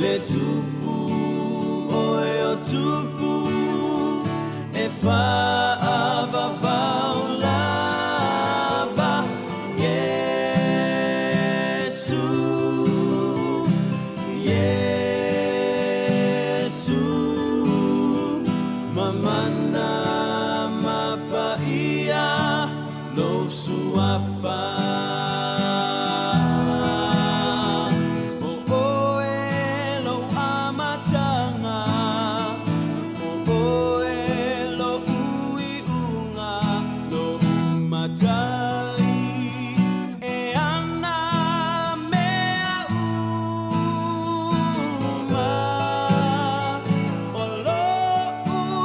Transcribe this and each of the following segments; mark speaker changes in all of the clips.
Speaker 1: Le tupu oe o tupu e whaavavau lava. Yesu, Yesu, mamana mapaia lo suafa. O oe lo amatanga, o oe lo uiunga, lo umatai e ana mea uma. O lo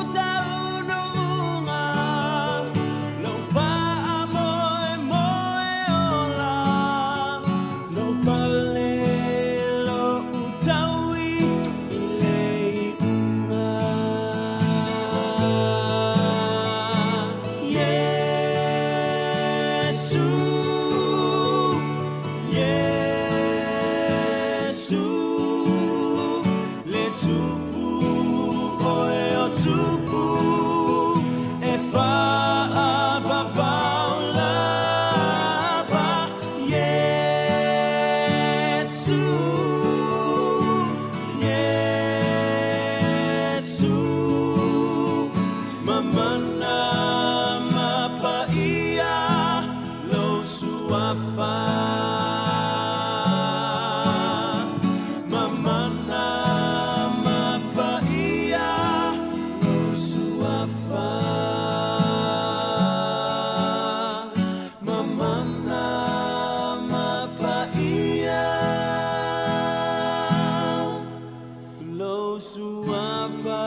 Speaker 1: utaunuunga, lo whaamoe moe ola, lo pale lo utaui i le iunga. Yesu, Yesu, le tupu oe o tupu e whaavavau lava. Yesu, Yesu, mamana mapaia lo suafa. Mamana mapaia lo suafa. Mamana mapaia lo suafa.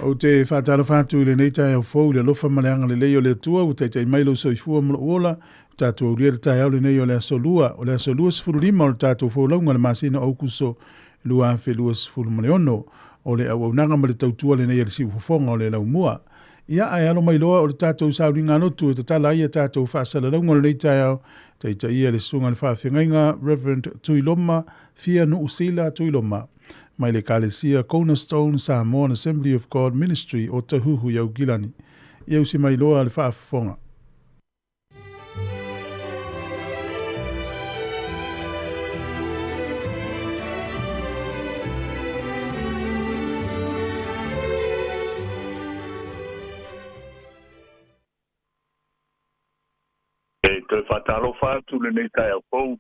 Speaker 2: Ou te whātalofa atu i lenei taeao fou i le alofa ma le agalelei o le Atua ua taitai mai lou soifua ma lou ola. Ua tatou aulia le taeao lenei o le aso lua, o le aso 25 o le tatou folauga le masina o Aukuso 2026. O le auaunaga ma le tautua lenei a le siufofoga o le laumua. Ia ae alo mai loa o le tatou sauliga lotu e tatala ai a tatou faasalalauga o lenei taeao, taitaia le susuga i le faafeagaiga Reverend Tuiloma Fia Nuusila Tuiloma mai le Ekalesia Cornerstone Samoan Assembly of God Ministry o Tahuhu i Aukilani. Ia usi mai loa le faafofoga.
Speaker 3: E toe faatalofa atu lenei taeao fou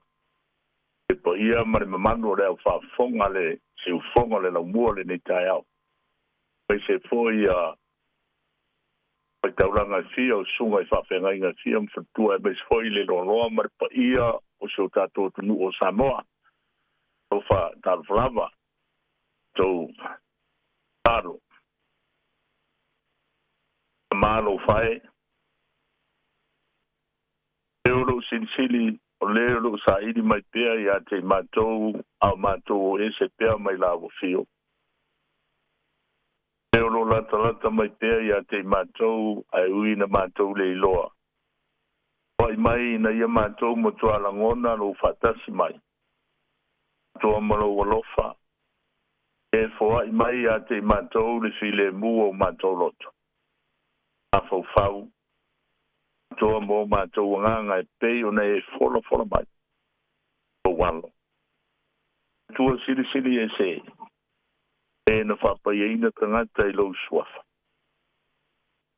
Speaker 3: e paia ma le mamalu o le au faafofoga le siufofoga o le laumua lenei taeao. Aemaise foi ia faitaulaga e fia o susuga i faafeagaiga e fia ma faletua, aemaise foi le loaloa ma le paia o si o tatou atunuu o Samoa. Talofa, talofa lava tou talo. Malo fae. E o lou silisili o le o lou saili mai pea ia te i matou a o matou o ese pea mai la ua fio. E o lou latalata mai pea ia te i matou ae ui na matou le iloa. Foai mai ina ia matou matua lagona lou faatasi mai. Atoa ma lou alofa. E foai mai ia te i matou le filemu o matou loto. Mafaufau. Atoa mo matou agaga e pei ona e folafola mai. Lou alo. Atua silisili ese e na faapaiaina tagata i lou suafa.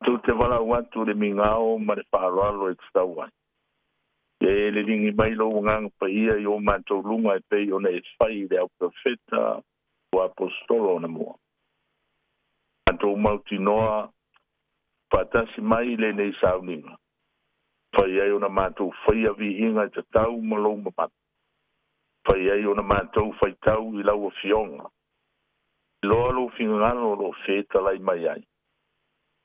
Speaker 3: Tou te valaau atu le migao ma le faaaloalo e tatau ai. Ia e liligi mai lou agaga paia i o matou luga e pei ona e fai i le au perofeta o aposetolo anamua. Matou mautinoa faatasi mai i lenei sauniga, fai ai ona matou faia viiga e tatau ma lou mamalu, fai ai ona matou faitau i lau Afioga, iloa lou finagalo o lo o fetalai mai ai,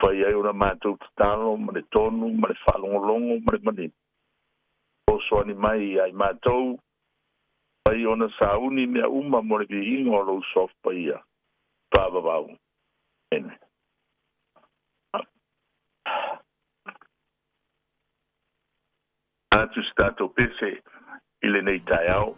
Speaker 3: fai ai ona matou tatalo ma le tonu ma le faalogologo ma le manino, fesoasoani mai ia i matou, fai ona sauni mea uma mo le viiga o lou Suafa Paia faavavau. Amene. Atu se tatou pese i lenei taeao.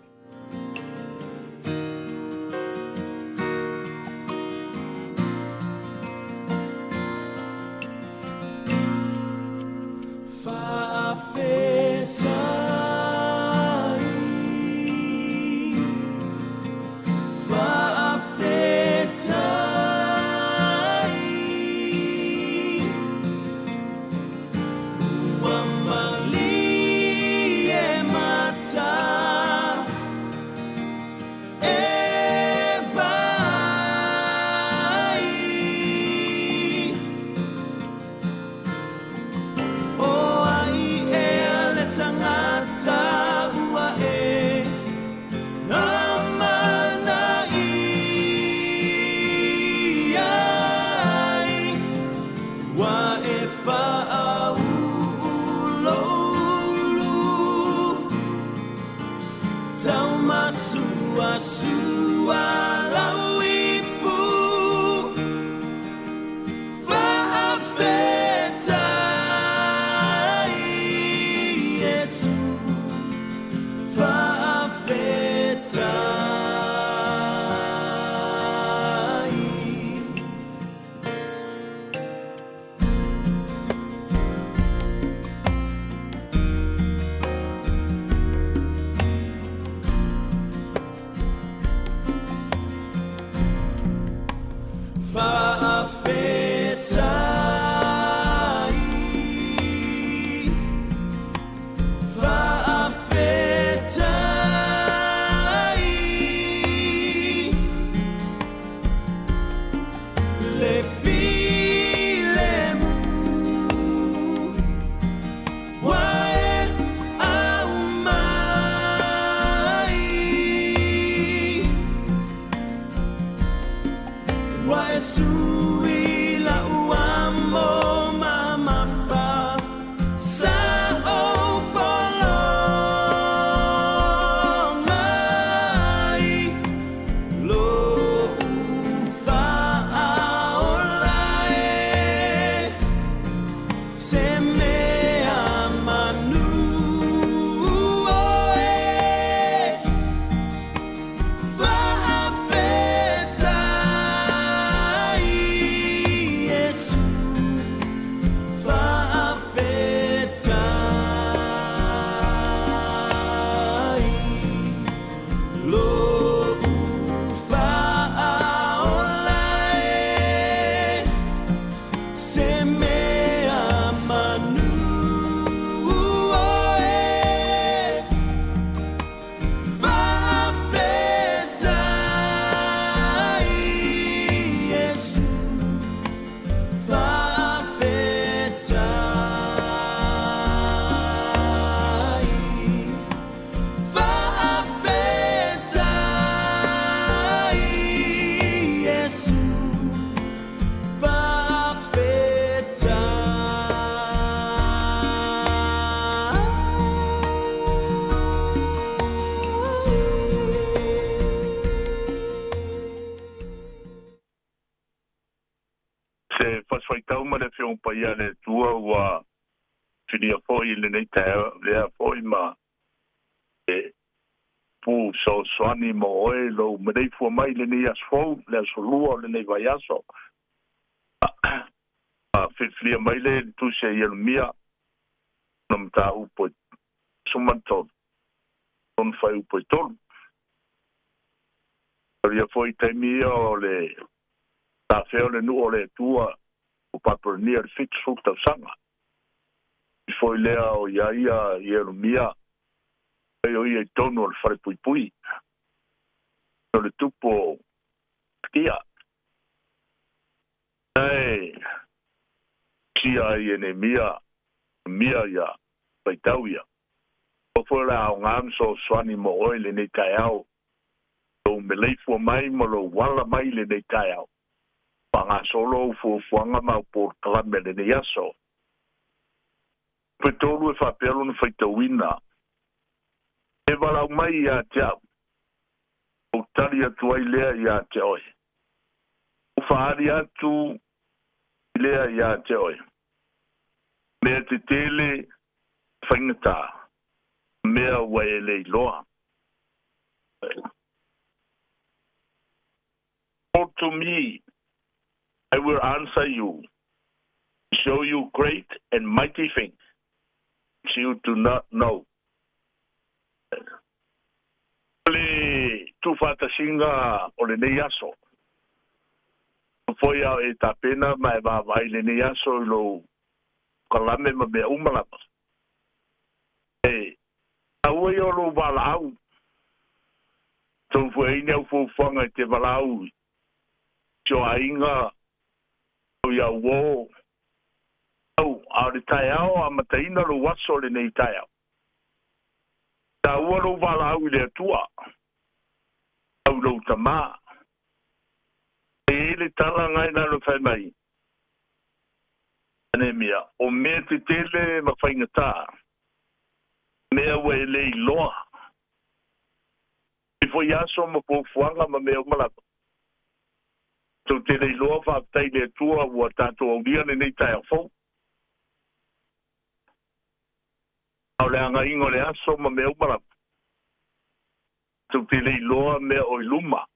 Speaker 3: Se fasifaitau ma le Afioga Paia a le Atua ua filia foi i lenei taeao lea foi ma e pu fesoasoani mo oe lou maleifua mai i lenei aso fou, le aso lua o lenei vaiaso. A filifilia mai lea i le tusi a Ieremia, ona mataupu e 13, lona fuaiupu e 3. O ia foi taimi ia o le tafea o le nuu o le Atua o Papelonia i le 70 tausaga. I foi lea o ia ia Ieremia, e o ia i tonu o le falepuipui, o le tupu o Tia. Ae sia ai e Nemia, mia ia, faitau ia. O foi le aoga ma fesoasoani mo oe lenei taeao, lou meleifua mai ma lou ala mai lenei taeao. Faagasolo ou fuafuaga ma au polokalame lenei aso. Petolu e faapea lona faitauina. E valaau mai ia te au, ou tali atu ai lea ia te oe. Ou faaali atu lea ia te oe. Mea tetele faigata, mea ua e le iloa. Call to me, I will answer you, show you great and mighty things which you do not know. Le tuufaatasiga o lenei aso. Foi ao e tapena ma e vaavaai i lenei aso i lou kalame ma mea uma lava. E taua ia o lou valaau. Tou fueaina au fuafuaga e te valaau i si o aiga, o i au uō, au, a o le taeao amataina lou aso lenei taeao. Taua lou valaau i le Atua, au lou tamā. E i ai le tala ngai lalo fai mai, Anemia, o mea tetele ma faigata, mea ua e le iloa. I foi aso ma fuafuaga ma mea uma lava. Tou te le iloa, faafetai i le Atua ua tatou aulia lenei taeao fou. A o le agaiga o le aso ma mea uma lava. Tou te le iloa mea o i luma.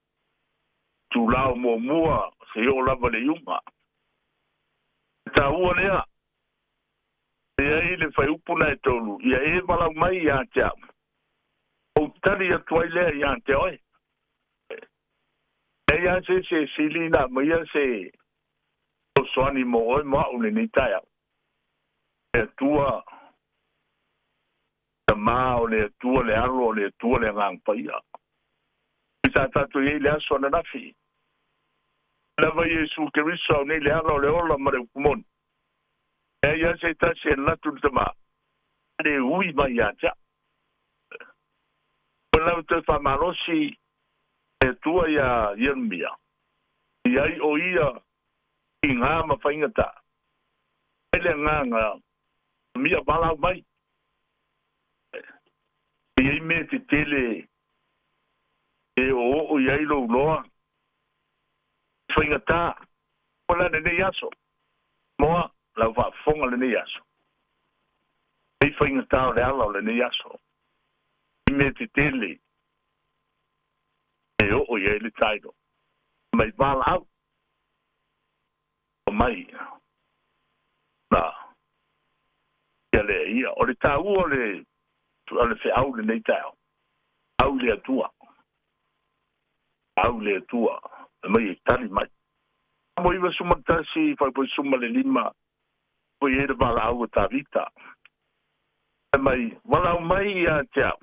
Speaker 3: Itula o muamua seia oo lava i le iuga. E taua lea. E ai le fuaiupu na e tolu, ia e valaau mai ia te au, ou tali atu ai lea ia te oe. E ai lava se isi e sili ona aumaia se fesoasoani mo oe mo au lenei taeao. Le Atua, Tama o le Atua, le Alo o le Atua, le Agaga Paia. I sa tatou i ai le aso ananafi. Lava Iesu Keriso au nei le ala o le ola ma le upu moni. E ai lava se tasi e alu atu i le Tama, le ui mai ia te au. O lau toe faamalosi e Atua iā Ieremia, i ai o ia i ngā ma faigata. Ai le agaga mia valaau mai. E i ai mea tetele e oooo i ai lou loa. Faigata, o la lenei aso. Moa, lau faafofoga lenei aso. Ei faigata o le ala o lenei aso. I mea tetele e oo i ai le tailo. Mai valaau. Mai na ia lea ia. O le taua o le o le feau lenei taeao. Au i le Atua. Au i le Atua. E mai e tali mai. Mo 91 faipoi 15 foi ai le valaau a Tavita. E mai, valaau mai ia te au.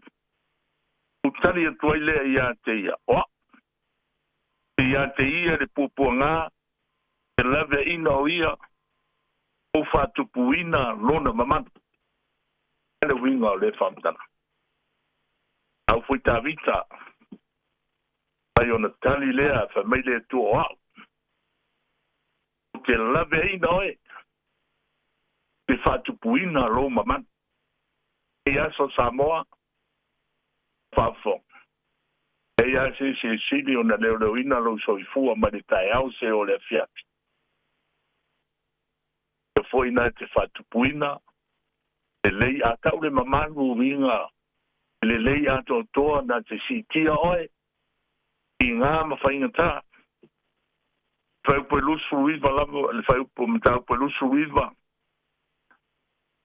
Speaker 3: U tali atu ai lea ia te ia. O au. Ia te ia le puapuaga, te laveaina o ia, ou faatupuina lona mamalu. Le uiga o lea faamatalaga. Au foi Tavita, mai ona tali lea, fai mai le Atua o au. Ou te laveaina oe, te faatupuina lou mamalu. E aso Samoa, faafofoga. E i ai se isi e sili ona leoleoina lou soifua mai le taeao seia o le afiafi. Foi na te faatupuina lelei a tau le mamalu uiga lelei atoatoa na te siitia oe i gā ma faigatā. Fuaiupu e 29 lava le fuaiupu mataupu e 29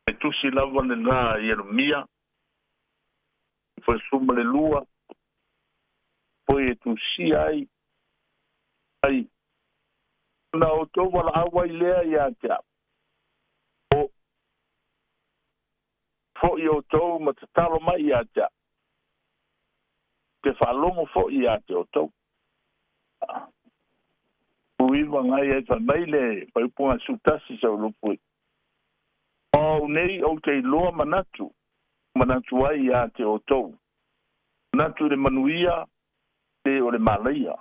Speaker 3: e tusi lava lenā Ieremia 12 foi e tusia ai ai na outou valaau ai lea ia te au o foʻi outou ma tatalo mai ia te au te faalogo foʻi iā te outou. Uiva ngai ai fai mai le fuaiupuga 11 sau lupui. O au nei ou te iloa manatu, manatu ai iā te outou. Manatu i le manuia, le o le malaia.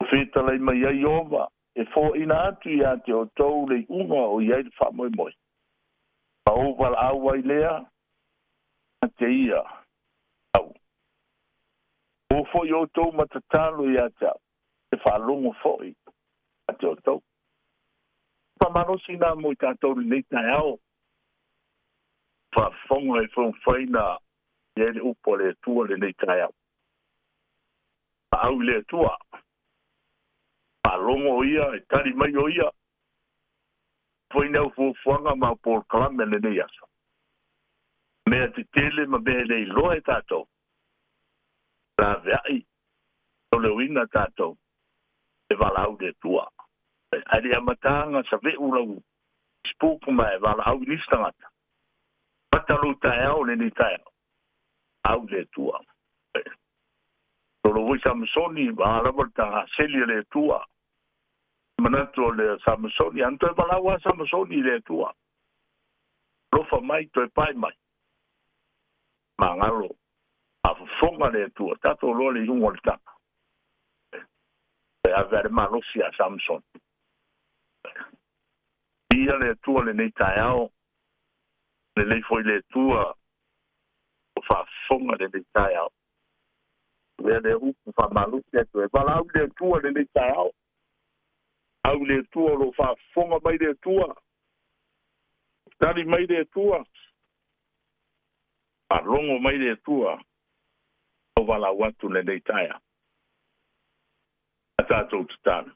Speaker 3: O fetalai mai ai Ieova, e foaina atu iā te outou le iuga o i ai le faamoemoe. Ma ou valaau ai lea ia te ia au. O foi outou ma tatalo ia te au, e faalogo foi ia te outou. Faamalosi na mo i tatou lenei taeao. Faafofoga e faufaina i ai le upu a le Atua lenei taeao. Valaau i le Atua. Faalogo o ia, e tali mai o ia. Foi nei au fuafuaga ma au polokalame lenei aso. Mea tetele ma mea e le iloa e tatou. Laveai toleuina tatou e valaau i le Atua. Ae le i amataga save'u lau Facebook ma e valaau i nisi tagata. Mata lou taeao lenei taeao, au i le Atua. Tolo foi Samasoni, a lava le tagaseli a le Atua. Manatu o le Samasoni, ana toe valaau lava Samasoni i le Atua. Alofa mai, toe pae mai. Magalo, faafofoga le Atua, tatou loa le iuga o le tala. Toe ave a le malosi ia Samson. Ia le Atua lenei taeao, lelei foi le Atua o faafofoga lenei taeao. Avea lea upu faamalosi atu e valaau i le Atua lenei taeao. Au i le Atua o lo o faafofoga mai le Atua. Tali mai le Atua. Faalogo mai le Atua o valaau atu lenei taeao. A tatou tatalo.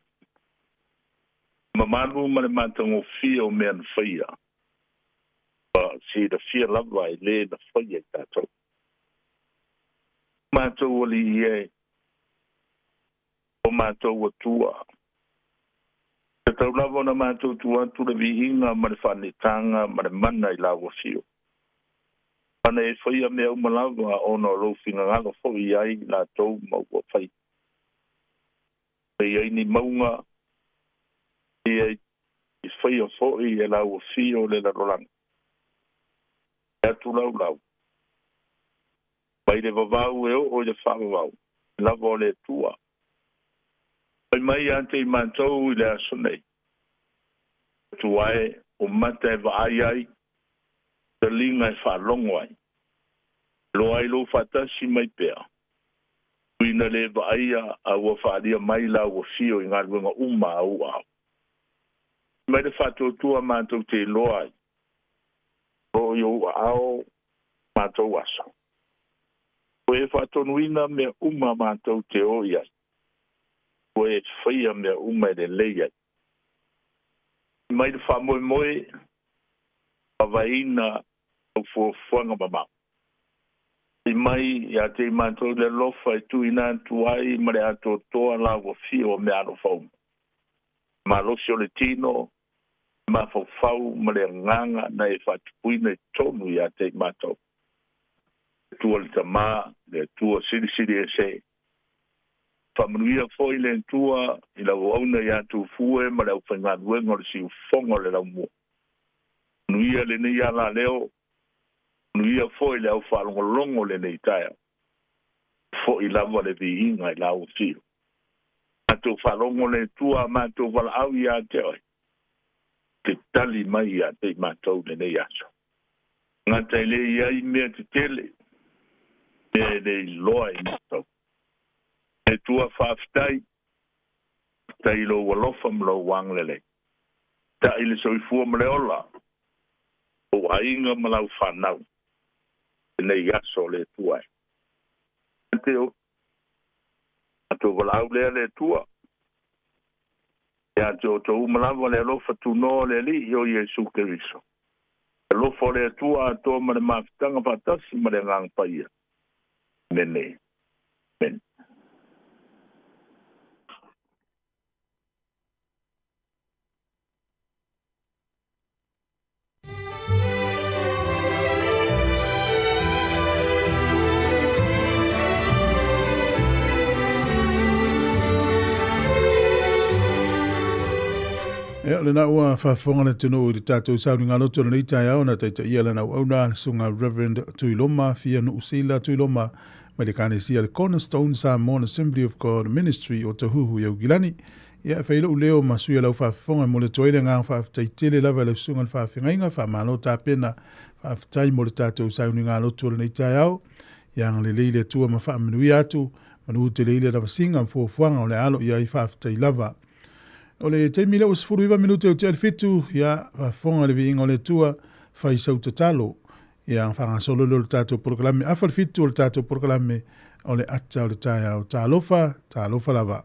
Speaker 3: Mamalu ma le matagofie o mea na faia. Ua silafia lava e le na faia i tatou. Matou alii e, o matou Atua. E tatau lava ona matou tu atu le viiga ma le faanetaga ma le mana i lau afio. Ana e faia mea uma lava ona o lou finagalo foi i ai latou ma ua fai. E i ai ni mauga ia i faia foi e lau afio le lalolagi. E atu laulau. Mai le vavau e oo i le faavavau, lava o le Atua. Fai mai ia te i matou i le aso nei. Atua e, o mata e vaai ai, taliga e faalogo ai. Loa ai lou faatasi mai pea. Ui na le vaaia a ua faaalia mai lau afio i galuega uma a ou aao. Mai le faatuatua matou te iloa ai. O lo o i ou aao matou aso. Ua e faatonuina mea uma matou te o i ai. Ua e faia mea uma e lelei ai. Mai le faamoemoe vaevaeina au fuafuaga mamao. I mai ia te i matou le alofa e tuuina atu ai ma le atoatoa lau afio o meaalofa uma. Malosi o le tino, le mafaufau ma le agaga na e faatupuina i totonu ia te i matou. Le Atua le Tama, le Atua Silisili Ese. Faamanuia foi le Atua i lau auauna ia Tufue ma le aufaigaluega o le siufofoga o le laumua. Manuia lenei alaleo, manuia foi le aufaalogologo lenei taeao. Foi lava le viiga i lau afio. Matou faalogo le Atua a matou valaau ia te oe. Te tali mai ia te i matou lenei aso. Gata e le i ai mea tetele, mea e le iloa e matou. Le Atua faafetai, faafetai i lou alofa ma lou agalelei. Taʻi le soifua ma le ola, ou aiga ma lau fanau, lenei aso o le Atua e. Te o matou valaau lea le Atua, ia te outou uma lava le alofa tunoa o le Alii o Iesu Keriso. Alofa o le Atua atoa ma le mafutaga faatasi ma le Agaga Paia. Amene. Amene.
Speaker 2: Ia, lena ua faafofoga le atunuu i le tatou sauniga loto i lenei taeao na taitaia lana auauna le susuga Reverend Tuiloma Fia Nuusila Tuiloma mai le Ekalesia le Cornerstone Samoan Assembly of God Ministry o Tahuhu i Aukilani. Ia, e fai lou leo ma sui o lau faafofoga e momoli atu ai le agaga faafetai tele lava i lau susuga i le faafeagaiga, faamalo tapena, faafetai mo le tatou sauniga loto i lenei taeao. Ia agalelei le Atua ma faamanuia atu, manu tele i le lavasiga ma fuafuaga o le alo i ai faafetai lava. O le taimi lea ua 19 minute o tea le 7, ia, faafofoga i le viiga o le Atua, fai sau tatalo. Ia, faagasolo lea o le tatou polokalame, afa le 7 o le tatou polokalame o le ata o le taeao. Talofa, talofa lava.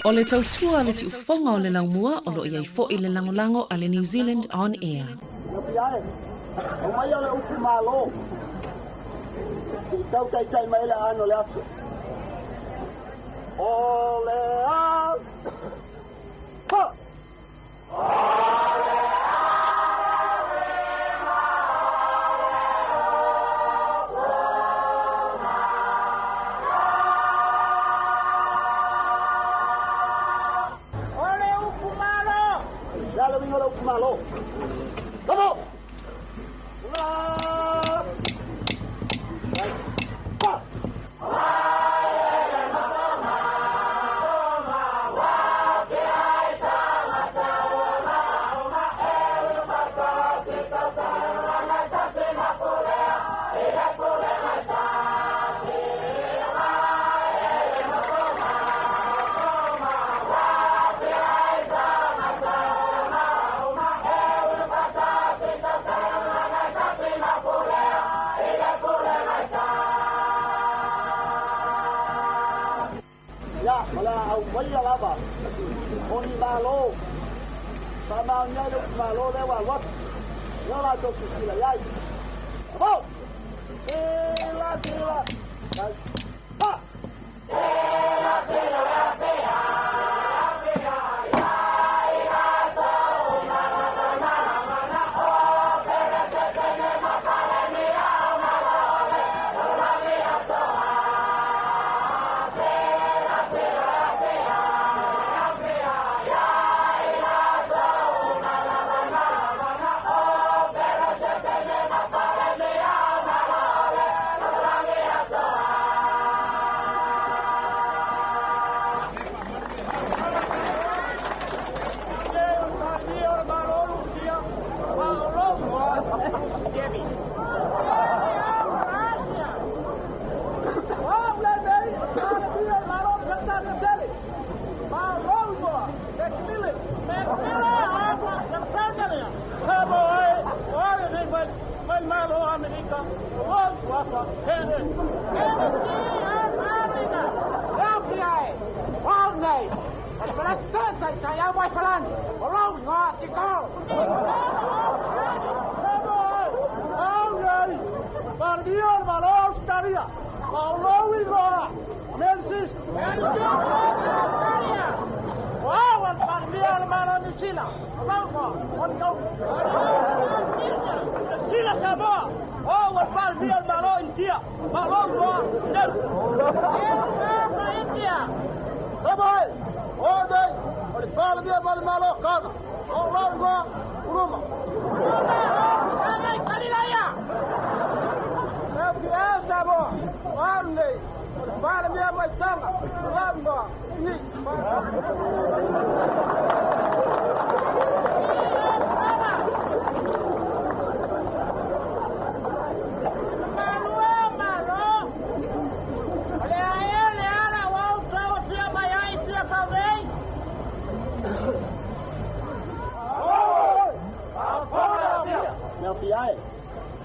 Speaker 4: O le tautua a le siufofoga o le laumua o lo o i ai foi le lagolago a le New Zealand On Air.
Speaker 5: Iopi ae, aumaia le upu malo, se i tau taitai mai ai le aano o le aso. O le a, ha! O le upu malo! Le a le uiga o le upu malo? Come on! Una! Vai! Pa! Ia, ma le a aumaia lava o ni Malo faamaonia ai le upu Malo lea ua alu atu. Lea o latou silasila i ai. Amo! Silasila! Ha!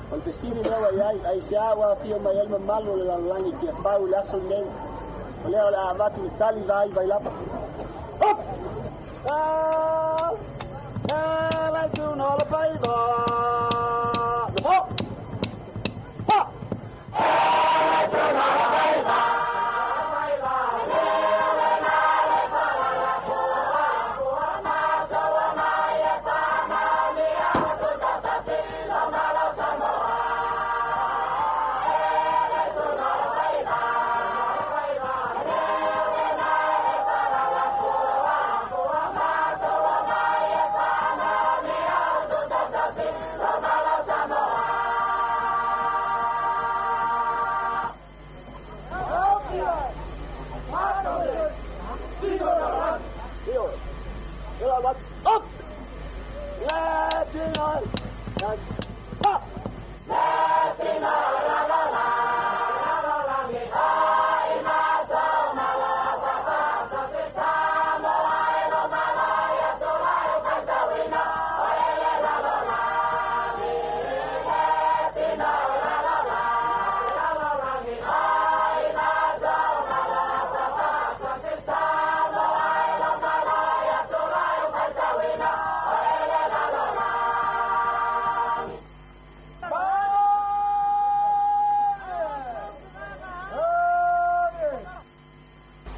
Speaker 5: O le fesili lea ua i ai, aisea ua afio mai ai le mamalu o le lalolagi i Tiafau i le aso lenei? O lea o le a avatu le tali vaivai lava. Up!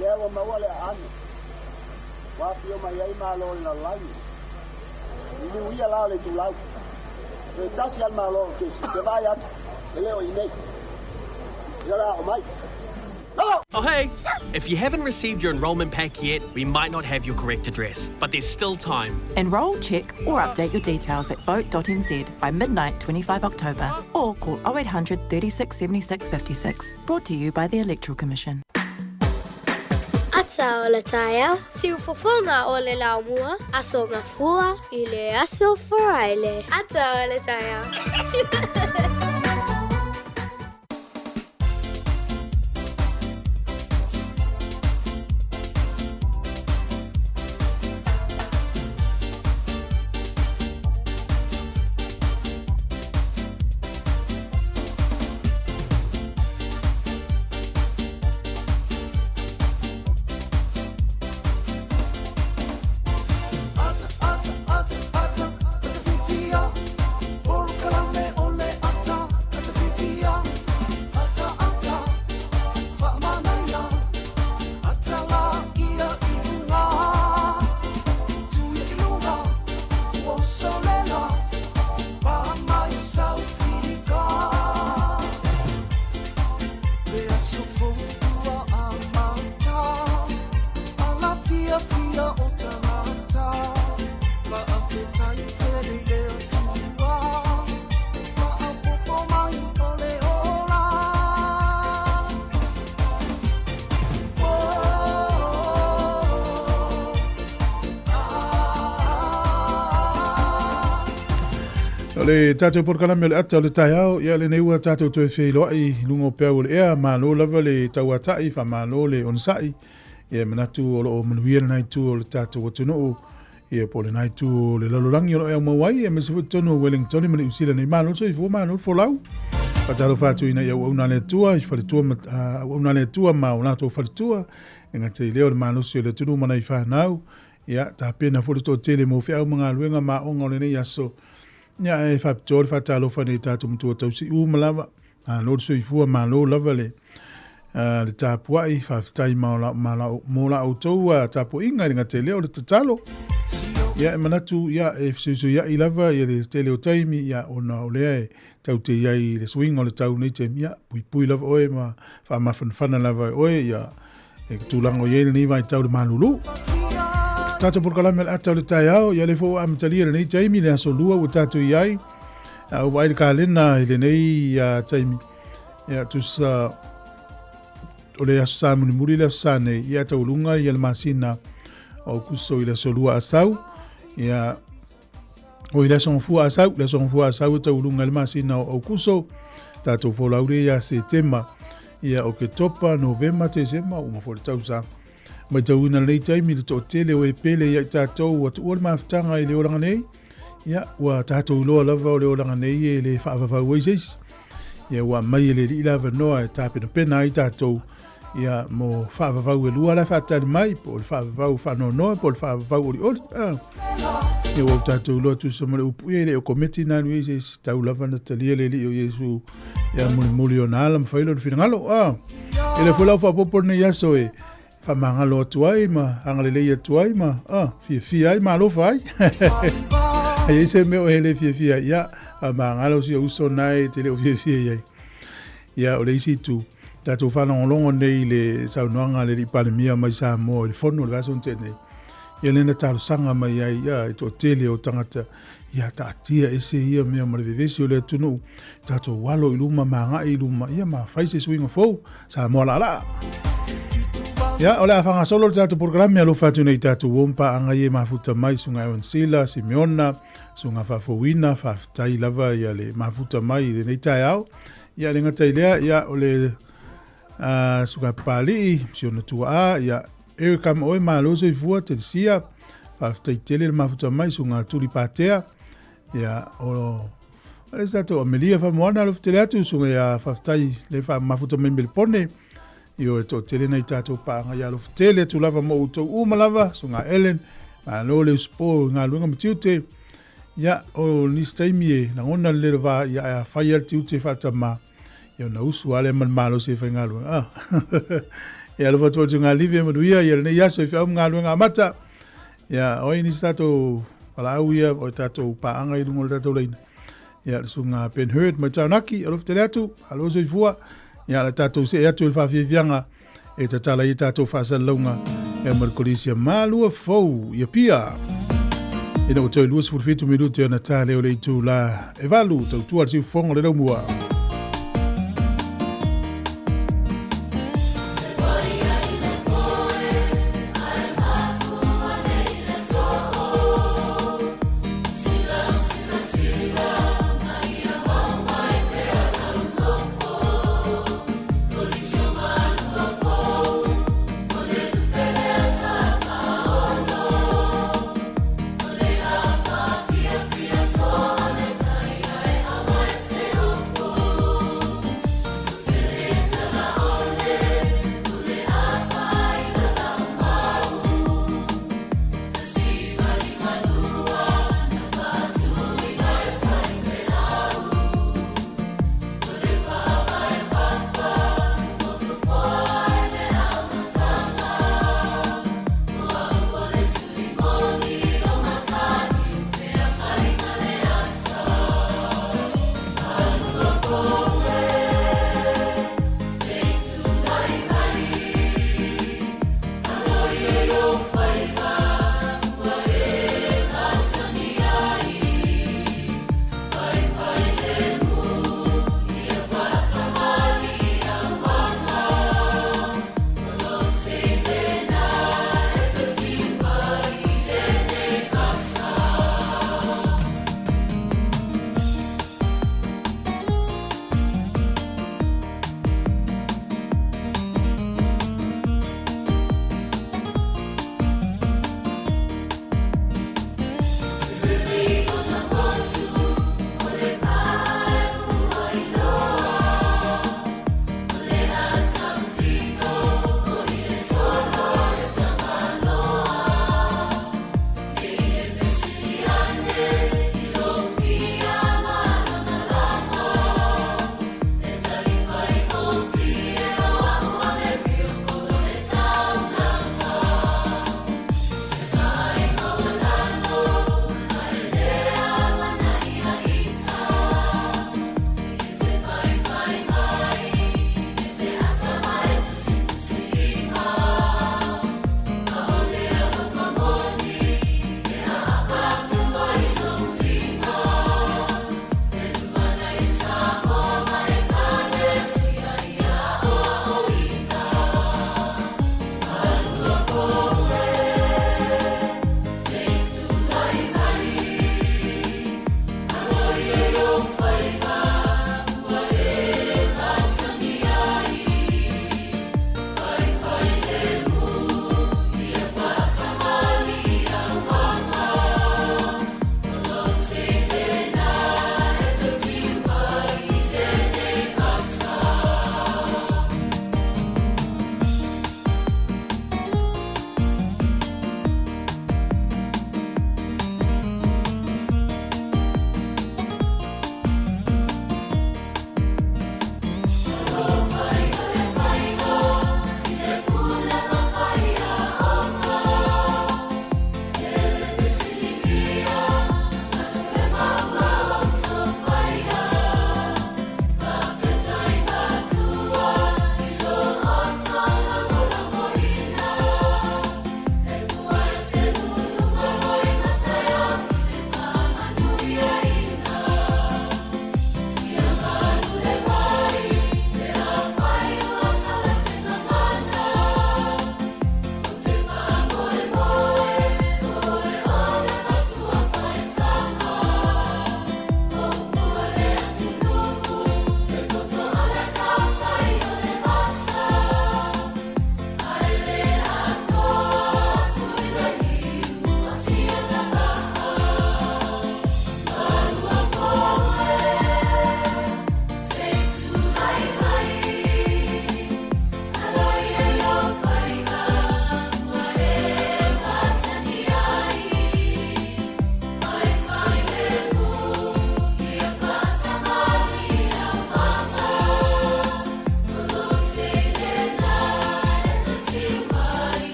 Speaker 5: Lea ua maua le aano ua afio mai ai Malo o le lalolagi. Liliu ia la o le itulau. Toe tasi lava le Malo o kesi, te vaai atu, e le o i inei. Ia o le a oo mai.
Speaker 6: Oh, hey! If you haven't received your enrolment pack yet, we might not have your correct address, but there's still time.
Speaker 7: Enrol, check, or update your details at vote.nz by midnight 25 October or call 0800 36 76 56. Brought to you by the Electoral Commission.
Speaker 8: Ata o le taeao, siufofoga o le laumua, Aso Gafua i le Aso Faraile. Ata o le taeao.
Speaker 2: O le tatou polokalame o le ata o le taeao, ia lenei ua tatou toe feiloai i luga o peau o le ea, malo lava le tauatai, faamalo le onosai. Ia e manatu o lo o manuia lena itu o le tatou atunuu, ia po o lena itu o le lalolagi o lo o e aumau ai, aemaise foi totonu o Wellington ma Niu Sila nei. Malo le soifua, malo le folau. Faatalofa atu i nai auauna a le Atua, i faletua ma, auauna a le Atua ma o latou faletua, e gata i lea o le malosi o le atunuu ma nai fanau. Ia, tapena foi le toatele mo feau ma galuega ma aoga o lenei aso. Ia, ae faapitoa le faatalofa nei tatou matua tausi uma lava. Malo le soifua, malo lava le le tapuai, faafetai ma la, ma la, mo la outou tapuaiga i le gata i lea o le tatalo. Ia, e manatu, ia, e fesuisuiai lava ia le tele o taimi, ia, ona o lea e tau te i ai i le suiga o le tau nei taimi, ia, puipui lava oe ma faamafanafana lava e oe, ia, e tulaga o i ai lenei vaitau le malulu. Tatou polokalame o le ata o le taeao, ia le foi ua amatalia lenei taimi, le aso lua ua tatou i ai, a ua vaai le kalena i lenei taimi, ia tusa o le aso sa mulimuli le aso sa nei, ia taualuga ia le masina o Aukuso i le aso lua asau, ia o i le aso gafua asau, le aso gafua asau e taualuga i le masina o Aukuso, tatou folau lea ia Setema, ia Oketopa, Novema, Tesema, uma foi le tausaga. Matauina lenei taimi le toatele o e pele ia i tatou ua tuua le mafutaga i le olaga nei, ia ua tatou iloa lava o le olaga nei e le faavavau ai se isi. Ia ua aumai e le Alii le avanoa e tapenapena ai tatou ia mo faavavau e lua la e faatali mai, po o le faavavau faanoanoa po o le faavavau olioli. Ah. Ia ua tatou iloa tusa ma le upu ia e le o kometi na alu i ai se isi tau lava na talia le Alii o Iesu ia mulimuli ona ala ma fai lona finagalo. Ah. E le foi lau faaopoopo lenei aso e faamagalo atu ai ma agalelei atu ai ma ah, fiafia ai ma alofa ai. Ai ai se mea o e le fiafia ai, ia, faamagalo si ou uso na e te le o fiafia i ai. Ia, o le isi itu, tatou faalogologo nei i le saunoaga a le Alii Palemia mai Samoa i le fono o le vaiaso na tea nei. Ia lea na talosaga mai ai ia, i toatele o tagata, ia taatia ese ia mea ma le vevesi o le atunuu, tatou alo i luma ma agai i luma, ia ma fai se suiga fou, Samoa laalaa. Ia, o le a faagasolo le tatou polokalame, alofa atu nei tatou uo ma paaga ia e mafuta mai, Susuga Aaron Sila, Simeona, Susuga Faafouina, faafetai lava ia le mafuta mai i lenei taeao. Ia, le gata i lea, ia, o le Susuga Papalii, si ona tuaa, ia, Eric ma oe, malo soifua, Telesia, faafetai tele le mafuta mai, Susuga Tuli Patea, ia, o le isi tatou Amelia Famoana, alofa tele atu, Susuga ia, faafetai le mafuta mai Melipone, Ioe, toatele nai tatou paaga ia alofa tele atu lava mo outou uma lava, Susuga Ellen, malo le usupo i galuega ma tiute. Ia, o nisi taimi e lagona le leleva, ia, ae a fai lava le tiute faatama, ia ona usu lava lea ma le malosi e faigaluega. Ah. Ia alofa atu atu Livi e manuia ia lenei aso i feau ma galuega amata. Ia, o ai nisi tatou valaau ia, o tatou paaga i luga o le tatou laina. Ia, le susuga Ben Hurd mai Taunaki, alofa tele atu, malo soifua. Ia, le tatou see atu i le faafiafiaga e tatala ai tatou faasalalauga ia ma le kolisi Malua Fou ia Pia. Ina ua toe 27 minute ona tā lea o le itula e valu, tautua le siufofoga o le laumua.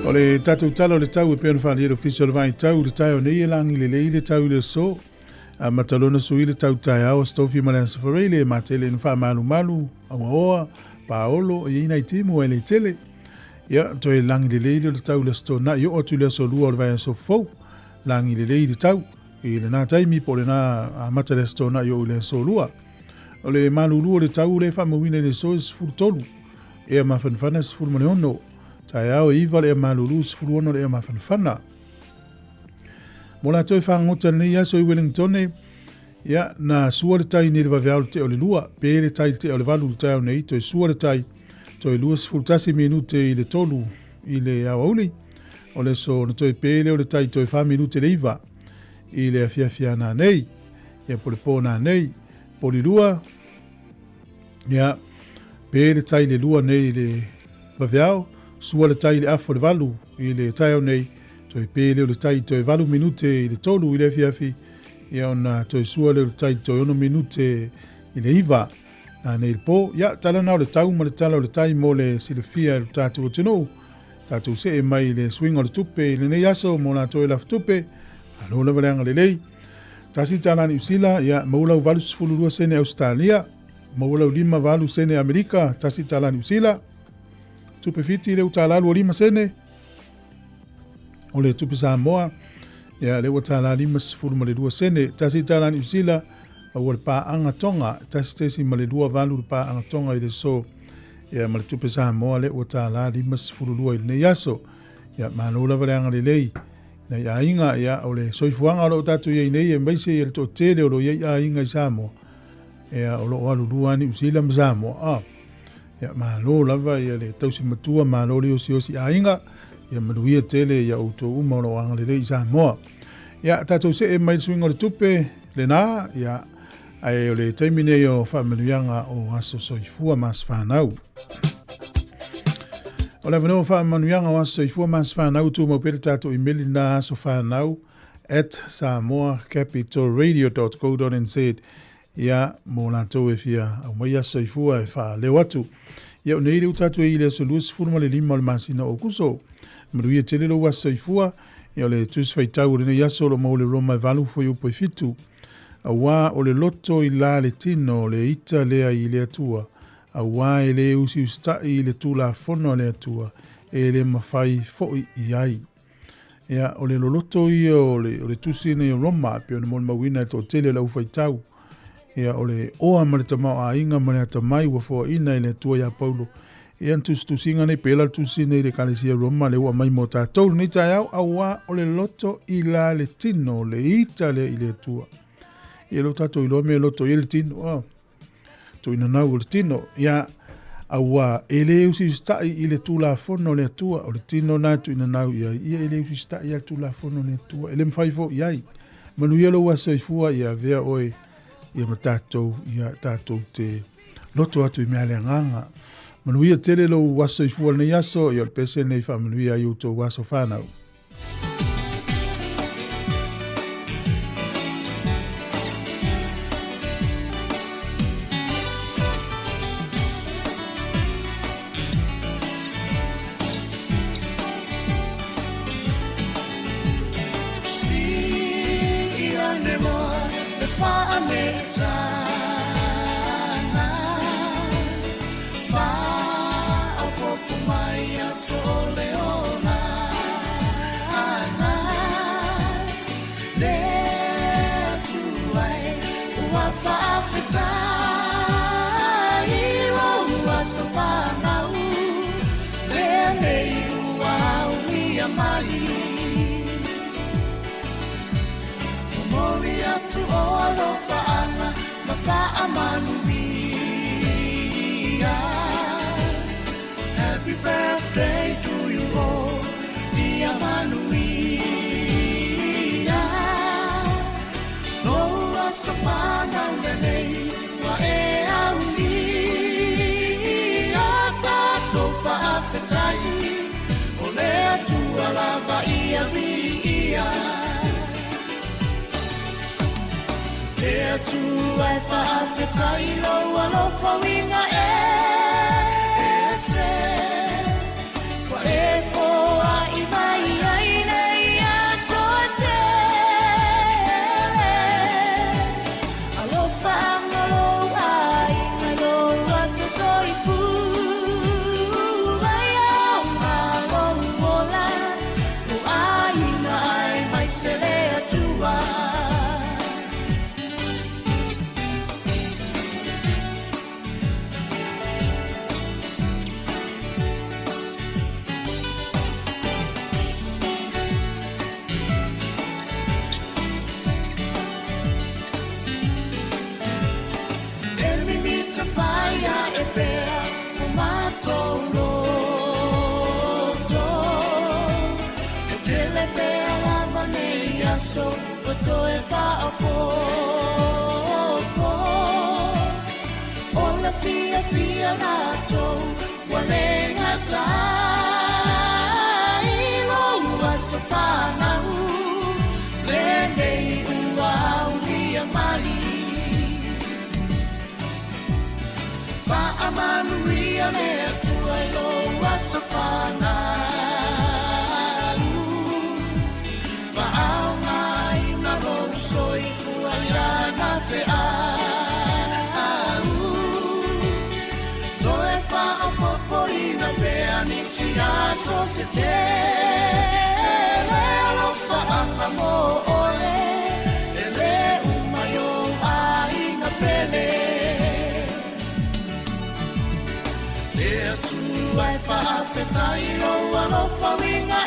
Speaker 2: O le tatou tala o le tau e pei ona faaalia e le Ofisa o le Vaitau i le taeao nei e lagi lelei le tau i le aso. Amata loa ona sui le tau taeao Aso Tofi ma le Aso Faraile e matele ina faamalumalu, auaoa, paolo, e i ai nai timu ae le tele. Ia, toe lagi lelei lea o le tau i le Aso Toonai oo atu i le Aso Lua o le vaiaso fou. Lagi lelei le tau i lena taimi po o lena amata i le Aso Toonai oo i le Aso Lua. O le malulu o le tau lea e faamauina i le aso e 13, ea mafanafana e 16. Taeao e 9 le ea malulu, 16 le ea mafanafana. Mo latou e fagota i lenei aso i Wellingtone, ia, na sua le tai nei le vaveao le tea o le 2, pe le tai le tea o le 8 i le taeao nei, toe sua le tai, toe 21 minute i le 3 i le aoauli. O le aso na toe pe lea o le tai toe 4 minute le 9 i le afiafi a nanei, ia po le pō nanei, poli 2, ia, pe le tai le 2 nei i le vaveao, sua le tai i le afa o le 8 i le taeao nei, toe pe lea o le tai toe 8 minute i le 3 i le afiafi, ia ona toe sua lea o le tai toe 6 minute i le 9 nanei i le pō. Ia, tala na o le tau ma le tala o le tai mo le silafia e lo tatou atunuu. Tatou see mai i le suiga o le tupe i lenei aso mo latou e lafo tupe. Malo lava le agalelei. $1 Niu Sila, ia, maua lau 82 sene Ausetalia, maua lau 58 sene Amerika, $1 Niu Sila. Tupe Fiti lea ua $1 25 sene. O le tupe Samoa, ia, lea ua $1.52 sene. $1 Niu Sila, maua le paaga Tonga, 1.28 le paaga Tonga i le aso. Ia, ma le tupe Samoa lea ua $1.52 i lenei aso. Ia, malo lava le agalelei. Nai aiga, ia, o le soifuaga o lo o tatou i ai nei, aemaise ia le toatele o lo o i ai aiga i Samoa, ia, o lo o alulua lava Niu Sila ma Samoa. Ah. Ia, malo lava ia le tausi matua, malo le osiosi aiga, ia manuia tele ia outou uma o lo o agalelei i Samoa. Ia, tatou see mai le suiga o le tupe, lena, ia, ae o le taimi nei o faamanuiaga o aso soifua ma aso fanau. O le avanoa o faamanuiaga o aso soifua ma aso fanau, tumau pea le tatou imeli na asofanau at samoacapitalradio.co.nz ia mo latou e fia aumai aso soifua e faaleo atu. Ia o nei le ua tatou i le aso 25 o le masina o Aokuso. Manuia tele lou aso soifua, ia o le Tusi Faitau o lenei aso o lo o maua i le Roma e 8 fuaiupu e 7. Auā o le loto i la le tino le ita lea i le Atua, auā e le usiusitaʻi i le Tulafono a le Atua, e le mafai foʻi i ai. Ia, o le loloto ia o le, o le tusi nei o Roma, e pei ona molimauina e toatele o le aufaitau. Ia, o le oa ma le tamaoaiga ma le atamai ua foaina e le Atua iā Paulo. Ia, na tusitusiga nei, pela le tusi nei i le Ekalesia Roma, lea ua aumai mo tatou lenei taeao, auā o le loto i la le tino, le ita lea i le Atua. Ia, lea ua tatou iloa mea e loto i ai le tino, oh. Tuinanau o le tino, ia, auā e le usiusitaʻi i le Tulafono a le Atua, o le tino lena e tuinanau i ai, ia e le usiusitaʻi lava i le Tulafono a le Atua, e le mafai foi i ai. Manuia lou aso soifua, ia avea oe ia ma tatou, ia tatou te loto atu i mea a le agaga. Manuia tele lou aso soifua lenei aso, ia o le pese lenei e faamanuia ai outou aso fanau.
Speaker 1: Ua toe faaopoopo O le fiafia latou Ua le gata i lou aso fanau Lenei ua aulia mai Faamanuia le Atua i lou aso fanau Faaaogaina lou soifua i lana feau Toe faaopoopoina pea nisi aso se tele Alofaaga mo oe e le uma i ou aiga pele Le Atua e faafetai i lou alofa uiga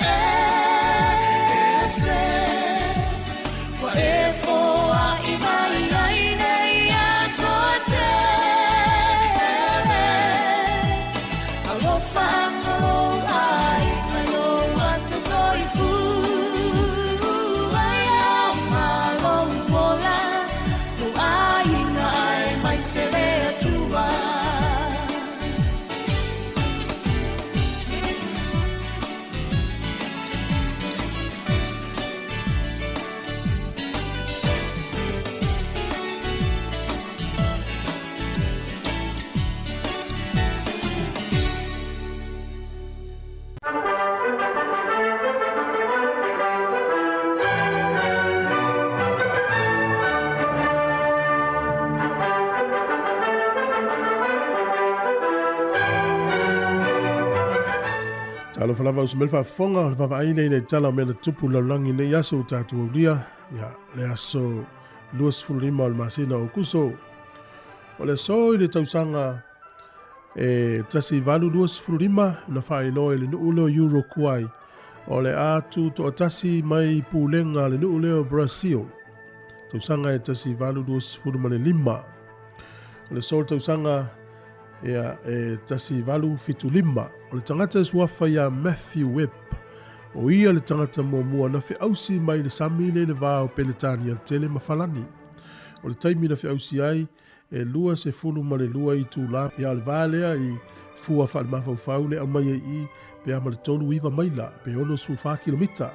Speaker 1: ese Ua e foai mai ai nei aso e tele Alofaga lou aiga i lou aso soifua E aoga lou ola lou aiga aemaise le Atua.
Speaker 2: Talofa lava uso mai le faafofoga o le vaavaai lea i le tala o mea na tupu i le lalolagi i lenei aso ua tatou aulia, ia, le aso 25 o le masina o Aokuso. O le aso i le tausaga e 1825 na faailoa i le nuu lea o Uruguay o le a tutoatasi mai pulega a le nuu lea o Brazil. Tausaga e 1825. O le aso o le tausaga ia, e 1875. O le tagata e suafa ia Matthew Webb, o ia le tagata muamua na feausi mai le sami lea i le va o Peretania tele ma Falani. O le taimi na feausi ai, e 22 itula, ia o le va lea i fua faale-mafaufau le aumai ai i pe a ma le 39 maila pe 64 kilomita.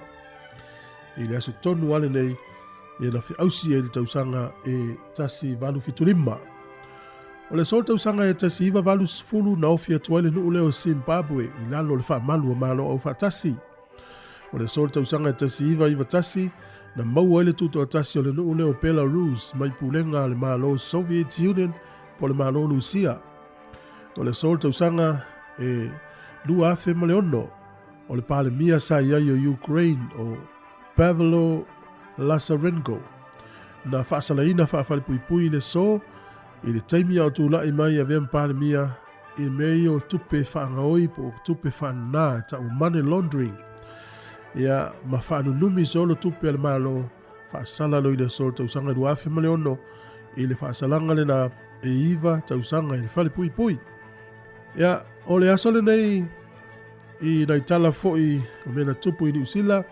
Speaker 2: I le aso tonu lava lenei, ia na feausi ai le tausaga e 1875. O le aso o le tausaga e 1980 na ofi atu ai le nuu lea o Zimbabwe i lalo o le faamalu o Malo Aufaatasi. O le aso o le tausaga e 1991 na maua ai le tutoatasi o le nuu lea o Belarus mai pulega a le Malo Soviet Union po o le Malo Lusia. O le aso o le tausaga e 2006 o le Palemia sa i ai o Ukraine o Pavlo Lazarenko na faasalaina faafalepuipui i le aso i le taimi a o tulai mai avea ma Palemia i mea ia o tupe faagaoi po o tupe faanana e tau money laundering ia ma faanunumi solo tupe a le Malo faasala loa i le aso o le tausaga 2006 i le faasalaga lena e 9 tausaga i le falepuipui. Ia, o le aso lenei i nai tala foi o mea na tupu i Niu Sila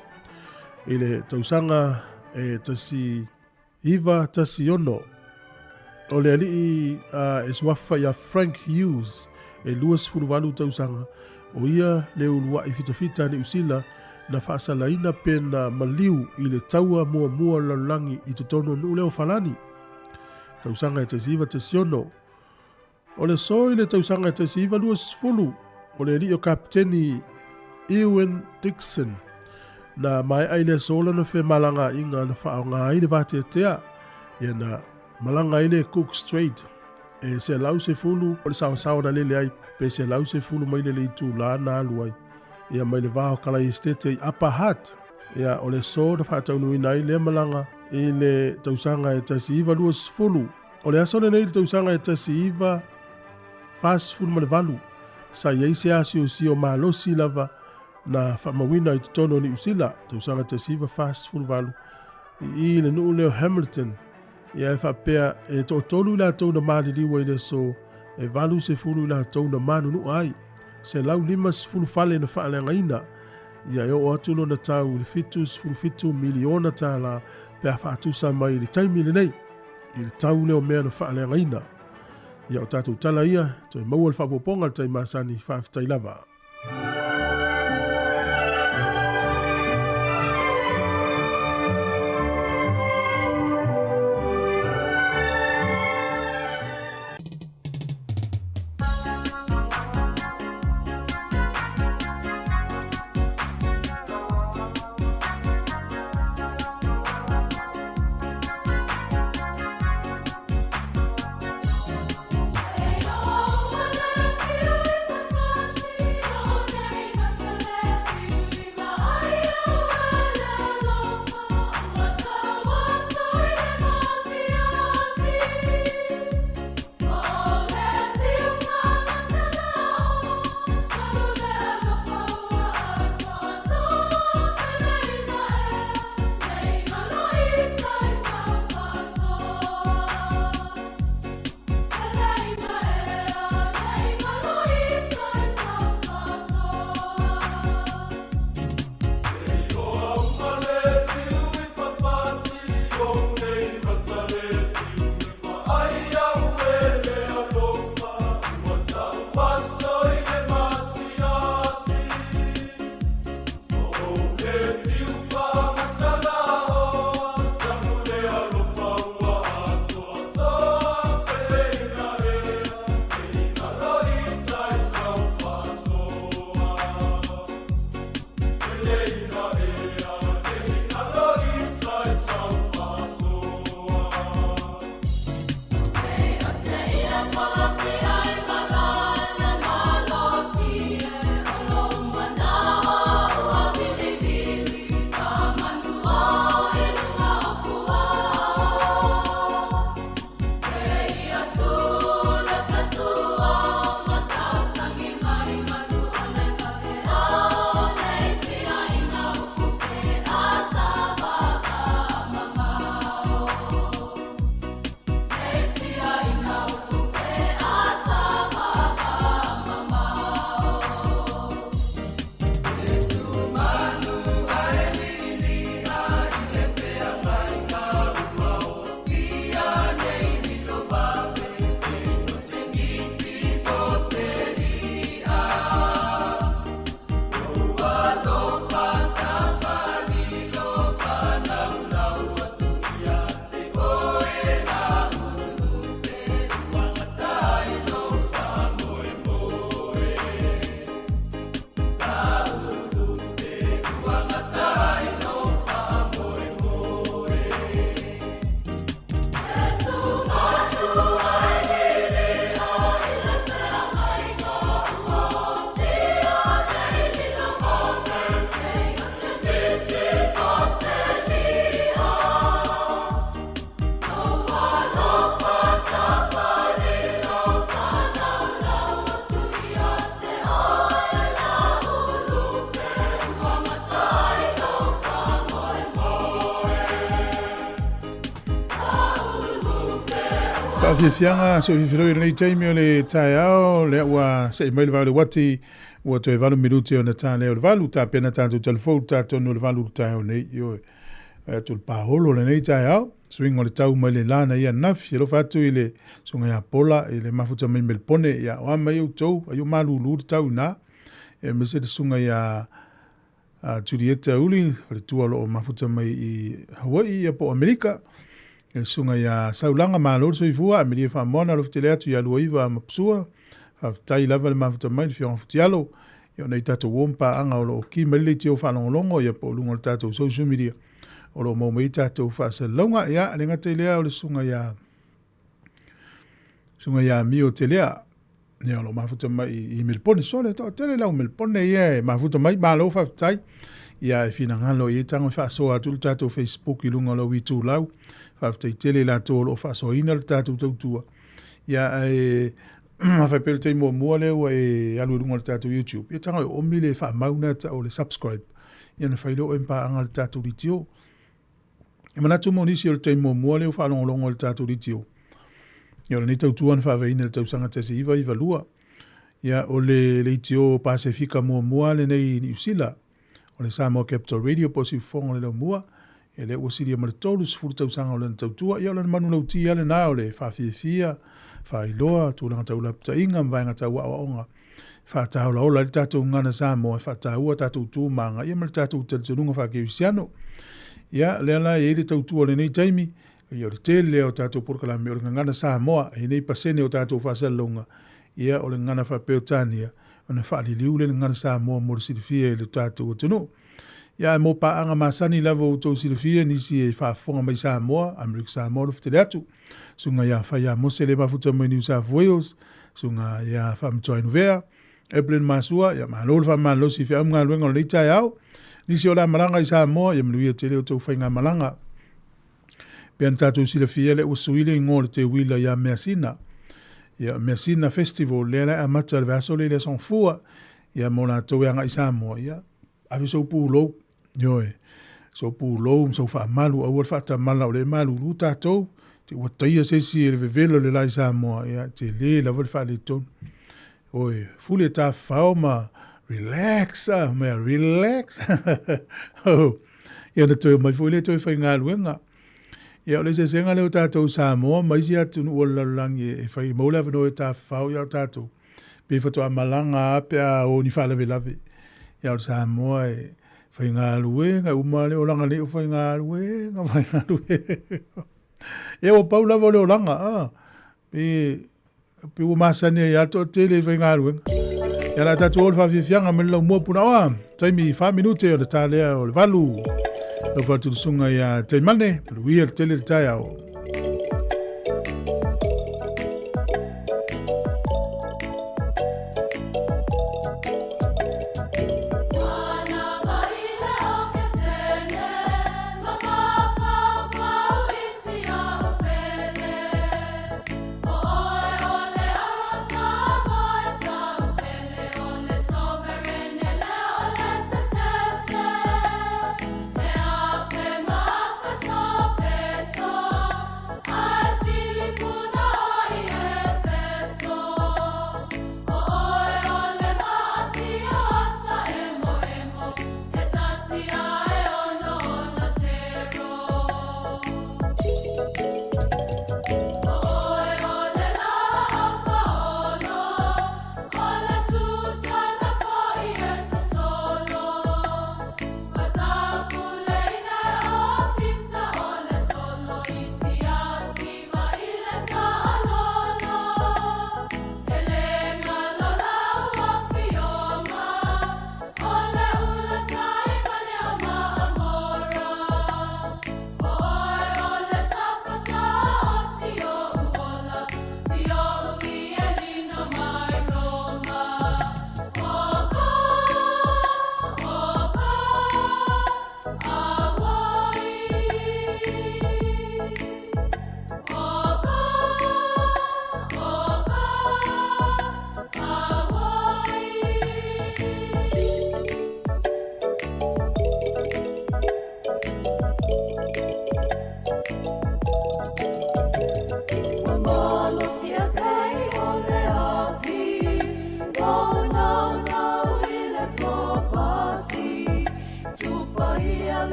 Speaker 2: i le tausaga e 1916. O le alii e suafa ia Frank Hughes e 28 tausaga, o ia le uluai fitafita a Niu Sila na faasalaina pe na maliu i le taua muamua o le lalolagi i totonu o nuu lea o Falani. Tausaga e 1916. O le aso i le tausaga e 1920, o le alii o Kapiteni Ewan Dixon na maea i le aso lana femalagaaiga na faaaoga ai le vateatea ia na malaga ai le Cook Strait e 110 o le saosaoa na lele ai pe 110 maile le itula na alu ai ia mai le va o Kalaiestete i Upper Hutt. Ia o le aso na faataunuuina ai lea malaga i le tausaga e 1920. O le aso lenei i le tausaga e 1948, sa i ai se asiosio malosi lava na faamauina i totonu o Niu Sila, tausaga 1948, i i le nuu lea o Hamilton, ia e faapea e toatolu i latou na maliliu ai i le aso, e 80 i latou na manunua ai, 150 fale na faaleagaina, ia e oo atu lona tau i le $77 miliona tala.
Speaker 9: pe a faatusa mai i le taimi lenei, i le tau lea o mea na faaleagaina. Ia, o tatou tala ia, toe maua le faaopoopoga i le taimi masani, faafetai lava. Faafiafiaga si ou fifiloi i lenei taimi o le taeao, lea ua see mai le vao i le uati, ua toe 8 minute ona ta lea o le 8, tapena tatou talafou le ta tonu o le 8 i le taeao nei, ioe. Fai atu le paholo lenei taeao, suiga o le tau mai le la na ia ananafi, alofa atu i le susuga ia Pola i le mafuta mai Melpone, ia o a mai outou, ai o malulu le tau i ina, aemaise le susuga ia a Julieta Uli, faletua o lo o mafuta mai i Hawaii ia po o Amerika, i le susuga ia Saulaga, malo le soifua, Amelia Faamoana, alofa tele atu ia Luaiva ma Psua, faafetai lava le mafuta mai le Afioga Futialo, ia ona i tatou uo ma paaga o lo o ki mai le leitio faalogologo ia po o luga o le tatou social media o lo o maua mai ai tatou faasalalauga. Ia, le gata i lea o le susuga ia susuga ia Mio Telea, ia o lo o mafuta mai i Melipone. Sole, toatele lau Melipone ia e mafuta mai, malo faafetai. Ia e finagalo i ai tago e faasoa atu le tatou Facebook i luga o lau itulau. Faafetai tele i latou o lo o faasoaina le tatou tautua. Ia ae afai pea o le taimi muamua lea ua e alu i luga o le tatou YouTube, ia tago e oomi le faamau lena e tau o le subscribe. Ia ona fai lea o oe ma paaga i le tatou leitio. E manatu mo nisi o le taimi muamua lea ua faalogologo i le tatou leitio. Ia o lenei tautua na faavaeina i le tausaga 1992. Ia o le leitio Pasefika muamua lenei i Niu Sila. O le Samoa Capital Radio po o Siufofoga o le Laumua.
Speaker 2: Ia lea ua silia ma le 30 tausaga o lana tautua. Ia o lana manulauti lava lena o le faafiafia, faailoa tulaga tau lapataiga ma vaega tau aoaoga e faataolaola ai le tatou gagana Samoa, e faataua tatou tu ma aga ia ma le tatou talitonuga faakerisiano. Ia, lea la e i ai le tautua o lenei taimi, ia o le tele lea o tatou polokalame o le gagana Samoa, e i ai nei pasene o tatou faasalalauga, ia o le gagana faaperetania, ona faaliliu lea i le gagana Samoa mo le silafia e le tatou atunuu. Ia ae mo paaga masani lava ua outou silafia nisi e faafofoga mai Samoa, Amerika Samoa alofa tele atu. Susuga ia Faia Mose le mafuta mai New South Wales, Susuga ia Faamatuainu Vea, Evelyn Masua, ia malo le faamalosi i feau ma galuega o lenei taeao. Nisi o le a malaga i Samoa, ia manuia tele outou faigamalaga. Pei ona tatou silafia lea ua sui le igoa o le teuila ia Measina. Ia Measina Festival lea la e amata le vaiaso lea i le Aso Gafua. Ia mo latou e agai i Samoa, ia ave sou pulou, ioe, sou pulou ma sou faamalu, aua le faatamala o lea e malulu tatou, te ua taia se isi e le vevela o le la i Samoa, ia, tele lava le faaletonu. Oi, fuli e tafafao ma relax, ah, mea, relax. oh. Ia na toe mai foi lea toe faigaluega. Ia o le eseesega lea o tatou Samoa ma isi atunuu o le lalolagi e fai maua le avanoa e tafafao ia o tatou. Pei faatoa malaga lava pe a o ni faalavelave. Ia o le Samoa e faigaluega uma le olaga nei o faigaluega, faigaluega. Ia ua pau lava o le olaga, ah. E pei ua masani ai lava le toatele i faigaluega. Ia o le a tatou o i le faafiafiaga mai le laumua Punaoa, taimi 4 minute ona ta lea o le 8. Lau faatulisuga ia Taimane, manuia le tele le taeao.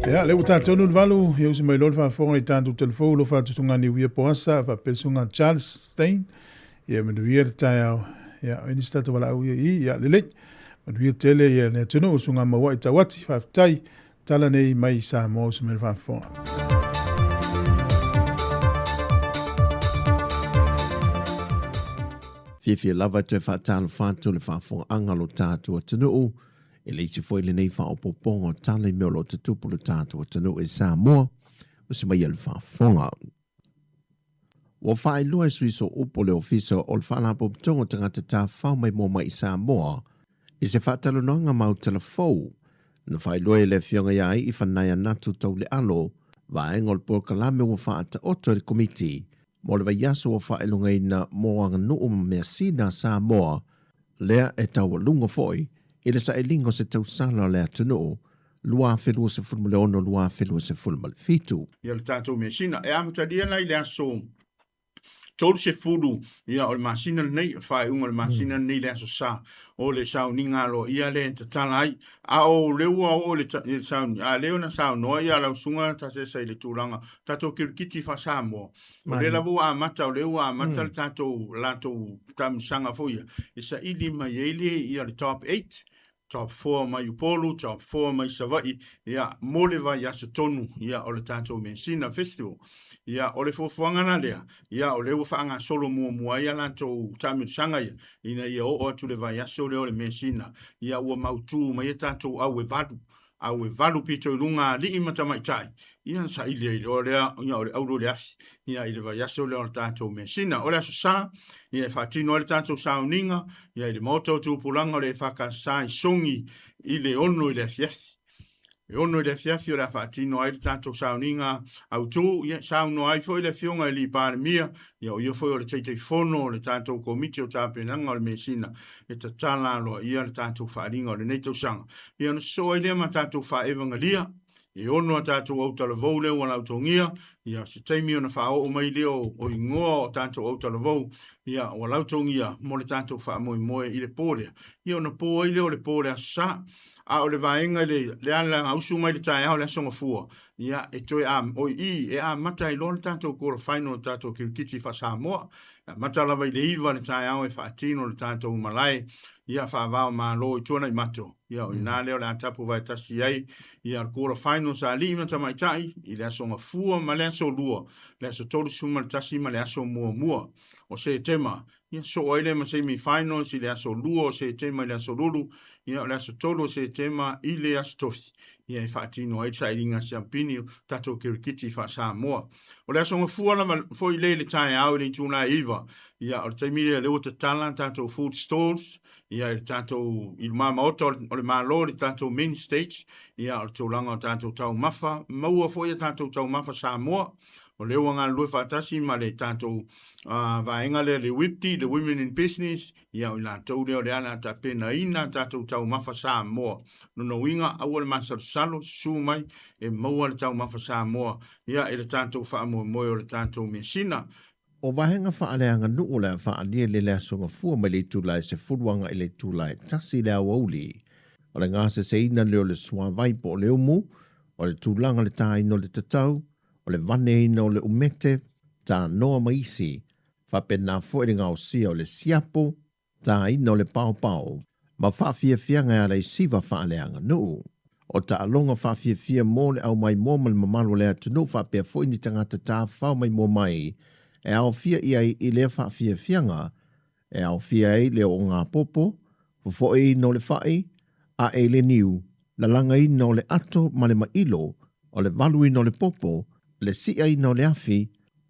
Speaker 2: Ia, lea ua tatonu le 8, ia usi mai loa le faafofoga i tatou telefou lo faatutuga Niuia Poasa faapea le susuga Charles Stein. Ia manuia le taeao. Ia, o nisi tatou valaau ia i, ia lelei. Manuia tele ia le atunuu, susuga Mauai Tauati, faafetai. Tala nei mai Samoa usi mai le faafofoga.
Speaker 10: Fiafia lava e toe faatalofa atu le faafofogaaga a lo tatou atunuu e le isi foi lenei faaopoopoga o tala i mea o lo o tutupu lo tatou atunuu e Samoa, o se mai le faafofoga. Ua faailoa e sui sooupu o le Ofisa o le Faalapotopotoga o Tagata Tafafao Maimoa Mai i Samoa i se faatalanoaga mau talafou na faailoa e le Afioga ia Iifanaia Natu Taulealo vaega o le polokalame ua faataoto e le Komiti mo le vaiaso ua faailogaina mo aganuu ma measina a Samoa lea e taualuga foi i le sailiga o se tausala o le atunuu 2026-2027.
Speaker 11: Ia le tatou measina. E amatalia la i le aso 30 ia o le masina lenei, o le faaiuga o le masina lenei i le aso Sa, o le sauniga aloaia lea e tatala ai. A o lea ua oo i le sauni, a lea na saunoa ia lau susuga Tasesa i le tulaga tatou kirikiti faa-Samoa, o lea lava ua amata, o lea ua amata le tatou latou taamilosaga foi ia, e saili mai ai le, ia le top 8, top 4 mai Upolu, top 4 mai Savaii, ia, mo le vaiaso tonu, ia, o le tatou Measina Festival. Ia, o le fuafuaga la lea, ia, o lea ua faagasolo muamua ai a latou taamilosaga ia, ina ia oo atu le vaiaso lea o le Measina, ia, ua mautu mai a tatou au e valu, au e valu pito i luga alii ma tamaitai, ia na saili ai loa lea, ia, o le auro i le afi, ia, i le vaiaso lea o le tatou Measina. O le Aso Sa, ia, e faatino ai le tatou sauniga, ia, i le Maota o Tupulaga o le EFKS i Sogi i le 6 i le afiafi. E 6 i le afiafi o le a faatino ai le tatou sauniga autu, ia, saunoa ai foi le Afioga i le Palemia, ia, o ia foi o le Taitaifono o le tatou Komiti o Tapenaga o le Measina, e tatala aloaia le tatou faaaliga o lenei tausaga. Ia, ona sosoo ai lea ma tatou faaevagalia, e ono a tatou autalavou lea ua lautogia, ia, se taimi ona faaoo mai lea o igoa o tatou autalavou, ia, ua lautogia mo le tatou faamoemoe i le po lea. Ia, ona po ai lea o le po o le Aso Sa. A o le vaega i le ala usu mai le taeao le Aso Gafua, ia, e toe a, oi i, e amata ai loa le tatou quarter final o le tatou kirikiti faa-Samoa. E amata lava i le 9 le taeao e faatino le tatou malae, ia, faava o Malo i Tuanaimato. Ia, o ina lea o le a tapu vaetasi ai, ia, le quarter finals a alii ma tamaitai i le Aso Gafua ma le Aso Lua, le aso 31 ma le aso muamua o Setema. Ia, soo ai lea ma semi finals i le aso 2 o Setema i le aso Lulu, ia, o le aso 3 o Setema i le aso Tofi, ia, e faatino ai le sailiga siampini o tatou kirikiti faa-Samoa. O le aso Gafua lava foi lea i le taeao i le itula e 9, ia, o le taimi lea lea ua tatala tatou food stalls, ia, i le tatou, i luma maota o le Malo, le tatou main stage, ia, o le tulaga o tatou taumafa, maua foi a tatou taumafa Samoa, o lea ua galulue faatasi ma le tatou vaega lea le WIPTI, the Women in Business, ia, o i latou lea o le ala tapenaina tatou taumafa Samoa. Lona uiga, aua le masalosalo, susu mai e maua le taumafa Samoa, ia, i le tatou faamoemoe o le tatou measina.
Speaker 10: O vaega faaleaganuu o le a faaalia i le Aso Gafua mai le itula e 10 agai i le itula e 1 i le aoauli. O le gaseseina lea o le suavai po o le umu, o le tulaga o le tāina o le tatau, o le vaneina o le umete, tānoa ma isi, faapena foi le gaosia o le siapo, tāina o le paopao, ma faafiafiaga e ala i siva faaleaganuu. O taaloga faafiafia mo le aumaimoa ma le mamalu o le atunuu faapea foi ni tagata tafafao maimoa mai e aofia i ai i lea faafiafiaga, e aofia ai le oogapopo, fofoeina o le fai, ae i le niu, lalagaina o le ato ma le mailo, o le valuina o le popo, le siaina o le afi,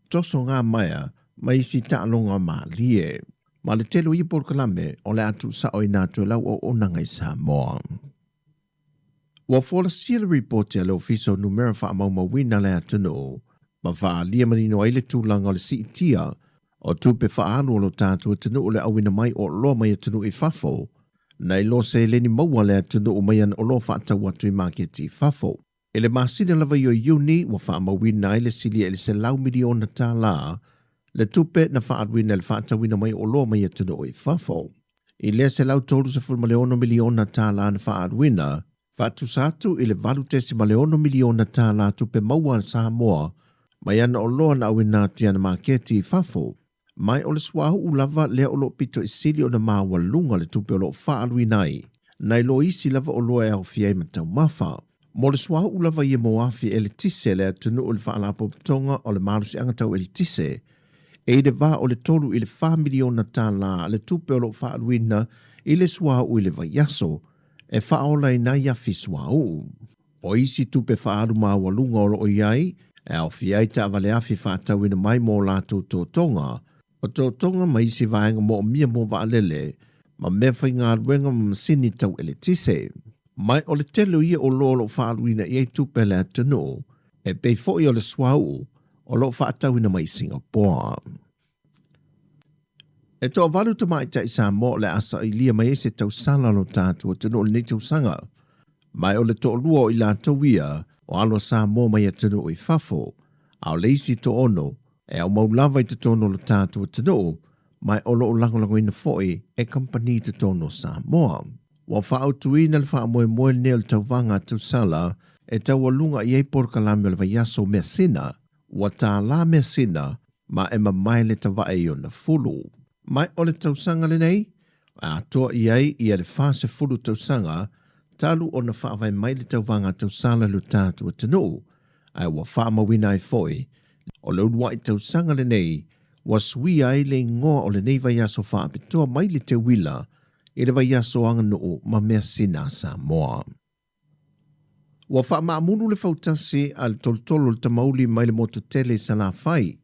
Speaker 10: toso maea ma isi taaloga malie. Ma le tele o ia polokalame o le a tuusaoina atu e lau auaunaga i Samoa. Ua folasia le ripoti a le Ofisa o Numera Faamaumauina le atunuu ma faaalia manino ai le tulaga o le siitia o tupe faaalu o lo tatou atunuu le auina mai o oloa mai atunuu i fafo, nai lo seleni maua a le atunuu mai ana oloa faatau atu i maketi i fafo. I le masina lava ia o Iuni ua faamauina ai le silia i le $100 miliona le tupe na faaaluina i le faatauina mai o oloa mai atunuu i fafo. I lea $136 miliona na faaaluina, Faatusa atu i le $8.6 miliona tālā tupe maua a Samoa mai ana oloa na auina atu i ana maketi i fafo. Mai o le suauu lava lea o loo pito i sili ona maualuga le tupe o loo faaaluina ai, nai lo isi lava oloa e aofia ai ma taumafa. Mo le suauu lava ia mo afi eletise a le atunuu i le Faalapotopotoga o le Malosiaga Tau Eletise, e i le va o le 3 i le 4 miliona tālā le tupe o loo faaaluina i le suauu i le vaiaso, e faaola ai nai afi suauu. O isi tupe faaalu maualuga o loo i ai, e aofia ai taavale afi faatauina mai mo latou totoga, o totoga ma isi vaega moomia mo vaalele, ma mea faigaluega ma masini tau eletise. Mai o le tele o ia oloa o loo faaaluina i ai tupe a le atunuu, e pei foi o le suauu o loo faatauina mai i Singapoa. E toavalu tamaitai Samoa o le a sailia mai ai se tausala o lo tatou atunuu i lenei tausaga. Ma o le toalua o i latou ia o alo a Samoa mai atunuu i fafo, a o le isi toaono e aumau lava i totonu o lo tatou atunuu, ma o lo o lagolagoina foi e kamupani i totonu o Samoa. Ua faaautuina le faamoemoe lenei o le tauvaga a tausala e taualuga i ai polokalame o le vaiaso o measina, ua tālā measina ma e mamae le tavae i ona fulu. Ma o le tausaga lenei, e atoa i ai ia le 40 tausaga talu ona faavae mai le tauvaga tausala i lo tatou atunuu, ae ua faamauina ai foi o le uluai tausaga lenei ua suia ai le igoa o lenei vaiaso faapitoa mai le teuila i le vaiaso aganuu ma measina a Samoa. Ua faamaamulu le fautasi a le tolotolo o le tamauli mai le motu tele i Salafai,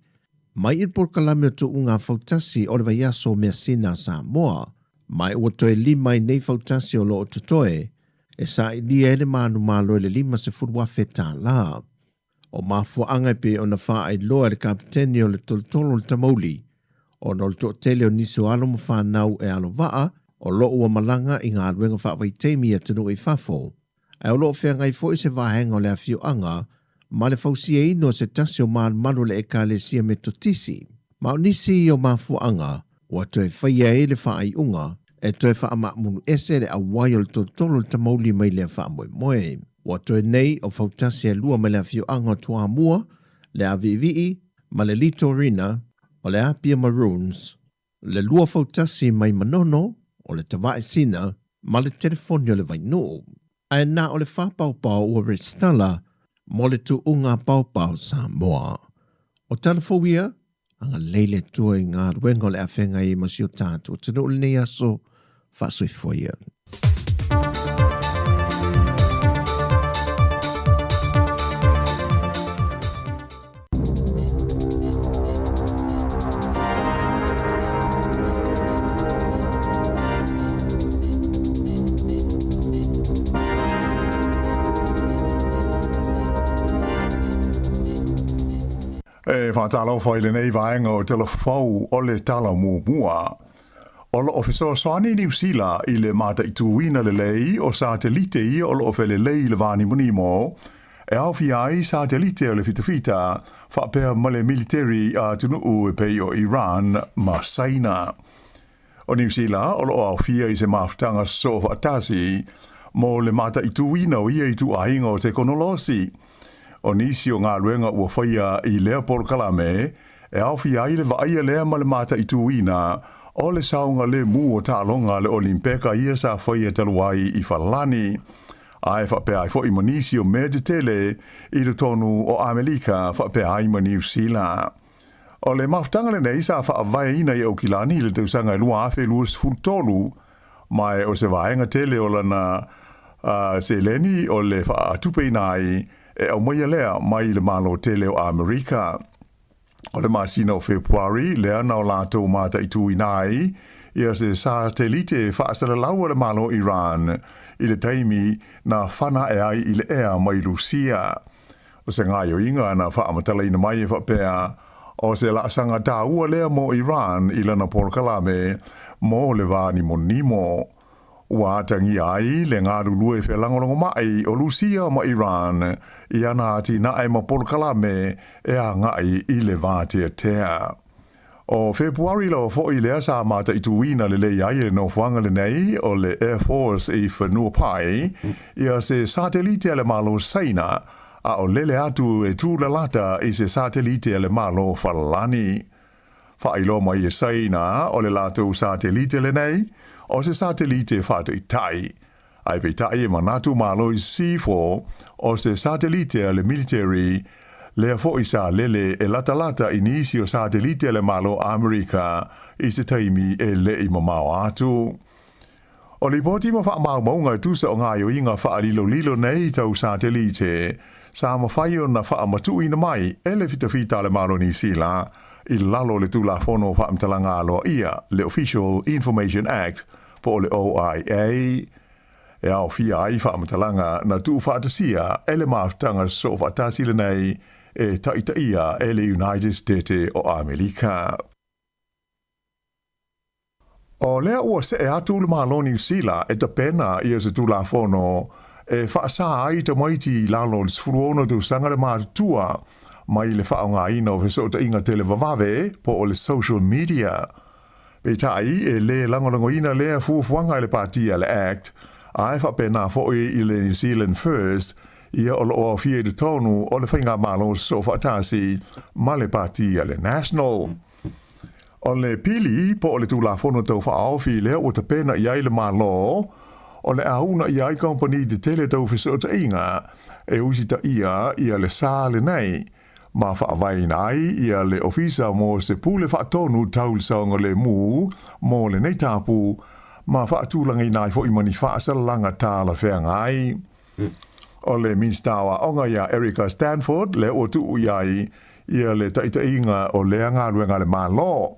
Speaker 10: mai i le polokalame o tuuga fautasi o le vaiaso o measina a Samoa, ma ua toe 5 ai nei fautasi o loo totoe e sailia ai le manumalo i le $50,000 tālā. O mafuaaga e pei ona faailoa e le kapiteni o le tolotolo o le tamauli, ona o le toatele o nisi o alo ma fanau e alo vaa o loo ua malaga i galuega faavaitaimi i atunuu i fafo, ae o loo feagai foi se vaega o le afioaga ma le fausiaina o se tasi o malumalu o le Ekalesia Metotisi. Ma o nisi o mafuaaga ua toe faia ai le faaiuga e toe faamaamulu ese le auai o le tolotolo o le tamauli mai lea faamoemoe. Ua toe nei o fautasi e 2 mai le afioaga o Toamua, le Aviivii ma le Litorina o le Apia Maroons, le 2 fautasi mai Manono o le Tavae Sina ma le telefoni o le Vainuu. Ae na o le whāpaopao ua restala mo le tuuga paopao Samoa. O tala fou ia, anga leile tua i ngā ruenga o le awhenga i ma si o tātou atunuu i lenei aso, faasoifua ia.
Speaker 12: E faatalofa i lenei vaega o Talafou o le Tala Muamua. O loo fesoasoani Niu Sila i le mataituina lelei o satelite ia o loo felelei i le vanimonimo, e aofia ai satelite o le fitafita faapea ma le militeri a atunuu e pei o Iran ma Saina. O Niu Sila o loo aofia i se mafutaga sosoo faatasi mo le mataituina o ia ituaiga o tekonolosi. O nisi o galuega ua faia i lea polokalame e aofia ai le vaaia lea ma le mataituina o le saogalemu o taaloga a le Olimpeka ia sa faia talu ai i Falani, ae faapea ai foi ma nisi o mea tetele i totonu o Amelika faapea ai ma Niu Sila. O le mafutaga lenei sa faavaeina i Aukilani i le tausaga e 2023, ma o se vaega tele o lana seleni o le faatupeina ai e aumaia lea mai le Malo tele o Amerika. O le masina o Fepuari lea na o latou mataituina ai ia se satelite faasalalau a le Malo Iran i le taimi na fana ae ai i le ea mai Lusia. O se gaoioiga na faamatalaina mai e faapea o se laasaga taua lea mo Iran i lana polokalame mo le vanimonimo. Ua atagia ai le galulue felagolagomai o Lusia ma Iran i ana atinae ma polokalame e agai i le vateatea. O Fepuari lava foʻi lea sa mataituina lelei ai e le nofoaga lenei o le Air Force i Whenuapai ia se satelite a le Malo Saina, a o lele atu e tūlalata i se satelite a le Malo Falani. Faailoa mai e Saina o le latou satelite lenei, o se satelite faataitai. Ae peitai e manatu malo i sisifo o se satelite a le military lea foʻi sa lele e latalata i nisi o satelite a le Malo Amerika i se taimi e leʻi mamao atu. O lipoti ma faamaumauga e tusa o gaoioiga faalilolilo nei tau satelite sa mafai ona faamatuuina mai e le fitafita a le Malo Niu Sila i lalo o le Tulafono o Faamatalaga Aloaia, le Official Information Act, po o le OIA, e aofia ai faamatalaga na tuufaatasia e le mafutaga sosoofaatasi lenei e taitaia e le United Setete o Amerika. O lea ua see atu le Malo Niu Sila e tapena ia se Tulafono e faasā ai tamaiti i lalo o le 16 tausaga le matutua mai le faaaogaina o fesootaiga televavave po o le social media. Peitai, e lē lagolagoina lea fuafuaga e le Pati a le act, ae faapena foi i le New Zealand First, ia o lo o aofia i totonu o le Faigamalo Sosoofaatasi ma le Pati a le National. O le pili po o le Tulafono Tau Faaofi lea ua tapena i ai le Malo, o le a uuna i ai kamupani tetele tau fesootaiga e usitaia ia le sa lenei, ma faavaeina ai ia le Ofisa mo se Pule Faatonu Tau le Saogalemu mo lenei tapu, ma faatulagaina ai foi ma ni faasalalaga talafeagai. O le Minisita o Aoga ia Erica Stanford lea ua tuu i ai ia le taitaiga o lea galuega a le Malo,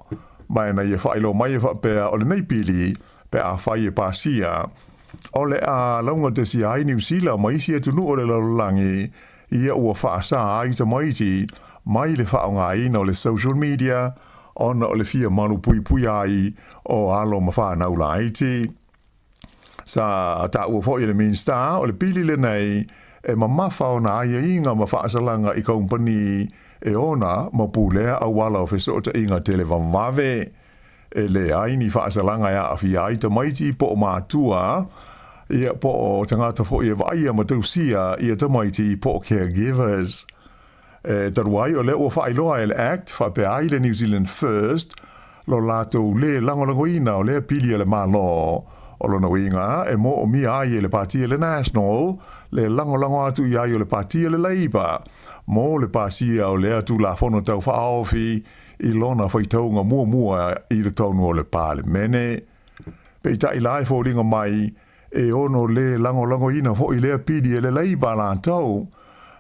Speaker 12: ma ina ia faailoa mai e faapea o lenei pili pe afai e pasia, o le a laugatasia ai Niu Sila ma isi atunuu o le lalolagi ia ua faasā ai tamaiti mai le faaaogaina o le social media ona o le fia malupuipuia ai o alo ma fanau laiti. Sa taua foi e le Minisita o le pili lenei e mamafa ona aiaiga ma faasalaga i kaumpani e ona ma pulea auala o fesootaiga televavave. E leai ni faasalaga e aafia ai tamaiti po o matua, ia, po o tagata foi e vaaia ma tausia ia tamaiti po o caregivers. E talu ai o lea ua faailoa e le Act faapea ai le New Zealand First lo latou lē lagolagoina o lea pili a le Malo. O lona uiga e moomia ai e le Pati a le National le lagolago atu i ai o le Pati a le Labour mo le pasia o lea Tulafono Tau Faaofi i lona faitauga muamua i totonu o le Palemene. Peitai la e foliga mai, e ono lē lagolagoina foi lea pili e le Labour latou.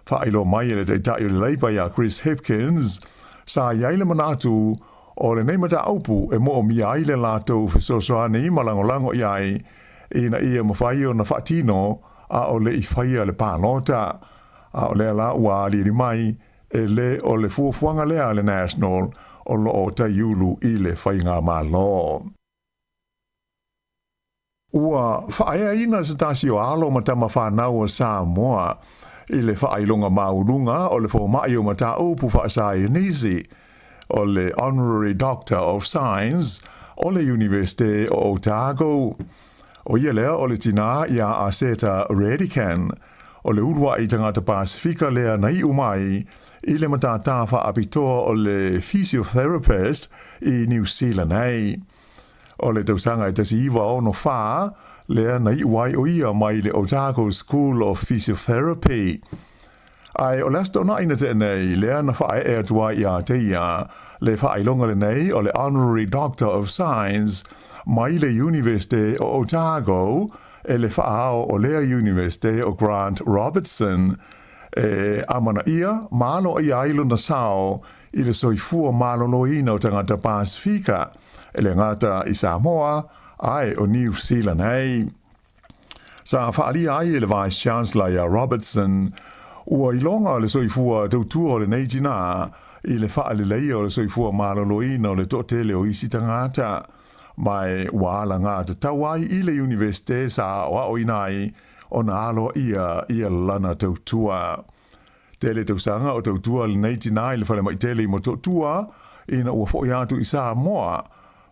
Speaker 12: Faailoa mai e le Taitai o le Labour ia Chris Hipkins, sa i ai le manatu o lenei mataupu e moomia ai le latou fesoasoani ma lagolago i ai ina ia mafai ona faatino a o le i faia le palota. A o lea la ua aliali mai, E lē o le fuafuaga lea a le National o lo o taiulu i le faigamalo. Ua faaeaina se tasi o alo ma tama fanau o Samoa i le faailoga maualuga o le fomai o mataupu faasaienisi, o le Honorary Doctor of Science o le Iunivesite o Otago. ʻO ia lea o le tinā iā Aseta Redican, O le uluaʻi tagata Pasefika lea na iʻu mai i le matātā faapitoa o le physiotherapist i Niu Sila nei. O le tausaga e 1964 lea na iʻu ai ʻo ia mai le Otago School of Physiotherapy. Ae o le Aso Toonai na tea nei lea na faaee atu ai iā te ia le faailoga lenei o le Honorary Doctor of Science mai le Iunivesite o Otago e le faaao o lea Iunivesite o Grant Robertson e amanaia ma aloaia ai lona sao i le soifua maloloina o tagata Pasefika, e le gata i Samoa ae o Niu Sila nei. Sa faaalia ai e le Vice Chancellor ia Robertson, ua iloga le soifua tautua o lenei tinā i le faaleleia o le soifua maloloina o le toatele o isi tagata. Ma e ua alagatatau ai i le Iunivesite sa aoaoina ai ona aloaia ia lana tautua. Tele tausaga o tautua lenei tinā i le falemai tele i Motootua, ina ua foʻi atu i Samoa,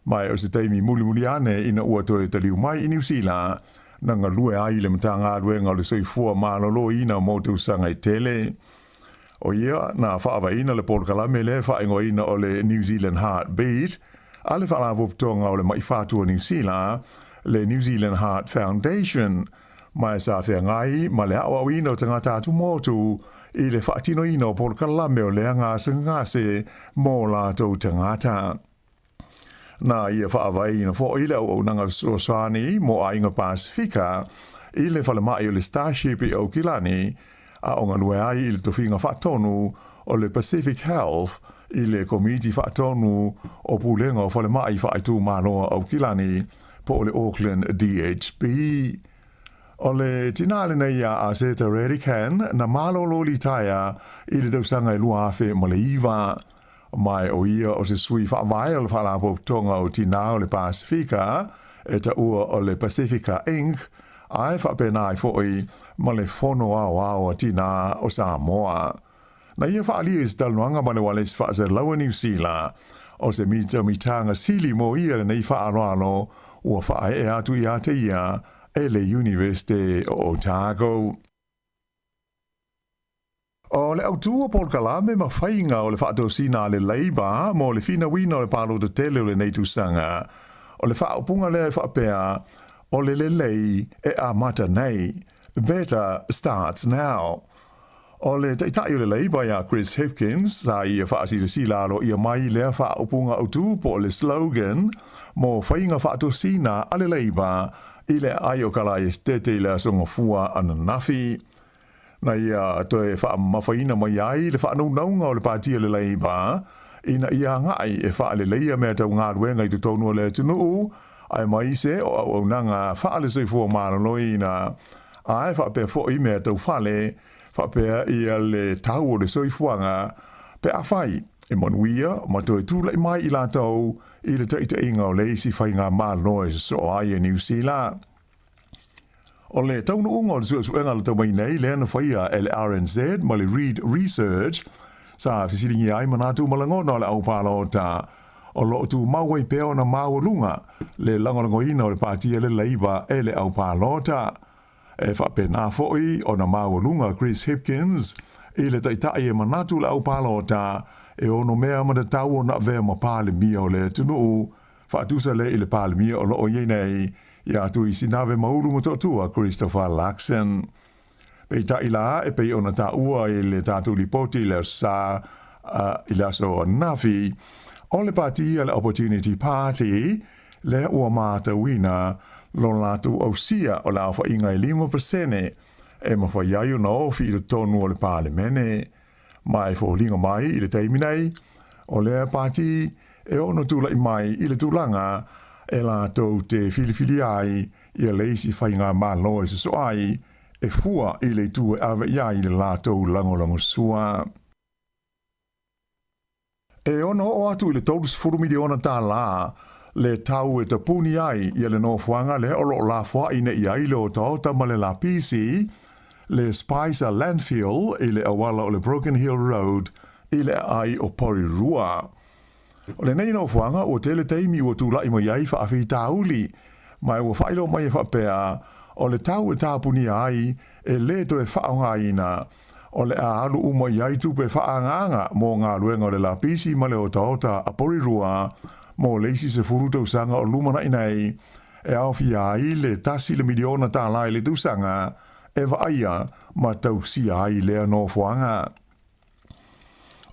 Speaker 12: ma o se taimi mulimuli ane ina ua toe taliu mai i Niu Sila, na galue ai i le Matagaluega o le Soifua Maloloina mo tausaga e tele. O ia na faavaeina le polokalame lea e faaigoaina o le New Zealand Heart Beat a le Faalapotopotoga o le Maʻi Fatu o Niu Sila, le New Zealand Heart Foundation, ma e sa feagai ma le aoaoina o tagata atumotu i le faatinoina o polokalame o lea gasegase mo latou tagata. Na ia faavaeina foʻi le auaunaga fesoasoani mo aiga Pasefika i le falemai o le Starship i Aukilani, a o galue ai i le tofiga faatonu o le Pacific Health i le Komiti Faatonu o Pulega o Falemai Faaitumalo a Aukilani po o le Auckland DHB. O le tinā lenei iā Aseta Redican na malolo litaea i le tausaga e 2009. Ma o ia o se sui faavae o le Faalapotopotoga o Tinā o le Pasefika e taua o le Pasifika Inc. Ae faapena ai foʻi ma le Fono Aoao a Tinā o Samoa. Na ia faaalia i se talanoaga ma le ualesi faasalalau a Niu Sila, o se mitamitaga sili mo ia lenei faaaloalo ua faaee atu iā te ia e le Iunivesite o Otago. O le autū o polokalame ma faiga o le faatosina a le Labour mo le finauina o le palota tele o lenei tausaga, o le faaupuga lea e faapea, O le lelei e amata nei, Better starts now. O le taitai o le Labour iā Chris Hipkins sa ia faasilasila aloaia mai lea faaupuga autū po o le slogan mo faiga faatosina a le Labour i le aai o Kalaesetete i le Aso Gafua ananafi. Na ia toe faamamafaina mai ai le faanaunauga o le Pati a le Labour ina ia agai e faaleleia mea tau galuega i totonu o le atunuu, aemaise o auaunaga faale-soifua maloloina, ae faapea foi mea tau fale, faapea ia le tau o le soifuaga, pe afai e manuia ma toe tulai mai i latou i le taitaiga o le isi faigamalo e sosoo ai e Niu Sila. O le taunuuga o le suesuega na tau mai nei lea na faia e le RNZ ma le Reid Research, sa fesiligia ai manatu ma lagona o le au palota o lo o tumau ai pea ona maualuga le lagolagoina o le Pati a le Labour e le au palota. E faapena foi ona maualuga Chris Hipkins i le taitai e manatu le au palota e ono mea ma tatau ona avea ma Palemia o le atunuu faatusa lea i le Palemia o lo o i ai nei iā Tuisinave Maulu Motootua Christopher Luxon. Peitai la, e pei ona taua i le tatou lipoti i le aso Sa, i le aso ananafi, o le pati a le Opportunity Party lea ua matauina lo latou ausia o le aofaiga e 5% e mafai ai ona ofi i totonu o le Palemene. Ma e foliga mai i le taimi nei, o lea pati e ono tulai mai i le tulaga e latou te filifilia ai ia le isi faigamalo e soso ai, e fua i le itu e ave i ai le latou lagolagosua. E ono oo atu i le $30 miliona le tau e tapuni ai ia le nofoaga lea o lo o lafoai nei ai le otaota ma le lapisi, le Spicer Landfill i le auala o le Broken Hill Road i le aai o Porirua. O lenei nofoaga ua tele taimi ua tulai mai ai faafitauli, ma ua faailoa mai e faapea, o le tau e tapunia ai e lē toe faaaogaina, o le a alu uma i ai tupe faaagaaga mo galuega o le lapisi ma le otaota a Porirua mo le isi 10 tausaga o lumanai nei, e aofia ai le $1 miliona i le tausaga e vaaia ma tausia ai lea nofoaga.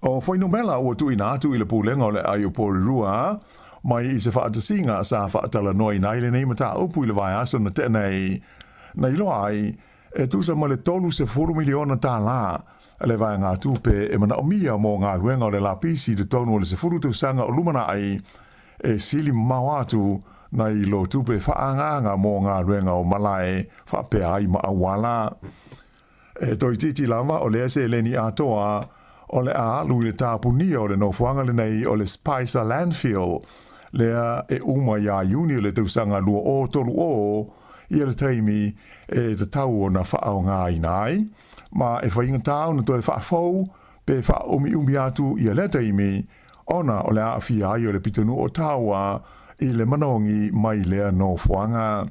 Speaker 12: O fuainumera ua tuuina atu i le Pulega o le Aai o Porirua mai i se faatasiga sa faatalanoaina ai lenei mataupu i le vaiaso na tea nei, na iloa ai e tusa ma le $30 miliona le vaegatupe e manaomia mo galuega o le lapisi i totonu o le 10 tausaga o lumanai, e sili mamao atu nai lo tupe faaagaaga mo galuega o malae faapea ai ma auala. E toeitiiti lava o lea seleni atoa o le a alu i le tapunia o le nofoaga lenei o le Spicer Landfill, lea e uma iā Iuni o le tausaga 2030 ia le taimi e tatau ona faaaogaina ai, ma e faigata ona toe faafou pe faaumiumi atu ia lea taimi. ona o le aafia ai o le pitonuu o Tawa i le manogi mai lea nofoaga.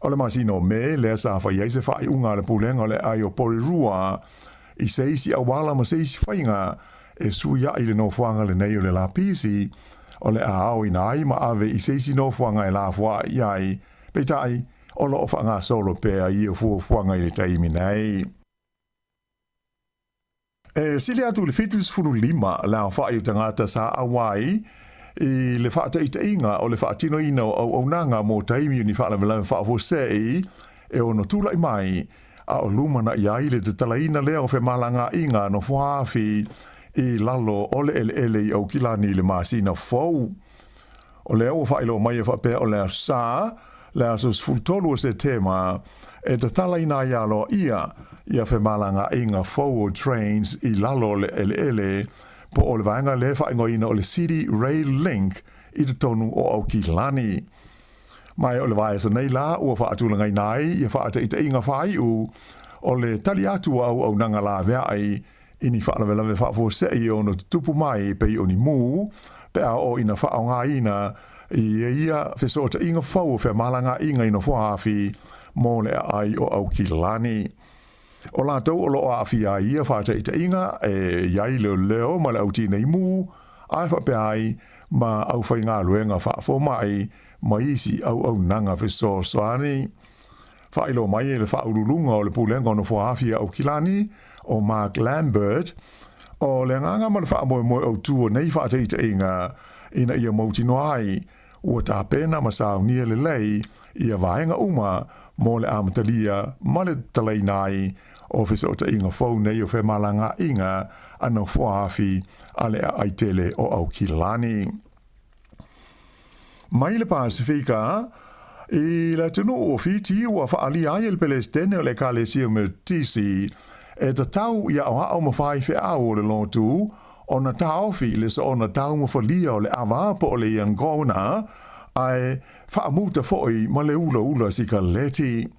Speaker 12: O le masina o Me lea sa fai ai se faaiuga a le Pulega o le Aai o Porirua i se isi auala ma se isi faiga e suiaʻi le nofoaga lenei o le lapisi o le a aoina ai ma ave i se isi nofoaga e lafoaʻi i ai, peitai, o lo o faagasolo pea ia fuafuaga i le taimi nei. E sili atu i le 75 le aofai o tagata sa auai i le faataitaiga o le faatinoina o auaunaga mo taimi o ni faalavelave faafuasei e ono tulai mai a o lumanai ai le tatalaina lea o femalagaaiga nofoaafi i lalo o le eleele i Aukilani i le masina fou. O lea ua faailoa mai e faapea o le Aso Sa, le aso 13 o Setema, e tatalaina ai aloaia ia femalagaaiga fou o trains i lalo o le eleele po o le vaega lea e faaigoaina o le City Rail Link i totonu o Aukilani. Ma o le vaiaso nei la ua faatulagaina ai ia faataitaiga faaiu o le tali atu a auaunaga laveai i ni faalavelave faafuasei e ono tutupu mai e pei o ni mū, pe a oo ina faaaogaina i ia fesootaiga fou o femalagaaiga i nofoaafi mo le aai o Aukilani. O latou o lo o aafia ai ia faataitaiga e i ai leoleo ma le au tinei mu, ae faapea ai ma aufaigaluega faafomai ma isi auaunaga fesoasoani. Faailoa mai e le Faauluuluga o le Pulega o Nofoaafi a Aukilani, o Mark Lambert, o le agaga ma le faamoemoe autu o nei faataitaiga ina ia mautinoa ai ua tapena ma saunia lelei ia vaega uma mo le amatalia ma le tatalaina ai o fesootaiga fou nei o femalagaaiga a Nofoaafi a le aai tele o Aukilani. Mai le Pasefika, i le atunuu o Fiti ua faaalia ai e le Pelesitene o le Ekalesia Metotisi e tatau i aoao ma faifeau o le lotu ona taofi i le soona taumafalia o le ava po o le Yangona ae faamuta foi ma le ulaula sikaleti.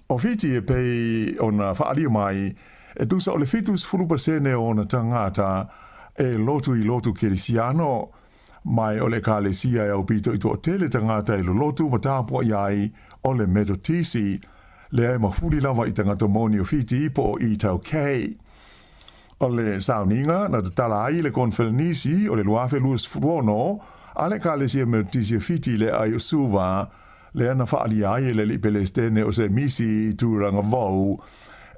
Speaker 12: O Fiti e pei ona faaalia mai e tusa o le 70% o ona tagata e lotu i lotu kerisiano. Mai o le Ekalesia e aupito i toatele tagata e lolotu ma tapuai ai o le Metotisi, lea e mafuli lava i tagata moni o Fiti po o iTaukei. O le sauniga na tatala ai le Konfelenisi o le 2026 a le Ekalesia Metotisi o Fiti le ai o Suva, lea na faaalia ai e le alii Pelesitene o Semisi Turagavou,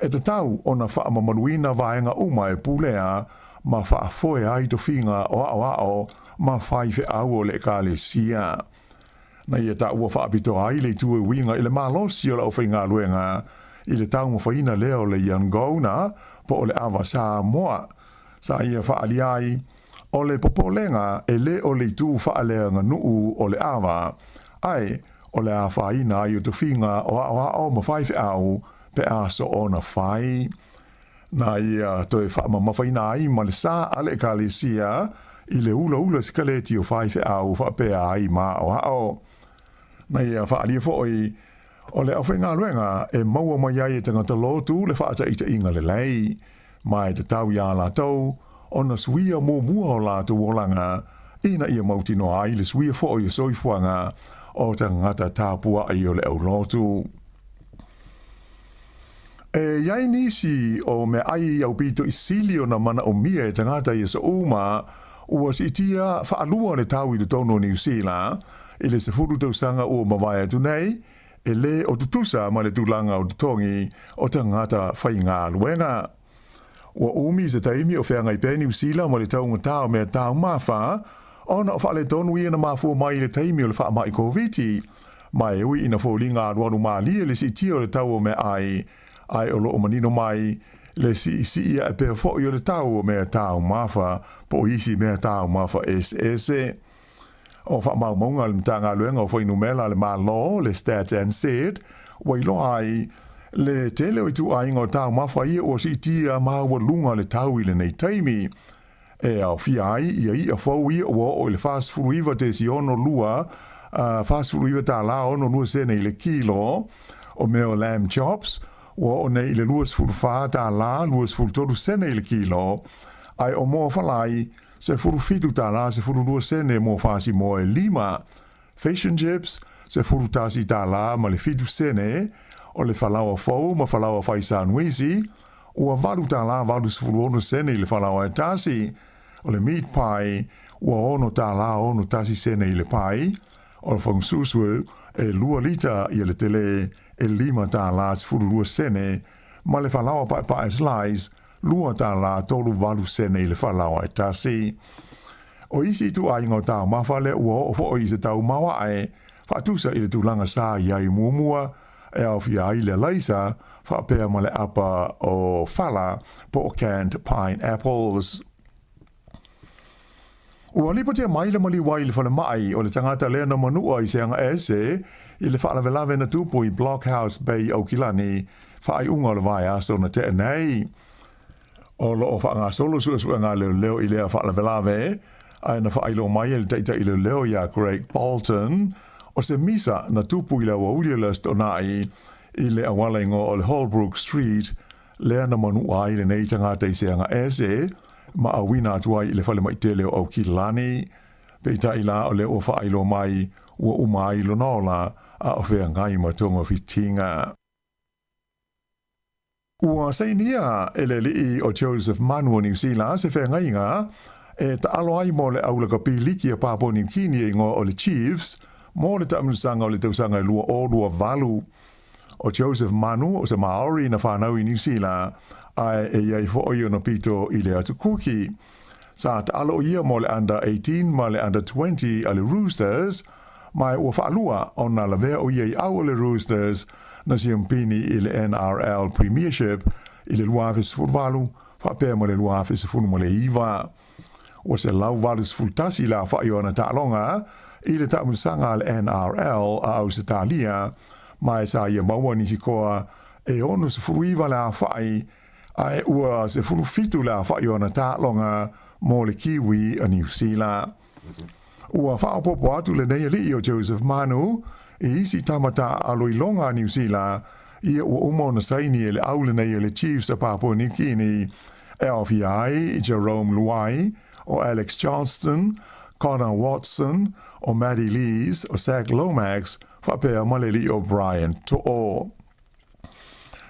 Speaker 12: e tatau ona faamamaluina vaega uma e pulea ma faafoe ai tofiga o aoao ma faifeau o le Ekalesia. Na ia taua faapitoa ai le itu e uiga i le malosi o le aufaigaluega i le taumafaina lea o le Yangona po o le ava Samoa. Sa ia faaalia ai, o le popolega e le o le itu faaleaganuu o le ava, ae o le afaina ai o tofiga o aoao ma faifeau pe a soona fai. Na ia toe faamamafaina ai ma le sa a le Ekalesia i le ulaula sikaleti o faifeau faapea ai ma aoao. Na ia faaalia foi o le aufaigaluega e maua mai ai e tagata lotu le faataitaiga lelei, ma e tatau iā latou ona suia muamua o latou olaga ina ia mautinoa ai le suia foi o soifuaga o tagata tapuai o le aulotu. E i ai nisi o meaai aupito i sili ona manaomia e tagata i aso uma, ua siitia faalua le tau i totonu o Niu Sila i le 10 tausaga ua mavae atu nei, e lē o tutusa ma le tulaga o totogi o tagata faigaluega. Ua umi se taimi o feagai pea Niu Sila ma le taugata o mea taumafa, ona o faaletonu ia na mafua mai i le taimi o le faamai Koviti, ma e ui ina foliga alualu malie le siitia o le tau o meaai, ae o lo o manino mai le siisii ae pea foi o le tau o mea taumafa po o isi mea taumafa eseese. O faamaumauga a le Matagaluega o Fuainumera a le Malo, le Stats NZ, ua iloa ai le tele o ituaiga o taumafa ia ua siitia maualuga le tau i lenei taimi, e aofia ai ia iʻa fou ia ua oo i le 49.62 49 tālā 62 sene i le kilo, o mea o lamb chops ua oo nei i le 24 tālā 23 sene i le kilo, ae o moa falai 17 tala 12 sene mo fasimoa e lima. Fish and chips, 11 tala ma le 7 sene. O le falaoa fou ma falaoa faisanuisi, ua 8 tala 86 sene i le falaoa e tasi. O le meat pie, ua 6 tala 61 sene i le pai. O le fagasusu e 2 lita ia le tele e 5 tala 12 sene ma le falaoa paepae slice 2 tala 38 sene i le falaoa e tasi. O isi ituaiga o taumafa lea ua oo foi i se tau maoae faatusa i le tulaga sa i ai muamua e aofia ai le alaisa faapea ma le apa o fala po o canned pineapples. Ua lipotia mai le maliu ai i le falemai o le tagata lea na manua i se agaese i le faalavelave na tupu i Blockhouse Bay Aukilani faaiuga o le vaiaso na tea nei. O lo o faagasolo suesuega a leoleo i lea faalavelave, ae na faailoa mai e le taitai leoleo ia Greg Bolton, o se misa na tupu i le aoauli o le Aso Toonai i le auala igoa o le Holbrook Street lea na manua ai lenei tagata i se agaese ma auina atu ai i le falemai tele o Aukilani. Peitai la o lea ua faailoa mai ua uma ai lona ola a o feagai ma togafitiga. Ua sainia e le alii o Joseph Manu o Niu Sila se feagaiga e taalo ai mo le au lakapi liki a Papua Niu Kini e igoa o le Chiefs mo le taamilosaga o le tausaga e 2028. O Joseph Manu o se Maori na fanau i Niu Sila ae e i ai foi ona pito i le Atu Kuki. Sa taalo ia mo le Under 18 ma le Under 20 a le Roosters, ma ua faalua ona lavea o ia i au o le Roosters na siampini i le NRL Premiership i le 2018 faapea ma le 2019. Ua 181 le aofai o ana taaloga i le taamilosaga a le NRL a Ausetalia, ma e sa ia maua nisi koa e 69 le aofai, ae ua 17 le aofai o ana taaloga mo le Kiwi a Niu Sila. Ua faaopoopo atu lenei alii o Joseph Manu i isi tama taaalo iloga a Niu Sila ia ua uma ona saini e le au lenei o le Chiefs a Papua New Guinea e aofia ai Jarome Luai, o Alex Johnston, Connor Watson, o Matty Lees, o Zac Lomax faapea ma le alii o Brian To'o.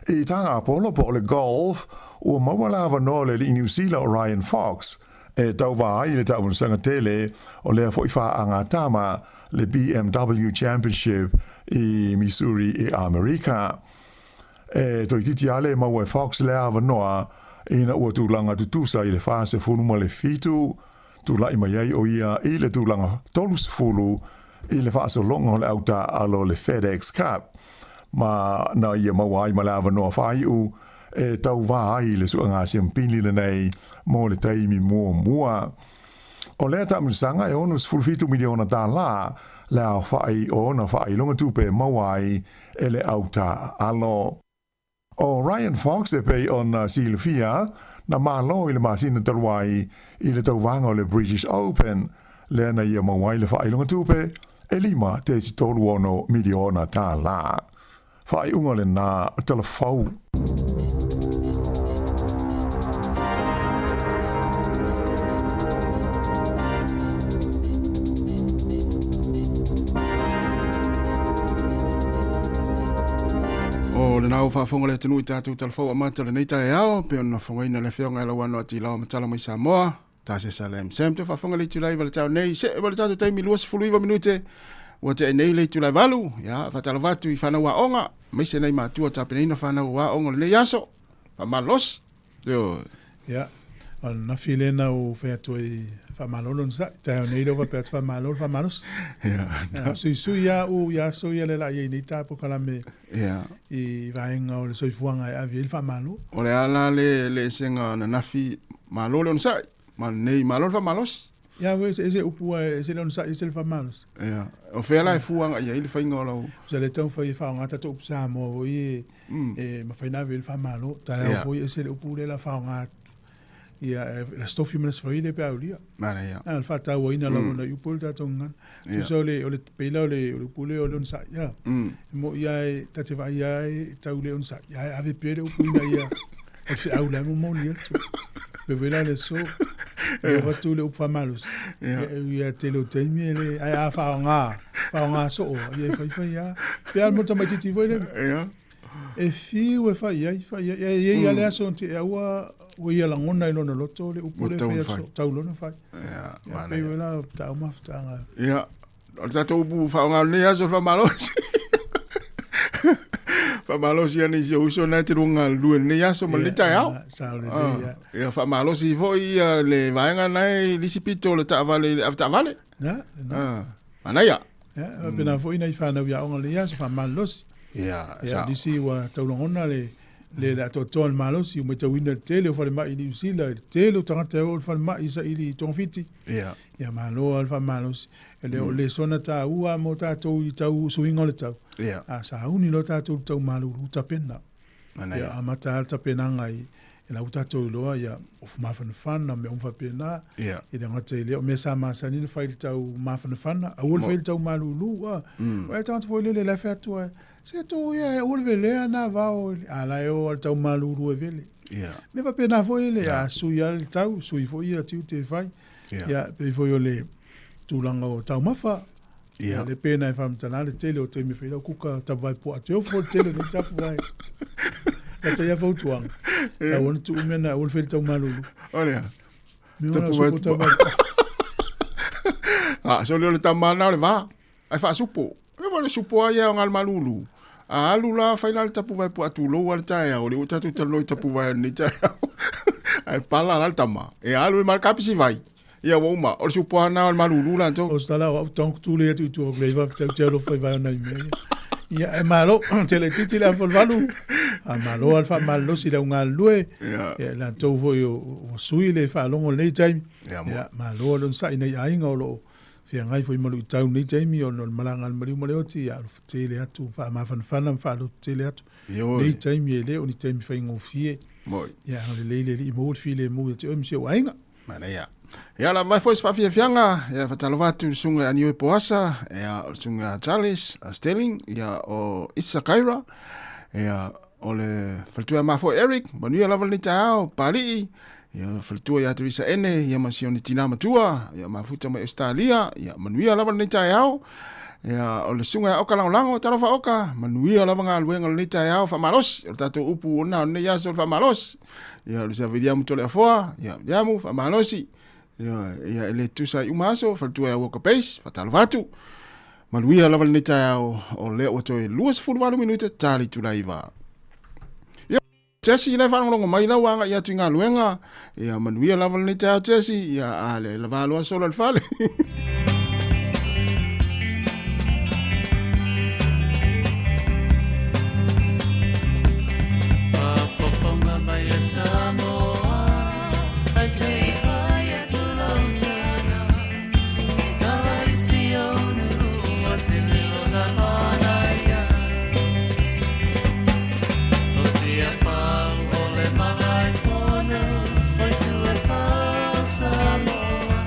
Speaker 12: I taga polo po o le golf, ua maua le avanoa o le alii Niu Sila o Ryan Fox e tauvā ai i le taamilosaga tele o lea foi faagatama le BMW Championship i Missouri i Amerika. E toeitiiti lava le maua e Fox lea avanoa ina ua tulaga tutusa i le 47, tulai mai ai o ia i le tulaga 30 i le faasologa o le au taaalo o le FedEx Cup, ma na ia maua ai ma le avanoa faaiu e tauvā ai i le suega siampini lenei mo le taimi muamua. O lea taamilosaga e 67 miliona tala le aofai o ona faailoga tupe e maua ai e le au taaalo. O Ryan Fox e pei ona silafia na malo i le masina talu ai i le tauvaga o le British Open lea na ia maua ai le faailoga tupe e 5.36 miliona tala. Faaiuga lena o Tala Fou.
Speaker 11: O lena ua faafofoga le atunuu i tatou talafou amata o lenei taeao, pei ona fofogaina le afioga e Lauano Atilao Matala mai Samoa, Tasesa Lam Sam, toe faafofoga le itula 9 le taeao nei, see ma le tatou taimi 29 minute, ua tea nei le itula 8, ia, faatalofa atu i fanau aoga, aemaise nai matua tapenaina fanau aoga o lenei aso, faamalosi.
Speaker 2: Ioe. Ia, o le nafi lea na ou fai atu ai faamalolo ona sa'i. Taeao nei lea ua faapea atu faamalo le faamalosi.
Speaker 11: Ia.
Speaker 2: Ia, suisui lava au i aso ia lea o le a i ai nei ta polokalame
Speaker 11: Ia.
Speaker 2: i vaega o le soifuaga e ave ai le faamalo.
Speaker 11: O le a la le, le esega ananafi malo le onosai, ma lenei malo le faamalosi.
Speaker 2: Ia, ua ese ese upu ae ese le onosai ese le faamalosi.
Speaker 11: Ia, o fea la e fua agai i ai le faiga o lau...
Speaker 2: Sa le taumafai e faaaoga tatou upu Samoa foi e, e mafai ona ave ai le faamalo. Taeao
Speaker 11: Ia.
Speaker 2: foi ese le upu lea la faaaoga atu. Ia, e, le Aso Tofi ma le Aso Faraile pe a aulia.
Speaker 11: Manaia.
Speaker 2: A, o le faatauaina lava o nai upu o le tatou gagana.
Speaker 11: Ia.
Speaker 2: Tusa o le, o le pei la o le, o le upu lea o le onosai, ia. E moni lava e, ta te vaai lava e tau le onosai, ae ave pea le upu ina ia, o le feau la e momoli atu. Pe vela le so. E avatu le upu faamalosi. Ia tele o taimi e le ae a faaaoga, faaaoga soo, ia e faifai lava. Pe a le mo tamaitiiti foi lele. E fiu e fai ai, fai ai. E i ai lava le aso na tea ua ua ia lagona i lona loto le upu lea e fai atu soo, tau loa ona fai. Ia, pei foi la o tau mafutaga.
Speaker 11: Ia, o le tatou upu faaaoga o lenei aso faamalosi. Faamalosi ane i si ou uso na e te lua galulue i lenei aso ma lenei taeao.
Speaker 2: Sao lelei, ia.
Speaker 11: Ia faamalosi foi ia le vaega na e i le isi pito o le taavale i le avetaavale.
Speaker 2: Ia, lena.
Speaker 11: Manaia.
Speaker 2: Ia, faapena foi nai fanau i aoga i lenei aso, faamalosi.
Speaker 11: Ia,
Speaker 2: sao. Ia, nisi ua taulagona le le le atoatoa o le malosi, ua matauina le tele o falemai i Niu Sila, le tele o tagata e o i le falemai e saili i togafiti.
Speaker 11: Ia.
Speaker 2: Ia malo lava le faamalosi. E le o le sona taua mo tatou i tau suiga o le tau.
Speaker 11: Ia.
Speaker 2: A sauni loa tatou i le tau malulu tapena.
Speaker 11: Manaia.
Speaker 2: Ia amata lava le tapenaga i e la ua tatou iloa ia ofu mafanafana ma mea uma faapena.
Speaker 11: Ia.
Speaker 2: E le gata i lea, o mea sa masani ona fai i le tau mafanafana, aua le fai i le tau malulu. A, o le tagata foi lele la e fai atu ai, se tou ia e aua le velea na vao, a la e o lava i le tau malulu e vele.
Speaker 11: Ia.
Speaker 2: Mea faapena foi lele, a sui lava le tau, sui foi ia tiute e fai.
Speaker 11: Ia.
Speaker 2: Ia, pei foi o le tulaga o taumafa.
Speaker 11: Ia.
Speaker 2: Le pena e faamatala le tele o taimi e fai lau kuka tapuvae puaa te ofo le tele o nei tapuvae. Lata ia fautuaga. Tau ona tuu mea na aua le fai le tau malulu.
Speaker 11: O lea.
Speaker 2: Mea ona
Speaker 11: Tapuvae
Speaker 2: supo tapuvae puaa.
Speaker 11: Ah, so le o le tama na o le va. Ai faasupo. E wa le supo ai o ngal malulu. A alu la fai la le tapuvae puaa tulou a le taeao. Le ua tatou talanoa i tapuvae o lenei taeao. Ai pala la le tama. E alu i malakapisi vai. Ia ua uma, o le supo lava lena o le malulu latou.
Speaker 2: O se tala o au tau tule atu i tua o Gleiva tau te alofa i vai o nai mea ia. Ia, e malo, tele itiiti le afa o le valu. A malo lava le faamalolosi i le au galulue.
Speaker 11: Ia.
Speaker 2: Ia, latou foi o, o sui le faalogo i lenei taimi.
Speaker 11: Ia, mo.
Speaker 2: Ia, malo le onosai i nai aiga o lo o feagai foi ma luitau i lenei taimi ona o le malaga a le maliu ma le oti. Ia, alofa tele atu, faamafanafana ma faalototele atu.
Speaker 11: Ioe.
Speaker 2: Lenei taimi e le o ni taimi faigofie.
Speaker 11: Moi.
Speaker 2: Ia, agalelei le Alii maua le filemu ia te oe ma si ou aiga.
Speaker 11: Manaia. Ia la mai foi se faafiafiaga, ia faatalofa atu i le susuga ia Anioe Poasa, ia o le susuga ia Charles Sterling, ia o Isa Kaira, ia o le faletua ia ma foi Eric, manuia lava lenei taeao, Papalii, ia faletua ia Teresa Ene, ia ma si ona tina matua, ia mafuta mai Ausetalia, ia manuia lava lenei taeao. Ia, o le susuga ia Oka Lagolago, talofa Oka, manuia lava galuega o lenei taeao, faamalosi, o le tatou upu ona o lenei aso o le faamalosi. Ia, o le Viliamu Toleafoa, ia, Viliamu, faamalosi, ia, ia, e le tusa ai uma aso, faletua ia Walker Base, faatalofa atu. Manuia lava lenei taeao, o lea ua toe 28 minute, ta le itula 9. Ia, Jesse, la e faalogologo mai lau agai atu i galuega. Ia, manuia lava lenei taeao, Jesse. Ia, a le lava aloa sola i le fale.
Speaker 1: Faafofoga mai e Samoa, ae se i fai atu lau tala. E tala i si ou nuu o se leo na manaia. O Tiafau o le Malaefono, o Ituafao Samoa.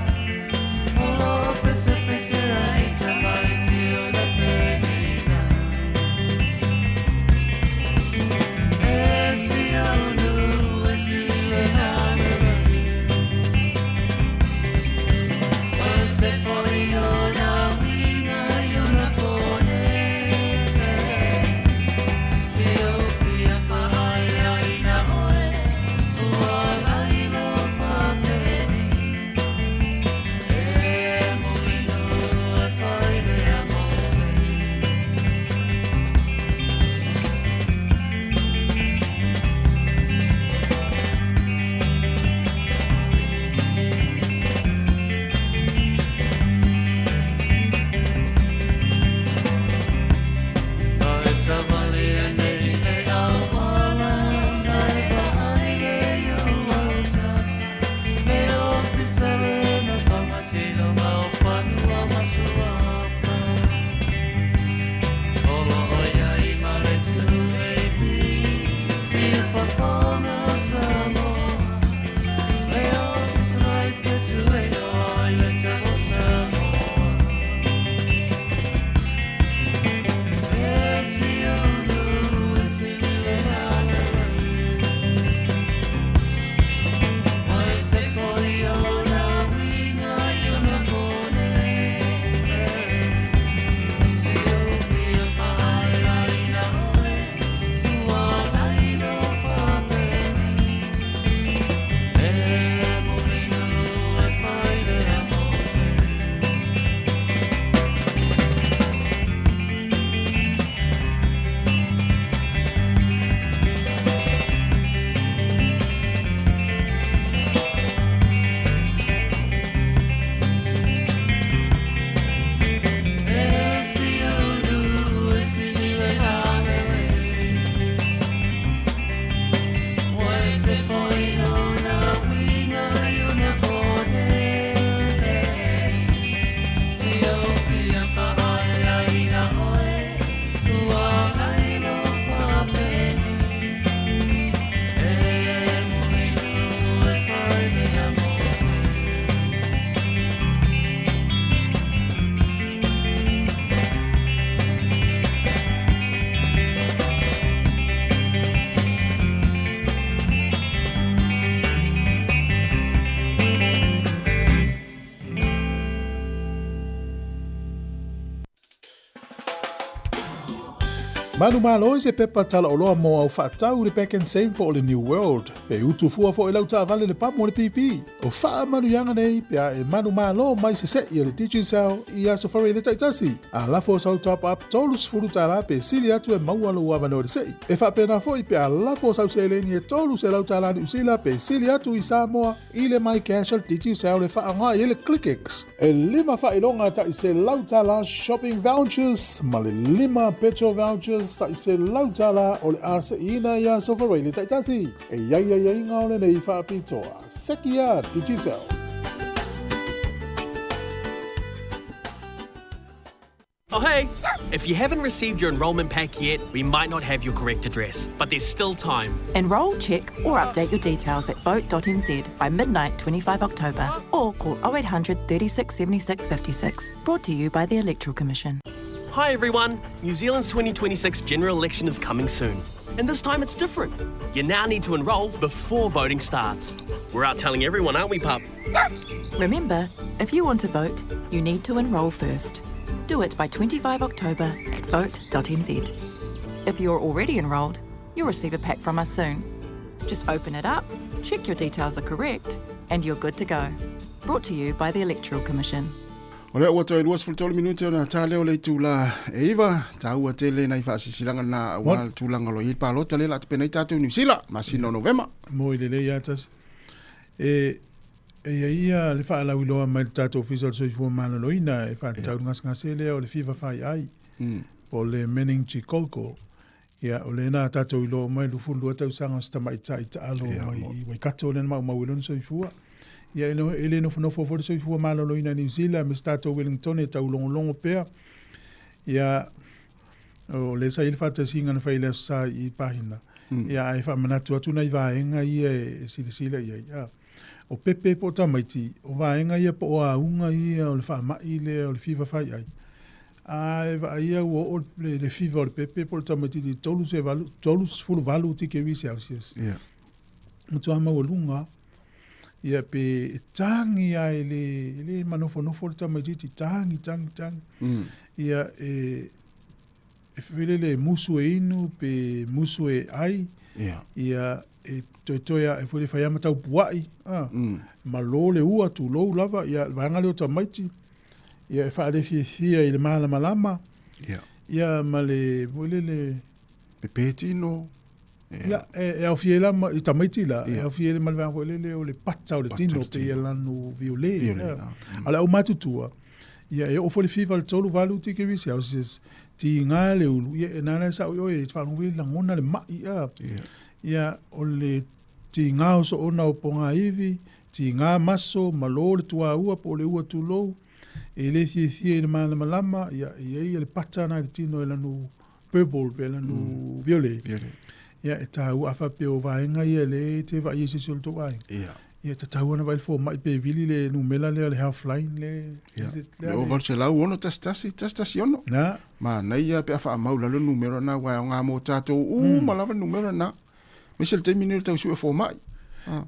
Speaker 2: Manumalo i se pepa talaoloa mo au faatau i le Pak'nSave po o le New World. E utu fua foi lau taavale le pamu o le pipi. O faamanuiaga nei pe a e manumalo mai sese'i a le Digicel i Aso Faraile taitasi. A lafo sau top up $30 pe sili atu e maua lou avanoa i le se'i. E faapena foi pe a lafo sau seleni e $300 Niu Sila pe sili atu i Samoa i le MyCash a le Digicel e faaaoga i ai le ClickX. E lima faailoga tai $100 shopping vouchers ma le lima petrol vouchers tai $100 o le a se'iina i Aso Faraile taitasi. E i ai aiaiga o lenei faapitoa. Seki a Digicel.
Speaker 6: Oh hey, if you haven't received your enrolment pack yet, we might not have your correct address, but there's still time.
Speaker 7: Enrol, check, or update your details at vote.nz by midnight 25 October or call 0800 36 76 56. Brought to you by the Electoral Commission.
Speaker 6: Hi everyone, New Zealand's 2026 general election is coming soon. And this time it's different. You now need to enrol before voting starts. We're out telling everyone, aren't we, pup?
Speaker 7: Remember, if you want to vote, you need to enrol first. Do it by 25 October at vote.nz. If you're already enrolled, you'll receive a pack from us soon. Just open it up, check your details are correct, and you're good to go. Brought to you by the Electoral Commission.
Speaker 11: O lea ua toe 23 minute ona tā lea o le itula e iva, tāua tele nai faasisilaga na aua le tulaga o lo i ai le palota lea la tapena ai tātou i Niu Sila, masina o Novema.
Speaker 2: Mo i lelei ia tasi. E, e ia ia le faalauiloa mai le tatou Ofisa o le Soifua Maloloina e faatatau le gasegase lea o le fiva faiai, mm. po o le meningococcal. Ia, o lena tatou iloa uma e 22 tausaga o se tamaitai taalo mai i Waikato lea na maumau ai lona soifua. Ia, e le nofonofo foi le soifua maloloina i Niu Sila me se tatou Wellington e taulogologo pea. Ia, o lea sa i ai le faatasiga na fai i le Aso Sa i Pahina. Ia, ae faamanatu atu nai vaega ia e silasila i ai. A, o pepe po o tamaiti, o vaega ia po o auga ia o le faamai lea o le fiva faiai. A e vaaia ua oo le fiva o le pepe po o le tamaitiiti i 38 tikeri Celsius.
Speaker 11: Yeah.
Speaker 2: Matua maualuga. Ia pe e tagi a e le, e le manofonofo le tamaitiiti, tagi, tagi, tagi. Ia e, e felele e musu e inu pe musu e ai.
Speaker 11: Yeah.
Speaker 2: Ia e toetoe a e foi le fai ama tau puai. Ah. Malo le ua tulou lava, ia le vaega lea o tamaiti. Ia e faalefiafia i le malamalama.
Speaker 11: Ia.
Speaker 2: Ia ma le foi lele.
Speaker 11: Pepe tino.
Speaker 2: Ia, e aofia ai la ma, i tamaiti la, e aofia ai ma le vaega foi lele o le pata o le tino, pei e lanu violet.
Speaker 11: Violet.
Speaker 2: A o le aumatutua, ia e oo foi le fiva i le 3, 8 degrees Celsius, tiga le ulu, ia e nana e sao i oe, e faalogo foi lagona le mai. Ia, o le tiga o soona o pogaivi, tiga maso, malo le tuaua po o le ua tulou, e le fiafia i le malamalama, ia, e i ai le pata na i le tino e lanu purple pe lanu violet.
Speaker 11: Violet.
Speaker 2: Ia, e tāua a faapea o vaega ia le te vaai ai se isi o le tou aiga.
Speaker 11: Ia.
Speaker 2: Ia, tatau ona vaai le fomai pe vili le numera lea o le healthline le.
Speaker 11: Ia.
Speaker 2: Le,
Speaker 11: Le 806 11 11 6.
Speaker 2: Na.
Speaker 11: Manaia pe a faamau lalo numera na aua e aoga mo tatou uma lava le numera na. Aemaise le taimi nei o le tau sue fomai.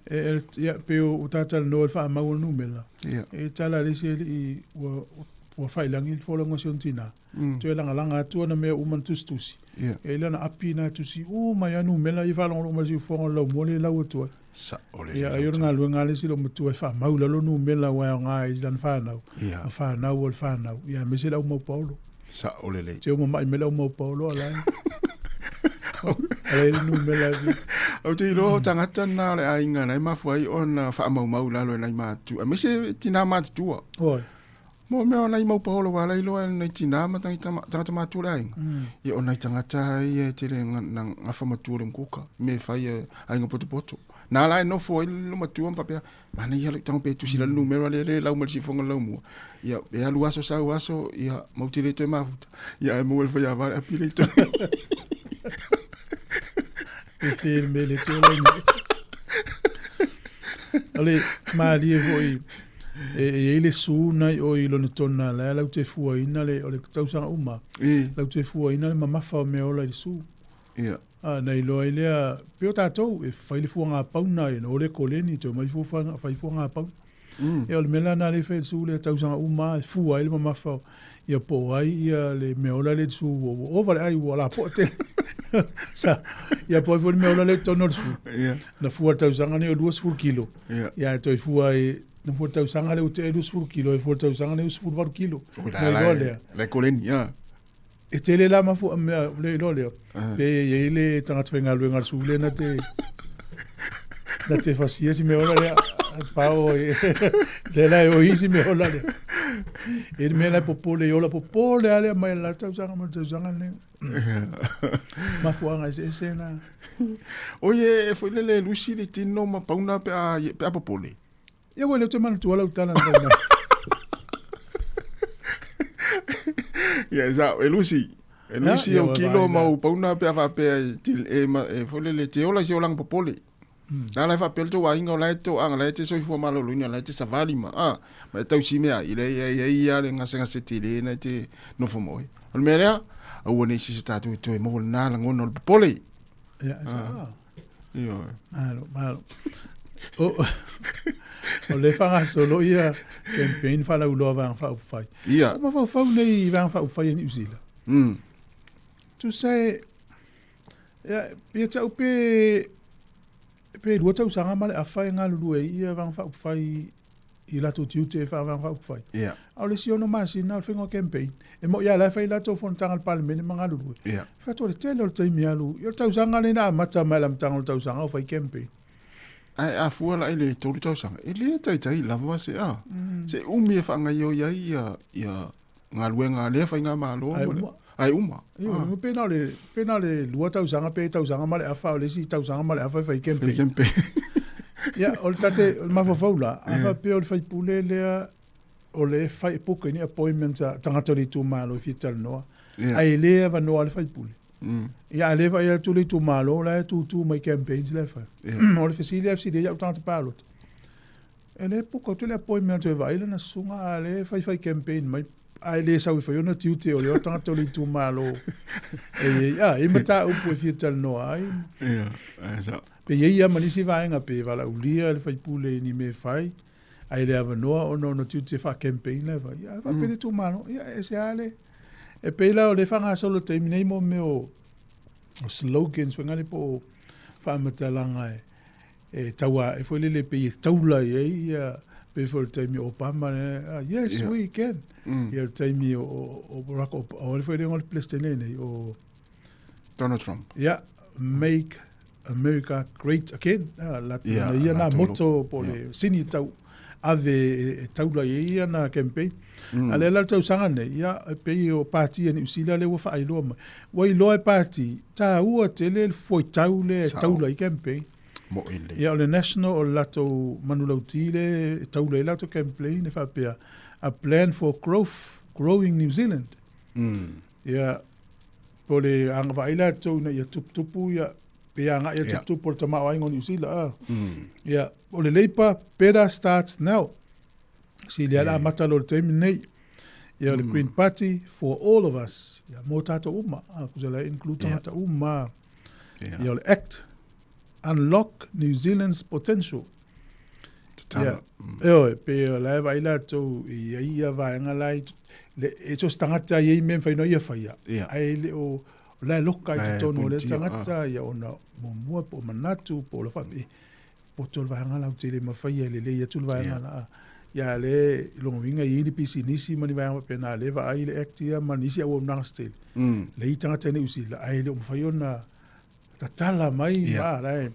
Speaker 2: E, e, ia, pe o, o tātalanoa i le faamau o le numera.
Speaker 11: Ia.
Speaker 2: E tala le isi alii ua, ua failangi le folauga o si ona tinā. Toe lagalaga atu ana mea uma na tusitusi.
Speaker 11: Ia.
Speaker 2: E le ona api na tusi uma ia numera ia faalogologo mai le siufofoga o le laumua le lau atu ai.
Speaker 11: Sao lelei.
Speaker 2: Ia, ai o le galuega a le isi loomatua e faamau i lalo numera aua e aoga i lana fanau.
Speaker 11: Ia.
Speaker 2: Ma fanau o le fanau. Ia, aemaise le au mau paolo.
Speaker 11: Sao lelei.
Speaker 2: Te uma mai mai le au mau paolo ala. Ala i le numera e
Speaker 11: Ou te iloa o tagata na o le aiga na e mafua ai ona faamaumau i lalo e nai matua, aemaise tinā matutua.
Speaker 2: Oi.
Speaker 11: Mo mea o nai mau paolo ua ala iloa e nai tinā ma tagata matua o le aiga. Ia o nai tagata ia e tele na gafa matua o le mukuka, i mea e fai e aiga potopoto. Na la e nofo ai le matua ma faapea, manaia lou tago pe tusi lalo numera lea le lau ma le sifoga le laumua. Ia, e alu aso sau aso, ia, mau te le toe mafuta. Ia, ae maua le faiava le api le i toe.
Speaker 2: E fe le mea le te ola ina. O le malie foi, e i ai le su nai o i lona tona, la lau te fuaina le, o le tausaga uma, lau te fuaina le mamafa o mea ola i le su.
Speaker 11: Ia.
Speaker 2: A, na iloa ai lea, pei o tatou, e fai le fuaga pauna, e o le koleni, toe mai fua, fai fuaga pauna.
Speaker 9: Ia o le mea la lena lea e fai e le su lea tausaga uma lava e fua ai le mamafa o ia po o ai ia le meaola lea i le su ua ua ova le ai ua lapoa tele. Sa, ia po o ai foi le meaola lea i totonu o le su. Na fua i le tausaga nei o 20 kilo. Ia ae toe fua i na fua i le tausaga lea ua tea e 20 kilo, e fua i le tausaga nei ua 18 kilo.
Speaker 11: Ona iloa lea. La e koleni, ia.
Speaker 9: E tele la mafua mea le iloa lea. Pe i ai le tagata faigaluega a le su lea na te na te fasia si mea ola lea. Pao e le la e o isi mea ola lea. E le mea la e popole i ola popole a lea mai la tausaga ma le tausaga nei. Mafuaaga eseese na.
Speaker 11: Oi e foi lele lusi le tino ma pauna pe a pe a popole.
Speaker 9: Ia ua le ou te manatua lau tala na fai mai.
Speaker 11: Ia, sa, e Lusi. E Lusi au kilo ma au pauna pe a faapea e, e, e foi lele, te ola i se olaga popole. Na la e faapea le tou aiga o la e toaga, la e te soifua maloloina, la e te savali ma, a, ma e tausi mea ai, le ia ia ia le gasegase tele na e te nofo ma oe. O le mea lea, aua ne i se tatou e toe maua lena lagona o le popole.
Speaker 9: Ia, sa. Ah.
Speaker 11: Ioe.
Speaker 9: Malo, malo. O, o le whangasolo ia campaign whalauloa vaega faaupufai.
Speaker 11: Ia.
Speaker 9: O mafaufau nei i vaega faaupufai a Niu Sila. Tusa e, ia, ia te au pe, pe lua tausaga ma le afa e galulue ai ia vaega faaupufai i latou tiute e faavae faaupufai.
Speaker 11: Yeah.
Speaker 9: A o le isi ono masina o le faiga o campaign, e moi lava la e fai latou fonotaga a le Palemene ma galulue.
Speaker 11: Yeah.
Speaker 9: Fai atu o le tele o le taimi alu, ia o le tausaga lenei na amata mai i le amataga o le tausaga o fai campaign.
Speaker 11: Ae a fua la i le tolu tausaga, e le taitai lava se a. Se umi e faagaoioi ai ia, ia galuega a lea faigamalo.
Speaker 9: Ae uma.
Speaker 11: Ae uma.
Speaker 9: Ia, ah. pe na o le, pe na o le lua tausaga pe tausaga ma le afa, o le isi tausaga ma le afa e fai campaign.
Speaker 11: Fai campaign.
Speaker 9: Ia, o le tate, o le mafaufau la, a faapea o le faipule lea, o le fai e puka i ni appointment a tagata o le itumalo e fia talanoa, ae le avanoa le faipule. Ia, a le vaai atu le itumalo la e tutu mai campaigns la e fai. O le fesili lea e fesili ai au tagata palota. E le puka atu le appointment e vaai lana susuga a le faifai campaign mai ae le sau e fai ona tiute o le o tagata o le itumalo. E i ai, a, e mataupu e fia talanoa ai.
Speaker 11: Ia, e sao.
Speaker 9: Pe i ai ia ma nisi vaega pe valaaulia le faipule i ni mea e fai, ae le avanoa ona ona tiute faa-campaign la e fai. Ia, faapea le itumalo, ia, e ese lava le... E pei la o le faagasolo i le taimi nei mo mea o, o slogans foi ngale po o faamatalaga e, e taua e foi lele pei e taula i ai ia pei foi o le taimi o Obama le, ah, yes yeah. we can mm. ia le taimi o, o, o Barack Obama o le foi le o le president nei o
Speaker 11: Donald Trump
Speaker 9: yeah make America great again ah, la yeah, ia na moto po le yeah. sini tau ave e, e taula i ai ia na campaign mm. A le la tausaga nei ia e pei o pati e Niu Sila le ua faailoa mai ua iloa e pati tāua tele le fuaitau le e taula i campaign.
Speaker 11: Mo e le.
Speaker 9: Ia o le National o le latou manulauti le e taula i latou campaign e faapea a plan for growth, growing New Zealand. Ia po le agavaa ai latou ina ia tuputupu ia pe agai ia tuputupu o le tamaoaiga o Niu Sila. Ah. Ia o le Labour better starts now. Si lea le amata loa i le taimi lenei. Ia o le Green Party for all of us. Ia mo tatou uma. Ah, kusa la include tagata uma. Ia o le Act Unlock New Zealand's Potential.
Speaker 11: Tatala.
Speaker 9: Ia, eoe, pe o la e vaai latou i ai ia vaega la i, le, e so se tagata i ai mea e mafai ona ia faia, ae le o, o la e loka i totonu o lea tagata, ia ona muamua po o manatu, po o le whaape, poto le vaega la tele mafai e lelei atu le vaega la. Ia le lona uiga e i ai le pisinisi ma ni vaega faapena lea e vaai le act ia ma nisi auaunaga se tele. Le i tagata i Niu Sila ae le o mafai ona tatala mai ma la e.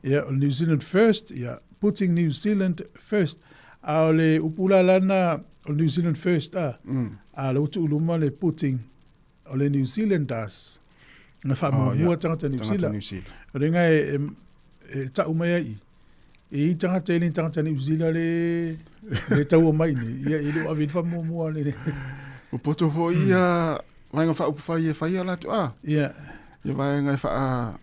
Speaker 9: Ia o New Zealand first, ia putting New Zealand first. A o le upu la lana o New Zealand first a. A le utu luma le putting o le New Zealanders na faamuamua oh, tagata New Zealand. New Zealand. O le ngai e, e, e tau mai ai e i tagata e le tagata New Zealand le le taua mai ni ia i le o ave faamuamua le.
Speaker 11: O poto foi ia vaega faaupufai e fai ia latou a.
Speaker 9: Ia.
Speaker 11: Ia vaega e faa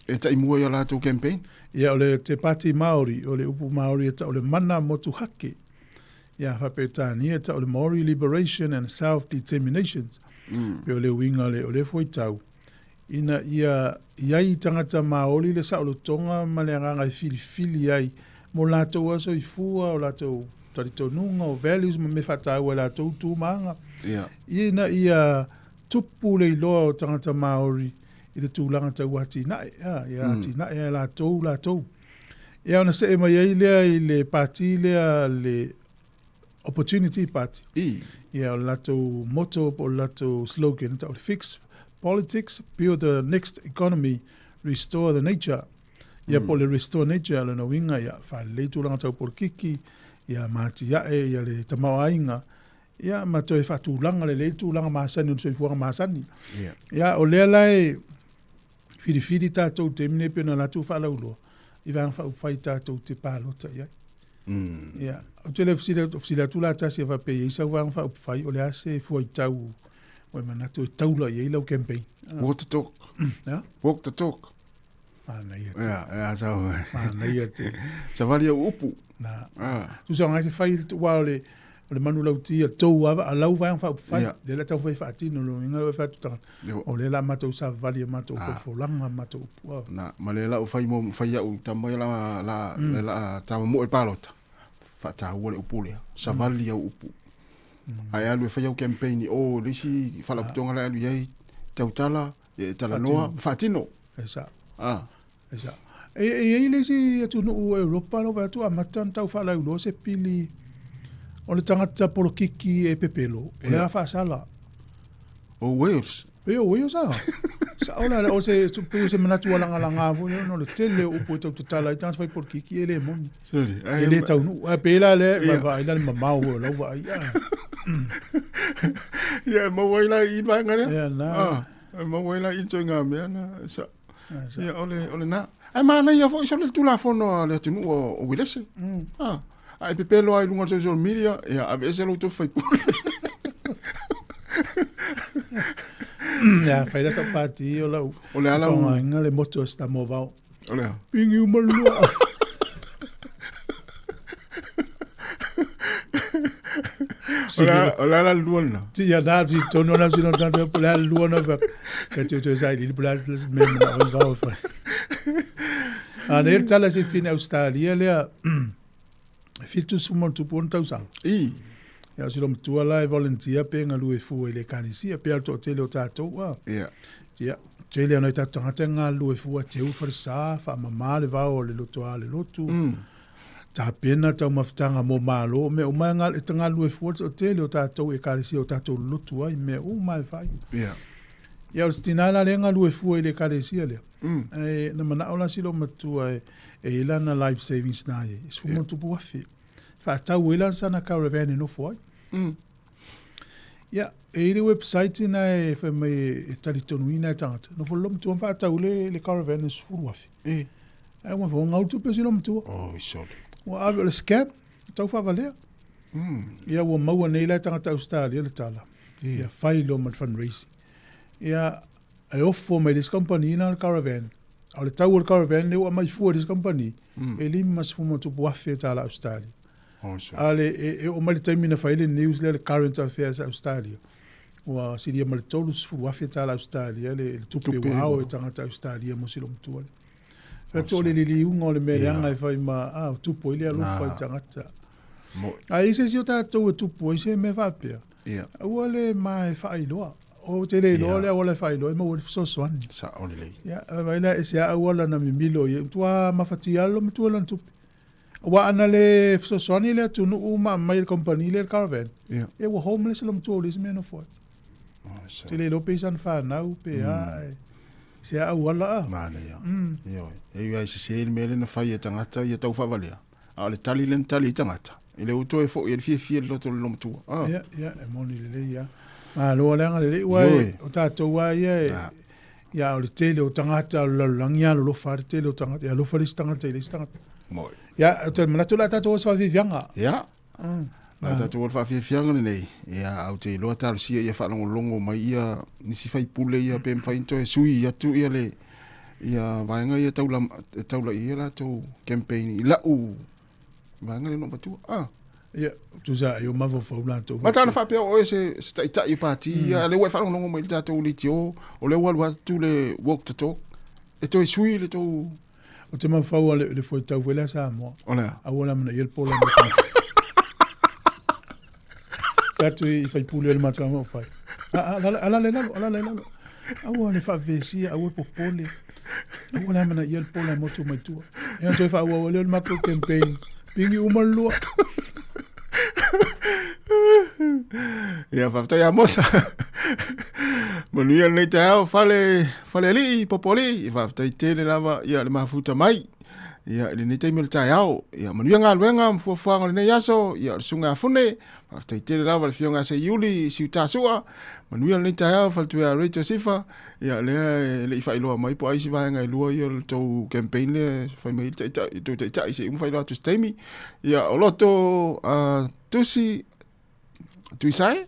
Speaker 11: e taimua ia latou campaign.
Speaker 9: Ia o le te Pāti Māori, o le upu Māori e tau le mana motuhake. Ia Faa-Peretania e tau le Maori Liberation and Self-Determination. Mm. Pe o le uiga le, o le fuaitau, ina ia i ai i tagata Māori le saolotoga ma le agaga e filifili ai
Speaker 2: mo latou lava soifua, o latou talitonuga, o values ma mea faataua e latou tu ma aga.
Speaker 11: Ia.
Speaker 2: Ina ia tupu le iloa o tagata Māori i le tulaga tau atinae, a, ia atinae e latou latou. Ia ona see mai ai lea i le pati lea le Opportunity Party.
Speaker 11: I.
Speaker 2: Ia o le latou motto po o le latou slogan e tau o le Fix Politics, Build the Next Economy, Restore the Nature. Ia po o le Restore Nature, o lona uiga ia faalelei tulaga tau polokiki, ia matiae ia le tamaoaiga, ia ma toe faatulaga lelei le tulaga masani o le soifuaga masani.
Speaker 11: Ia.
Speaker 2: Ia o lea la e filifili tatou i le taimi nei pei ona latou faalauiloa i Vaega Faaupufai tatou te palota i ai. Ia, ou te le fesili atu, fesili atu la tasi e faapea e i ai sau Vaega Faaupufai, o le a se fuaitau ua e manatu e taula i ai lau campaign?
Speaker 11: Walk the talk.
Speaker 2: Ia?
Speaker 11: Walk the talk.
Speaker 2: Manaia te.
Speaker 11: Ia, ia, sau.
Speaker 2: Manaia te.
Speaker 11: Savali au upu.
Speaker 2: Na.
Speaker 11: Ah.
Speaker 2: Tusa o ngai se fai, ua o le, o le manulauti a tou ava, a lau vaega faaupufai,
Speaker 11: Ia.
Speaker 2: lea la taumafai e faatino, lona uiga lea ua fai atu tagata,
Speaker 11: Ia.
Speaker 2: o lea la matou savavali i a matou
Speaker 11: Ah.
Speaker 2: folafolaga, a matou upu. Ah.
Speaker 11: Na, ma le lau fai mo fai au tama ia la la mm. la tama mo e palota. Faataua le upu lea. Savali au upu. Ae alu e fai au campaign i o le isi faalapotopotoga la e alu i ai tautala, e talanoa, faatino.
Speaker 2: E sao.
Speaker 11: Ah.
Speaker 2: E sao. E, e i ai le isi atunuu o Europa lau vaai atu amata ona tau faalauiloa se pili o le tagata polokiki e pepelo, o le a faasala.
Speaker 11: O Wales.
Speaker 2: E o Wales a. Sao la, o se, pei o se manatu ua lagalaga foi ona o le tele o upu e tau tatala ai tagata fai polokiki e le moni.
Speaker 11: Sorry.
Speaker 2: E le taunuu. Ae pei la lea, vaavaai la le mamao foi o lau vaai. Ah.
Speaker 11: Ia, e maua ai la i vaega lea.
Speaker 2: Ia, na.
Speaker 11: Ah, e maua ai la i ituaiga mea na. Sa, ia, o le, o lena. Ae manaia foi sole le Tulafono a le atunuu o Uelese. Ah, a e pepelo lava i luga o le social media, ia, aveese lo outou faipule.
Speaker 2: Ia, fai la sau pati o lau.
Speaker 11: O le a lau-
Speaker 2: Faaaogaina le moto o Samoa Vao.
Speaker 11: O le a?
Speaker 2: Pingi uma lua.
Speaker 11: O le a, o le a la le lua lena?
Speaker 2: Ti ia na si tono na si no tanto po la lua na fa. Ka te te sai li po la le me na o vao fa. A ne tala se fina Australia lea 70 tupu ona tausaga.
Speaker 11: I.
Speaker 2: Ia o si matua la e volunteer pe galue fua i le ekalesia pe a le toatele o tatou a.
Speaker 11: Ia.
Speaker 2: Ia, tele ona i tatou tagata e galulue fua, teu falesa, faamama le vao o le lotoa le lotu. Tapena taumafataga mo Malo, mea uma e gal, e galulue fua le toatele o tatou i ekalesia o tatou lolotu ai, mea uma e fai.
Speaker 11: Ia.
Speaker 2: Ia o le tina la lea e galue fua i le ekalesia lea. Ae na manao la si matua e, e i ai lana life savings na i ai, e 10,000. Faatau ai la sana caravan e nofo ai. Ia, e i ai le website na e fai mai e talitonuina e tagata. Nofo le matua ma faatau le, le caravan e 10,000.
Speaker 11: E.
Speaker 2: Ae ua mafai, ua gau tupe si matua.
Speaker 11: Oh, sole.
Speaker 2: Ua ave o le scam, tau faavalea. Ia ua maua nei la e tagata Australia le tala. Ia fai loa ma le fundraising. Ia, e ofo mai le isi kamupani na le caravan. A o le tau o le caravan lea ua aumai fua e le isi kamupani, e $50,000 tala Australia.
Speaker 11: Oh, sole.
Speaker 2: A le, e, e oo mai le taimi na fai ai le news lea, le current affairs a Australia, ua silia ma le $30,000 tala Australia le, le tupe
Speaker 11: Tupe
Speaker 2: ua ao
Speaker 11: ua.
Speaker 2: e tagata Australia mo si matua lea. Fai atu o le liliuga o le mea leaga e fai ma, a, o tupu ai le alofa i tagata.
Speaker 11: Mo.
Speaker 2: A i ai se isi o tatou e tupu ai se mea faapea,
Speaker 11: Ia.
Speaker 2: aua le ma e faailoa. O te le iloa
Speaker 11: Ia.
Speaker 2: le auala e faailoa ai, maua le fesoasoani.
Speaker 11: Sao lelei.
Speaker 2: Ia, vaai la, e se a auala na mimilo i ai, matua mafatia lava lo matua lana tupe. Aua ana le fesoasoani le atunuu ma aumai e le kamupani lea le caravan,
Speaker 11: Ia.
Speaker 2: ia ua homeless lo matua ua leai se mea e nofo ai.
Speaker 11: Oh, sole.
Speaker 2: Te le iloa pe i sana fanau pe a, e se a auala a.
Speaker 11: Manaia. Ioe. E ui lava i sese le mea lea na fai e tagata ia tau faavalea, a o le tali lea na tali ai tagata, e le ua toe foi e le fiafia le loto o le lomatua. Ah.
Speaker 2: Ia, ia, e moni lelei lava. Malo le agalelei, ua
Speaker 11: Ioe.
Speaker 2: e, o tatou lava ia e,
Speaker 11: Ah.
Speaker 2: ia o le tele o tagata o le lalolagi lava alolofa lava le tele o tagata, ia alofa le isi tagata i le isi tagata.
Speaker 11: Moi.
Speaker 2: Ia, ou te manatu o le a tatou o i se faafiafiaga.
Speaker 11: Ia. La tatou o le faafiafiaga lenei, ia, ou te iloa talosia ia faalogologo mai ia nisi faipule ia pe mafai ona toe sui atu ia le ia vaega ia taula taula i ia latou campaign i lau vaega lea na ou avatua. Ah.
Speaker 2: Ia, tusa ai o mafaufau latou.
Speaker 11: Ma tala faapea o oe se, se taitai o pati ia, lea ua e faalogologo mai i le tatou leitio, o lea ua alu atu le walk the talk, e toe sui le tou.
Speaker 9: O te mafaufau a le fuaitau foi lea Samoa.
Speaker 11: O le a?
Speaker 9: Aua le amanaia le pola mo Fai atu i faipule o le matou o fai. Ala le lalo, ala le lalo. Aua le faavesia, aua popole. Aua le amanaia le pola motu mai tua. E toe faaauau lea o le matou campaign. Pingi uma le lua.
Speaker 11: Ia, faafetai Amosa. Manuia lenei taeao, fale, fale alii, popo alii, faafetai tele lava ia le mafuta mai. Ia, i lenei taimi o le taeao. Ia, manuia galuega ma fuafuaga o lenei aso, ia, o le susuga ia Fune, faafetai tele lava le afioga ia Seiuli, Siutasua, manuia lenei taeao, faletua ia Rachel Sifa, ia, lea e le i faailoa mai po o ai isi vaega e lua ia o le tou campaign lea e fai mai ai le taitai, le tou taitai se i uma faailoa atu i se taimi. Ia, o Loto Tusi, Tuisae,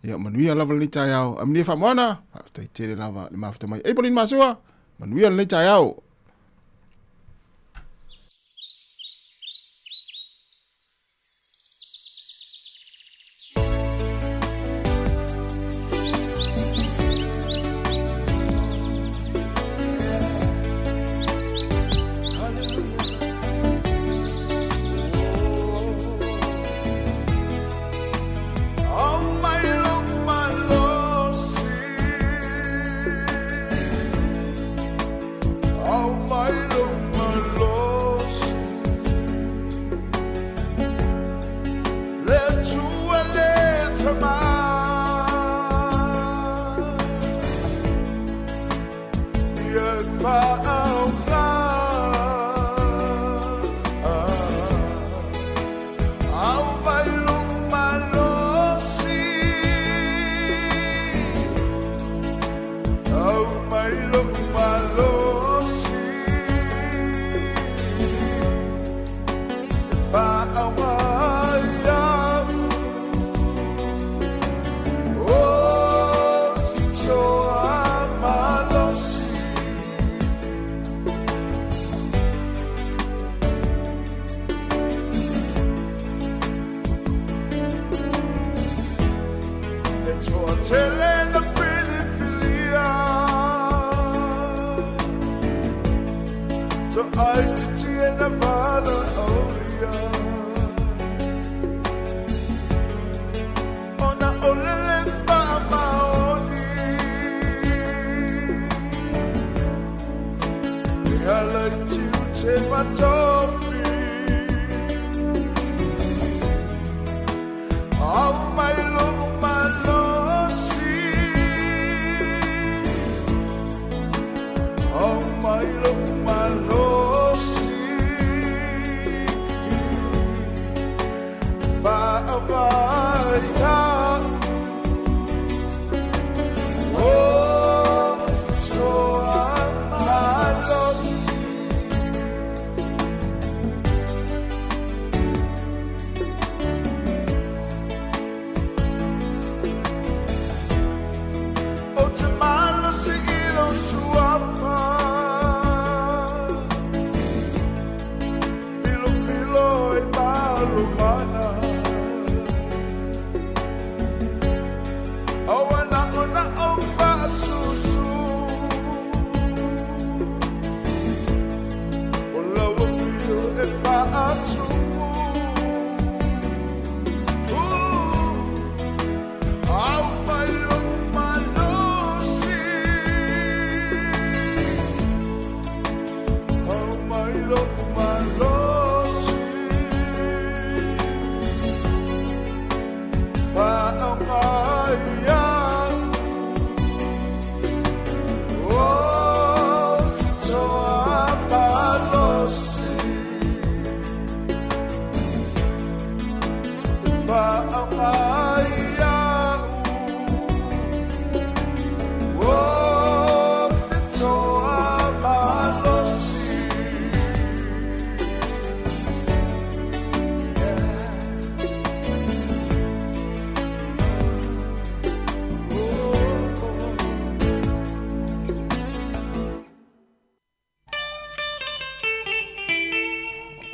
Speaker 11: ia, manuia lava lenei taeao. Amunia Faamoana, faafetai tele lava le mafuta mai. Aprilyn Masua, manuia lenei taeao.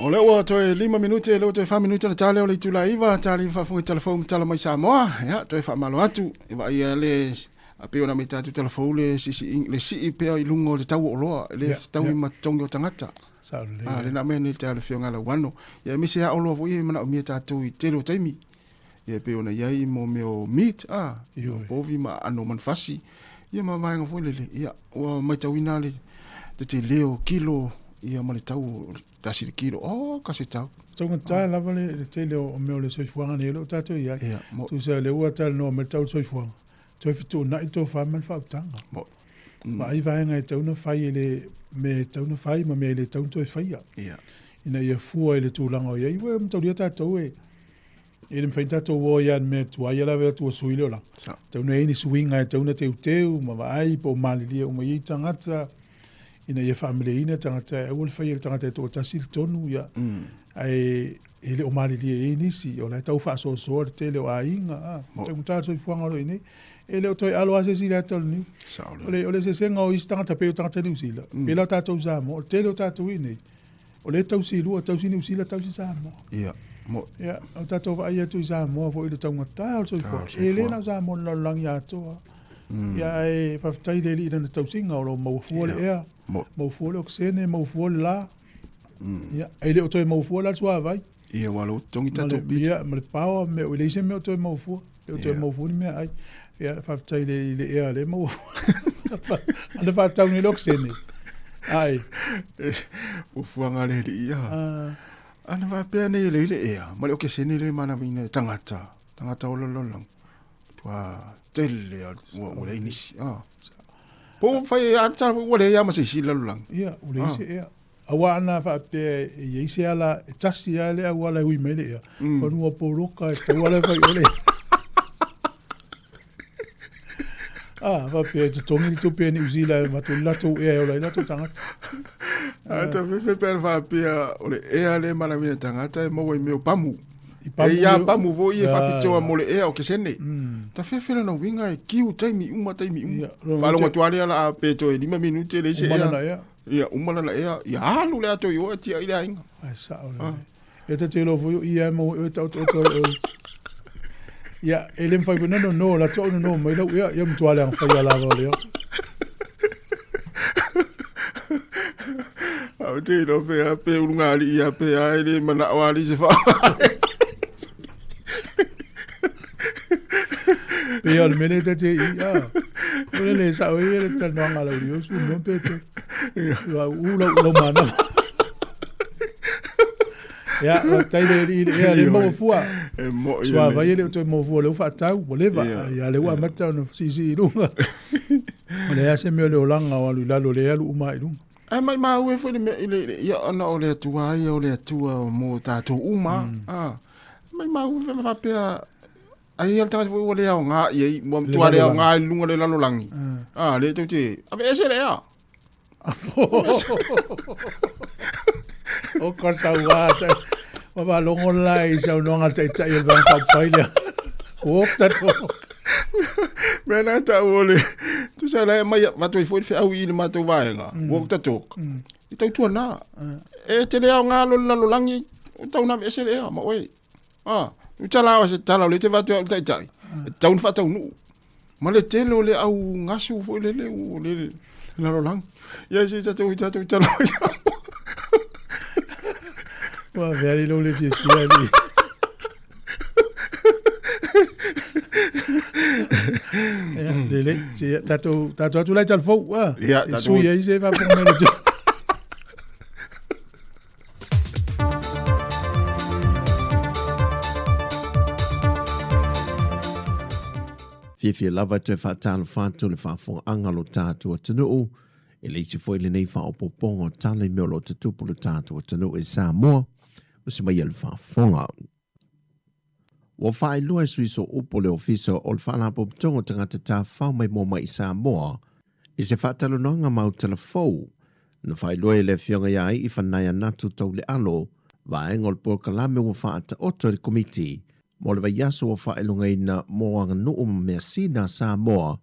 Speaker 11: O lea ua toe 5 minute, lea ua toe 4 minute ona ta lea o le itula 9, ta le faafofoga i telefoni tala mai Samoa. Ia, toe faamalo atu, e vaaia le
Speaker 13: A pei ona me tatou talafou le siisiiga, le sii pea i luga o le tau o oloa, e le fetaui ma totogi o tagata. A, lea na aumai nei i le taeao e le Afioga ia Lauano. Ia aemaise lava oloa foi ia e manaomia e tatou i le tele o taimi. Ia e pei ona i ai mo mea o meat, a, ia o povi ma aano o manufasi, ia ma vaega foi lele. Ia, ua matauina le tetele o kilo, ia ma le tau o le tasi le kilo, oh, ka se tau.
Speaker 9: Taugata lava le tele o mea o le soifuaga nei o lo o tatou i ai. Tusa o lea ua talanoa mai le tau o le soifuaga, toe fetuunai le tofa ma le faautaga. Vaai vaega e tatau ona fai e le mea e tatau ona fai ma mea e le tatau ona toe faia. Ina ia fua i le tulaga o i ai. Ua mataulia tatou e e le mafai ona tatou o ai lava i le mea tuai lava atu ua sui le olaga. Tatau ona i ai ni suiga e tatau ona teuteu ma vaai po o malilie uma i ai tagata ina ia faamalieina tagata e aua le faia e le tagata e toatasi le tonu ia. Ae e le o malilie i ai nisi, o la e tau faasoasoa le tele o aiga, a, taugata le soifuaga o lo o i nei. E le o toe alo lava se isi i le ata o le niu. O le eseesega o isi tagata pei o tagata Niu Sila, pei la o tatou i Samoa, o le tele o tatou i inei, o lea e tausi lua, tausi Niu Sila, tausi Samoa.
Speaker 13: Ia,
Speaker 9: mo. Ia, o tatou vaai atu i Samoa foi i le taugata o le soifuaga. E le na o Samoa i le lalolagi atoa. Ia, ae faafetai i le Alii i lana tausiga, o lo o maua fua le ea, maua fua le okesene, maua fua le la. Ia, e le o toe maua fua la le suavai.
Speaker 13: Ia, ua lou totogi tatou
Speaker 9: pili. Ia, ma le power, mea, e leai se mea o toe maua fua. E le o toe maua fua ni meaai. Ia, faafetai i le ea lea e maua fua. Ana faatau nei le okesene. Ai.
Speaker 13: Fuafuaga a le alii ia. Ana faapea nei e leai le ea, ma le okesene lea e manavaina e tagata, tagata o lalolagi. Matua tele lava ua leai nisi. Po o fai a tala foi ua leai lava ma se isi i le lalolagi.
Speaker 9: Ia, ua leai se ea. Aua ana faapea e i ai se ala e tasi lava le auala e ui mai le ea, fanua poloka e tatau lava ona fai o le Ah, faapea e totogi le tupe a Niu Sila e avatu le latou ea e ola ai latou tagata.
Speaker 13: A ta fefe pe ana faapea o le ea lea e manaomia e tagata e maua i mea o pamu. E ia pamu foi e faapitoa mo le ea o kesene. Ta fefe lona uiga e kiu taimi uma taimi uma. Faalogo atu lava lea la pe toe 5 minute e leai se ea. Ia uma lana ea, ia alu le ato i o e tiai le aiga.
Speaker 9: Ai sao le. E ta te lo foi ia e maua e taoto'oto ai oe. Ia, e le mafai foi ona nono, la to'o nono mai lau ea, ia matua leaga faia lava o lea.
Speaker 13: Au te iloa pe a pe ulugalii ia pe a e le manao alii se faaale.
Speaker 9: Pe o le mea lea ta te i, a. O le le sao ai le talanoaga a lau lio, su mea pe te. Ua u lau lau manava. Ia, faafetai le alii i le ea le maua fua.
Speaker 13: E moi
Speaker 9: Suavai e le o toe maua fua, o lea ua faatau, ua leva. Ia, lea ua amata ona siisii i luga. O le a se mea o le olaga o alu i lalo, o lea e alu uma lava i luga.
Speaker 13: Ae maimau ai foi le mea i le, ia ona o le Atua ia o le Atua mo tatou uma. Ah, maimau ai foi faapea ai ia le tagata foi ua le aoga i ai, ua matua le aoga i luga o le lalolagi. Ah, lea tou te aveese le ea.
Speaker 9: O ka sauā, ua faalogo la i saunoaga a le Taitai o le Vaega Faaupufai lea. Ua tatou.
Speaker 13: Mea na tau o le, tusa la e aumai avatu ai foi le feau i le matou vaega, walk the talk. I tautua na. E te le aoga lo le lalolagi, o tau na aveese le ea ma oe. Ah, u tala o se tala o le te vatu au le taitai. E tau na faataunuu. Ma le tele o le au gasu foi lele o le lalolagi. Ia se tatou tatou tala.
Speaker 9: Ua avea ai lou le fiafia alii. Ia, lelei. Se, tatou, tatou atu lai talafou. Ah,
Speaker 13: Ia, tatou-
Speaker 9: sui ai se faafofoga mai le atunuu.
Speaker 10: Fiafia lava e toe faatalofa atu le faafofogaaga a lo tatou atunuu e le isi foi lenei faaopoopoga o tala i mea o lo o tutupu lo tatou atunuu e Samoa, o se mai a le faafofoga. Ua faailoa e sui sooupu o le Ofisa o le Faalapotopotoga o Tagata Tafafao Maimoa Mai i Samoa i se faatalanoaga mau talafou na faailoa e le Afioga ia Iifanaia Natu Taulealo, vaega o le polokalame ua faataoto e le Komiti mo le vaiaso ua faailogaina mo aganuu ma measina a Samoa,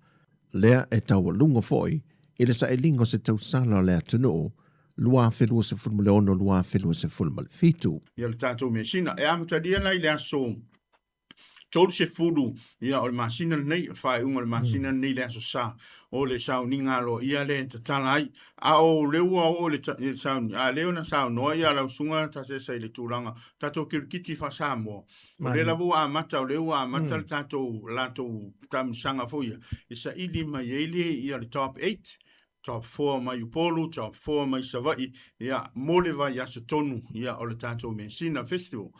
Speaker 10: lea e taualuga foi i le sailiga o se tausala o le atunuu 2026-2027.
Speaker 11: Ia le tatou measina e amatalia nei i le aso 30 ia o le masina lenei, o le faaiuga o le masina lenei le aso Sa, o le sauniga aloaia lea e tatala ai. A o lea ua oo i le sauni, a lea na saunoa ia lau susuga Tasesa i le tulaga tatou kirikiti faa-Samoa, o lea lava ua amata, o lea ua amata le tatou latou taamilosaga foi ia, e saili mai ai le ia le top 8, top 4 mai Upolu, top 4 mai Savaii, ia, mo le vaiaso tonu, ia, o le tatou Measina Festival.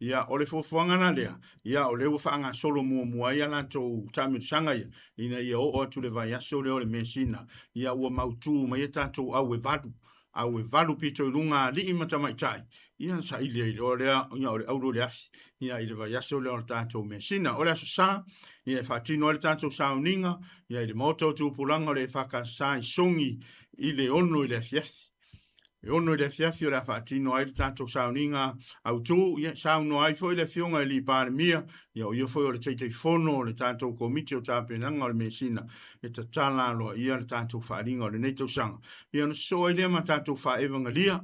Speaker 11: Ia, o le fuafuaga la lea, ia, o lea ua faagasolo muamua ai a latou taamilosaga ia, ina ia oo atu le vaiaso lea o le Measina, ia, ua mautu mai a tatou au e valu, au e valu pito i luga alii ma tamaitai, ia, saili ai loa lea, ia, o le auro i le afi, ia, i le vaiaso lea o le tatou Measina. O le Aso Sa, ia, e faatino ai le tatou sauniga, ia, i le Maota o Tupulaga o le EFKS i Sogi i le 6 i le afiafi. E 6 i le afiafi o le a faatino ai le tatou sauniga autu, ia, saunoa ai foi le Afioga i le Palemia, ia, o ia foi o le Taitaifono o le tatou Komiti o Tapenaga o le Measina, e tatala aloaia le tatou faaaliga o lenei tausaga. Ia, ona sosoo ai lea ma tatou faaevagalia,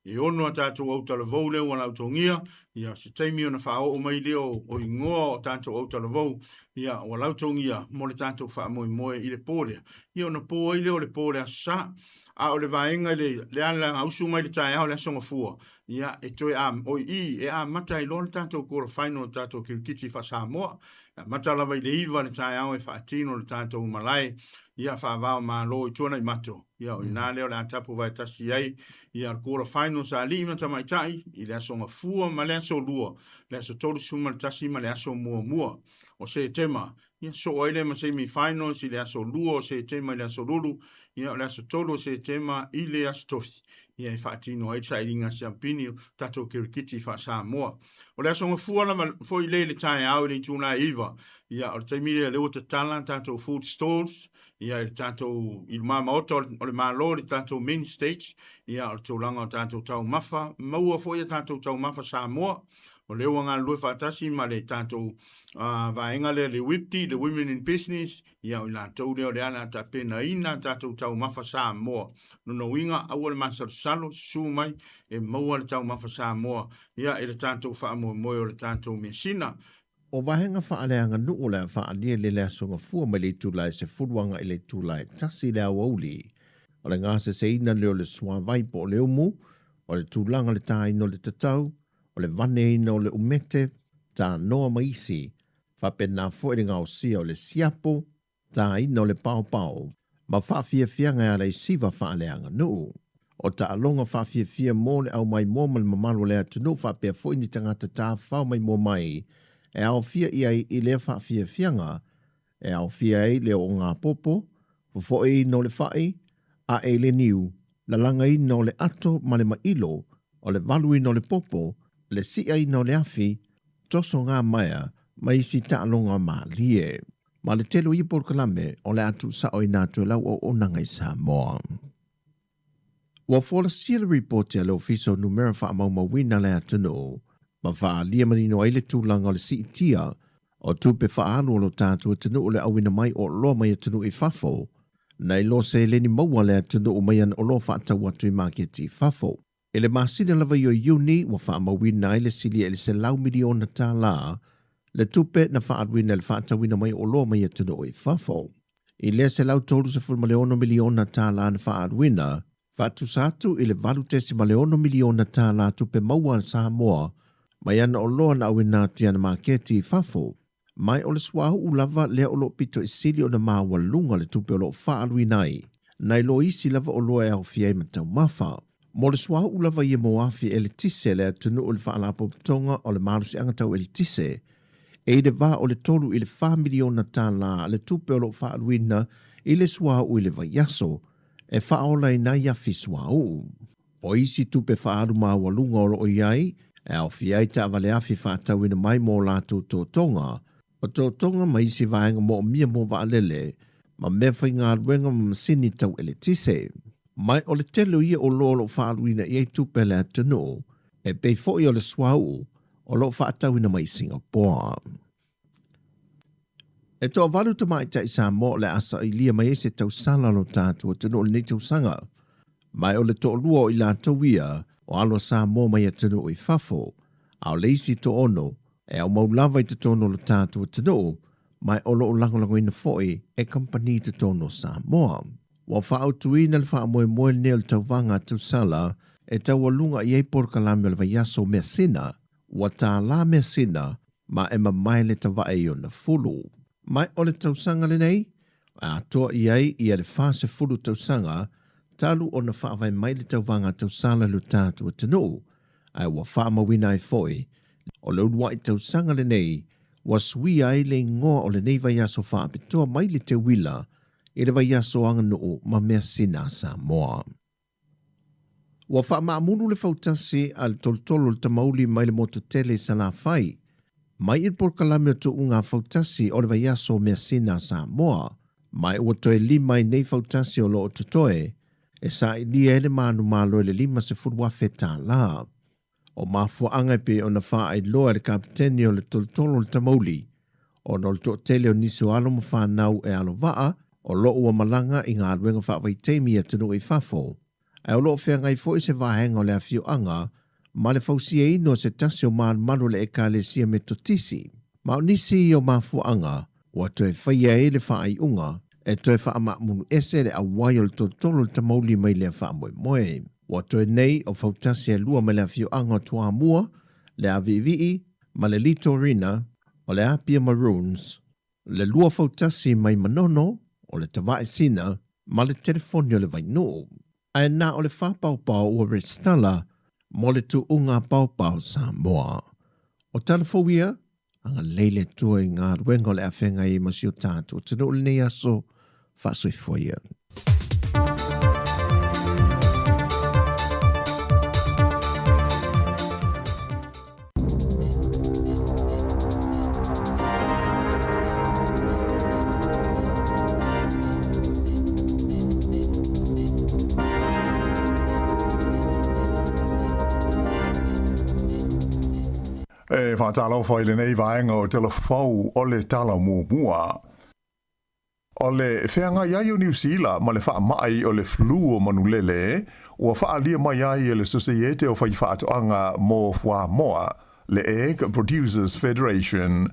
Speaker 11: e ono a tatou autalavou lea ua lautogia, ia, se taimi ona faaoo mai lea o igoa o tatou autalavou, ia, ua lautogia mo le tatou faamoemoe i le po lea. Ia, ona po ai lea o le po o le Aso Sa. A o le vaega i le ala usu mai le taeao o le Aso Gafua, ia, e toe a, oi i, e amata ai loa le tatou quarter final o le tatou kirikiti faa-Samoa. E amata lava i le 9 le taeao e faatino le tatou malae, ia, faava o Malo i Tuanaimato. Ia, o i ina lea o le a tapu vaetasi ai, ia, le quarter finals a alii ma tamaitai i le Aso Gafua ma le Aso Lua, le aso 31 ma le aso muamua o Setema. Ia, soo ai lea ma semi finals i le aso 2 o Setema i le aso Lulu, ia, o le aso 3 o Setema i le aso Tofi, ia, e faatino ai le sailiga siampini o tatou kirikiti faa-Samoa. O le aso Gafua lava foi lea i le taeao i le itula e 9, ia, o le taimi lea lea ua tatala tatou food stalls, ia, i le tatou i luma maota o le Malo, le tatou main stage, ia, o le tulaga o tatou taumafa, maua foi a tatou taumafa Samoa. O lea ua galulue faatasi ma le tatou vaega lea le WIPTI, le Women in Business, ia, o i latou lea o le ala tapenaina tatou taumafa Samoa. Lona uiga, aua le masalosalo, susu mai e maua le taumafa Samoa, ia, i le tatou faamoemoe o le tatou measina.
Speaker 10: O vaega faaleaganuu o le a faaalia i le Aso Gafua mai le itula e 10 agai i le itula e 1 i le aoauli. O le gaseseina lea o le suavai po o le umu, o le tulaga le tāina o le tatau, o le vaneina o le umete, tānoa ma isi, faapena foi le gaosia o le siapo, tāina o le paopao, ma faafiafiaga e ala i siva faaleaganuu. O taaloga faafiafia mo le aumaimoa ma le mamalu o le atunuu faapea foi ni tagata tafafao maimoa mai e aofia i ai i lea faafiafiaga, e aofia ai le oogapopo, fofoeina o le fai, ae i le niu, lalagaina o le ato ma le mailo, o le valuina o le popo, le siaina o le afi, toso maea ma isi taaloga malie. Ma le tele o ia polokalame o le a tuusaoina atu e lau auaunaga i Samoa. Ua folasia le ripoti a le Ofisa o Numera Faamaumauina le atunuu ma faaalia manino ai le tulaga o le siitia o tupe faaalu o lo tatou atunuu le auina mai o oloa mai atunuu i fafo, nai lo seleni maua le atunuu mai ana oloa faatau atu i maketi i fafo. I le masina lava ia o Iuni, ua faamauina ai le silia i le $100 miliona le tupe na faaaluina i le faatauina mai o oloa mai atunuu i fafo. I lea $136 miliona na faaaluina, faatusa atu i le $8.6 miliona tupe maua a Samoa mai ana oloa na auina atu i ana maketi i fafo. Mai o le suauu lava lea o loo pito i sili ona maualuga le tupe o loo faaaluina ai, nai lo isi lava oloa e aofia ai ma taumafa. Mo le suauu lava ia mo afi eletise le atunuu i le faalapotopotoga o le malosiaga tau eletise, e i le va o le 3 i le $4 miliona le tupe o loo faaaluina i le suauu i le vaiaso, e faaolaina ai afi suauu. O isi tupe faaalu maualuga o loo i ai, e aofia ai taavale afi faatauina mai mo latou totoga, o totoga ma isi vaega moomia mo vaalele, ma mea faigaluega ma masini tau eletise. Mai o le tele o ia oloa o loo faaaluina i ai tupe le atunuu, e pei foi o le suauu o loo faatauina mai Singapoa. E toavalu tamaitai Samoa o le a sailia mai ai se tausala o lo tatou atunuu i lenei tausaga. Mai o le toalua o i latou ia o alo a Samoa mai atunuu i fafo, a o le isi toaono E aumau lava i totonu o lo tatou atunuu, ma o lo o lagolagoina foi e kamupani i totonu o Samoa. Ua faaautuina le faamoemoe lenei o le tauvaga a tausala e taualuga i ai polokalame o le vaiaso o measina, ua tālā measina ma e mamae le tavae i ona fulu. Ma o le tausaga lenei, e atoa i ai ia le 40 tausaga talu ona faavae mai le tauvaga a tausala i lo tatou atunuu, ae ua faamauina ai foi o le uluai tausaga lenei ua suia ai le igoa o lenei vaiaso faapitoa mai le teuila i le vaiaso aganuu ma measina a Samoa. Ua faamaamulu le fautasi a le tolotolo o le tamauli mai le motu tele i Salafai, mai i le polokalame o tuuga fautasi o le vaiaso o measina a Samoa, ma ua toe 5 ai nei fautasi o lo o totoe e sailia ai le manumalo i le $50,000. O mafuaaga e pei ona faailoa e le kapeteni o le tolotolo o le tamauli, ona o le toatele o nisi o alo ma fanau e alovaa o lo o ua malaga i galuega faavaitaimi i atunuu i fafo, ae o lo o feagai foi se vaega o le afioaga ma le fausiaina o se tasi o malumalu o le Ekalesia Metotisi. Ma o nisi o mafuaaga ua toe faia ai le faaiuga e toe faamaamulu ese le auai o le tolotolo o le tamauli mai lea faamoemoe. Ua toe nei o fautasi e 2 mai le afioaga o Toamua, le Aviivii ma le Litorina o le Apia Maroons, le 2 fautasi mai Manono o le Tavae Sina ma le telefoni o le Vainuu. Ae na o le whāpaopao ua resitala mo le tuuga paopao Samoa. O talafou ia, anga leile tua i ngā ruenga o le awhenga i masio tātou. Tino o lenei aso, faasoifua ia.
Speaker 12: E faatalofa i lenei vaega o Tala Fou o le Tala Muamua. O le feagai ai o Niu Sila ma le faamai o le flu o manulele, ua faaalia mai ai e le Sosaiete o Faifaatoaga mo Fuamoa, le Egg Producers Federation,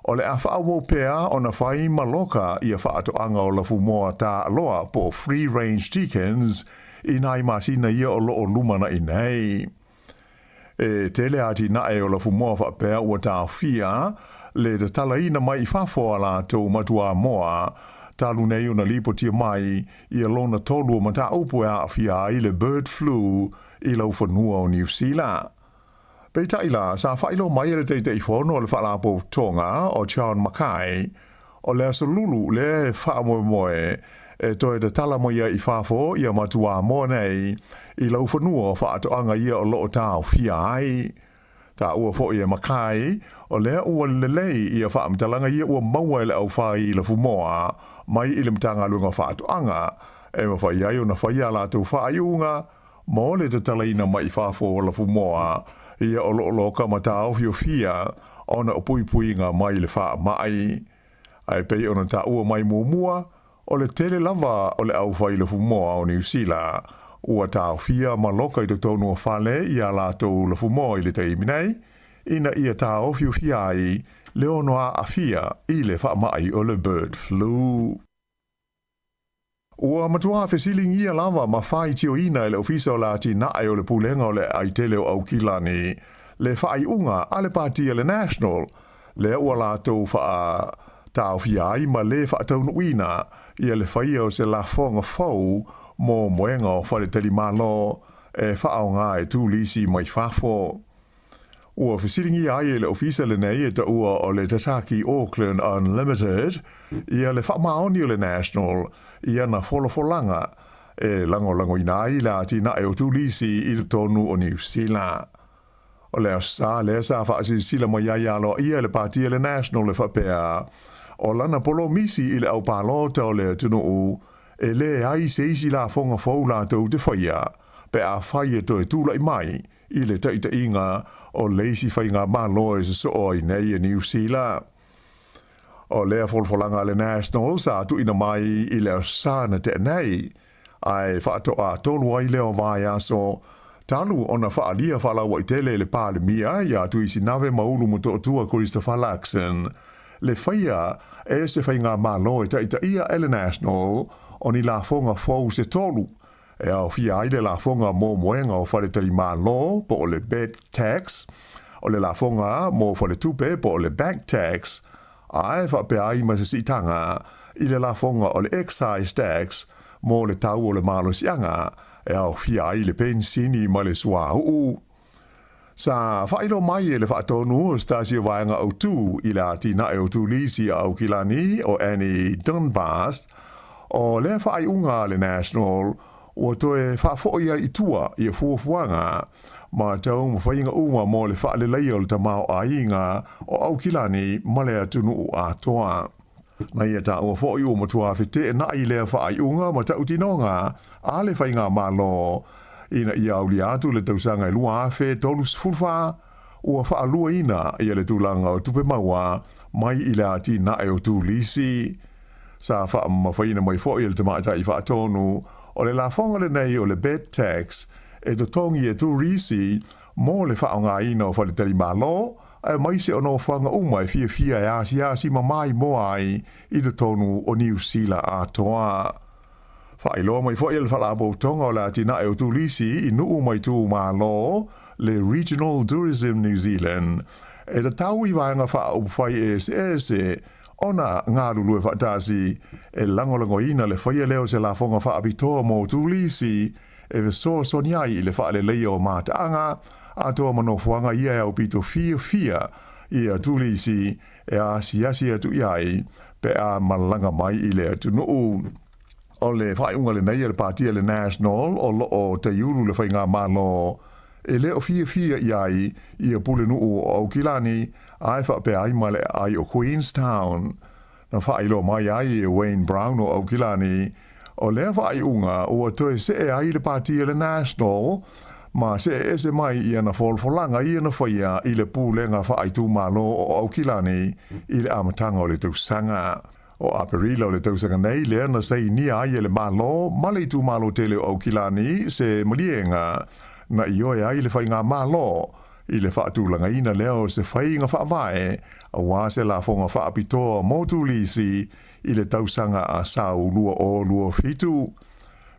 Speaker 12: o le a faaauau pea ona fai maloka ia faatoaga o lafumoa taaloa po o free range chickens i nai masina ia o lo o lumanaʻi nei. E tele atinae o lafumoa faapea ua taofia le tatalaina mai i fafo a latou matuamoa, talu nei ona lipotia mai ia lona tolu o mataupu e aafia ai le bird flu i laufanua o Niu Sila. Peitai la, sa faailoa mai e le Taitaifono o le Faalapotopotoga o John Mackay, o le aso lulu lea e faamoemoe e toe tatala mai ai i fafo ia matuamoa nei i laufanua o faatoaga ia o lo o taofia ai. Taua foi e Mackay, o lea ua lelei ia faamatalaga ia ua maua e le aufai i lafumoa mai i le Matagaluega o Faatoaga, e mafai ai ona faia a latou faaiuga mo le tatalaina mai i fafo o lafumoa ia o lo o loka ma taofiofia ona o puipuiga mai le faamai. Ae pei ona taua mai muamua, o le tele lava o le aufai lafumoa o Niu Sila ua taofia ma loka i totonu o fale ia latou lafumoa i le taimi nei, ina ia taofiofia ai le ono aafia i le faamai o le bird flu. Ua matua fesiligia lava ma faitioina e le Ofisa o le Atinae o le Pulega o le Aitele o Aukilani le faaiuga a le Pāti a le National, lea ua latou faataofia ai ma le faataunuuina ia le faia o se lafoga fou mo moega o faletalimalo e faaaoga e turisi mai fafo. Ua fesiligia ai e le ofisa lenei e taua o le Tataki Auckland Unlimited ia le faamaoni o le National i ana folafolaga e lagolagoina ai le atinae o turisi i totonu o Niu Sila. O le aso Sa lea sa faasilasila mai ai aloaia e le Pāti a le National e faapea, o lana polomisi i le aupalota o le atunuu e leai se isi lafoga fou latou te faia pe afai e toe tulai mai i le taitaiga o le isi faigamalo e sosoo ai nei e Niu Sila. O lea folafolaga a le National sa tuuina mai i le aso Sa na tea nei, ae faatoa 3 ai lea o vaiaso Talu ona faaalia faalauaitele e le Palemia ia Tuisinave ma Ulu Motootua Christopher Luxon le faia e se faigamalo e taitaia e le National o ni lafoga fou se tolu, e aofia ai le lafoga mo moega o faletalimalo po o le bed tax, o le lafoga mo faletupe po o le bank tax, ae faapea ai ma se siitaga i le lafoga o le excise tax mo le tau o le malosiaga e aofia ai le penisini ma le suauu. Sa faailoa mai e le Faatonu o se tasi o vaega autū i le atinae o Turisi a Aukilani o Annie Dunbar, o lea faaiuga a le National ua toe faafoi ai i tua ia fuafuaga ma taumafaiga uma mo le faaleleia o le tamaoaiga o Aukilani ma le atunuu atoa. Na ia taua foi ua matua feteenai lea faaiuga ma tautinoga a le Faigamalo ina ia aulia atu le tausaga e 2034, ua faaluaina ia le tulaga o tupe maua mai i le atinae o turisi. Sa faamamafaina mai foi e le Tamaitai Faatonu o le lafoga lenei o le bed tax e totogi e turisi mo le faaaogaina o faletalimalo aemaise o nofoaga uma e fiafia e asiasi ma maimoa ai i totonu o Niu Sila atoa. Faailoa mai foi e le Faalapotopotoga o le Atinae o Turisi i nuu ma itumalo, le Regional Tourism New Zealand, e tatau i vaega faaupufai eseese ona galulue faatasi e lagolagoina le faia lea o se lafoga faapitoa mo turisi e fesoasoani ai i le faaleleia o mataaga atoa ma nofoaga ia e aupito fiafia ia turisi e asiasi atu i ai pe a malaga mai i le atunuu. O le faaiuga lenei a le Pāti a le National o lo o taiulu le faigamalo e le o fiafia i ai ia pulenuu o Aukilani ae faapea ai ma le aai o Queenstown. Na faailoa mai ai e Wayne Brown o Aukilani, o lea faaiuga ua toe see ai le Pāti a le National ma see ese mai i ana folafolaga ia na faia i le Pulega Faaitumalo o Aukilani i le amataga o le tausaga. O Aperila o le tausaga nei lea na sainia ai e le Malo ma le itumalo tele o Aukilani se maliega na ioe ai le faigamalo i le faatulagaina lea o se faiga faavae aua se lafoga faapitoa mo turisi i le tausaga a sau 2027.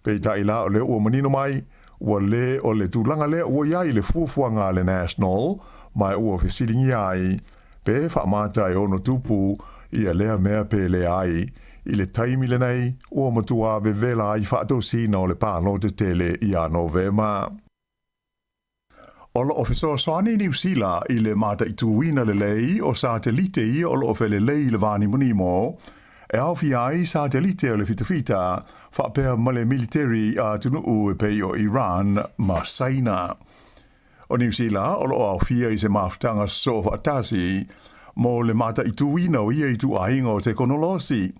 Speaker 12: Peitai la o lea ua manino mai, ua le o le tulaga lea ua i ai le fuafuaga a le National ma ua fesiligia ai pe faamata e ono tupu ia lea mea pe leai. I le taimi lenei, ua matua vevela ai faatosina o le palota tele ia Novema. O lo o fesoasoani Niu Sila i le mataituina lelei o satelite ia o lo o felelei i le vānimonimo, e aofia ai satelite o le fitafita faapea ma le militeri a atunuu e pei o Iran ma Saina. O Niu Sila o lo o aofia i se mafutaga sosoo faatasi mo le mataituina o ia ituaiga o tekonolosi.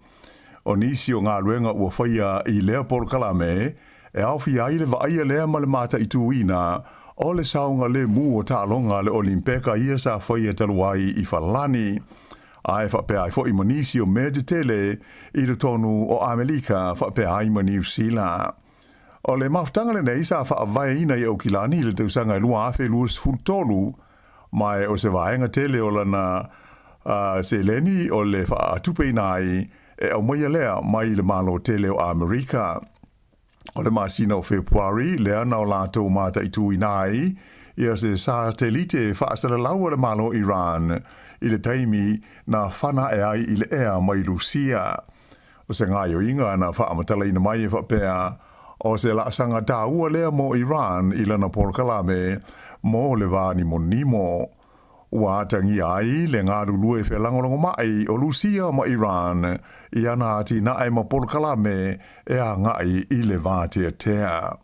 Speaker 12: O nisi o galuega ua faia i lea polokalame e aofia ai le vaaia lea ma le mataituina o le saogalemu o taaloga a le Olimpeka ia sa faia talu ai i Falani, ae faapea ai foi ma nisi o mea tetele i totonu o Amelika faapea ai ma Niu Sila. O le mafutaga lenei sa faavaeina i Aukilani i le tausaga e 2023, ma o se vaega tele o lana seleni o le faatupeina ai e aumaia lea mai le Malo tele o Amerika. O le masina o Fepuari lea na o latou mataituina ai ia se satelite faasalalau a le Malo Iran i le taimi na fana ae ai i le ea mai Lusia. O se gaoioiga na faamatalaina mai e faapea, o se laasaga taua lea mo Iran i lana polokalame mo le vānimonimo. Ua atagia ai le galulue felagolagomai o Lusia ma Iran i ana atinae ma polokalame e agai i le vateatea.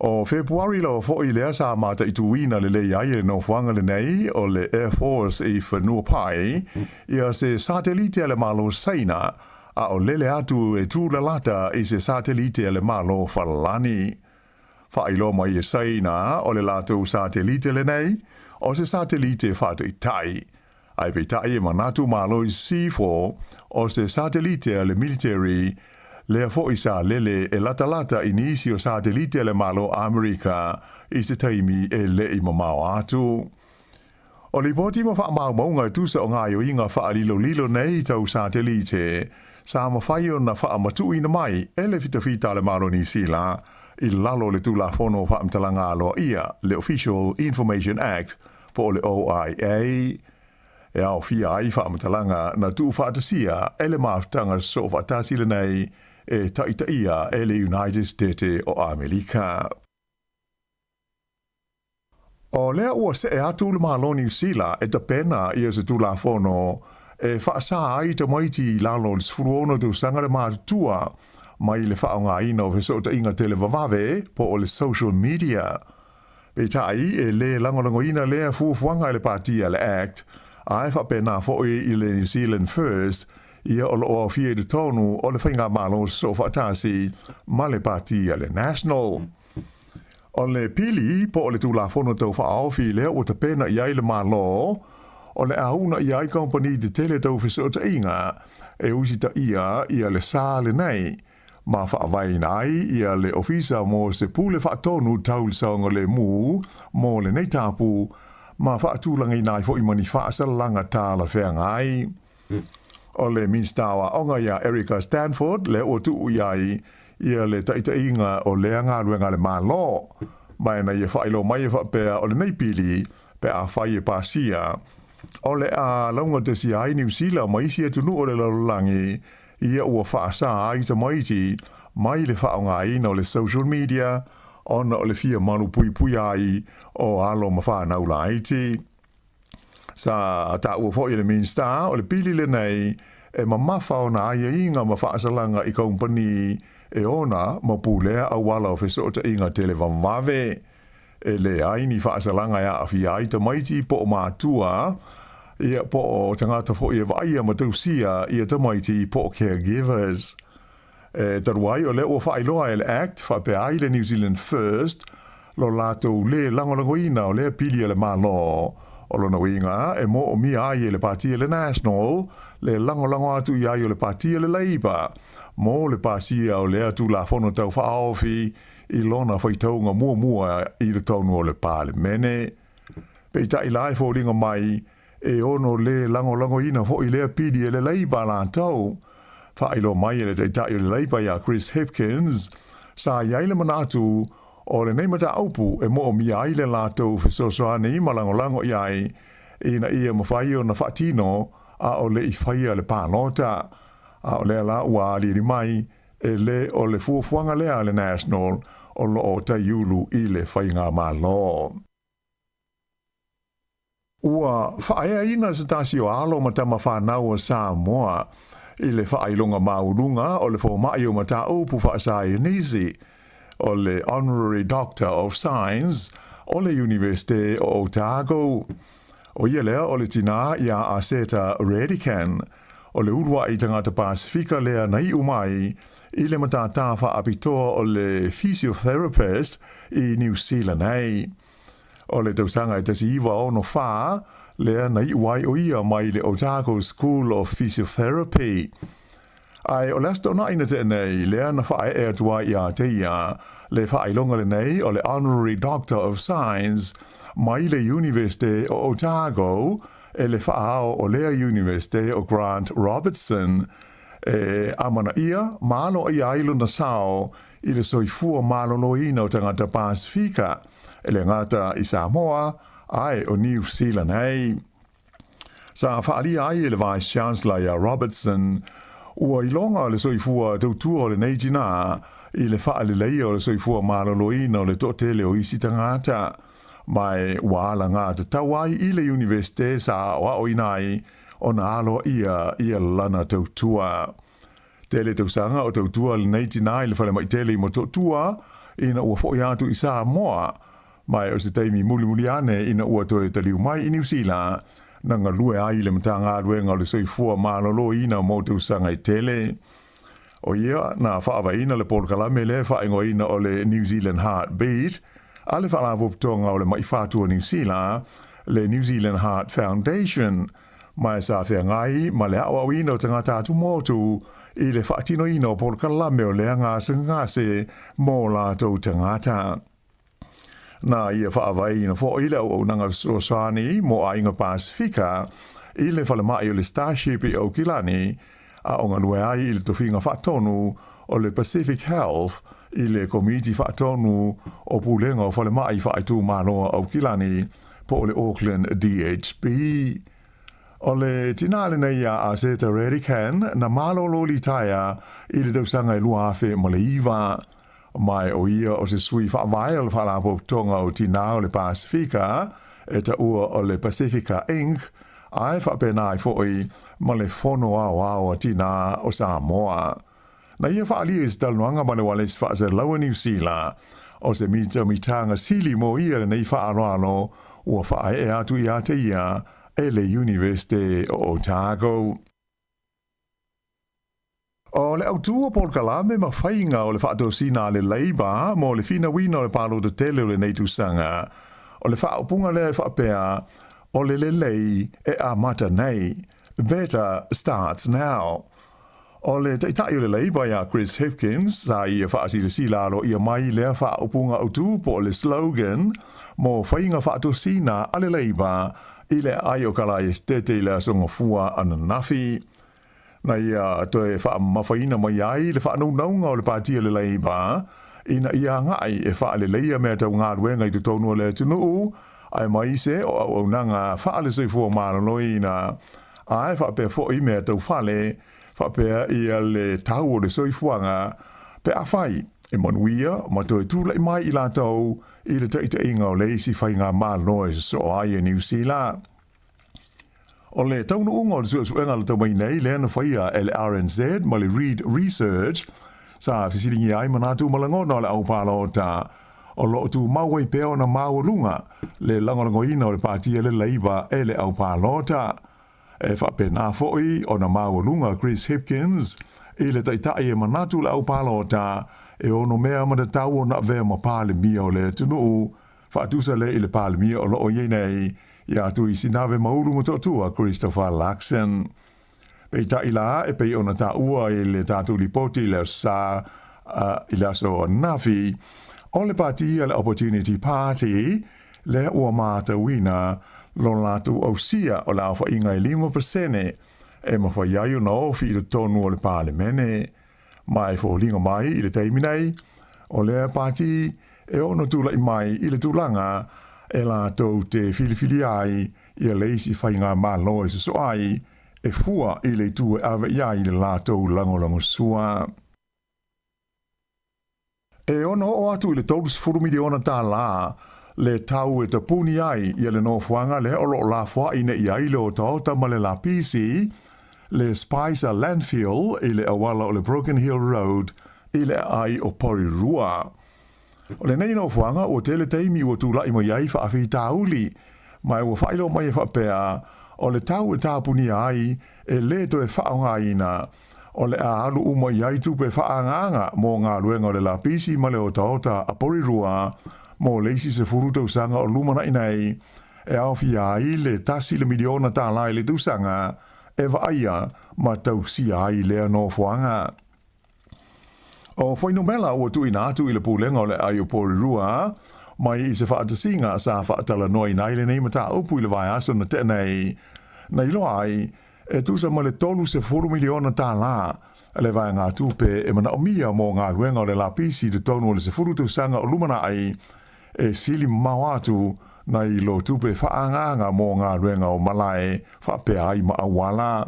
Speaker 12: O Fepuari lava foi lea sa mataituina lelei ai e le nofoaga lenei o le Air Force i Whenuapai ia se satelite a le Malo Saina, a o lele atu e tūlalata i se satelite a le Malo Falani. Faailoa mai e Saina o le latou satelite lenei, o se satelite faataitai, ae peitai e manatu Malo i Sisifo o se satelite a le military. Lea foʻi sa lele e latalata i nisi o satelite a le Malo o Amerika i se taimi e leʻi mamao atu. O lipoti ma faamaumauga e tusa o gaoioiga faalilolilo nei tau satelite sa mafai ona faamatuuina mai e le fitafita a le Malo o Niu Sila i lalo o le Tulafono o Faamatalaga Aloaia, le Official Information Act po o le OIA. E aofia ai faamatalaga na tuufaatasia e le mafutaga sosoofaatasi lenei e taitaia e le United Setete o Amerika. O lea ua see atu le Malo o Niu Sila e tapena ia se Tulafono e faasā ai tamaiti i lalo o le 16 tausaga le matutua mai le faaaogaina o fesootaiga televavave po o le social media. Peitai, e lē lagolagoina lea fuafuaga e le Pati a le act, ae faapena foi i le New Zealand First, ia o lo o aofia i totonu o le Faigamalo Sosoofaatasi ma le Pati a le National. O le pili po o le Tulafono Tau Faaofi lea ua tapena i ai le Malo, o le a uuna i ai kamupani tetele tau fesootaiga e usitaia ia le sa lenei, ma faavaeina ai ia le Ofisa mo se Pule Faatonu Tau le Saogalemu mo lenei tapu, ma faatulagaina ai foi ma ni faasalalaga talafeagai. O le Minisita o Aoga iā Erica Stanford lea ua tuu i ai ia le taitaiga o lea galuega a le Malo, ma ina ia faailoa mai e faapea o lenei pili pe afai e pasia, o le a laugatasia ai Niu Sila ma isi atunuu o le lalolagi ia ua faasā ai tamaiti mai le faaaogaina o le social media ona o le fia malupuipuia ai o alo ma fanau laiti. Sa taua foi e le Minisita o le pili lenei e mamafa ona aiaiga ma faasalaga i kaumpani e ona ma pulea auala o fesootaiga televavave. E leai ni faasalaga e aafia ai tamaiti po o matua, ia po o tagata foi e vaaia ma tausia ia tamaiti po o caregivers. E talu ai o lea ua faailoa e le Act faapea ai le New Zealand First lo latou lē lagolagoina o lea pili a le Malo. O lona uiga e moomia ai e le Pati a le National le lagolago atu i ai o le Pati a le Labour mo le pasia o lea Tulafono Tau Faaofi i lona faitauga muamua i totonu o le Palemene. Peitai la e foliga mai e ono lē lagolagoina foi lea pili e le Labour latou. Faailoa mai e le Taitai o le Labour iā Chris Hipkins, sa i ai le manatu o lenei mataupu e moomia ai le latou fesoasoani ma lagolago i ai ina ia mafai ona faatino a o le i faia le palota. A o lea la ua aliali mai E lē o le fuafuaga lea a le National o lo o taiulu i le Faigamalo. Ua faaeaina se tasi o alo ma tama fanau o Samoa i le faailoga maualuga o le fomai o mataupu faasaienisi, o le Honorary Doctor of Science o le Iunivesite o Otago. ʻO ia lea o le tinā iā Aseta Redican, O le uluaʻi tagata Pasefika lea na iʻu mai i le matātā faapitoa o le physiotherapist i Niu Sila nei. O le tausaga e 1964 lea na iʻu ai ʻo ia mai le Otago School of Physiotherapy. Ae o le Aso Toonai na tea nei lea na faaee atu ai iā te ia le faailoga lenei o le Honorary Doctor of Science mai le Iunivesite o Otago e le faaao o lea Iunivesite o Grant Robertson e amanaia ma aloaia ai lona sao i le soifua maloloina o tagata Pasefika e le gata i Samoa ae o Niu Sila nei. Sa faaalia ai e le Vice Chancellor iā Robertson ua iloga le soifua tautua o lenei tinā i le faaleleia o le soifua maloloina o le toatele o isi tagata. Ma e ua alagatatau ai i le Iunivesite sa aoaoina ai ona aloaia ia lana tautua. Tele tausaga o tautua lenei tinā i le falemai tele i Motootua ina ua foʻi atu i Samoa, ma e o se taimi mulimuli ane ina ua toe taliu mai i Niu Sila na galue ai i le Matagaluega o le Soifua Maloloina mo tausaga e tele. ʻO ia na faavaeina le polokalame lea e faaigoaina o le New Zealand Heart Beat a le Faalapotopotoga o le Maʻi Fatu o Niu Sila, le New Zealand Heart Foundation. Ma e sa feagai ma le aoaoina o tagata atumotu i le faatinoina o polokalame o lea gasegase mo latou tagata. Na ia faavaeina foi le auaunaga fesoasoani mo aiga Pasefika i le falemai o le Starship i Aukilani, a o galue ai i le tofiga faatonu o le Pacific Health i le Komiti Faatonu o Pulega o Falemai Faaitumalo a Aukilani po o le Auckland DHB. O le tinā lenei ia Aseta Redican na malolo litaea i le tausaga e 2009. Ma o ia o se sui faavae o le Faalapotopotoga o Tinā o le Pasefika e taua o le Pasifika Inc. Ae faapena ai foi ma le Fono Aoao a Tinā o Samoa. Na ia faaalia i se talanoaga ma le ualesi faasalalau a Niu Sila, o se mitamitaga sili mo ia lenei faaaloalo ua faaee atu ia te ia e le Iunivesite o Otago. O le autū o polokalame ma faiga o le faatosina a le Labour mo le finauina o le palota tele o lenei tausaga, o le faaupuga lea e faapea, O le lelei e amata nei, Better starts now. O le taitai o le Labour ia Chris Hipkins sa ia faasilasila aloaia mai lea faaupuga autū po o le slogan mo faiga faatosina a le Labour i le aai o Kalaesetete i le Aso Gafua ananafi. Na ia toe faamamafaina mai ai le faanaunauga o le Pati a le Labour ina ia agai e faaleleia mea tau galuega i totonu o le atunuu, aemaise o auaunaga faale-soifua maloloina, ae faapea foi mea tau fale, faapea ia le tau o le soifuaga, pe afai e manuia ma toe tulai mai i latou i le taitaiga o le isi faigamalo e sosoo ai e Niu Sila. O le taunuuga o le suesuega na tau mai nei lea na faia e le RNZ ma le Reid Research, sa fesiligia ai manatu ma lagona o le au palota o lo o tumau ai pea ona maualuga le lagolagoina o le Pati a le Labour e le au palota. E faapena foi ona maualuga Chris Hipkins i le taitai e manatu le au palota e ono mea ma tatau ona avea ma Palemia o le atunuu, faatusa lea i le Palemia o lo o i ai nei ia Tuisinave Maulu Motootua Christopher Luxon. Peitai la, e pei ona taua i le tatou lipoti i le aso Sa, i le aso ananafi, o le pati a le Opportunity Party lea ua matauina lo latou ausia o le aofaiga e 5% e mafai ai ona ofi i totonu o le Palemene. Ma e foliga mai i le taimi nei, o lea pati e ono tulai mai i le tulaga e latou te filifilia ai ia le isi faigamalo e soso ai, e fua i le itu e ave i ai le latou lagolagosua. E ono oo atu i le $30 miliona tālā le tau e tapuni ai ia le nofoaga lea o lo o lafoai nei ai le otaota ma le lapisi, le Spicer Landfill i le auala o le Broken Hill Road i le aai o Porirua. O lenei nofoaga ua tele taimi ua tulai mai ai faafitauli, ma ua faailoa mai e faapea, o le tau e tapunia ai e lē toe faaaogaina, o le a alu uma i ai tupe faaagaaga mo galuega o le lapisi ma le otaota a Porirua mo le isi 10 tausaga o lumanai nei, e aofia ai le $1 le miliona i le tausaga e vaaia ma tausia ai lea nofoaga. O fuainumera ua tuuina atu i le Pulega o le Aai o Porirua mai i se faatasiga sa faatalanoaina ai lenei mataupu i le vaiaso na tea nei, na iloa ai e tusa ma le $30 miliona le vaegatupe e manaomia mo galuega o le lapisi i totonu o le 10 tausaga o lumanai, e sili mamao atu nai lo tupe faaagaaga mo galuega o malae faapea ai ma auala.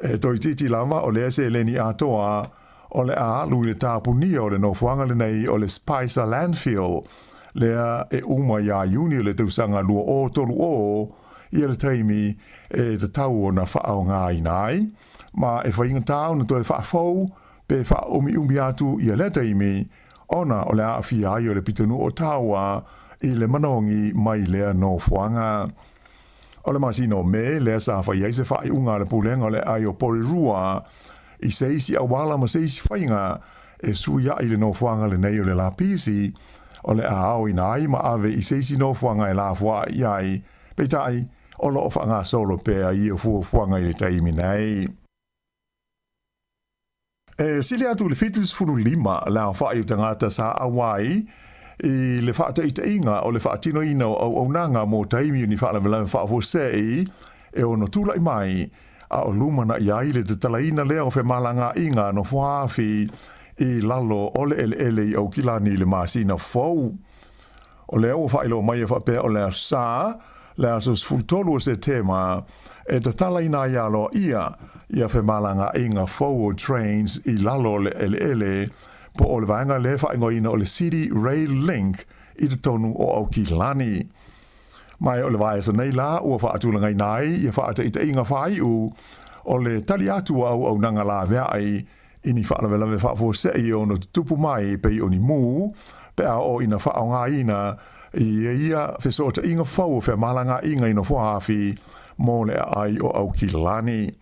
Speaker 12: E toeitiiti lava o lea seleni atoa o le a alu i le tapunia o le nofoaga lenei o le Spicer Landfill, lea e uma iā Iuni o le tausaga 2030 ia le taimi e tatau ona faaaogaina ai, ma e faigata ona toe faafou pe faaumiumi atu ia lea taimi ona o le aafia ai o le pitonuu o Tawa i le manogi mai lea nofoaga. O le masina o Me lea sa fai ai se faaiuga a le Pulega o le Aai o Porirua i se isi auala ma se isi faiga e suiaʻi le nofoaga lenei o le lapisi o le a aoina ai ma ave i se isi nofoaga e lafoaʻi i ai. Peitai, o lo o faagasolo pea ia fuafuaga i le taimi nei. E sili atu i le 75 le aofai o tagata sa auai i le faataitaiga o le faatinoina o auaunaga mo taimi o ni faalavelave faafuasei e ono tulai mai a o lumanai ai le tatalaina lea o femalagaaiga a nofoaafi i lalo o le eleele i Aukilani i le masina fou. O lea ua faailoa mai e faapea o le Aso Sa, le aso 13 o Setema, e tatalaina ai aloaia ia femalagaaiga fou o trains i lalo o le eleele po o le vaega lea e faaigoaina o le City Rail Link i totonu o Aukilani. Ma o le vaiaso nei la ua faatulagaina ai ia faataitaiga faaiu o le tali atu a auaunaga laveai i ni faalavelave faafuasei e ono tutupu mai pei o ni mū pe a oo ina faaaogaina i ia fesootaiga fou o femalagaaiga i nofoaafi mo le aai o Aukilani.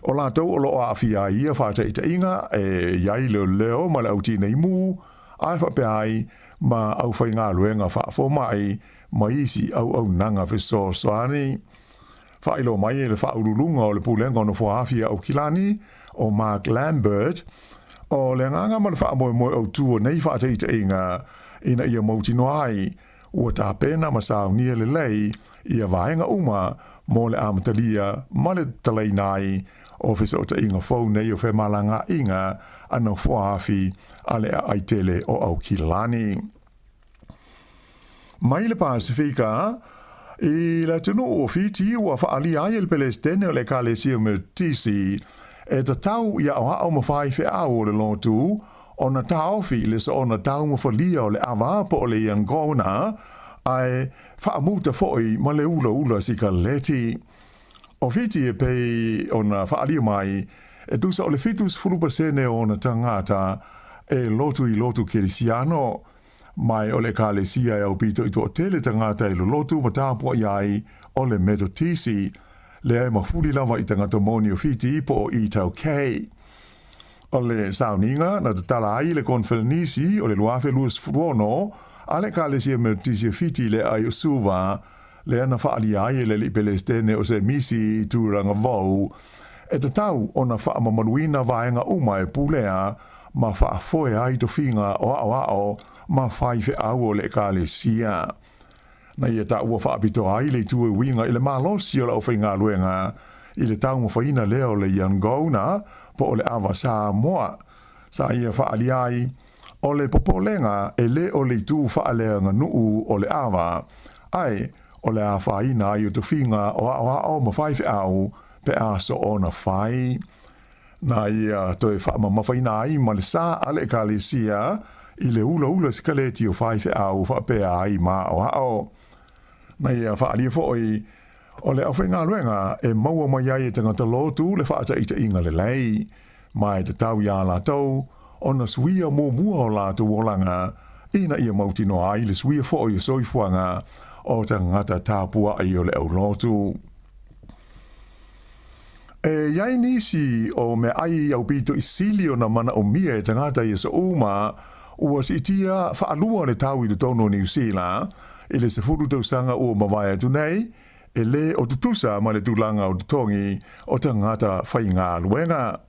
Speaker 12: O latou o lo o aafia ai ia faataitaiga e i ai leoleo ma le au tinei mu, ae faapea ai ma aufaigaluega faafomai ma isi auaunaga fesoasoani. Faailoa mai e le Faauluuluga o le Pulega o Nofoaafi a Aukilani, o Mark Lambert, o le agaga ma le faamoemoe autu o nei faataitaiga ina ia mautinoa ai ua tapena ma saunia lelei ia vaega uma mo le amatalia ma le tatalaina ai o fesootaiga fou nei o femalagaaiga a nofoaafi a le aai tele o Aukilani. Mai le Pasefika, i le atunuu o Fiti ua faaalia ai e le Pelesitene o le Ekalesia Metotisi e tatau i aoao ma faifeau o le lotu ona taofi i le soona taumafalia o le ava po o le Yangona ae faamuta foi ma le ulaula sikaleti. O Fiti e pei ona faaalia mai e tusa o le 70% o ona tagata e lotu i lotu kerisiano. Mai o le Ekalesia e aupito i toatele tagata e lolotu ma tapuai ai o le Metotisi, lea e mafuli lava i tagata moni o Fiti po o iTaukei. O le sauniga na tatala ai le Konfelenisi o le 2026 a le Ekalesia Metotisi o Fiti le ai o Suva, lea na faaalia ai e le alii Pelesitene o Semisi Turagavou, e tatau ona faamamaluina vaega uma e pulea ma faafoe ai tofiga o aoao ma faifeau o le Ekalesia. Na ia taua faapitoa ai le itu e uiga i le malosi o le aufaigaluega i le taumafaina lea o le Yangona po o le ava Samoa. Sa ia faaalia ai, o le popolega e le o le itu faaleaganuu o le ava, ae o le afaina ai o tofiga o aoao ma faifeau pe a soona fai. Na ia toe faamamafaina ai ma le sa a le Ekalesia i le ulaula sikaleti o faifeau faapea ai ma aoao. Na ia faaalia foi o le aufaigaluega e maua mai ai e tagata lotu le faataitaiga lelei, ma e tatau iā latou ona suia muamua o latou olaga ina ia mautinoa ai le suia foi o soifuaga o tagata tapuai o le aulotu. E i ai nisi o meaai aupito i sili ona manaomia e tagata i aso uma, ua siitia faalua le tau i totonu o Niu Sila i le 10 tausaga ua mavae atu nei, e lē o tutusa ma le tulaga o totogi o tagata faigaluega.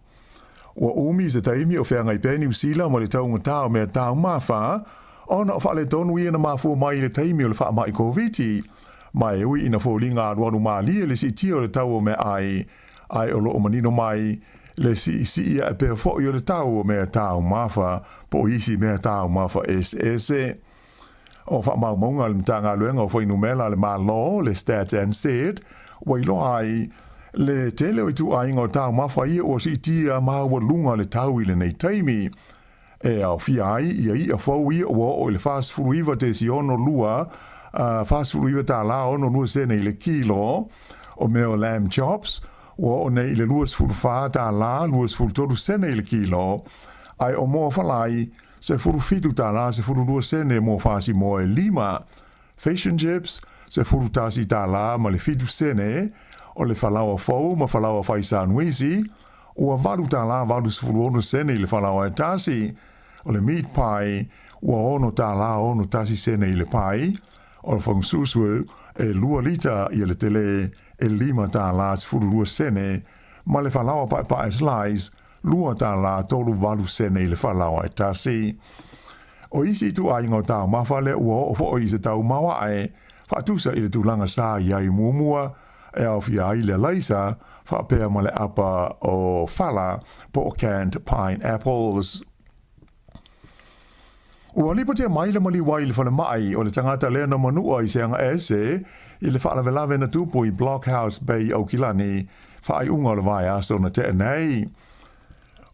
Speaker 12: Ua umi se taimi o feagai pea Niu Sila ma le taugata o mea taumafa, ona o faaletonu ia na mafua mai i le taimi o le faamai Koviti, ma e ui ina foliga alualu malie le siitia o le tau o meaai, ae o lo o manino mai le siisii ae pea foi o le tau o mea taumafa po o isi mea taumafa eseese. O faamaumauga a le Matagaluega o Fuainumera a le Malo, le Stats NZ, ua iloa ai le tele o ituaiga o taumafa ia ua siitia maualuga le tau i lenei taimi, e aofia ai ia i'a fou ia ua oo i le 49.62 $49 62 sene i le kilo, o mea o lamb chops ua oo nei i le $24 23 sene i le kilo, ae o moa falai $17 12 sene mo fasi moa e lima, fish and chips $11 ma le 7 sene, o le falaoa fou ma falaoa fai sanuisi ua $8 86 sene i le falaoa e tasi, o le meat pie ua $6 61 sene i le pai, o le fagasusu E 2 lita ia le tele e $5.12 sene ma le falaoa paepae slice $2.38 sene i le falaoa e tasi. O isi ituaiga o taumafa lea ua oo foi i se tau maoae faatusa i le tulaga sa i ai muamua e aofia ai le alaisa faapea ma le apa o fala po o canned pineapples. Ua lipotia mai le maliu ai i le falemai o le tagata lea na manua i se agaese i le faalavelave na tupu i Blockhouse Bay, Aukilani, faaiuga o le vaiaso na tea nei.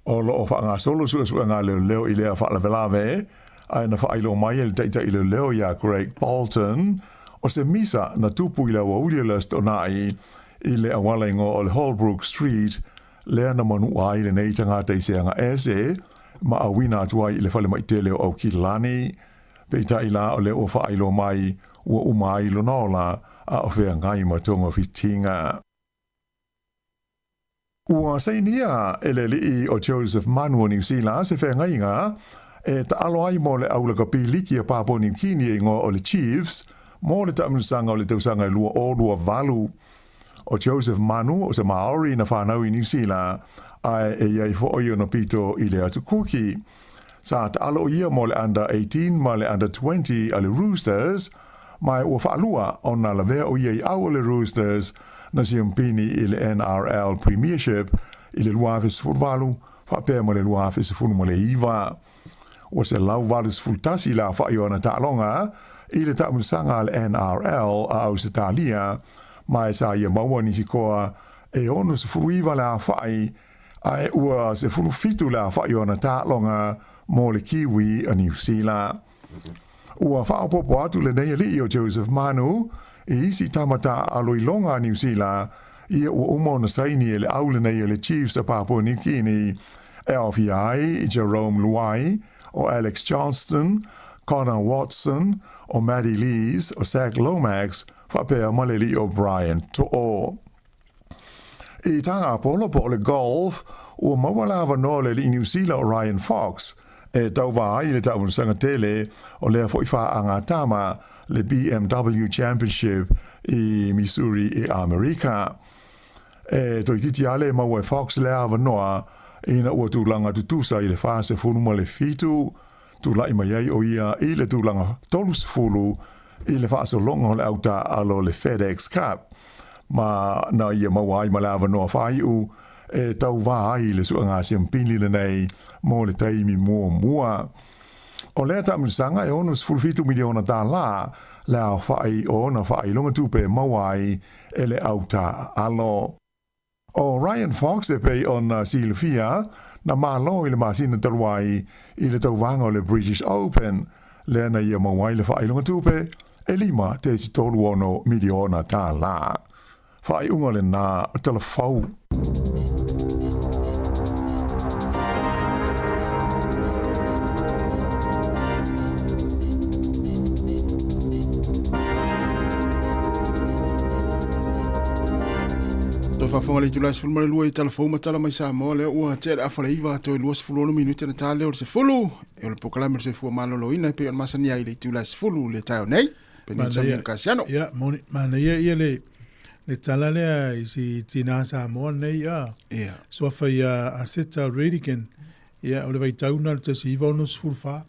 Speaker 12: O lo o faagasolo suesuega a leoleo i lea faalavelave, ae na faailoa mai e le taitai leoleo iā Greg Bolton, o se misa na tupu i le aoauli o le Aso Toonai i le auala igoa o le Holbrook Street, lea na manua ai lenei tagata i se agaese ma auina atu ai i le falemai tele o Aukilani. Peitai la o lea ua faailoa mai ua uma ai lona ola a o feagai ma togafitiga. Ua sainia e le alii o Joseph Manu o Niu Sila se feagaiga e taalo ai mo le au lakapi liki a Papua Niu Kini e igoa o le Chiefs mo le taamilosaga o le tausaga e 2028. O Joseph Manu o se Maori na fanau i Niu Sila ae e i ai foi ona pito i le Atu Kuki. Sa taalo ia mo le Under 18 ma le Under 20 a le Roosters, ma ua faalua ona lavea o ia i au o le Roosters na siampini i le NRL Premiership i le 2018 faapea ma le 2019. Ua 181 le aofai o ana taaloga i le taamilosaga a le NRL a Ausetalia, ma e sa ia maua nisi koa e 69 le aofai, ae ua 17 le aofai o ana taaloga mo le Kiwi a Niu Sila. Ua faaopoopo atu lenei alii o Joseph Manu i isi tama taaalo iloga a Niu Sila ia ua uma ona saini e le au lenei o le Chiefs a Papua New Guinea e aofia ai Jarome Luai, o Alex Johnston, Connor Watson, o Matty Lees, o Zac Lomax faapea ma le alii o Brian To'o. I Tagapolo po o le golf, ua maua le avanoa o le alii Niu Sila o Ryan Fox e tauva ai i le taamilosaga tele o lea foi faagatama le BMW Championship i Missouri i Amerika. E toeitiiti lava le maua e Fox lea avanoa ina ua tulaga tutusa i le 47, tulai mai ai o ia i le tulaga 30 i le faasologa o le au taaalo o le FedEx Cup, ma na ia maua ai ma le avanoa faaiu e tauva ai le suega siampini lenei mo le taimi muamua. O lea taamilosaga e $67 miliona tālā le aofai o ona faailoga tupe e maua ai e le au taaalo. O Ryan Fox e pei ona silafia, na malo i le masina talu ai i le tauvaga o le British Open, lea na ia maua ai le faailoga tupe e $5.36 miliona tālā. Faaiuga lena o tala fou.
Speaker 13: Toe faafofoga le itula e 12 i tala fou ma tala mai Samoa lea ua tea le afa le iva toe 26 minute na ta lea o le 10 e o le polokalame o le soifua maloloina e pei ona masani ai le itula e 10 le taeao nei. Penitamilu Kasiano.
Speaker 2: Ia, moni, manaia ia le, le tala lea i si tinā Samoa nei, a.
Speaker 13: Ia.
Speaker 2: Suafa ia Aseta Redigan, ia, o le vaitau na le 1964.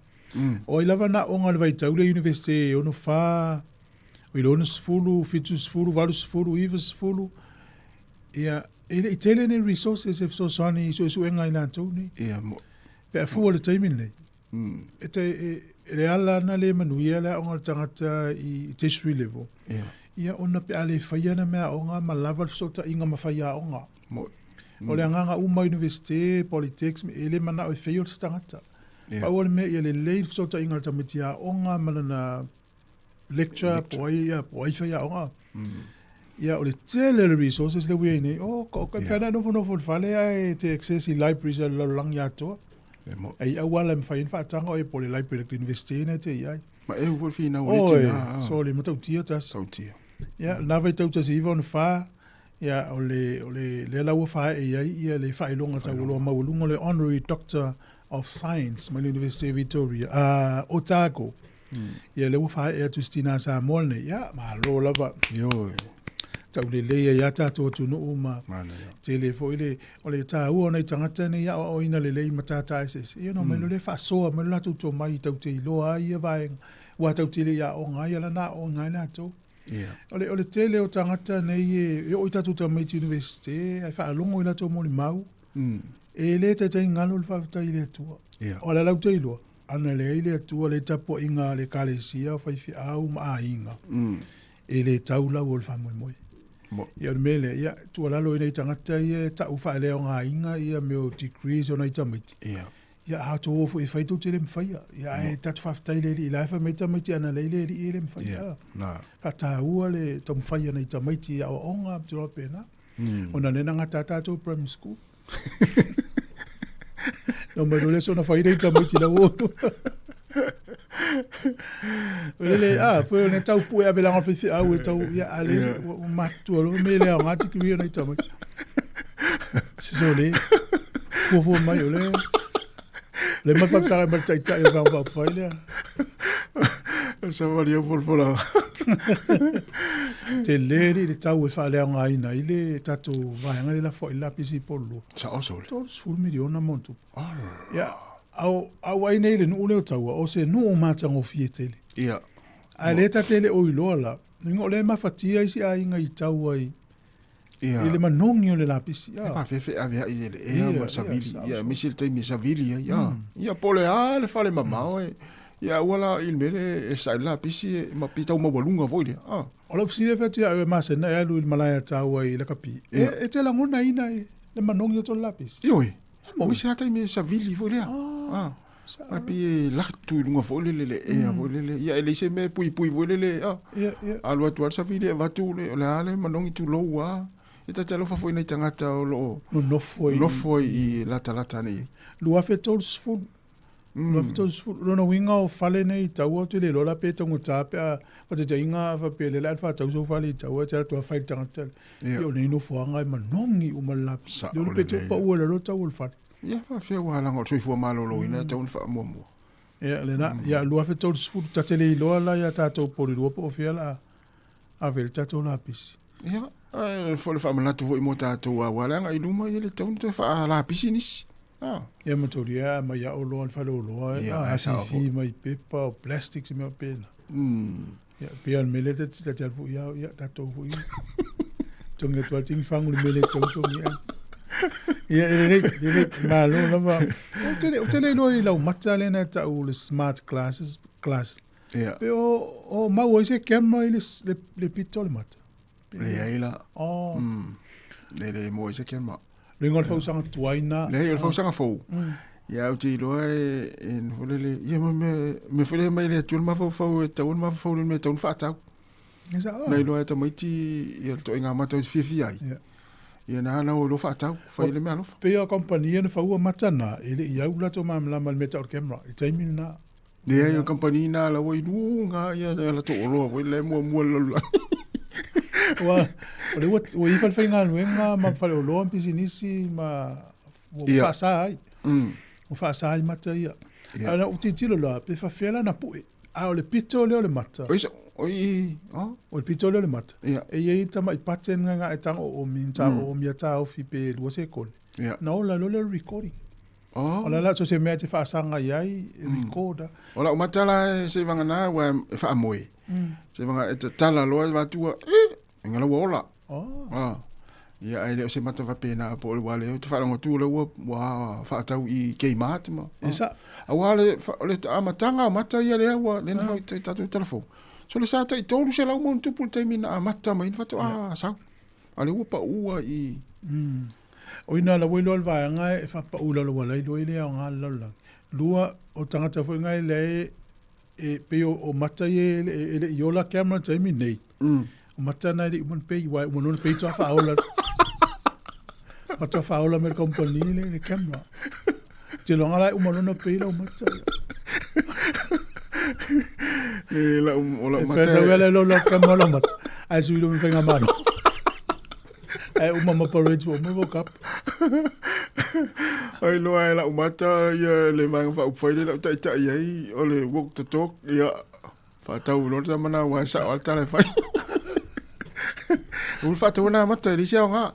Speaker 2: O ai lava na aoga o le vaitau le Universite e 64, o i le 60, 70, 80, 90, ia, e le i tele ni resources e fesoasoani i suesuega a i latou nei.
Speaker 13: Ia, mo.
Speaker 2: Pe a fua i le taimi lenei, E te, e, e le ala na le manuia le aoga o le tagata i tertiary level.
Speaker 13: Yeah.
Speaker 2: Ia ona pe a le faia na mea aoga ma lava le fesootaiga ma faiaoga. O le agaga uma universite, polytechs, e le manao e fail se tagata.
Speaker 13: Yeah.
Speaker 2: Pau o le mea ia lelei le fesootaiga o le tamaiti aoga ma lana lecture, po ai, ia, po ai faiaoga. Ia, o le tele o le resources le ua i ai nei, oh, ko, ko, yeah. pea nofonofo i le fale ae te access i libraries a le lalolagi atoa. Ai auala e mafai ai ona faataga oe po o le library a le university na e te i ai.
Speaker 13: Ma e ua finau le
Speaker 2: tina. So le matautia tasi.
Speaker 13: Tautia.
Speaker 2: Ia, na vaitau 1964, ia, o le, o le, lea la ua faaee i ai ia le faailoga taualoa maualuga o le Honorary Doctor of Science mai le University of Victoria, Otago.
Speaker 9: Ia lea ua faaee atu i si tinā Samoa lenei, ia, malo lava.
Speaker 13: Ioe.
Speaker 9: Taulelei ai lava tatou atunuu ma
Speaker 13: Manaia.
Speaker 9: tele foi le, o le taua o nai tagata nei aoaoina lelei i matata eseese, ia ona omai loa lea faasoa mai lo latou tomai tatou te iloa ai ia vaega, aua tatou te le i aoga ai, a o la na aooga ai latou.
Speaker 13: Ia.
Speaker 9: O le tele o tagata nei e oo i tatou tamaiti Iunivesite ae faalogo i latou molimau, e le taitai galo le faafetai i le Atua.
Speaker 13: Ia.
Speaker 9: O le ala ou te iloa, ana leai le Atua, leai tapuaiga a le Ekalesia, o faifeau ma aiga, e le tau lau o le faamoemoe. Ia o le mea lea, ia, tuualalo i nai tagata ia e tau faaleaogaina ia mea o degrees o nai tamaiti.
Speaker 13: Ia.
Speaker 9: Ia, a outou o foi e fai, tou te le mafaia. Ia, ae tatou faafetai i le Alii, la e fai mai tamaiti ana leai le Alii e le mafai.
Speaker 13: Ia, na.
Speaker 9: Faataua le taumafai a nai tamaiti i aoaoga ma tulaga faapena. Ona lea na gata tatou primary school. Na omai loa le aso na fai nei tamaiti la ua Lele, a, foi o le tau pue ave langa faifeau e tau, ia, a le, ua matutua loa me le aoga degree o nai tamaiti. Siso le, fuafua mai o le, le mai faafesagai ma le taitai o Vaega Faaupufai lea.
Speaker 13: Savali au folafola.
Speaker 9: Tele alii le tau e faaleaogaina ai le tatou vaega lea e lafoai le lapisi i Pololua.
Speaker 13: Sao sole.
Speaker 9: 30 miliona ma ona tupu. Ia, a o ai nei le nuu lea o Taua, o se nuu matagofie tele.
Speaker 13: Ia.
Speaker 9: Ae lea ta te le o iloa la, o lea e mafatia isi aiga i Taua i
Speaker 13: Ia.
Speaker 9: I le manogi o le lapisi.
Speaker 13: E faafefe ave ai e le ea ma le savili. Ia, aemaise le taimi e savili ai. Ia, ia po o le a le fale mamao e, ia aua la i le mea lea e saili lapisi e, ma pei tau maualuga foi lea.
Speaker 9: A. O lau fesili e fai atu ia au e masena e alu i le malae a Taua i Lakapi. E, e te lagonaina i le manogi o tolu lapisi?
Speaker 13: Ioe. Mo isi lava taimi e savili foi lea. Ah. Ae pei e latu i luga foi lele le ea foi lele. Ia e leai se mea e puipui foi lele. Ah.
Speaker 9: Ia, ia.
Speaker 13: Alu atu lava le savili e avatu le, o le a le manogi tulou lava. E ta te alofa foi i nai tagata o lo o
Speaker 9: Nonofo i
Speaker 13: nofo ai i latalata ane i ai.
Speaker 9: 2030. 2030. Lona uiga o fale nei i Taua ou te le iloa la pe taugata pe a faataitaiga a faapea lea o le a faatau sou fale i Taua e te alu atu lava fai i le tagata lea. Ia o nei nofoaga e manogi uma le lapisi.
Speaker 13: Sao
Speaker 9: Lea o le pe
Speaker 13: lelei.
Speaker 9: pau ai lalo tau o le fale.
Speaker 13: Ia faafefea ua leaga o le soifua maloloina e tatau ona faamuamua.
Speaker 9: Ia lena, ia 2030 ta te le iloa la ia tatou Polilua po o fea la ave le tatou lapisi.
Speaker 13: Ia, ae foi le faamanatu foi mo tatou aua leaga i luma ia le tatau ona toe faalapisi nisi. Ah.
Speaker 9: Ia ma taulia mai ia oloa le fale oloa,
Speaker 13: Ia,
Speaker 9: a
Speaker 13: ae sao
Speaker 9: sifi
Speaker 13: foi.
Speaker 9: mai pepa o plastic se mea faapena. Ia, pei lava o le mea lea ta te alu foi au, ia, tatou foi. Togi atu lava tini fagu le mea le tatau ona togi ai. Ia, e lelei, lelei, malo lava. Ou te le, ou te le iloa i lau mata lea na tau le smart glasses, glass.
Speaker 13: Ia.
Speaker 9: Pe o, o mau ai se camera i le, le, le pito o le mata.
Speaker 13: Leai la.
Speaker 9: Oh.
Speaker 13: Le le maua ai se camera.
Speaker 9: Luiga o le fausaga tuai na.
Speaker 13: Leai, o le fausaga fou. Ia, ou te iloa e, e nofo lele, ia ma mea, mea foi lea mai le Atua le mafaufau e tatau ona mafaufau i le mea e tatau ona faatau.
Speaker 9: E sao.
Speaker 13: Na iloa e tamaiti ia le toaiga mata ou te fiafia ai.
Speaker 9: Ia.
Speaker 13: Ia na na o iloa faatau, fai le mea alofa.
Speaker 9: Pei o kamupani ia na faua mata na, e le i au latou malamalama i le mea tau o le camera i le taimi lena.
Speaker 13: Leai, o le kamupani na la ua i luga ia latou oloa foi la e muamua i le lalolagi.
Speaker 9: Ua, o lea ua, ua i falefaigaluega ma faleoloa ma pisinisi ma ua
Speaker 13: Ia.
Speaker 9: faasa ai. Ua faasa ai mata ia.
Speaker 13: Ia.
Speaker 9: A na ou tilotilo la, pe faafefea la na pue. A o le pito lea o le mata.
Speaker 13: Oi, oi, oh.
Speaker 9: O le pito lea o le mata.
Speaker 13: Ia.
Speaker 9: E i ai tama'i pattern nga e tago oomi, tago oomi a taofi pe lua sekone.
Speaker 13: Ia.
Speaker 9: Na ola loa lea o le recording.
Speaker 13: Oh.
Speaker 9: O la la so se mea e te faasaga i ai, e record.
Speaker 13: O lau mata la e seivagana ua e faamoe. Seivaga e tatala loa e vatua, e, e ngala ua ola.
Speaker 9: Oh.
Speaker 13: Ah. Ia ae le o se mata faapena po o le ua lea ou te faalogo atu o lea ua, ua faatau i Kmart ma.
Speaker 9: E sa.
Speaker 13: Aua le, o le amataga o mata ia lea ua lea na fai tatou telefoni. So le sa tai 300 ma ona tupu le taimi na amata mai na faatoa sau. A lea ua paua i.
Speaker 9: O ina la ua iloa le vaega e faapau i lalo ua la iloa i le aoga le lalolagi. Lua, o tagata foi ngai lea e e pei o, o mata ia e, le, e le i ola camera taimi nei. O mata na e le i uma ona pei, uae uma loa ona pei toa faaola. Faatoa faaola mai le company le, le camera. Te loaga la e uma loa ona pei lau mata.
Speaker 13: E lau, o lau
Speaker 9: E
Speaker 13: mata.
Speaker 9: whai tau lau lau camera lau mata. Ai sui lo mi whainga malo. Ai uma ma parade ua uma kap.
Speaker 13: Ai loa e lau mata ia le vaega faaupufai lea lau taitai ai o le walk the talk ia. Faatau loa le tama lena aua e sao lava le tala e fai. Ua faatau na mata e leai se aoga.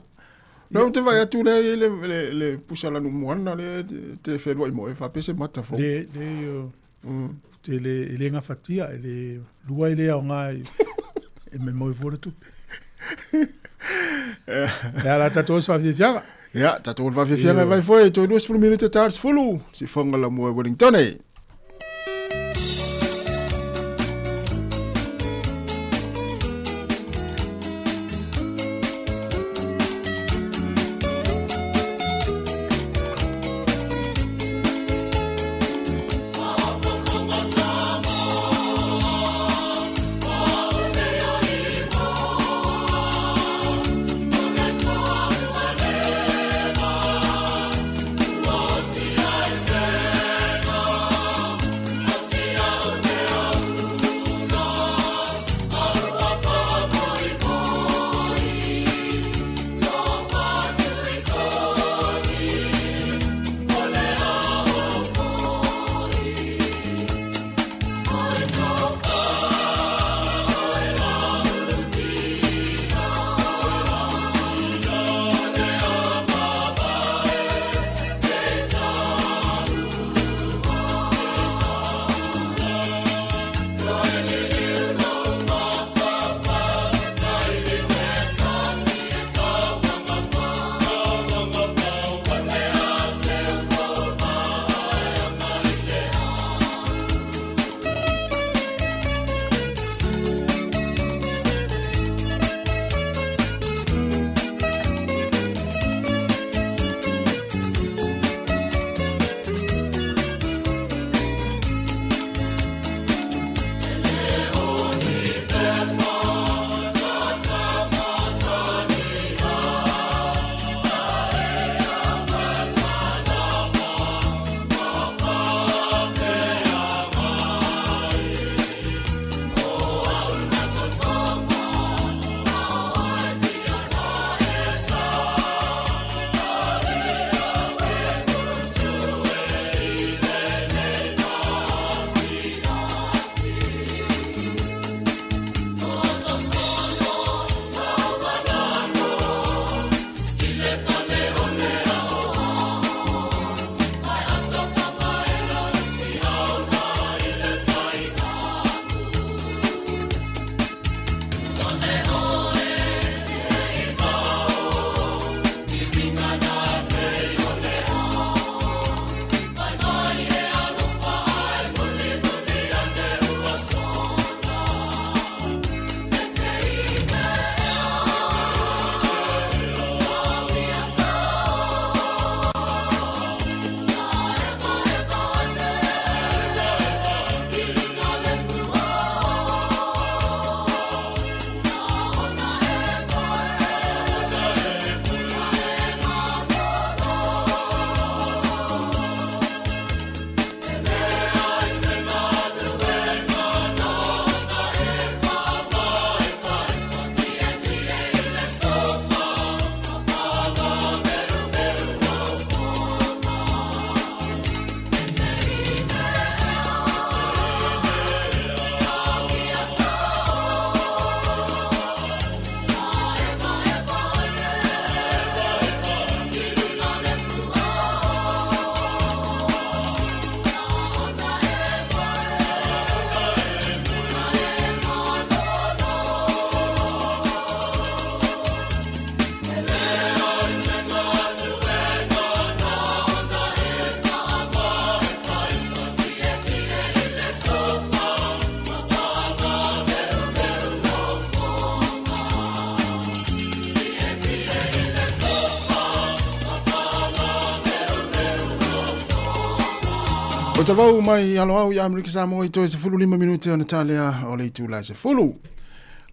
Speaker 13: Lea ou te vaai atu lea e i ai le, le, le pusa lanu moana lea e te fealuai mo e faapea se mata fou.
Speaker 9: Le, le, o, te le, e le gafatia, e le lua e le aoga e, e me moe fua le tupe. Ia la tatou se faafiafiaga.
Speaker 13: Ia, tatou le faafiafiaga e vai foi, toe 20 minute ta le 10, sifoga la mua e Wellington e. O talau mai alo au ia Amerika Samoa i toe 15 minute ona talea o le itula e 10.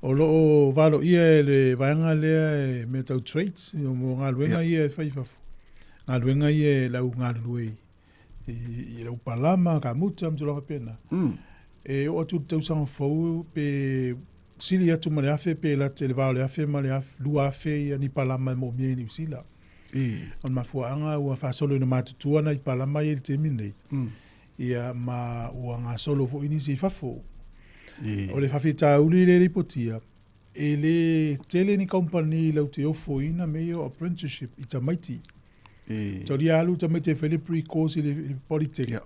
Speaker 9: O lo o valoia e le vaega lea e mea tau trades, mo galuega ia e fai i fafo. Galuega ia e lau galulue i, i lau palama, kamuta ma tulaga faapena. E oo atu i le tausaga fou pe sili atu ma le 1000 pe lata i le va o le 1000 ma le 2000 ia ni palama e moomia i Niu Sila. O le mafuaaga ua faasolo ina matutua nai palama ia i le taimi lenei. Ia ma ua gasolo foi nisi i fafo. O le faafitauli lea e lipotia, e le tele ni kamupani lau te ofoina mea ia o apprenticeship i tamaiti. Taulia alu tamaiti e fai le pre-course i le Polytech.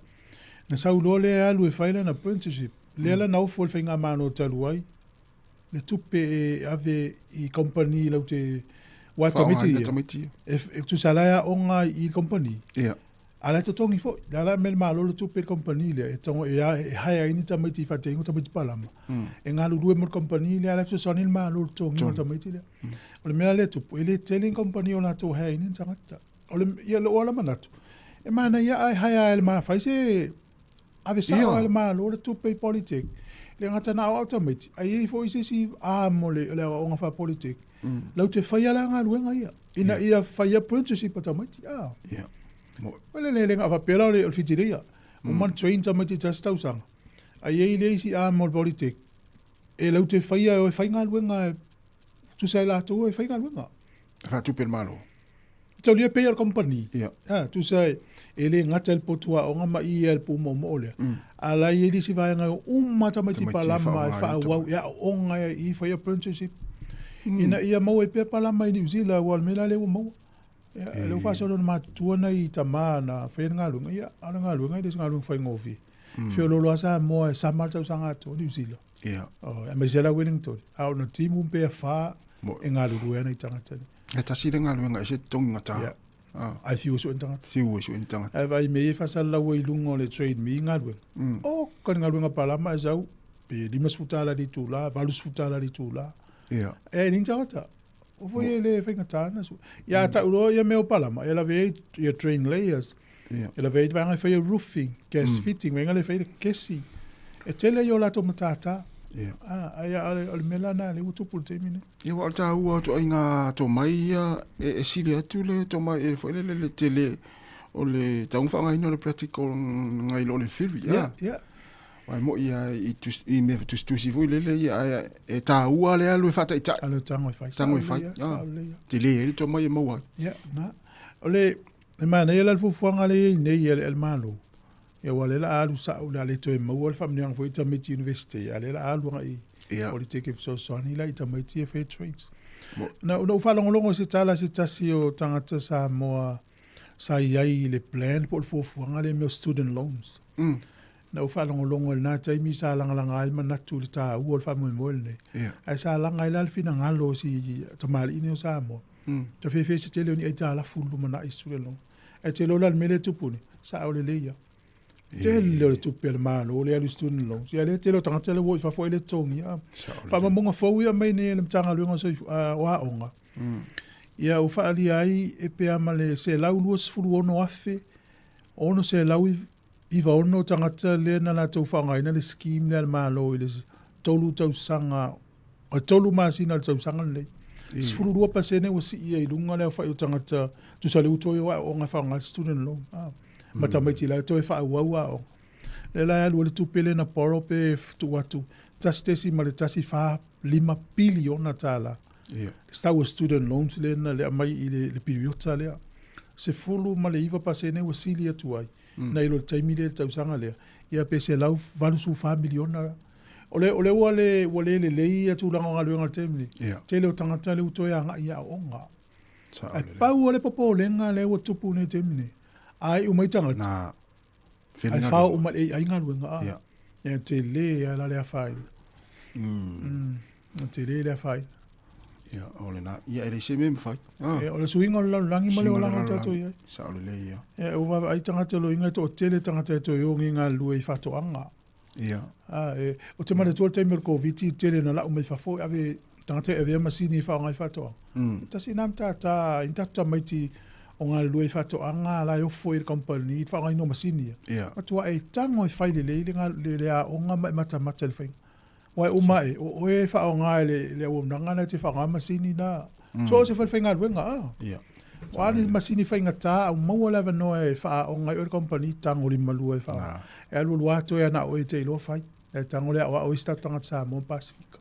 Speaker 9: Na sau loa lea alu e fai lana apprenticeship, lea la na ofo e le faigamalo talu ai le tupe e ave i kamupani lau te aua tamaiti ia, e tusa la e aoga i kamupani. A la e totogi foi. La la aumai e le Malo le tupe i le kamupani lea e tago e hire ai ni tamaiti i faateiga o tamaiti palama. E galulue mo le kamupani lea, a la e fesoasoani le Malo i le totogiina o tamaiti lea. O le mea la lea e tupu, e le tele ni kamupani o latou hire ina ni tagata. O le, ia lou lava manatu, e manaia ae hire e le ma fai se ave sao e le Malo le tupe i Polytech. Le gata na aoao tamaiti, ae i ai foi se isi arm o le aoaoga faa-Polytech, lau te faia la galuega ia, ina ia fai apprenticeship a tamaiti. Ah. O le le le faapea la o le fitileia. Uma ona train tamaiti i tasi tausaga, ae i ai le isi arm o le Polytech, e lau te faia e o e fai galuega e tusa e latou e fai galuega.
Speaker 13: E faatupe e le Malo.
Speaker 9: Taulia pei o le company. Yeah. Ha, tusa e le gata i le potu aoga ma i le pumoomoo lea. A la i ai le isi vaega e uma tamaiti palama e faaauau e aooga i fai apprenticeship. Ina ia maua ai pea palama i New Zealand aua o le mea la lea ua maua. Ia, lea ua faasolo ina matutua nai tama na faia le galuega, ia, a o le galuega e le o se galuega faigofie. Feoloolo lava Samoa e sama le tausaga atoa New Zealand.
Speaker 13: Ia.
Speaker 9: Oh, aemaise la Wellington. A o na timu pea whā e galulue ana i tagata nei.
Speaker 13: E tasi le galuega e se totogi gata.
Speaker 9: Ia. Ah. Ai fiu e sue ni tagata.
Speaker 13: Fiu e sue ni tagata.
Speaker 9: Ai vai me e whasalaua i lunga o le trade me i galuega. Oh, ka le galuega palama e sau, pe $50 le itula, $80 le itula.
Speaker 13: Ia.
Speaker 9: E ni tagata. O foi e le faigata ana sue. Ia tau loa ia mea o palama, e lawe ai ia train layers.
Speaker 13: Ia.
Speaker 9: E lawe ai vaega e fai roofing, gas fitting, vaega le fai le kesi. E tele i o latou matata.
Speaker 13: Ia.
Speaker 9: Ah, ai a o le mea la na le ua tupu i le taimi nei.
Speaker 13: Ia ua o le taua o ituaiga tomai ia e sili atu le tomai e foi lele le tele o le tauga faaaogaina o le practical nai lo le theory.
Speaker 9: Ia, ia.
Speaker 13: Aua e moi lava i tusi, i mea tusitusi foi lele ia, ae e taua le alu e faataitai.
Speaker 9: Alu e tago e fai.
Speaker 13: Tago e fai.
Speaker 9: Ah,
Speaker 13: tele ai le tomai e maua ai.
Speaker 9: Ia, na. O le, e manaia la le fuafuaga lea e i ai nei a le Malo, ia aua o lea o le a alu sao, o le a le toe maua le faamanuiaga foi i tamaiti University, a o lea o le a alu agai
Speaker 13: i
Speaker 9: Polytech e fesoasoani la i tamaiti ia e fai trades. Na ou faalogologo i se tala a se tasi o tagata Samoa sa i ai i le plan po o le fuafuaga lea i mea o student loans. Na ou faalogologo i lena taimi sa lagalaga ai manatu i le taua o le faamoemoe lenei. Ae sa laga ai la le finagalo o si tamalii nei o Samoa. Ta fefe se tele o ni aitalafu i le lumanai i student loan. Ae te iloa la le mea lea e tupu nei, sao lelei lava. Tele o le tupe a le Malo lea e alu i student loans. Ia lea tele o tagata lea ua o i fafo ai le totogia. Faamaumauga fou ia aumai nei e le Matagaluega o Aoga. Ia ua faaalia ai e pe a ma le 126,696 tagata lea na latou faaaogaina le scheme lea a le Malo i le 3 tausaga, o le 3 masina o le tausaga lenei. 12% ua sii ai i luga le aofai o tagata tusa le uto o aoaoga e faaaoga le student loan. Ma tamaiti la e toe faaauau aoga. Lea la e alu ai le tupe lea na borrow pe tuu atu $1.145 piliona.
Speaker 13: Le
Speaker 9: tau o student loans lea na le aumai i le piriota lea. 19% ua sili atu ai nai lo le taimi lea i le tausaga lea, ia pe $184 miliona. O le, o le ua le, ua le lelei ia tulaga o galuega i le taimi nei. Tele o tagata lea ua toe agai i aoaoga. Ae pau o le popolega lea ua tupu nei i le taimi nei, a iu mai tagata, ae fao uma i le AI galuega. Ia, tele lava la le afaina. Tele le afaina.
Speaker 13: Ia, o lena. Ia, e leai se mea e mafai.
Speaker 9: Ia, o le suiga o le lalolagi ma le olaga o tatou i ai.
Speaker 13: Sao lelei ia.
Speaker 9: Ia, ua vaavaai tagata loiga e toatele tagata e toe ogi galulue i faatoaga.
Speaker 13: Ia.
Speaker 9: E, ou te manatua le taimi o le Koviti, tele na lau mai fafo e ave tagata e avea masini e faaaoga i faatoaga. E tasi lena matata i ni tatou tamaiti o galulue i faatoaga la e ofo i le kamupani i le faaaogaina o masini ia. Matua e tago e fai lelei le aoga ma e matamata i le faiga. Aua e uma ae, o oe e faaaoga e le auaunaga lena e te faaaoga masini na. So o se falefaigaluega, a. O a ni masini faigata, a ua maua le avanoa e faaaoga ai oe le kamupani, tago limalua e faaaoga. E alualu lava toe ana oe e te iloa fai. E tago le aoao isi tatou tagata Samoa ma Pasefika.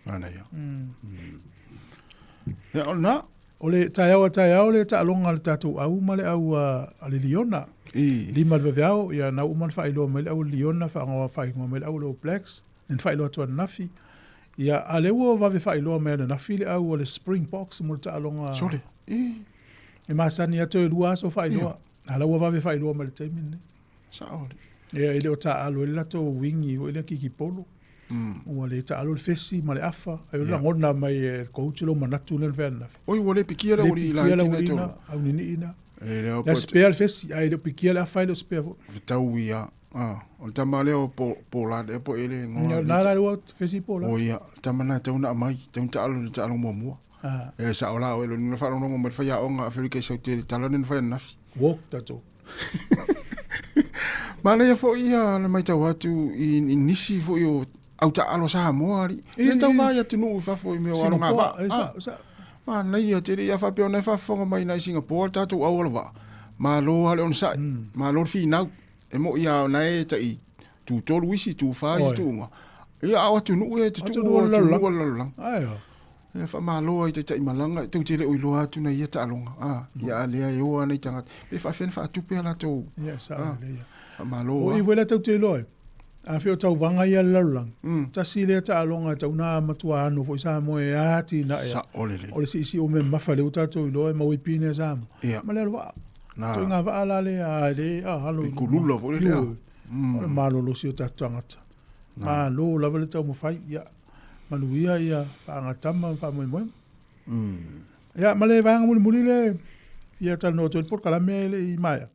Speaker 13: Manaia. Ia, o lena.
Speaker 9: O le taeao a taeao le taaloga a le tatou au ma le au a le Liona.
Speaker 13: I.
Speaker 9: 5 i le vaveao, ia na uma ona faailoa mai le au a le Liona, faaigoa mai le au a le All Blacks.
Speaker 2: Na faailoa atu ananafi. Ia, a lea ua vave faailoa mai ananafi le au o le Springboks mo le taaloga.
Speaker 13: Sole. I.
Speaker 2: E masani atu e lua aso faailoa. A la ua vave faailoa mai le taimi lenei.
Speaker 13: Sao.
Speaker 2: Ia, e le o taaalo ai le latou wingi foi lea kikipolo. Ua le taaalo le fesi ma le afa. Ai o le lagona mai e le coach lou manatu lea na fai ananafi.
Speaker 13: Oi, ua le pikia le aualii
Speaker 2: laiti na i tolu. Auninii na. E le o spare le fesi, ae le o pikia le afa, e le o spare foi.
Speaker 13: Fetau ia. Ah, o le tama lea o Pola lea po ele
Speaker 2: ngoa. Na la ua fesi Pola.
Speaker 13: O ia, le tama na tau na mai, tau taalo le taalo muamua. Ah. E sa ola o ele na whaalongo mai whai aonga Afrika i saute le tala ni whai anafi.
Speaker 2: Walk tatou.
Speaker 13: Manaia foi ia le matau atu i, i nisi foi o au taalo Samoa ali. Le tau mai atunuu i fafo i mea o alo ngā vaa. Ah. Manaia tele ia faapea ona e faafofoga mai nai Singapore tatou au ala vaa. Malo lava le onosai, malo le finau. E moi lava ona e tai tū tolu isi, tū fa isi tuuga. Ia a o atunuu ia e tutuu o atunuu o le lalolagi. Ia faamalo ai taitai malaga, tou te le o iloa atu nai ia taaloga. Ah, ia a lea e o lava nai tagata. Pe faafefea ona faatupe a latou.
Speaker 2: Ia, sao lelei ia.
Speaker 13: Faamalo lava.
Speaker 2: O i foi lea tou te iloa ai, a fia o tauvaga ia a le lalolagi, tasi lea taaloga e tau na matua ano foi Samoa e atinae.
Speaker 13: Sao lelei.
Speaker 2: O le siisii o mea mamafa lea ua tatou iloa e maua i pine a Samoa.
Speaker 13: Ia.
Speaker 2: Ma le alu vaa. Na. Ituaiga vaa la lea, a le, a alo i
Speaker 13: luma. Kulula foi lea.
Speaker 2: Ioe. O le malolosi o tatou tagata. Malo lava le taumafai, ia manuia ia faagatama ma faamoemoega. Ia, ma le vaega mulimuli le ia talanoa atu ai le polokalame e le i maea.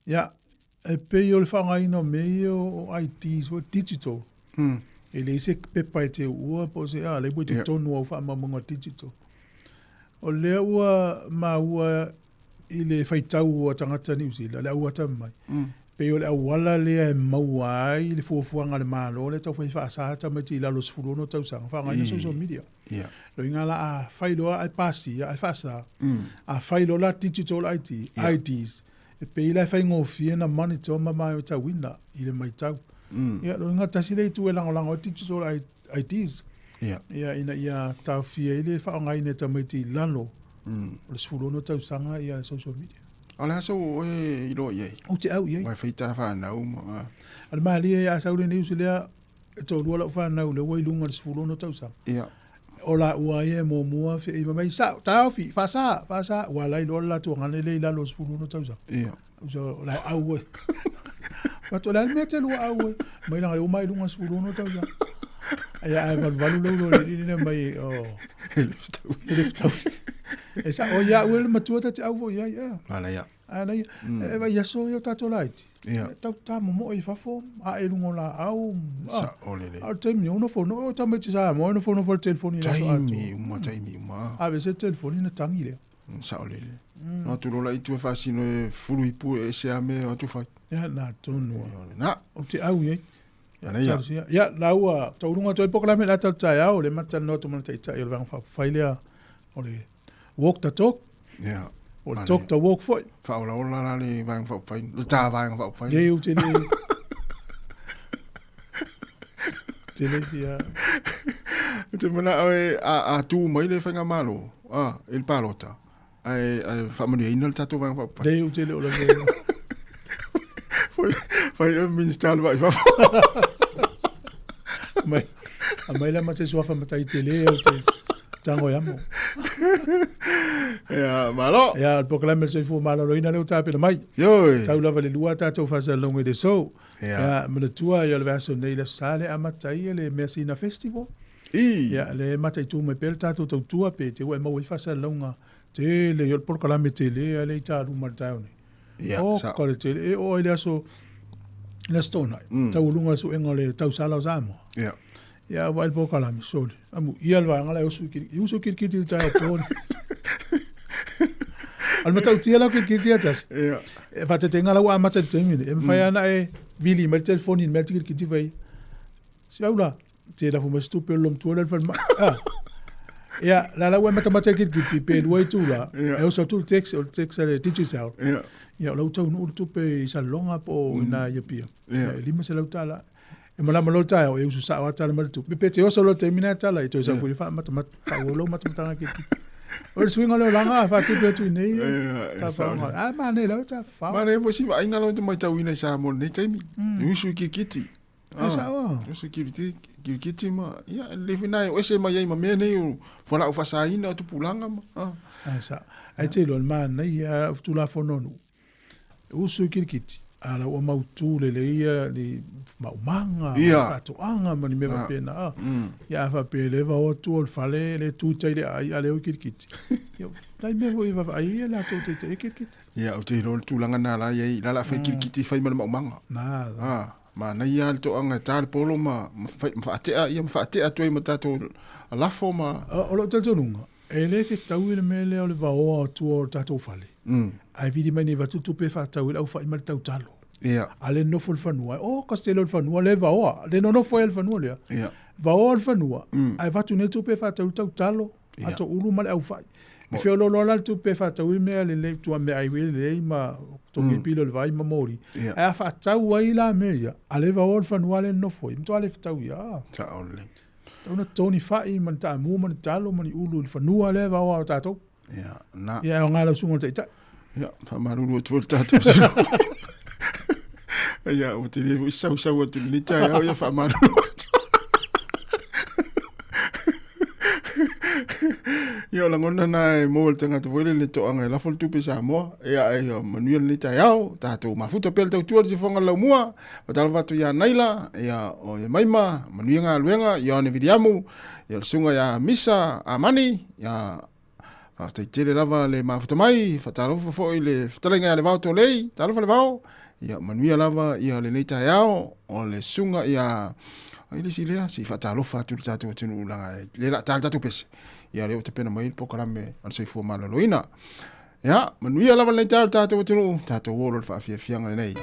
Speaker 2: Ia, e pei o le faaaogaina o mea ia o IDs foi, digital. E leai se pepa e te uua po o se, a, lea ua i totonu o au faamaumauga digital. O lea ua maua i le faitau a tagata Niu Sila, le au atamamai, pei o le auala lea e maua ai le fuafuaga a le Malo lea e taufai faasa tamaiti i lalo o le 16 tausaga, faaaogaina social media. Lona uiga la a fai loa ae pasia ae faasa, a fai loa la digital ID, IDs, e pei la e faigofie ona monitor ma matauina i le matau. Ia, lona uiga tasi lea itu e lagolago ai digital IDs, ia, ina ia taofia ai le faaaogaina e tamaiti i lalo o le 16 tausaga ia social media.
Speaker 13: O le a sou oe iloa i ai?
Speaker 2: Ou te au i ai.
Speaker 13: Ua e fai ta fanau ma...
Speaker 2: O le malie a sau lenei uso lea, e toalua lau fanau lea ua i luga o le 16 tausaga.
Speaker 13: Ia.
Speaker 2: O laua ia e muamua fe'i mai mai, sao, taofi, faasa, faasa, ua ala ai loa le latou agana lea i lalo o le 16 tausaga.
Speaker 13: Ia.
Speaker 2: Uso, o la e au ai. Fatu, o le a le mea te lua au ai? Mai leaga lea ua mai i luga o le 16 tausaga. Ia, ae valuvalu le ulo i le mai, oh.
Speaker 13: E le fetaui.
Speaker 2: E le fetaui. E sa, o ia au e le matua ta te au foi i ai, ea.
Speaker 13: Ala ia.
Speaker 2: Ala ia. E vai aso ia o tātou laiti.
Speaker 13: Ia.
Speaker 2: E tau tā momoe i fafo, a e luga o laau.
Speaker 13: Sa, o lele.
Speaker 2: A o le taimi, o nofo, no, o tamaiti Samoa, e nofo nofo i le telefoni i le aso atoa.
Speaker 13: Taimi uma, taimi uma.
Speaker 2: Ave se telefoni na tangi lea.
Speaker 13: Sao lele. No atu lola i tua faasino e fulu ipu e ese a me o atu fai.
Speaker 2: Ia, na tonu a.
Speaker 13: Na.
Speaker 2: O te au i ai.
Speaker 13: Ana ia.
Speaker 2: Ia, la ua taulunga atu ai polokalame la tau taeao, le matalanoa atu ma le taitai o le Vaega Faaupufai lea, o le Walk the Talk.
Speaker 13: Ia.
Speaker 2: O le Talk the Walk foi.
Speaker 13: Faaolaola la le Vaega Faaupufai, le tā Vaega Faaupufai.
Speaker 2: Le, ou te le... te le fia...
Speaker 13: Te manao e a, a tū mai le Faigamalo, a, i le palota, ae, ae faamanuiaina le tatou Vaega Faaupufai.
Speaker 2: Le, ou te le o lava.
Speaker 13: Fai e Minista le vai fafo.
Speaker 2: Mai, aumai la ma se suafa matai tele au te tango e amo.
Speaker 13: Ia, malo.
Speaker 2: Ia, o le polokalame o le soifua maloloina lea ua tapena mai.
Speaker 13: Ioe.
Speaker 2: Tau lava i le lua tatou faasalalauga i le aso.
Speaker 13: Ia.
Speaker 2: Ia, manatua ia o le vaiaso nei le Aso Sa lea e amata ai le Measina Festival.
Speaker 13: I.
Speaker 2: Ia, lea e mataitu mai pea le tatou tautua pe te ua e maua ai faasalalauga tele ia o le polokalame tele lea i taluma i le taeao nei.
Speaker 13: Ia,
Speaker 2: Oh,
Speaker 13: sa.
Speaker 2: ka le tele. E oo ai le aso, le Aso Toonai, taualuga le suega o le tausala o Samoa.
Speaker 13: Ia.
Speaker 2: Ia, vaai le polokalame, sole. Amuia le vaega la e usu i kirikiti. I usu i kirikiti i le taeao po nei. O le matautia la o kirikiti ia tasi.
Speaker 13: Ia.
Speaker 2: E faatetenga la ua amata i le taimi lenei. E mafai lava ona e vili mai le telefoni i le mea le kirikiti fai. Si au la, te lafo mai se tupe o le lomatua lea i le falemai. Ah. Ia, la la ua e matamata i le kirikiti pe lua itula.
Speaker 13: Ia.
Speaker 2: E oso atu le text, o le text a le Digicel.
Speaker 13: Ia.
Speaker 2: Ia, o la ua taunuu le tupe i Salelologa po o i ina i Apia.
Speaker 13: Ia.
Speaker 2: Ia, e $500. E malama loa le taeao, e usu sao lava tala mai le tupe. Pe te oso loa i le taimi lena e tala ai, toe sau foi le faamatamata, faaauau lau matamataga kirikiti. O le suiga o le olaga, a faatupe atu i nei,
Speaker 13: Ia, e
Speaker 2: ta
Speaker 13: sao
Speaker 2: faaaoga.
Speaker 13: lelei.
Speaker 2: A manaia lava ta fafao.
Speaker 13: Manaia foi si vaaiga lau te matauina i Samoa i lenei taimi. I usu i kirikiti.
Speaker 9: Ai sao a.
Speaker 13: Uso i kirikiti, kirikiti ma, ia, e lelei foi na e o ese mai ai ma mea nei o fualaau faasaina o tupulaga ma, ah.
Speaker 9: Ai sao. Ai te iloa le manaia o Tulafono a nuu. Usu i kirikiti, a la ua mautu lelei ia ni maumaga, ma faatoaga ma ni mea faapena. A. Ia a faapea e le vaoa tua o le fale, le tu i tai le aai, a le o i kirikiti. Ia, nai mea foi e vaavaai ai ia latou taitai ai kirikiti.
Speaker 13: Ia, ou te iloa le tulaga na la i ai, la la fai kirikiti fai ma le maumaga.
Speaker 9: Na la.
Speaker 13: Ah, manaia le toaga e ta le polo ma, ma, fai, ma faatea, ia ma faatea atu ai ma tatou lafo ma...
Speaker 9: O lou talitonuga, e le fetaui le mea lea o le vaoa o tua o le tatou fale. Ae vili mai nei avatu tupe e faatau ai le aufai ma le tautalo.
Speaker 13: Ia.
Speaker 9: A le nofo i le fanua, oh, ka se tele o le fanua le vaoa, le nonofo ai le fanua lea.
Speaker 13: Ia.
Speaker 9: Vaoa le fanua, ae avatu nei tupe e faatau le tautalo, ato ulu ma le aufai. E feoloolo la le tupe e faatau ai mea lelei, tua mea ai lelei ma togi pili o le vai ma moli. Ae a faatau ai la mea ia, a le vaoa le fanua le nofo ai, matua le fetau ia.
Speaker 13: Sao lelei.
Speaker 9: Tau na totogi fai ma ni taamu ma ni talo ma ni ulu i le fanua lea e vaoa o tatou.
Speaker 13: Ia, na.
Speaker 9: Ia, e aoga lau susuga i le taitai.
Speaker 13: Ia, faamalulu atu foi le tatou. Ia, ua tele foi sausau atu i lenei taeao, ia faamalulu atu. Ia, o lagona na e maua le tagata foi lele toaga e lafo le tupe i Samoa. Ia, ai, manuia lenei taeao, tatou mafuta pea le tautua i le sifofoga o le laumua. Faatalofa atu ia Naila, ia o Emaima, manuia galuega, Ioane Viliamu, ia le susuga ia Misa Amani, ia faafetai tele lava le mafuta mai, faatalofa foi le fetalaiga ia Levao Tolei, talofa Levao, ia manuia lava ia lenei taeao, o le susuga ia ai le isi lea, se i faatalofa atu le tatou atunuu leaga e le laa ta le tatou pese, ia lea ua tapena mai le polokalame a le soifua maloloina. Ia, manuia lava lenei taeao le tatou atunuu, tatou o loa le faafiafiaga lenei.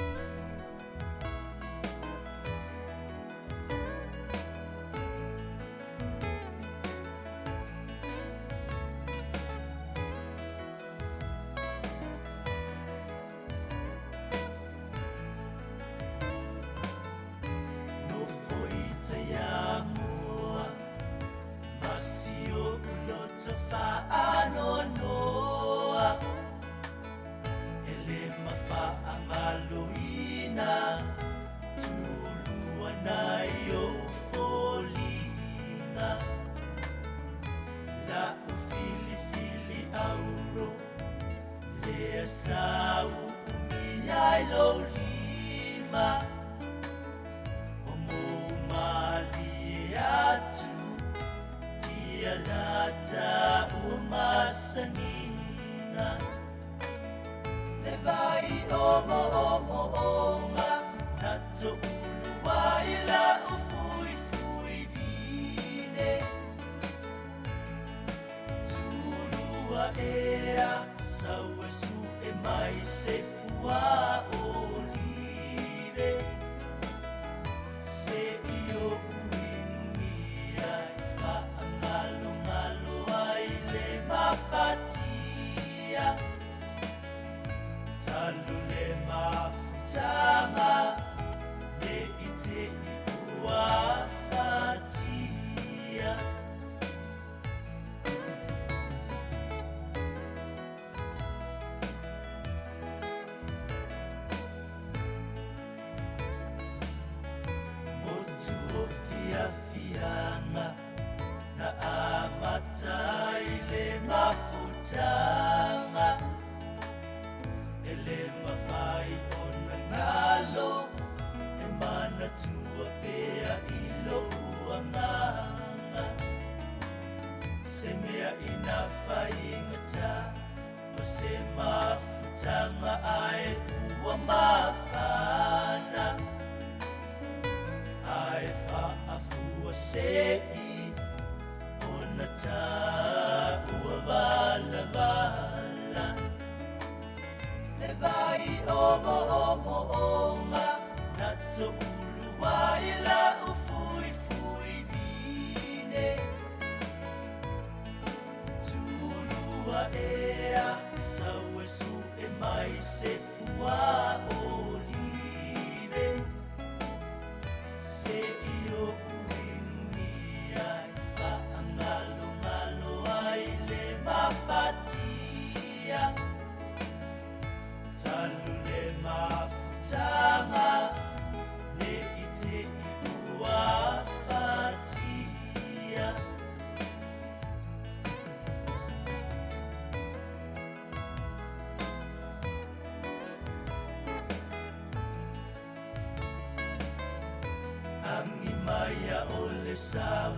Speaker 1: le sau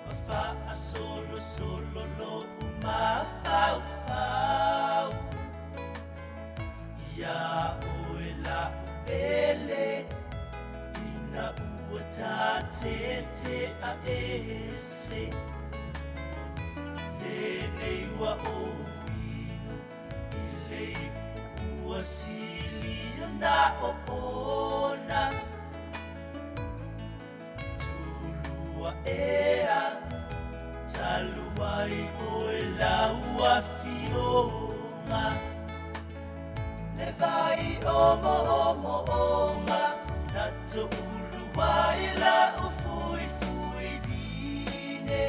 Speaker 1: Ma faasolosolo lo'u mafaufau Iā oe la'u pele Ina ua tatete'a ese Lenei ua ou inu I le ipu ua sili ona oona Tulua ea Talu ai oe lau afioga Le vai omoomooga Na toulu ai la'u fuifui vine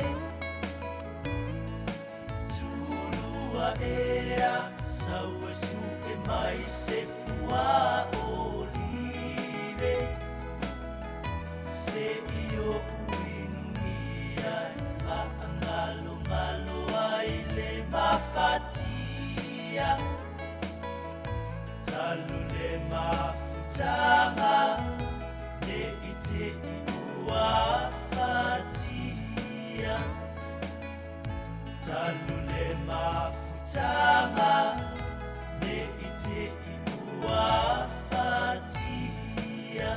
Speaker 1: Tulua ea Sau e su'e mai se fuaolive Se'i o'u inumia E fa'agalogalo ai le mafatia Talu le mafutaga Ne'i te'i ua fatia Talu le mafutaga Ne'i te'i ua fatia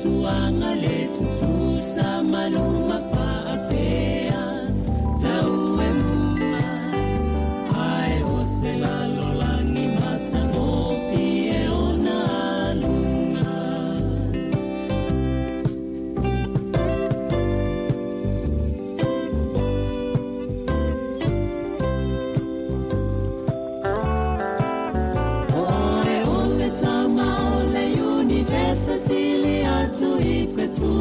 Speaker 1: Tuanga le tutusa maluma faapea tau e muga ae o se lalolagi matagofie ona aluga. Oe o le tama o le univesa sili atu i fetu.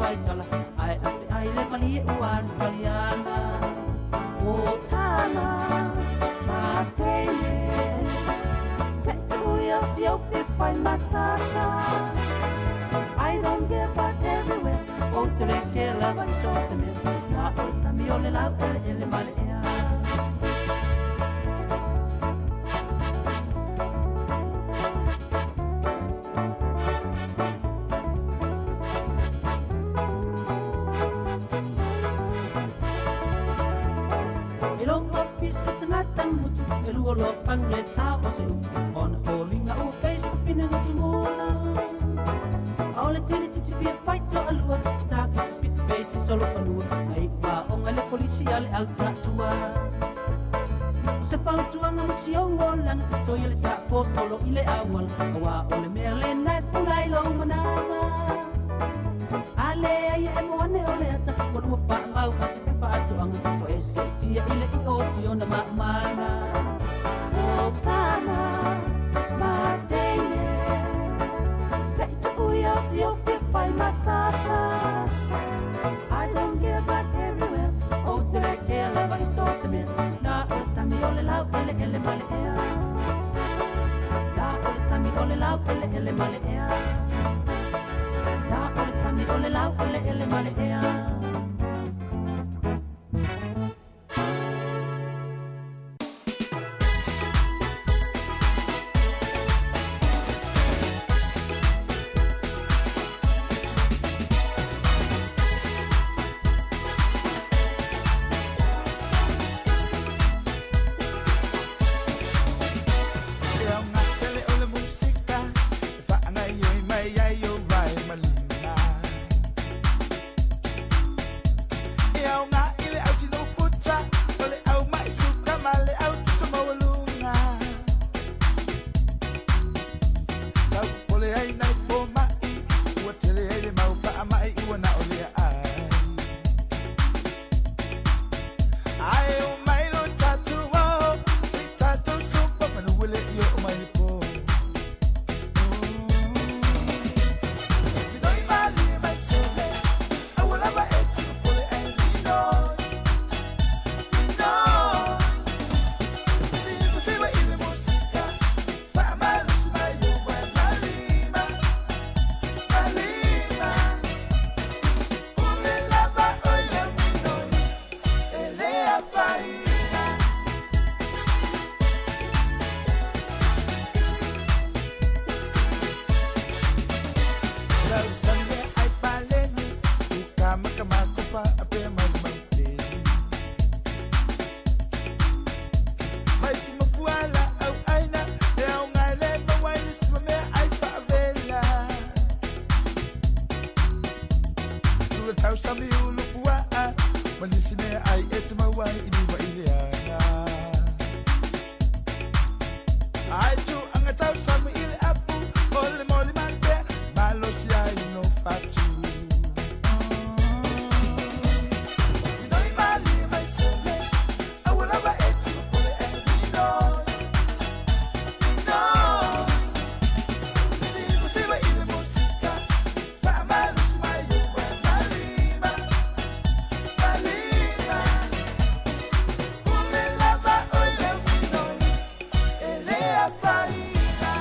Speaker 14: faitala Ae ape ai le malie ua alu taliana O tama ma teine Se tu ia si au pe pai masasa I don't care about everywhere O te le ke lava i so se mea Na o le sami o le lau ele ele male ea E longo pisa tangata mutu E lua loa pang le sa o se upu Ona fōlinga ua face ka pina ngutu mona A o le tele titi fia faito alua Ta fitu fitu face solo fanua Ai ua onga le polisi a le au tatua O se fautuanga mo si o langa Toi le ta po solo i le awala Awa o le mea le nai fula i lo manama Ale ai e mo ane o le ata Ko lua wha mau a se pepa atoanga Ko e se tia i le i o si ona ma mana O tama ma teine Se i tu ui o si o te whai masasa I don't care about everywhere O te reke lava i so se mea Na o le sami o le lau ele ele male ea Na o le sami o le lau ele ele male ea Na o le sami o le lau ele ele male ea
Speaker 15: E au ngā tele o le musika E whaangai oi mai ai o vai malima E au ngā ile au tino puta O le au mai suka ma le au tuta maualunga Tau pole ai nai fō mai Ua tele ai le mau wha mai ua na o lea ai Ai o mai lo tatu o Si tatu supa manu wele i o mai po Minoi mali mai sole Awa lava e tu pole e minoi Minoi Siwa siwa ile musika Fa malusi mai yo wa malima Malima Ule lava o le minoi Ele a faina Lau sande ai paleni Uka maka makopa a pe mau mau teni Mai si mafuala au aina E au ngai le mawai le sima mea ai whaavela Ua tau sami ulu puaa Manisi mea ai e te mawai i niwa i le ana Ai tu anga tau sami i le apu O le moli mante Malo si ai no fatu Minoi mali mai sole Awa lava e tu pole e minoi Minoi Siwa siwa i le musika Fa malusi mai yo wa malima Malima Ule lava o le minoi Ele a faina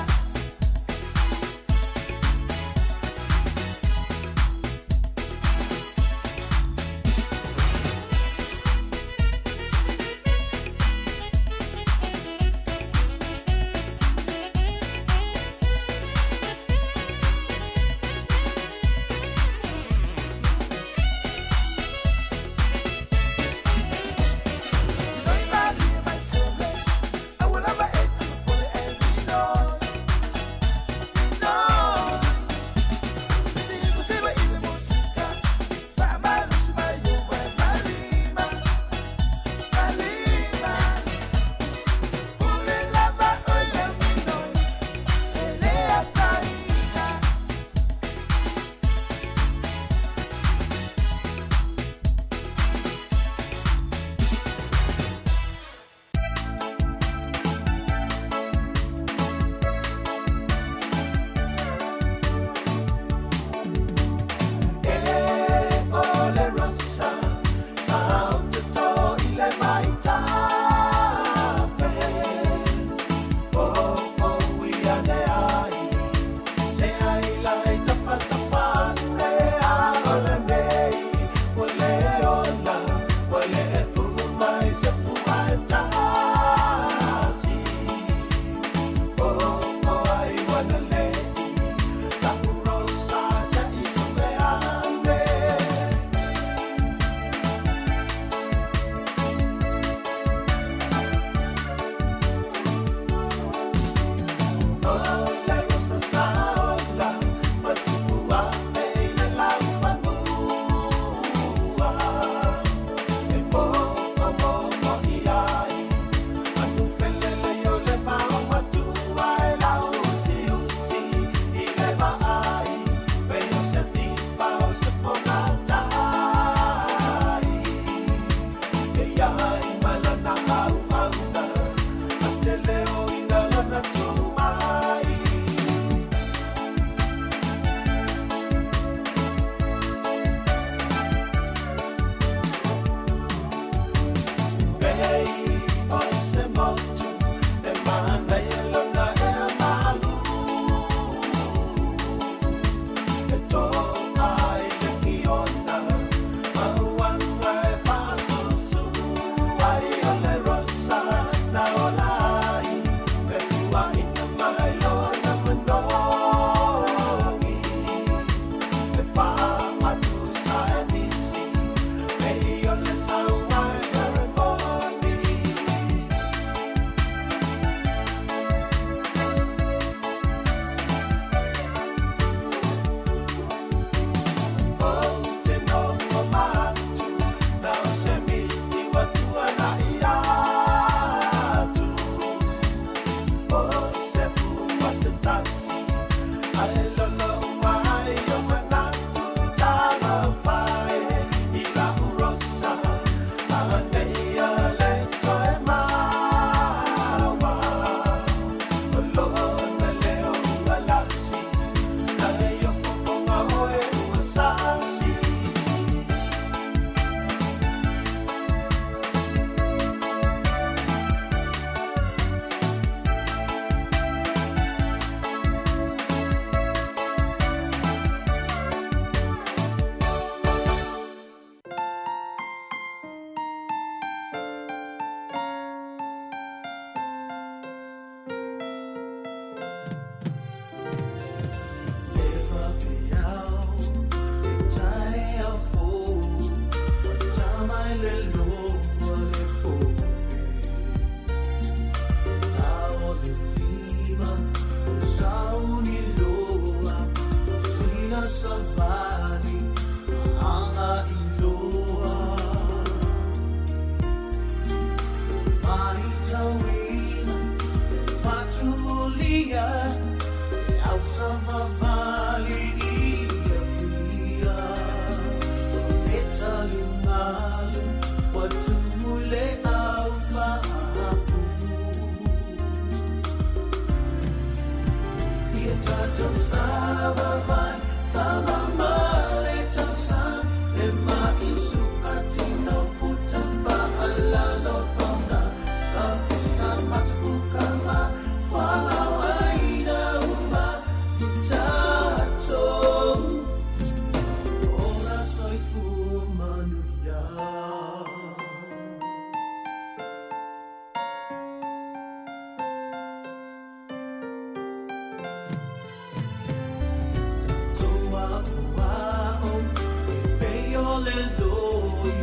Speaker 1: loi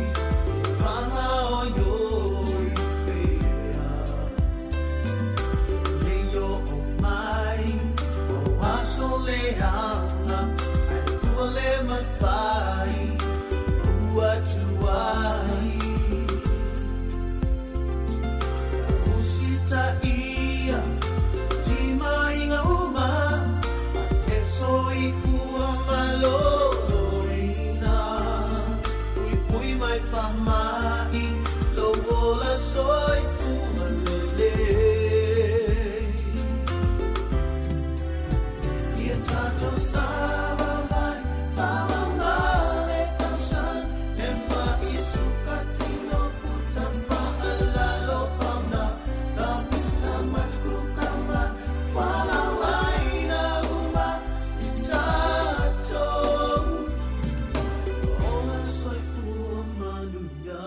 Speaker 1: Whangaoioi pea Lei o o mai o aso leanga Ai ua le mawhai ua tuai Usita ia tima inga uma E soifua malōlōina Pui pui mai whamai Lo ola soifua lelei Ia tātou savavali Whamamale tausan E mai sukatino puta whaalalo pauna Ka pita matukukama Whanau aina uma I tātou Ola soifua manuia.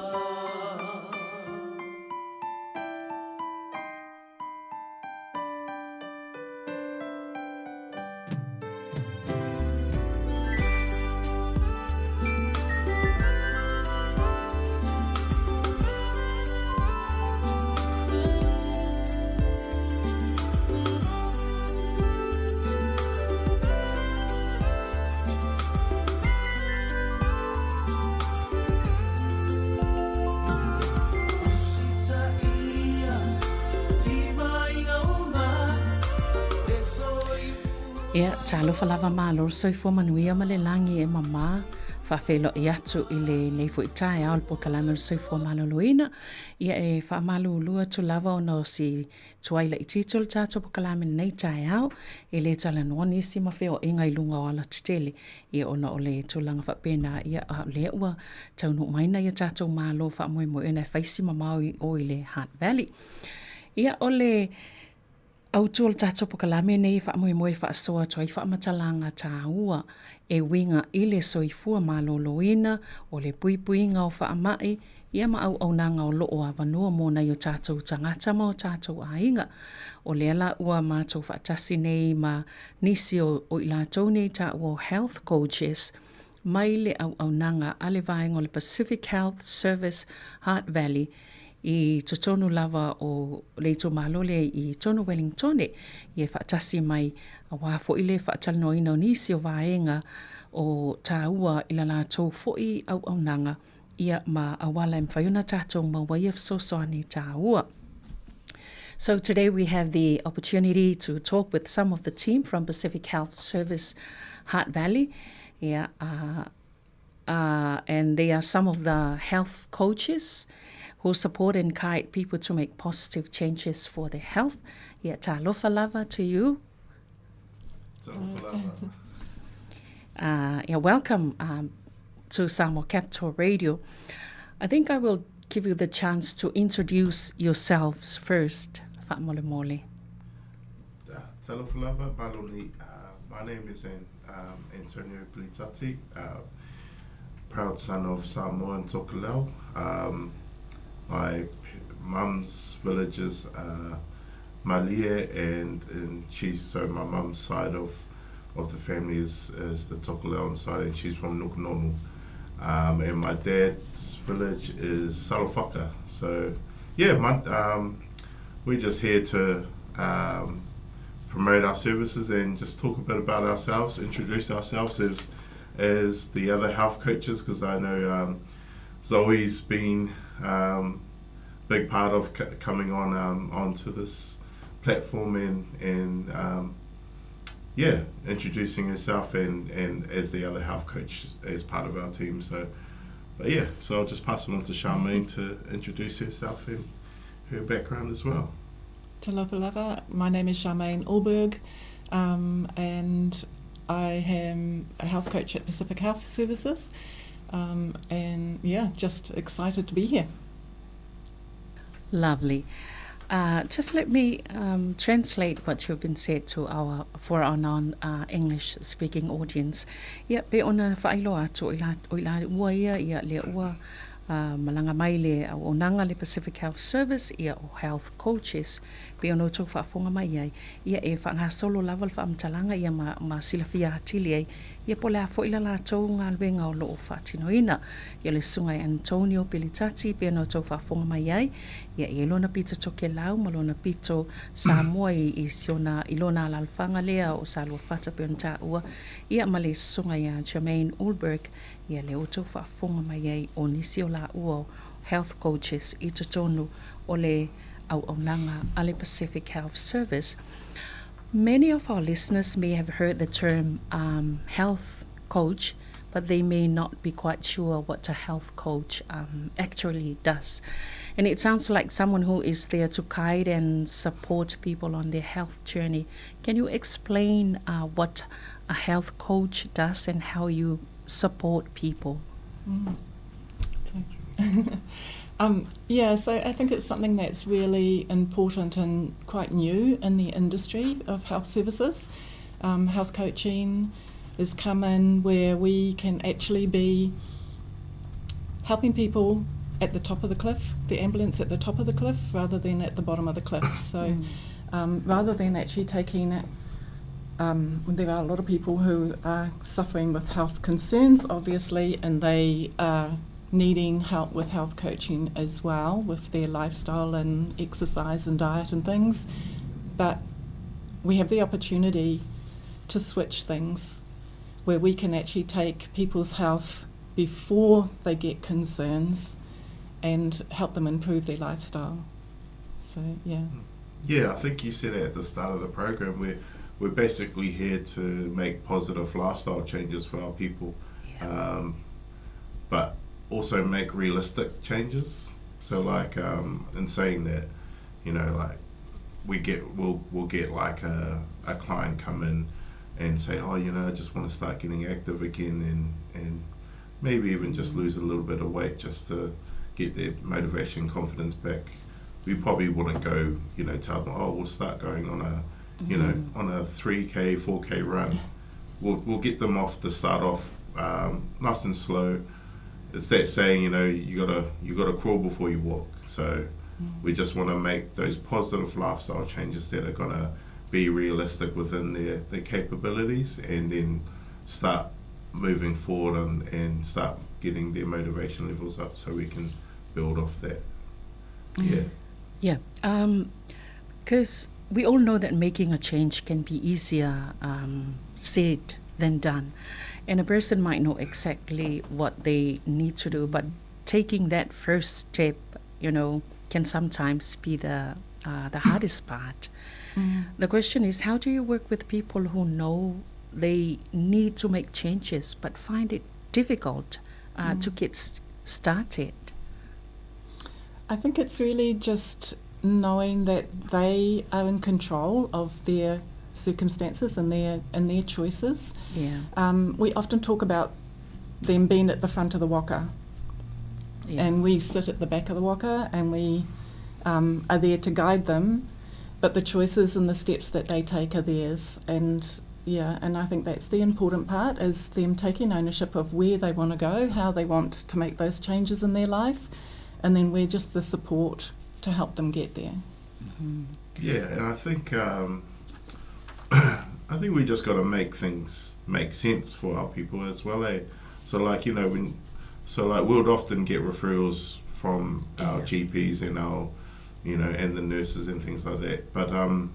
Speaker 4: Ia, talofa lava malo le soifua manuia ma le lagi e mamā. Faafeiloai atu i lenei foi taeao le polokalame o le soifua maloloina. Ia e faamalulu atu lava ona o si tuai laitiiti o le tatou polokalame i lenei taeao. E le talanoa nisi ma feoaiga i luga o alatetele. Ia ona o le tulaga faapena, ia a o lea ua taunuu mai nai a tatou malo faamoemoe ona e fai si mamao i o i le Hutt Valley. Ia o le autu o le tatou polokalame nei e faamoemoe e faasoa atu ai faamatalaga taua e uiga i le soifua maloloina, o le puipuiga o faamai, ia ma auaunaga o lo o avanoa mo nai o tatou tagata ma o tatou aiga. O lea la ua matou faatasi nei ma nisi o i latou nei taua o health coaches mai le auaunaga a le vaega o le Pacific Health Service Hutt Valley i totonu lava o le itumalo lea i totonu o Wellingtone ia e faatasi mai aua foi le faatalanoaina o nisi o vaega o taua i la latou foi auaunaga ia ma auala e mafai ona tatou maua ai ia fesoasoani taua. So today we have the opportunity to talk with some of the team from Pacific Health Service Hutt Valley. Yeah, and they are some of the health coaches who support and guide people to make positive changes for their health. Yeah, talofa lava to you.
Speaker 16: Talofa lava.
Speaker 4: Yeah, welcome to Samoa Capital Radio. I think I will give you the chance to introduce yourselves first, faamolemole.
Speaker 16: Talofa lava, Maloni. My name is Antonio Pelitati, proud son of Samoa and Tokelau. My mum's village is Malie, and she's, so my mum's side of the family is the Tokelauan side, and she's from Nukunonu. And my dad's village is Salafaka. So, yeah, we're just here to promote our services and just talk a bit about ourselves, introduce ourselves as the other health coaches, because I know Zoe's been big part of coming on onto this platform and yeah, introducing herself and as the other health coach as part of our team. So, but yeah, so I'll just pass it on to Charmaine to introduce herself and her background as well.
Speaker 17: Talofa lava. My name is Charmaine Alberg, and I am a health coach at Pacific Health Services. And yeah, just excited to be here.
Speaker 4: Lovely. Just let me translate what you've been said to our for our non English speaking audience. Ia pe ona faailoa atu o ila o ila ua ia ia lea ua malaga mai le auaunaga le Pacific Health Service ia o health coaches pei ona outou faafofoga mai ai ia e faagasolo lava le faamatalaga ia ma ma silafia atili ai Ia po o le a foi la latou galuega o lo o faatinoina. Ia le Susuga ia Antonio Pilitati pei ona outou faafofoga mai ai, ia e i ai lona pito Tokelau ma lona pito Samoa i i si ona i lona alaalafaga lea o Saluafata pei ona taua, ia ma le Susuga ia Jermaine Ulberg, ia lea ua outou faafofoga mai ai o nisi o laua o health coaches i totonu o le auaunaga a le Pacific Health Service. Many of our listeners may have heard the term um, health coach, but they may not be quite sure what a health coach um, actually does. And it sounds like someone who is there to guide and support people on their health journey. Can you explain uh, what a health coach does and how you support people?
Speaker 17: Mm. Um, yeah, so I think it's something that's really important and quite new in the industry of health services. Um, health coaching has come in where we can actually be helping people at the top of the cliff, the ambulance at the top of the cliff rather than at the bottom of the cliff. So mm. um, rather than actually taking it, um, there are a lot of people who are suffering with health concerns, obviously, and they are needing help with health coaching as well, with their lifestyle and exercise and diet and things. But we have the opportunity to switch things where we can actually take people's health before they get concerns and help them improve their lifestyle. So, yeah.
Speaker 16: Yeah, I think you said it at the start of the program. We're, we're basically here to make positive lifestyle changes for our people, yeah. um, but also make realistic changes. So, like, um, in saying that, you know, like we get we'll we'll get like a, a client come in and say, oh, you know, I just want to start getting active again and and maybe even just lose a little bit of weight just to get their motivation confidence back. We probably wouldn't go, you know, tell them, oh, we'll start going on a, you know, mm. on a 3K, 4K run. We'll, we'll get them off to start off um, nice and slow. It's that saying, you know, you gotta you gotta crawl before you walk. So mm. we just want to make those positive lifestyle changes that are gonna be realistic within their, their capabilities and then start moving forward and, and start getting their motivation levels up so we can build off that. Yeah.
Speaker 4: Yeah. Because um, we all know that making a change can be easier um, said than done. And a person might know exactly what they need to do, but taking that first step, you know, can sometimes be the, uh, the hardest part. Mm. The question is, how do you work with people who know they need to make changes but find it difficult uh, mm. to get started?
Speaker 17: I think it's really just knowing that they are in control of their circumstances and their and their choices.
Speaker 4: Yeah. Um,
Speaker 17: we often talk about them being at the front of the waka. Yeah. And we sit at the back of the waka and we um, are there to guide them, but the choices and the steps that they take are theirs. And yeah, and I think that's the important part is them taking ownership of where they want to go, how they want to make those changes in their life, and then we're just the support to help them get there.
Speaker 16: Mm-hmm. Yeah, and I think um, I think we just got to make things make sense for our people as well, eh? So like you know when, so like we would often get referrals from our yeah. GPs and our, you know, and the nurses and things like that. But um,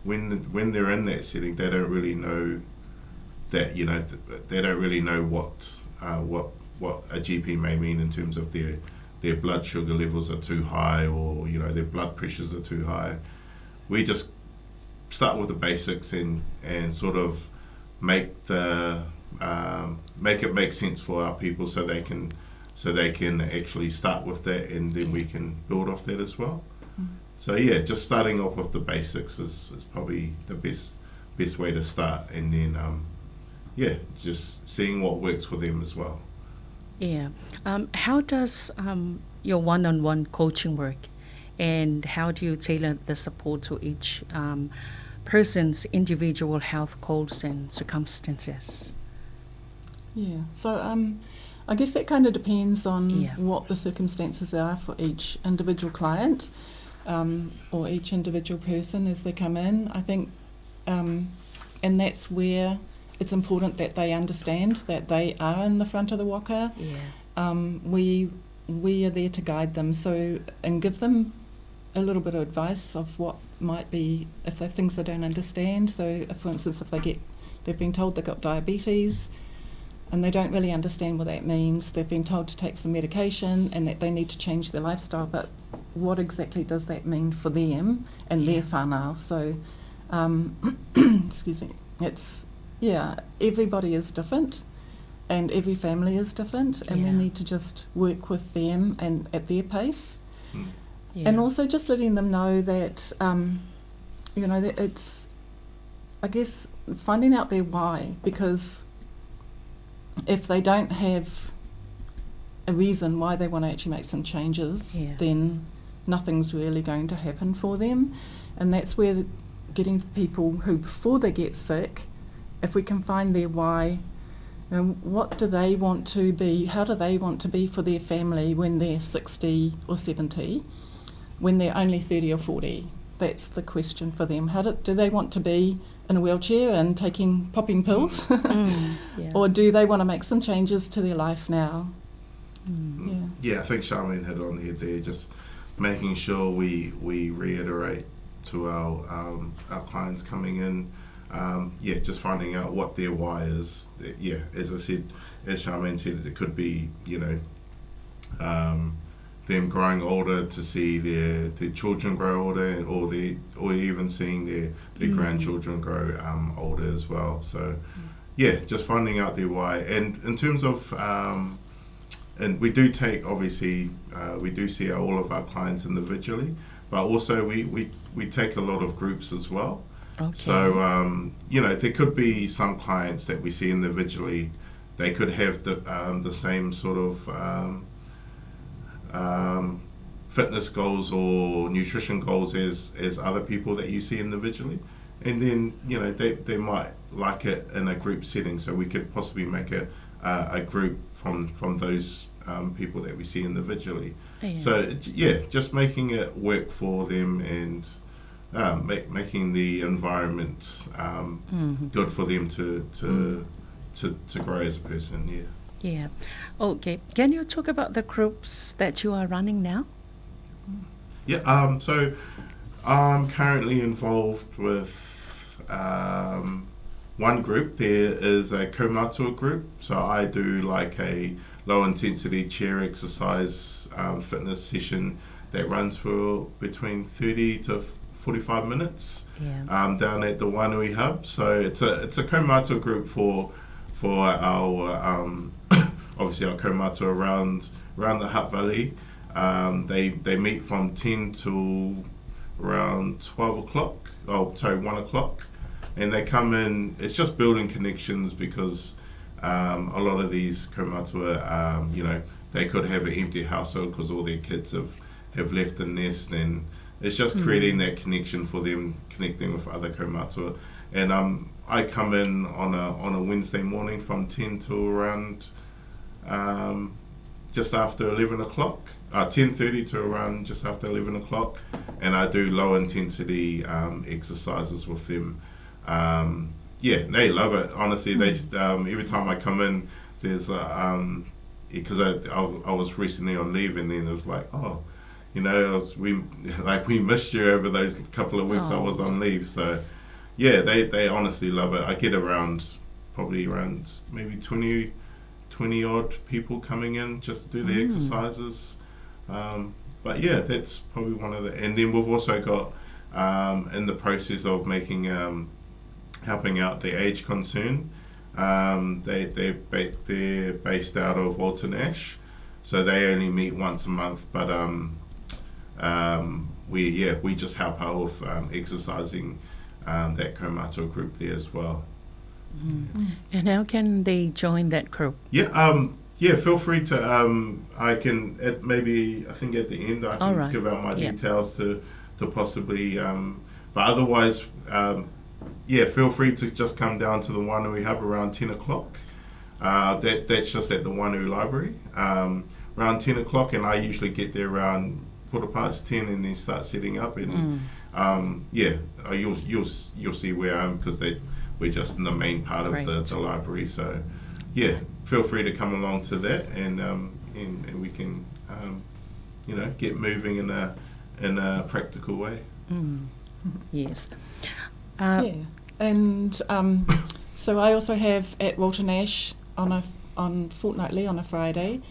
Speaker 16: when when they're in that setting, they don't really know that you know they don't really know what uh, what what a GP may mean in terms of their their blood sugar levels are too high or you know their blood pressures are too high. We just start with the basics and and sort of make the um, make it make sense for our people so they can so they can actually start with that and then we can build off that as well. Mm. So yeah, just starting off with the basics is, is probably the best best way to start and then um, yeah, just seeing what works for them as well.
Speaker 4: Yeah. Um, how does um, your one-on-one coaching work and how do you tailor the support to each um, person's individual health goals and circumstances?
Speaker 17: Yeah, so um, I guess that kind of depends on yeah. what the circumstances are for each individual client um, or each individual person as they come in. I think, um, and that's where it's important that they understand that they are in the front of the waka.
Speaker 4: Yeah.
Speaker 17: We are there to guide them, so and give them a little bit of advice of what might be if there are things they don't understand. So, if, for instance, if they've been told they've got diabetes and they don't really understand what that means, they've been told to take some medication and that they need to change their lifestyle, but what exactly does that mean for them and their whānau? So, excuse me, it's, yeah, everybody is different and every family is different, and we need to just work with them and at their pace. And also just letting them know that, that it's, I guess, finding out their why, because if they don't have a reason why they want to actually make some changes, then nothing's really going to happen for them. And that's where getting people who, before they get sick, if we can find their why, what do they want to be, how do they want to be for their family when they're 60 or 70, when they're only 30 or 40? That's the question for them. How do they want to be in a wheelchair and popping pills? Or do they want to make some changes to their life now? Yeah.
Speaker 16: Yeah, I think Charmaine hit on the head there, just making sure we reiterate to our clients coming in, just finding out what their why is. Yeah, as I said, as Charmaine said, it could be them growing older to see their children grow older, or even seeing their grandchildren grow older as well. Just finding out their why. And in terms of, and we do take, obviously, we do see all of our clients individually, but also we take a lot of groups as well. So, there could be some clients that we see individually. They could have the same sort of fitness goals or nutrition goals as other people that you see individually. And then, they might like it in a group setting. So we could possibly make a group from those people that we see individually. Just making it work for them and making the environment good for them to grow as a person, yeah.
Speaker 4: Yeah. Okay. Can you talk about the groups that you are running now?
Speaker 16: Yeah. So I'm currently involved with one group. There is a Kaumatua group. So I do a low intensity chair exercise fitness session that runs for between 30 to 45 minutes. Down at the Wainui Hub. So it's a Kaumatua group for our obviously our kaumatua around the Hutt Valley. They meet from 10 till around 12 o'clock. Oh, sorry, 1 o'clock, and they come in. It's just building connections because a lot of these kaumatua, they could have an empty household because all their kids have left the nest, and it's just creating that connection for them, connecting with other kaumatua. And I come in on a Wednesday morning from 10 to around just after 11 o'clock, 10:30 to around just after 11 o'clock, and I do low intensity exercises with them. Yeah, they love it. Honestly, every time I come in, there's a because I was recently on leave, and then it was like, oh, we missed you over those couple of weeks I was on leave. They honestly love it. I get probably around maybe 20 odd people coming in just to do the exercises. But yeah, that's probably one of the. And then we've also got in the process of helping out the Age Concern. They're based out of Walton Ash, so they only meet once a month. But we just help out with exercising that kaumatua group there as well.
Speaker 4: And how can they join that group?
Speaker 16: Yeah, yeah. Feel free to. I can at maybe I think at the end I can
Speaker 4: All right.
Speaker 16: give out my details to possibly. But otherwise, feel free to just come down to the Wainui Hub around 10 o'clock. That's just at the Wainui Library, around 10 o'clock, and I usually get there around quarter past 10 and then start setting up. And you'll see where I am, because We're just in the main part of the, the library. So, yeah, feel free to come along to that, and um, and, and we can, um, you know, get moving in a in a practical way.
Speaker 4: Mm. Yes.
Speaker 17: Uh, yeah, and um, so I also have at Walter Nash on a on fortnightly on a Friday,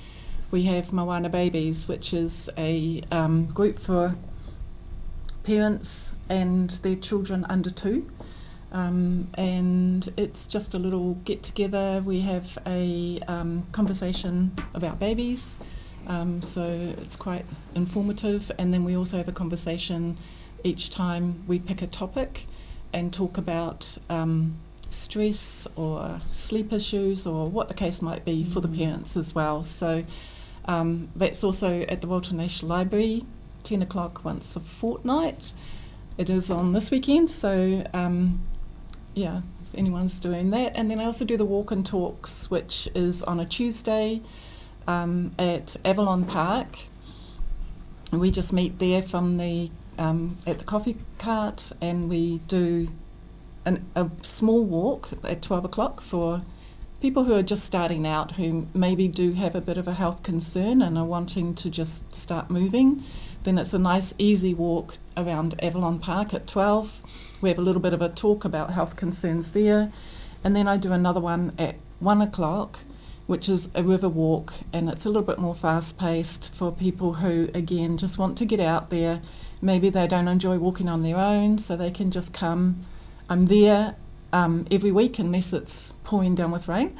Speaker 17: we have Moana Babies, which is a um, group for parents and their children under two. Um, and it's just a little get together. We have a um, conversation about babies, um, so it's quite informative. And then we also have a conversation each time we pick a topic and talk about um, stress or sleep issues or what the case might be mm. for the mm. parents as well. So um, that's also at the Walter Nash Library, 10 o'clock once a fortnight. It is on this weekend, so um, yeah, if anyone's doing that. And then I also do the walk and talks, which is on a Tuesday um, at Avalon Park. We just meet there from the um, at the coffee cart and we do an, a small walk at 12 o'clock for people who are just starting out who maybe do have a bit of a health concern and are wanting to just start moving, then it's a nice easy walk around Avalon Park at 12. We have a little bit of a talk about health concerns there. And then I do another one at 1 o'clock, which is a river walk, and it's a little bit more fast paced for people who, again, just want to get out there. Maybe they don't enjoy walking on their own, so they can just come. I'm there um, every week unless it's pouring down with rain.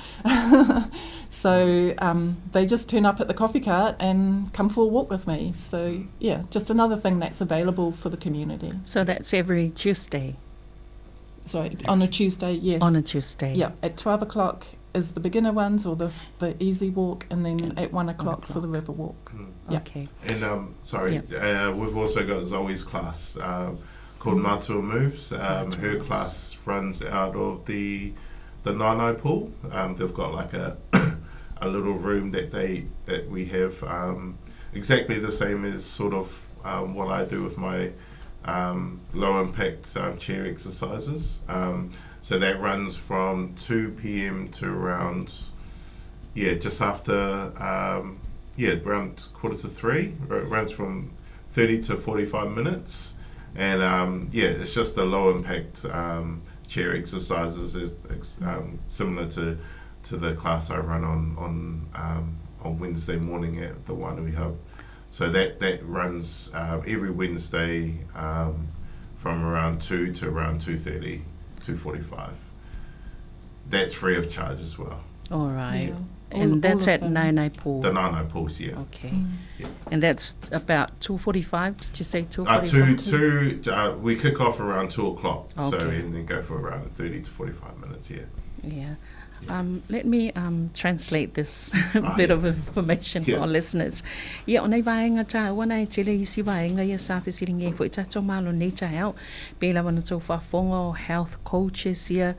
Speaker 17: so um, they just turn up at the coffee cart and come for a walk with me. So, yeah, just another thing that's available for the community.
Speaker 4: So that's every Tuesday?
Speaker 17: Sorry, on a Tuesday, yes.
Speaker 4: On a Tuesday.
Speaker 17: Yeah, at 12 o'clock is the beginner ones or the, the easy walk, and then at 1 o'clock, for the river walk.
Speaker 16: Mm.
Speaker 17: Yeah.
Speaker 4: Okay.
Speaker 16: And um, sorry, yeah. uh, we've also got Zoe's class. Um, called Matua Moves. Um, her class runs out of the the Nine pool. Um, they've got like a a little room that they that we have um, exactly the same as sort of um, what I do with my um, low impact um, chair exercises. Um, so that runs from 2 p.m. to around yeah just after um, yeah around quarter to three. It runs from 30 to 45 minutes and um, yeah, it's just the low impact um, chair exercises is um, similar to to the class I run on on um, on Wednesday morning at the Wainui Hub. So that that runs uh, every Wednesday um, from around 2 to around 2.30, 2.45. That's free of charge as well.
Speaker 4: All right. Yeah. And all, that's all at Nainai Pool.
Speaker 16: The Nainai Pools, yeah.
Speaker 4: Okay. Mm. Yeah. And that's about 2.45, did you say 2.45?
Speaker 16: Uh, two, two, uh, we kick off around 2 o'clock, okay. so and then go for around 30 to 45 minutes, yeah.
Speaker 4: Yeah. Um, let me um, translate this ah, bit yeah. of information yeah. for our listeners. Ia, o nei vaenga tā ua nei tele isi vaenga ia sa whesiringi e fo i tātou malo nei tā heo. Pēla wana tau whaafonga o health coaches ia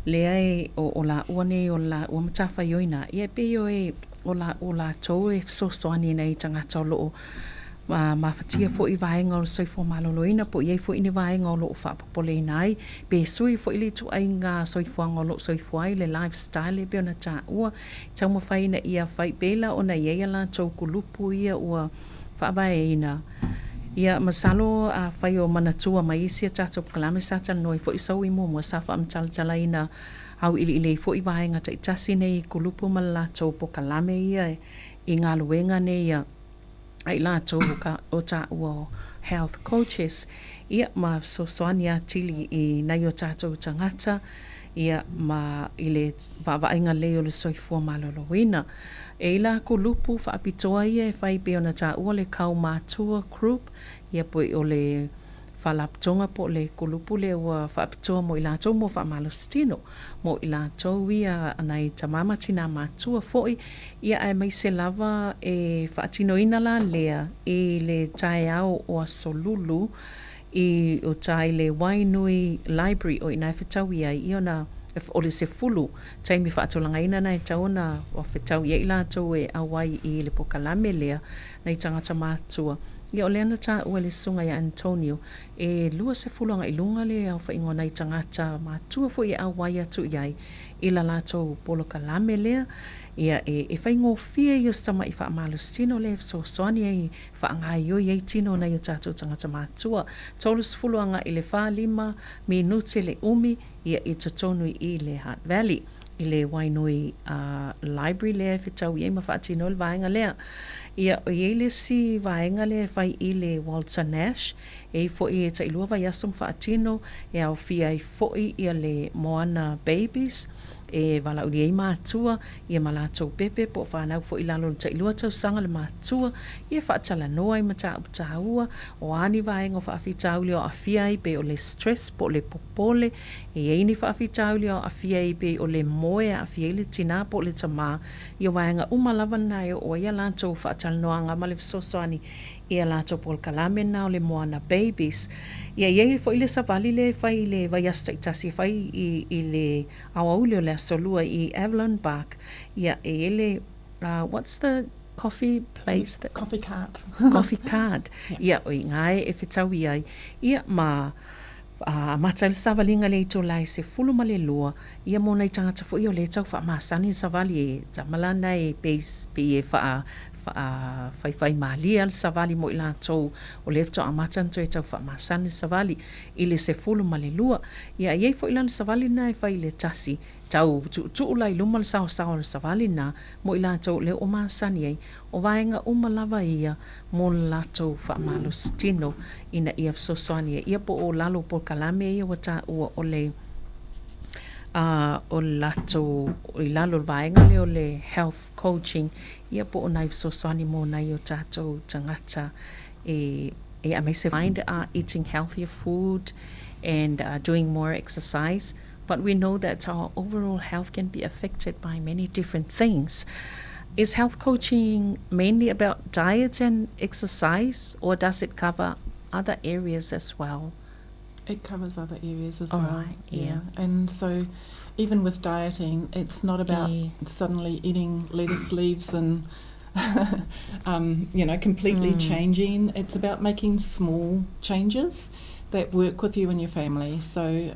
Speaker 4: lea e o, o la ua nei o la ua matawhaioina. Ia pe o e o la o lātou e fesoasoani nei tagata o loo ma mafatia foʻi vaega o le soifua malōlōina po o i ai foʻi ni vaega o loo faapopoleina ai pe sui foʻi le ituaiga soifuaga o loo soifua ai le lifestyle e pei ona taʻua taumafai ina ia fai pela ona i ai a latou kulupu ia ua faavaeina ia masalo afai o manatua mai isi a tatou polokalame sa talanoa ai foʻi sau i muamua sa faamatalatalaina auiliili ai foʻi vaega taitasi nei i kulupu ma le latou pokalame ia i galuega nei ia a i latou o ka o taʻua o health coaches ia ma fesoasoani atili i nai o tatou tagata ia ma i le vaavaaiga lelei o le soifua malōlōina. E i la kulupu faapitoa ia e fai pei ona taʻua le kaumatua group ia po o le faalapotoga po o le kulupu lea ua faapitoa mo i latou mo faamalositino mo i latou ia nai tamā ma tinā matua foʻi ia aemaise lava e faatinoina la lea i le taeao o Aso Lulu i uta i le Wainui Library o ina e fetaui ai i ona o le sefulu taimi faatulagaina na e tau ona ua fetaui ai latou e auai i le pokalame lea nai tagata matua. Ia o lea na taua e le Susuga ia Antonio, e 20 agai i luga le aofaiga o nai tagata matua foi e auai atu i ai i la latou polokalame lea. Ia e e faigofie ia o se tama'i faamalositino lea e fesoasoani ai e faagaioi ai tino o nai o tatou tagata matua. 30 agai i le 45 minute le umi ia i totonu i i le Hutt Valley i le Wainui Library lea e fetaui ai ma faatino ai le vaega lea. Ia, e i ai le isi vaega lea e fai i le Walter Nash, e i ai foi e tailua vaiaso ma faatino, e aofia ai foi ia le Moana Babies, e valaaulia ai matua ia ma latou pepe po o fanau foi i lalo o le tailua tausaga le matua, ia faatalanoa ai mataupu taua, o a ni vaega o faafitauli o aafia ai pei o le stress po o le popole, e i ai ni faafitauli o aafia ai pei o le moe e aafia ai le tinā po o le tamā, ia vaega uma lava na e oo ai a latou faatalanoaga ma le fesoasoani i a latou polokalame na o le Moana Babies. Ia i ai foi le savali lea e fai i le vaiaso taitasi e fai i, i le aoauli o le Aso Lua i Avalon Park. Ia e i ai le, uh, what's the coffee place? That,
Speaker 17: coffee cart.
Speaker 4: Coffee cart. Ia, o i ngā e e fetaui ai. Ia, ma amata ai le savaliga lea i itula e 12, ia mo nai tagata foi o lea e tau faamasani le savali e tama lana e pei pei e faa faafaifaimalie lava le savali mo i latou o lea faatoa amata ona toe tau faamasani le savali i le 12. Ia e i ai foi la le savali lena e fai i le tasi, tau tuutuu la i luma le saosao o le savali lena mo i latou o lea ua masani ai. O vaega uma lava ia mo le latou faamalositino ina ia fesoasoani ai. Ia po o lalo o polokalame ia ua taua o le o le latou i lalo o le vaega lea o le health coaching, ia po o nai fesoasoani mo nai o tatou tagata e e aemaise find eating healthier food and doing more exercise but we know that our overall health can be affected by many different things. Is health coaching mainly about diet and exercise, or does it cover other areas as well?
Speaker 17: It covers other areas as All well. Right, yeah. yeah. And so even with dieting, it's not about yeah. suddenly eating lettuce leaves and you know, completely mm. changing. It's about making small changes that work with you and your family. So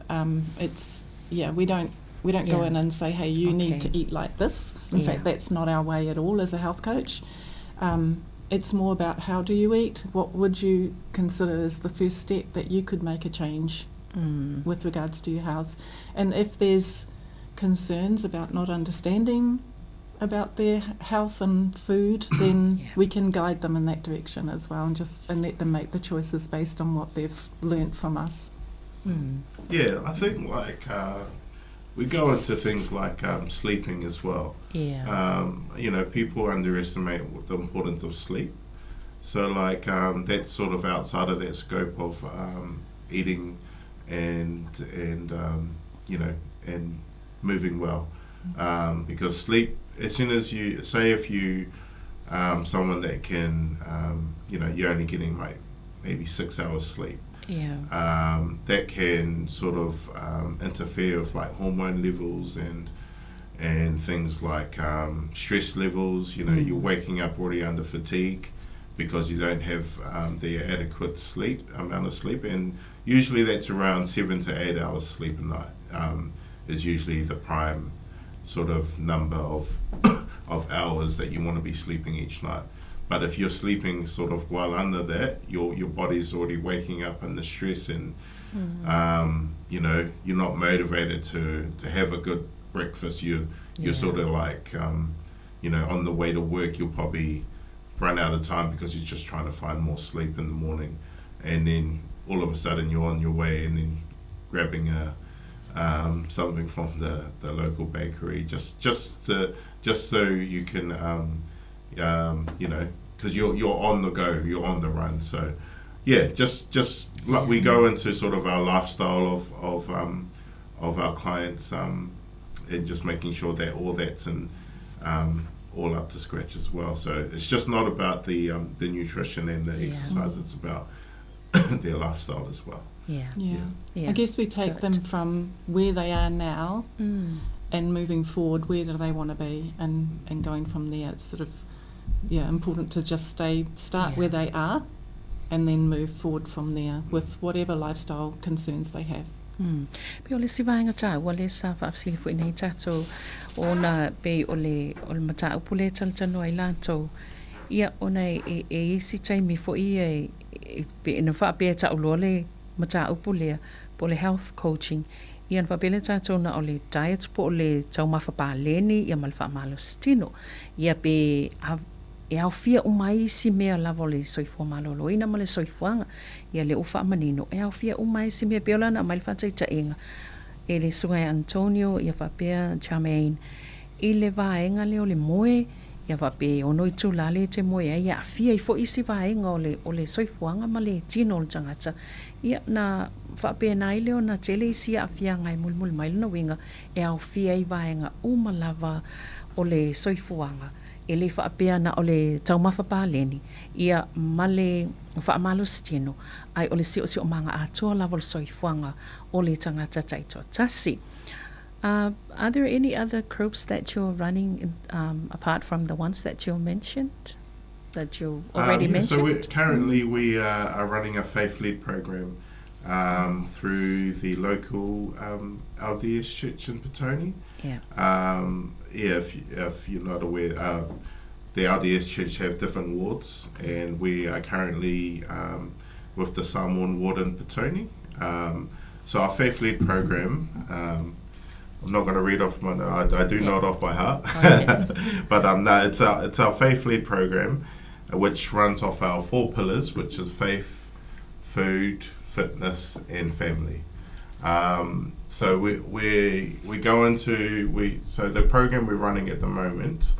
Speaker 17: it's yeah, we don't we don't yeah. go in and say, hey, you okay. need to eat like this. In yeah. fact, that's not our way at all as a health coach. It's more about how do you eat? What would you consider as the first step that you could make a change mm. with regards to your health? And if there's concerns about not understanding about their health and food, then yeah. we can guide them in that direction as well, and just and let them make the choices based on what they've learnt from us.
Speaker 16: Mm. Yeah, I think like we go into things like sleeping as well.
Speaker 4: Yeah.
Speaker 16: You know, people underestimate the importance of sleep. So like that's sort of outside of that scope of eating and and you know and moving well, because sleep as soon as you say if you someone that can you know you're only getting like maybe 6 hours sleep.
Speaker 4: Yeah.
Speaker 16: That can sort of interfere with like hormone levels and and things like stress levels. You know, you're waking up already under fatigue because you don't have the adequate sleep amount of sleep, and usually that's around 7 to 8 hours sleep a night is usually the prime sort of number of of hours that you want to be sleeping each night. But if you're sleeping sort of well under that, your your body's already waking up under stress and you know, you're not motivated to, to have a good breakfast. You you're yeah. sort of like you know, on the way to work you'll probably run out of time because you're just trying to find more sleep in the morning. And then all of a sudden you're on your way and then grabbing a something from the, the local bakery just just to just so you can you know because you're you're on the go you're on the run so yeah just just like we go into sort of our lifestyle of of of our clients and just making sure that all that's in all up to scratch as well so it's just not about the the nutrition and the yeah. exercise it's about their lifestyle as well
Speaker 4: yeah.
Speaker 17: Yeah. yeah. I guess we take them from where they are now mm. and moving forward, where do they want to be, and, and going from there. It's sort of yeah important to just stay start yeah. where they are. and then move forward from there with whatever lifestyle concerns they have.
Speaker 4: Mm. Pei o le isi vaega taua lea sa faafesili foi nei tatou ona pei o le o le mataupu lea e talatalanoa ai latou, ia ona e e e i isi taimi foi ia e e pei ona faapea e tau loa le mataupu lea po o le health coaching, ia ona faapea lea tatou na o le diet po o le taumafa paleni ia ma le faamalositino. Ia pe a e aofia uma ai isi mea lava o le soifua maloloina ma le soifuaga. Ia lea ua faamanino, e aofia uma ai isi mea. E pei o lana aumai le faataitaiga e le Susuga ia Antonio ia faapea Charmaine i le vaega lea o le moe, ia faapea e ono itula lea e te moe ai, e aafia ai foi isi vaega o le o le soifuaga ma le tino o le tagata. Ia na faapena ai lea ona tele isi aafiaga e mulimuli mai lona uiga e aofia ai vaega uma lava o le soifuaga. E le faapea na o le taumafa paleni, ia, ma le faamalositino, ae o le siosiomaga atoa lava o le soifuaga o le tagata taitoatasi. Are there any other groups that you're running apart from the ones that you mentioned, that you already mentioned?
Speaker 16: So we, currently we are running a faith-led program through the local LDS Church in Petone.
Speaker 4: Yeah.
Speaker 16: Yeah, if you're not aware, the LDS Church have different wards, and we are currently with the Samoan ward in Petone. So our faith-led program, I'm not going to read off my, I do know it off by heart, but no, it's our faith-led program, which runs off our four pillars, which is faith, food, fitness, and family. So we go into we so the program we're running at the moment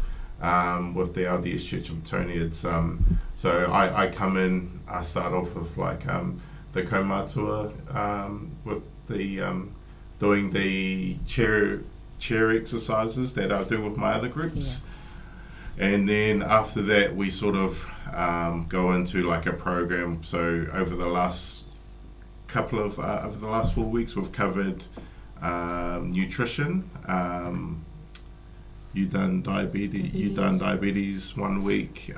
Speaker 16: with the LDS Church of Petone, it's so I come in, I start off with the kaumatua, with the doing the chair exercises that I do with my other groups. And then after that we sort of go into a program. So over the last couple of over the last 4 weeks we've covered nutrition. You done diabetes. You done
Speaker 17: Diabetes.
Speaker 16: diabetes 1 week.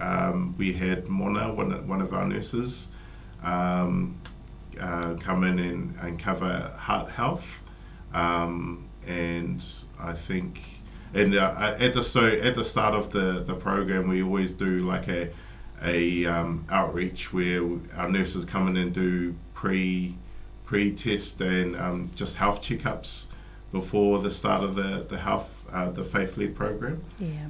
Speaker 16: We had Mona, one of our nurses, come in and cover heart health. And I think, and at the so at the start of the program, we always do a outreach where our nurses come in and do pre-test and just health checkups before the start of the Faith Led program.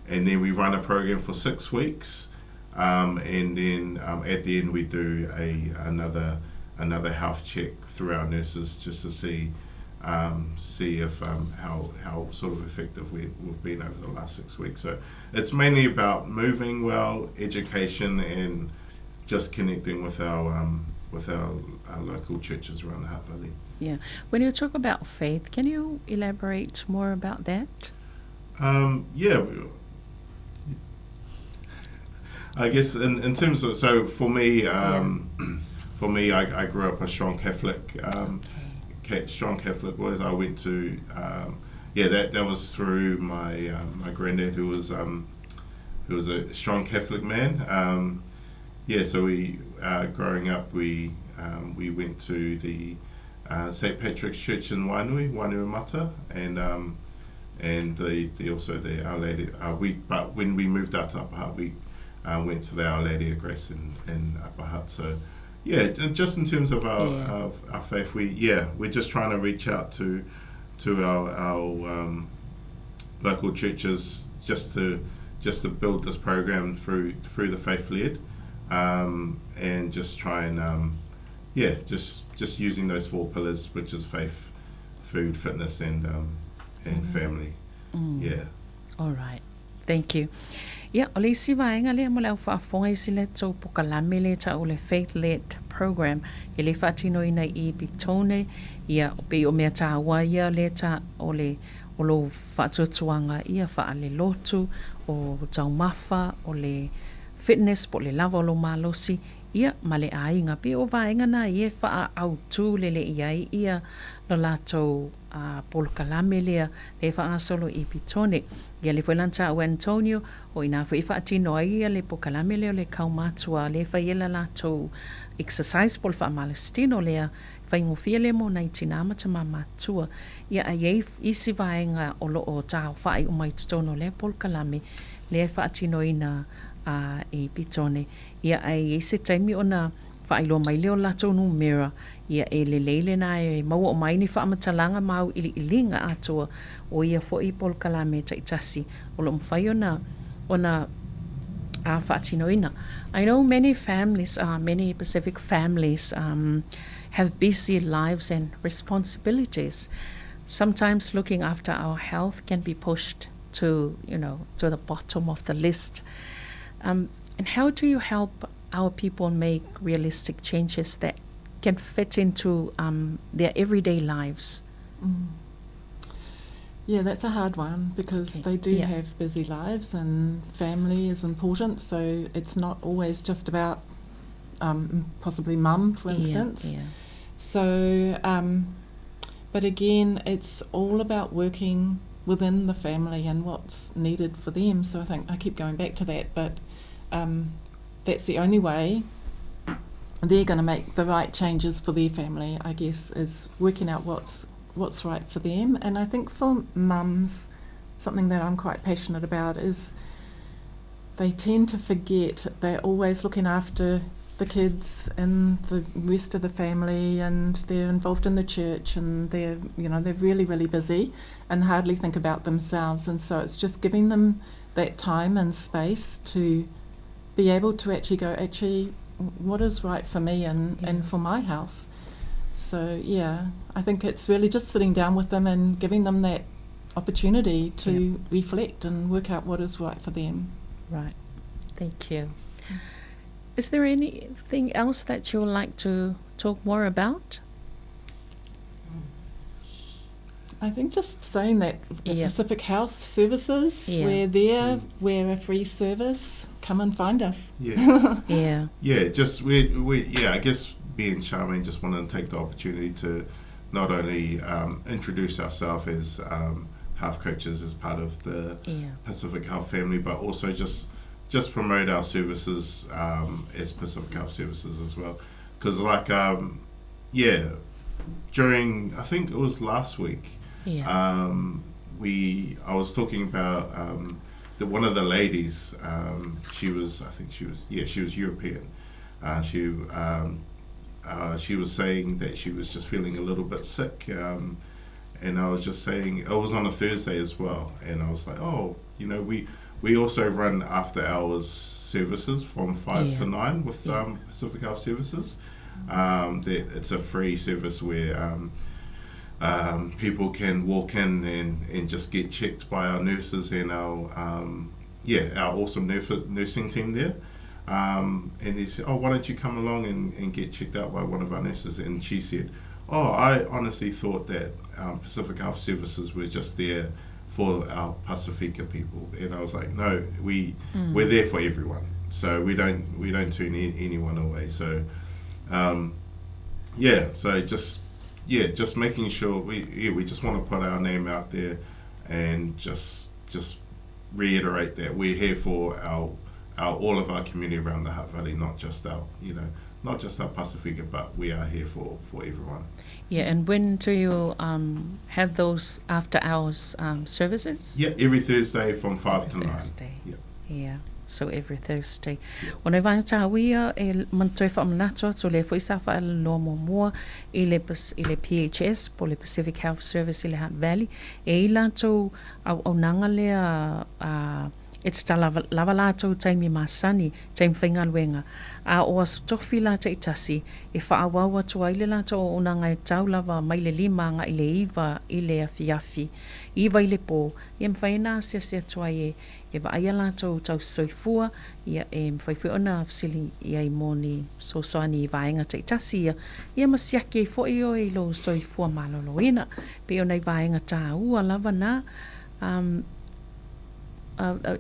Speaker 16: And then we run a program for 6 weeks, and then at the end we do another health check through our nurses just to see if how sort of effective we've been over the last 6 weeks. So it's mainly about moving well, education, and just connecting with our local churches around the Hutt Valley.
Speaker 4: Yeah. When you talk about faith, can you elaborate more about that?
Speaker 16: Yeah. I guess in terms of, so for me, for me, I grew up a strong Catholic, strong Catholic boys. I went to yeah, that was through my granddad, who was a strong Catholic man. Yeah, so we growing up, we went to the St. Patrick's Church in Wainui, Wainuiomata, and the also the Our Lady. But when we moved out to Upper Hutt, we went to the Our Lady of Grace in Upper Hutt. So yeah, just in terms of our faith, we're just trying to reach out to our local churches just to build this program through the faith led, and just try and yeah, just using those four pillars, which is faith, food, fitness, and family. Yeah.
Speaker 4: All right. Thank you. Yeah, o le isi vaega lea mo le au faafofoga i se latou pokalame le ta'u o le Faith Led Program e le faatinoina i Petone, ia o pei o mea tāua ia le ta o le o lou faatuatuaga ia faalelotu o taumafa o le fitness po o le lava o lou malosi. ia, ma le aiga. Pei o vaega na ia e faaautu lelei ai ia lo latou polokalame lea e faagasolo i Petone. Ia lea foi la na taua e Antonio, o i ina foi e faatino ai ia le polokalame lea o le kaumatua lea e fai ai le latou exercise po o le faamalositino lea, faigofie lea mo nai tinā ma tamā matutua. Ia a i ai isi vaega o lo o taaofai uma i totonu o lea polokalame lea e faatinoina i Petone. Ia ae i ai se taimi ona faailoa mai lea o le latou numera, ia e lelei lena e maua uma ai ni faamatalaga ma auiliiliga atoa o ia foi polokalame taitasi o lo o mafai ona ona faatinoina. I know many families, many Pacific families have busy lives and responsibilities. Sometimes looking after our health can be pushed to, you know, to the bottom of the list. Um, and how do you help our people make realistic changes that can fit into um, their everyday lives?
Speaker 17: Mm. Yeah, that's a hard one because okay. they do yeah. have busy lives and family is important. So it's not always just about um, possibly mum, for instance. Yeah, yeah. So, um, but again, it's all about working within the family and what's needed for them. So I think I keep going back to that, but um, that's the only way they're going to make the right changes for their family, I guess, is working out what's what's right for them. And I think for mums, something that I'm quite passionate about is they tend to forget they're always looking after the kids and the rest of the family and they're involved in the church and they're you know they're really really busy and hardly think about themselves and so it's just giving them that time and space to be able to actually go actually what is right for me and, yeah. and for my health so yeah I think it's really just sitting down with them and giving them that opportunity to yeah. reflect and work out what is right for them
Speaker 4: right thank you is there anything else that you would like to talk more about?
Speaker 17: I think just saying that yeah. Pacific Health Services, yeah. we're there, mm. we're a free service. Come and find us.
Speaker 16: Yeah.
Speaker 4: yeah.
Speaker 16: Yeah, just we we yeah, I guess me and Charmaine just want to take the opportunity to not only um, introduce ourselves as um, health coaches as part of the yeah. Pacific Health family, but also just just promote our services um, as Pacific Health Services as well. Because like um, yeah, during I think it was last week,
Speaker 4: yeah.
Speaker 16: um, we I was talking about um, the one of the ladies. Um, she was I think she was yeah she was European. Uh, she um, uh, she was saying that she was just feeling a little bit sick. Um, and I was just saying it was on a Thursday as well, and I was like, oh, you know, we we also run after hours services from five yeah. to nine with yeah. um, Pacific Health Services. Um, that it's a free service where um, um, people can walk in and, and just get checked by our nurses and our um, yeah our awesome nursing team there. Um, and they said, oh, why don't you come along and, and get checked out by one of our nurses? And she said, oh, I honestly thought that um, Pacific Health Services were just there for our Pasifika people. And I was like, no, we mm. we're there for everyone. So we don't we don't turn anyone away. So um, yeah, so just yeah, just making sure we yeah, we just want to put our name out there and just just reiterate that we're here for our our all of our community around the Hutt Valley, not just our you know not just our Pasifika, but we are here for, for everyone.
Speaker 4: Yeah, and when do you um, have those after hours um, services?
Speaker 16: Yeah, every Thursday from 5
Speaker 4: every
Speaker 16: to
Speaker 4: Thursday.
Speaker 16: 9. Yeah.
Speaker 4: Yeah. So every Thursday. Yeah. O nei vaega tāuia e manatu e whaamanatu atu le foi sa whaalaloa muamua i le, i le PHS po le Pacific Health Service i le Hutt Valley e i latou auaunaga lea uh, e tatala lava latou taimi masani, taimi faigaluega, a o aso tofi la taitasi e faaauau atu ai le latou auaunaga e tau lava mai le lima agai le iva i le afiafi, iva i le po, ia mafai ona asiasi atu ai e e vaai a latou tausisoifua, ia e mafai foi ona fesili i ai mo ni fesoasoani i vaega taitasi ia, ia ma siaki ai foi oe i lou soifua maloloina. Pei o nai vaega taua lava na, um,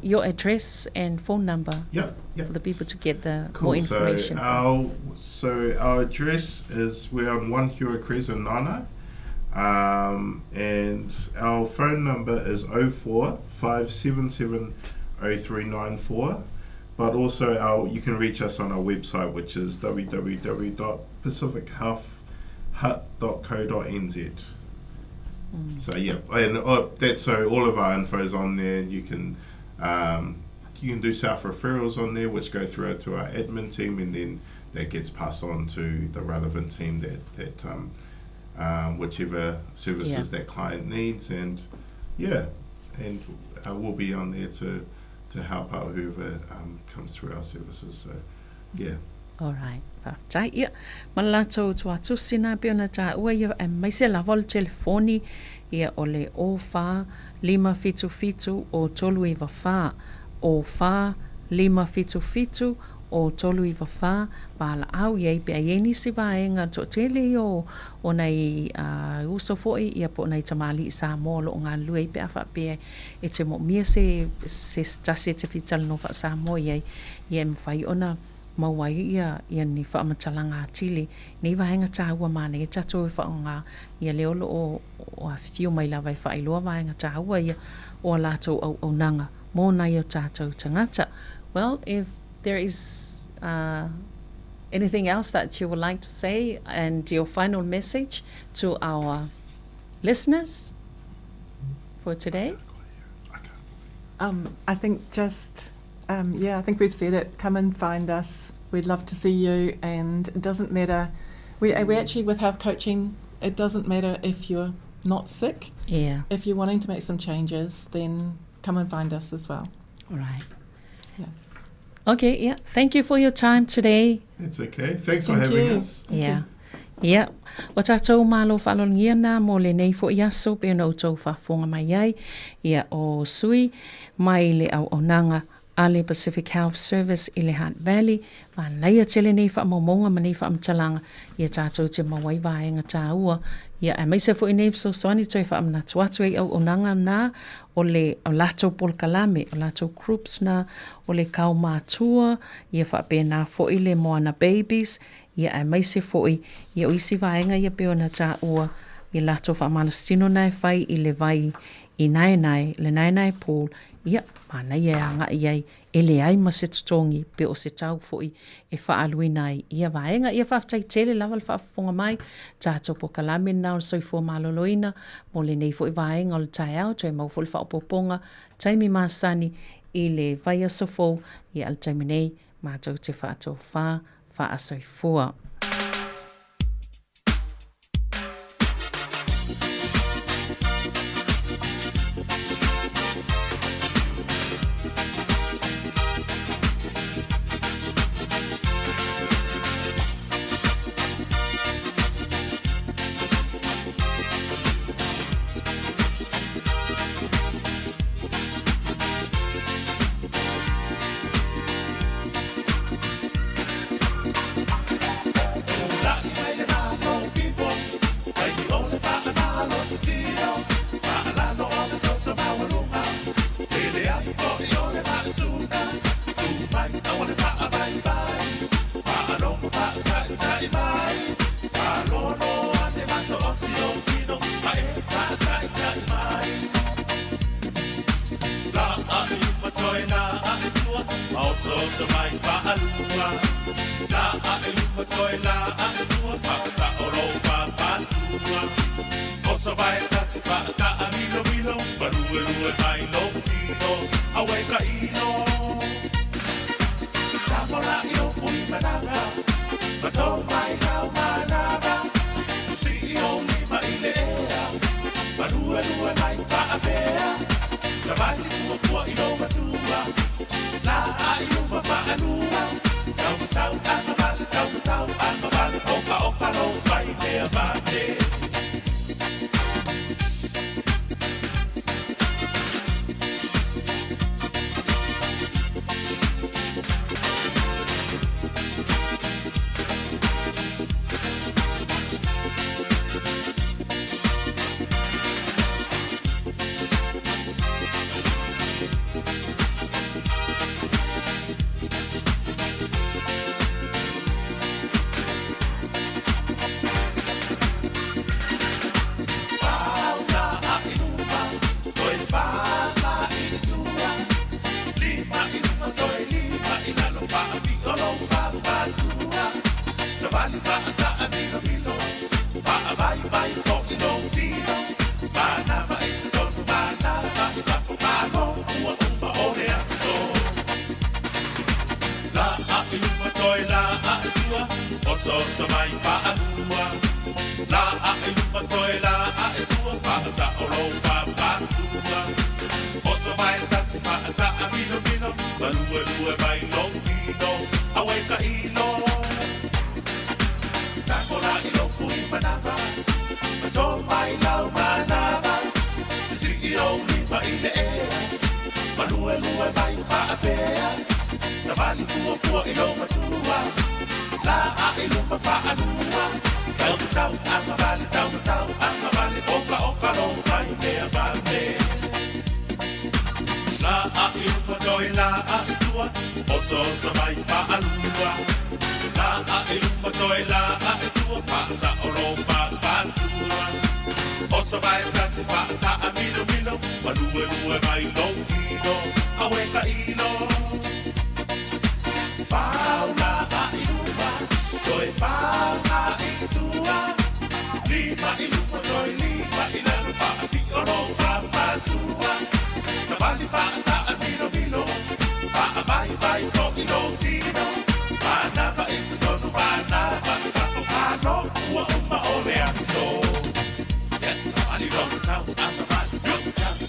Speaker 4: your address and phone number
Speaker 16: yep, yep.
Speaker 4: for the people to get the
Speaker 16: cool.
Speaker 4: more information.
Speaker 16: So our, so our address is we're on One Hero Crescent, Nana. And our phone number is 04 577 0394. But also our you can reach us on our website, which is www.pacifichealthhut.co.nz. So yeah, and that's so all of our info's on there. You can do self referrals on there, which go through to our admin team, and then that gets passed on to the relevant team that whichever services that client needs, and we'll be on there to help out whoever comes through our services. So yeah.
Speaker 4: All right. Faafetai. Ia, ma le latou tuatusi na pei ona taua ia aemaise lava o le telefoni ia o le 04 577 o 394 04 577 o 394 valaau i ai pe a i ai nisi vaega toatele ia o o nai uso foi ia po o nai tamalii Samoa o lo o galulue ai pe a faapea e te moomia se se tasi e te fia talanoa faa-Samoa i ai ia e mafai ona maua ai ia ia ni faamatalaga atili nei vaega taua manaia tatou e faaaoga ia lea o lo o afifio mai lava e faailoa vaega taua ia o a latou auaunaga mo nai o tatou tagata. Well, if there is uh, anything else that you would like to say and your final message to our listeners for today?
Speaker 17: I think just, yeah, I think we've said it. Come and find us. We'd love to see you, and it doesn't matter. We actually, with health coaching, it doesn't matter if you're not sick.
Speaker 4: Yeah.
Speaker 17: If you're wanting to make some changes, then come and find us as well.
Speaker 4: All right.
Speaker 17: Yeah.
Speaker 4: Okay, yeah. Thank you for your time today.
Speaker 16: It's okay. Thanks for having us.
Speaker 4: Yeah. Ia, ua tatou malo faaaloalogia na mo lenei foi aso pei ona outou faafofoga mai ai, ia o sui mai le auaunaga a le Pacific Health Service i le Hutt Valley, manaia tele nei faamaumauga ma nei faamatalaga ia tatou te maua ai vaega taua, ia aemaise foi nei fesoasoani toe faamanatu atu ai auaunaga na o le o latou polokalame, o latou groups na o le kaumatua, ia faapena foi le Moana Babies, ia aemaise foi ia o isi vaega ia pei ona taua i latou faamalositino na e fai i le vai i Naenae, le Naenae Pool, ia, manaia e agai ai e leai ma se totogi pe o se tau foi e faaaluina ai ia vaega. Ia faafetai tele lava le faafofoga mai, tatou polokalame lena o le soifua maloloina mo lenei foi vaega o le taeao, toe maua foi le faaopoopoga taimi masani i le vaiaso fou, ia a le taimi nei matou te faatofa faasoifua.
Speaker 15: Faapiʻo lou papatua Savali faataa milomilo Faavaivai foʻi lou tino Manava i totonu manava i fafo Malo ua uma o le aso La a i luma toe la a i tua Osooso mai faalua La a i luma toe la a i tua Faasao lou papatua Oso mai tasi faataa milomilo Maluelue mai lou tino Aue ka ilo Takola i lou pui manava Ma tō mai lau manava Sisii ou lima i le ea Maluelue mai faapea Savali fuafua i lou matua La a i luma faalua Tau tau agavale tau tau agavale Oka oka lou fai mea vave La a i luma toe la a i tua Osooso mai faalua La a i luma toe la a i tua Faasao lou papatua Oso vai tasi faataa milomilo Maluelue mai lou tino Aue ka ilo Fau la a i luma Toe fau a i tua Lima i luma toe lima i lalo Faapio lou papatua Savali faataa milomilo Faavaivai foʻi lou tino Manava i totonu manava i fafo Malo ua uma o le aso Savali lou tau agavale Tau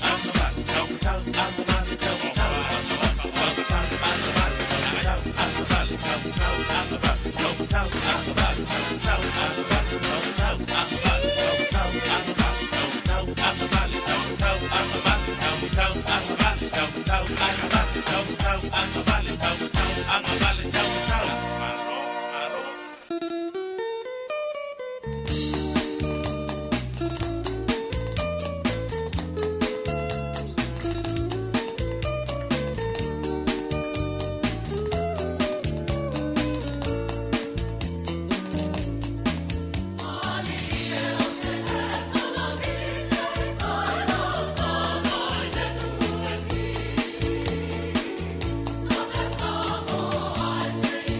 Speaker 15: agavale Tau tau agavale Tau tau agavale Tau tau agavale Tau agavale Tau tau agavale Tau tau agavale Tau tau agavale Tau tau agavale Tau tau agavale Tau tau agavale Tau tau agavale Tau tau agavale Tau tau agavale Tau tau agavale Tau tau agavale Tau tau Malo malo
Speaker 1: Samoa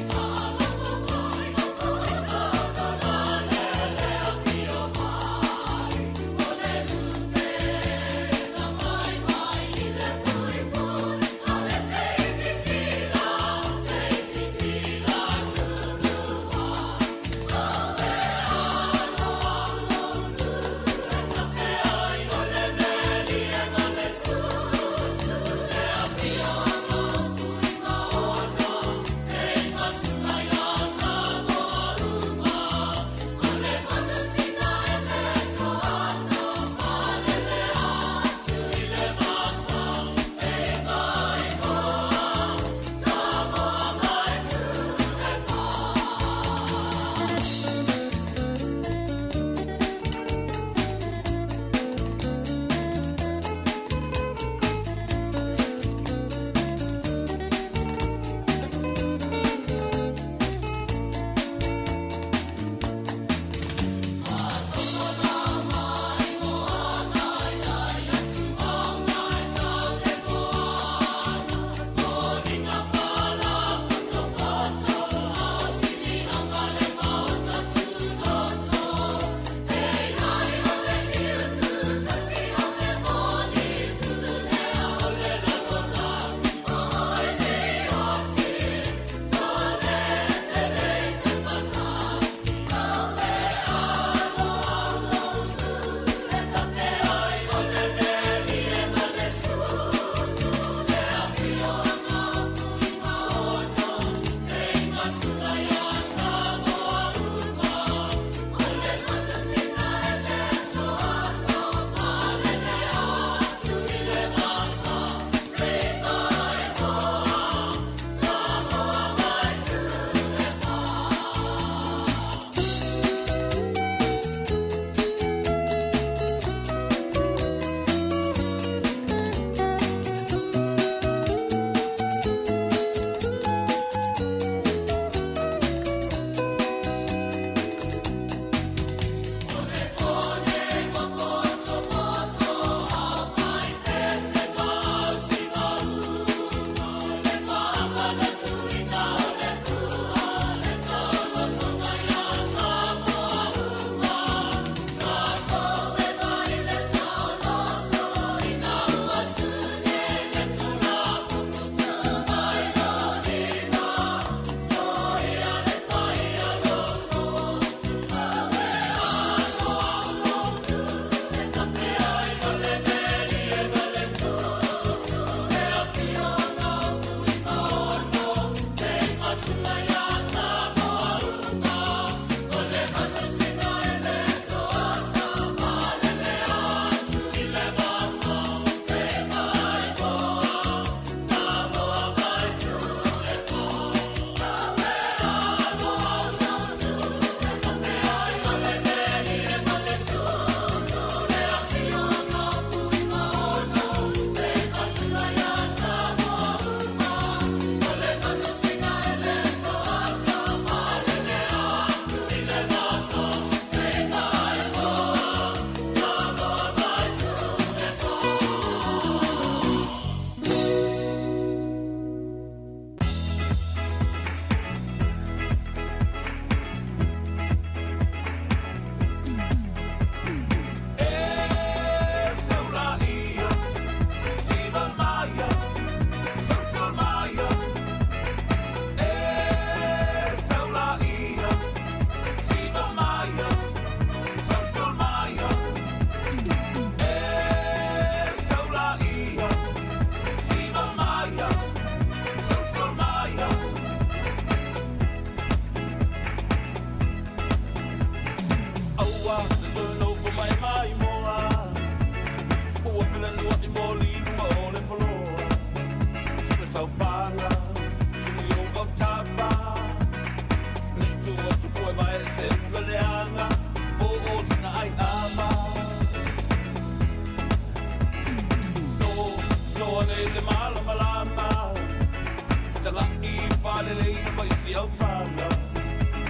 Speaker 15: Aupala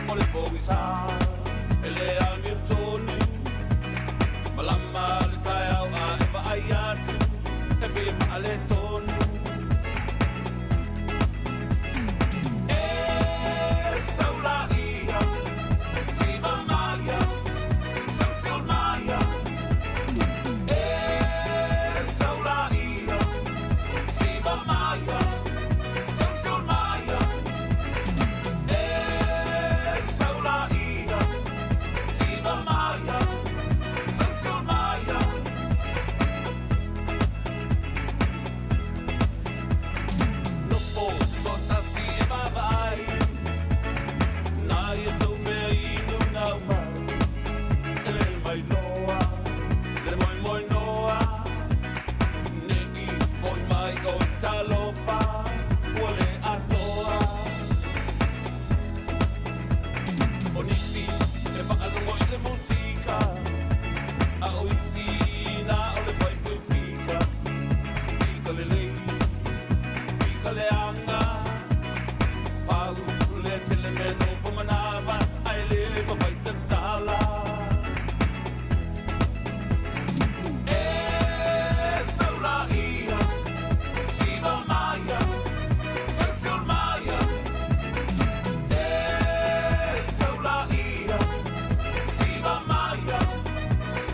Speaker 15: o le pogisa e le amiotonu malama le taeao a e vaai atu e pei e faaletonu e saulaia siva maia sausiolmaia e saulaia siva maia sausiolmaia e saulaia siva maia sausiolmaia. Nofo toatasi e vaavaai na ia tou mea inu naumau e le mailoa le moemoenoa ne'i fo'i mai o i talofa ua le atoa o nisi e faalogo i le musika a o isi na o le paepae fika fika lelei fika leaga pau le tele mea nofo manava ae lē mafai tatala e saulaia siva maia sausiolmaia e saulaia siva maia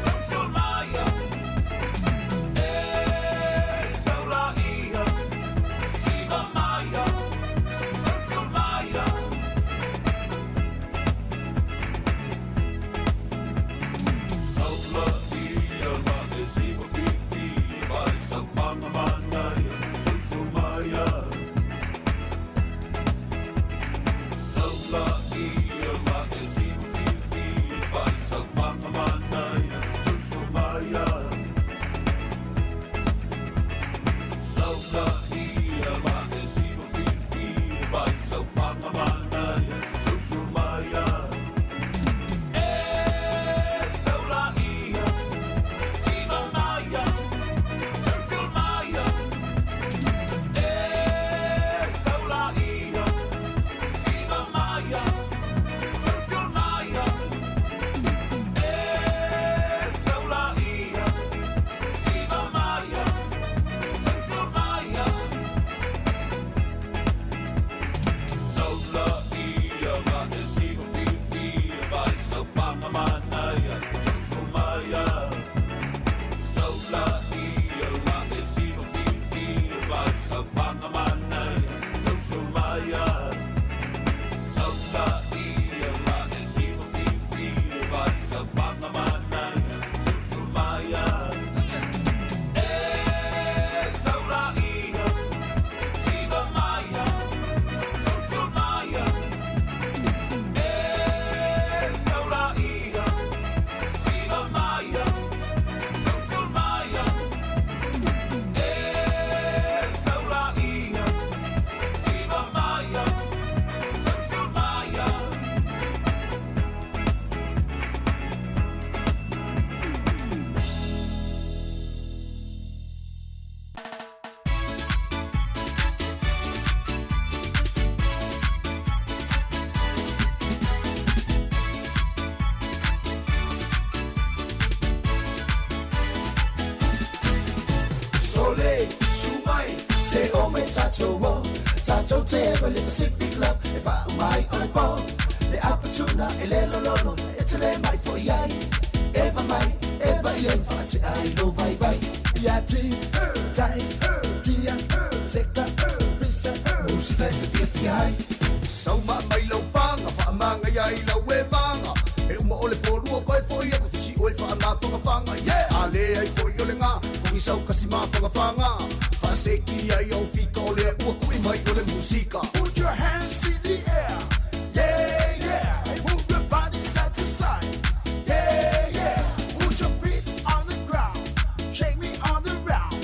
Speaker 15: sausiolmaia e saulaia siva maia sausiolmaia. Saulaia ma e siva fifi ma e saupanga manaia susumaia. Saulaia ma e siva fifi ma e saupanga manaia susumaia. Saulaia ma e siva fifi ma e saupanga manaia susumaia. E saulaia siva maia sausiolmaia e saulaia siva maia sausiolmaia e saulaia siva maia sausiolmaia. Saulaia ma e siva fifi ma e saupanga manaia susumaia. Saulaia ma e siva fifi ma e saupanga manaia susumaia. Saulaia ma e siva fifi ma e saupanga manaia susumaia. E saulaia siva maia sausiolmaia e saulaia siva maia sausiolmaia e saulaia siva maia sausiolmaia.
Speaker 18: Sole, sumai, se o me tatou o Tatou te ewa le Pacific Love E wha umai o le pō Le apatuna e le lololo E te le mai fo i ai Ewa mai, ewa i ai Wha te ai lo vai vai Ia ti, tais, tia, seka, visa Musika e te fia fia ai Sauma mai lau panga, whaamanga ia i lau e vanga E uma o le pōlua koe foi aku fisi oe whaamawhangawhanga. Yeah! A le ai foi o le ngā, kongi sau kasi mawhangawhanga Whaaseki ai au fika o le ua kui mai o le musika. Put your hands in the air, yeah, yeah. Move your body side to side, yeah, yeah. Put your feet on the ground, shake me on the round.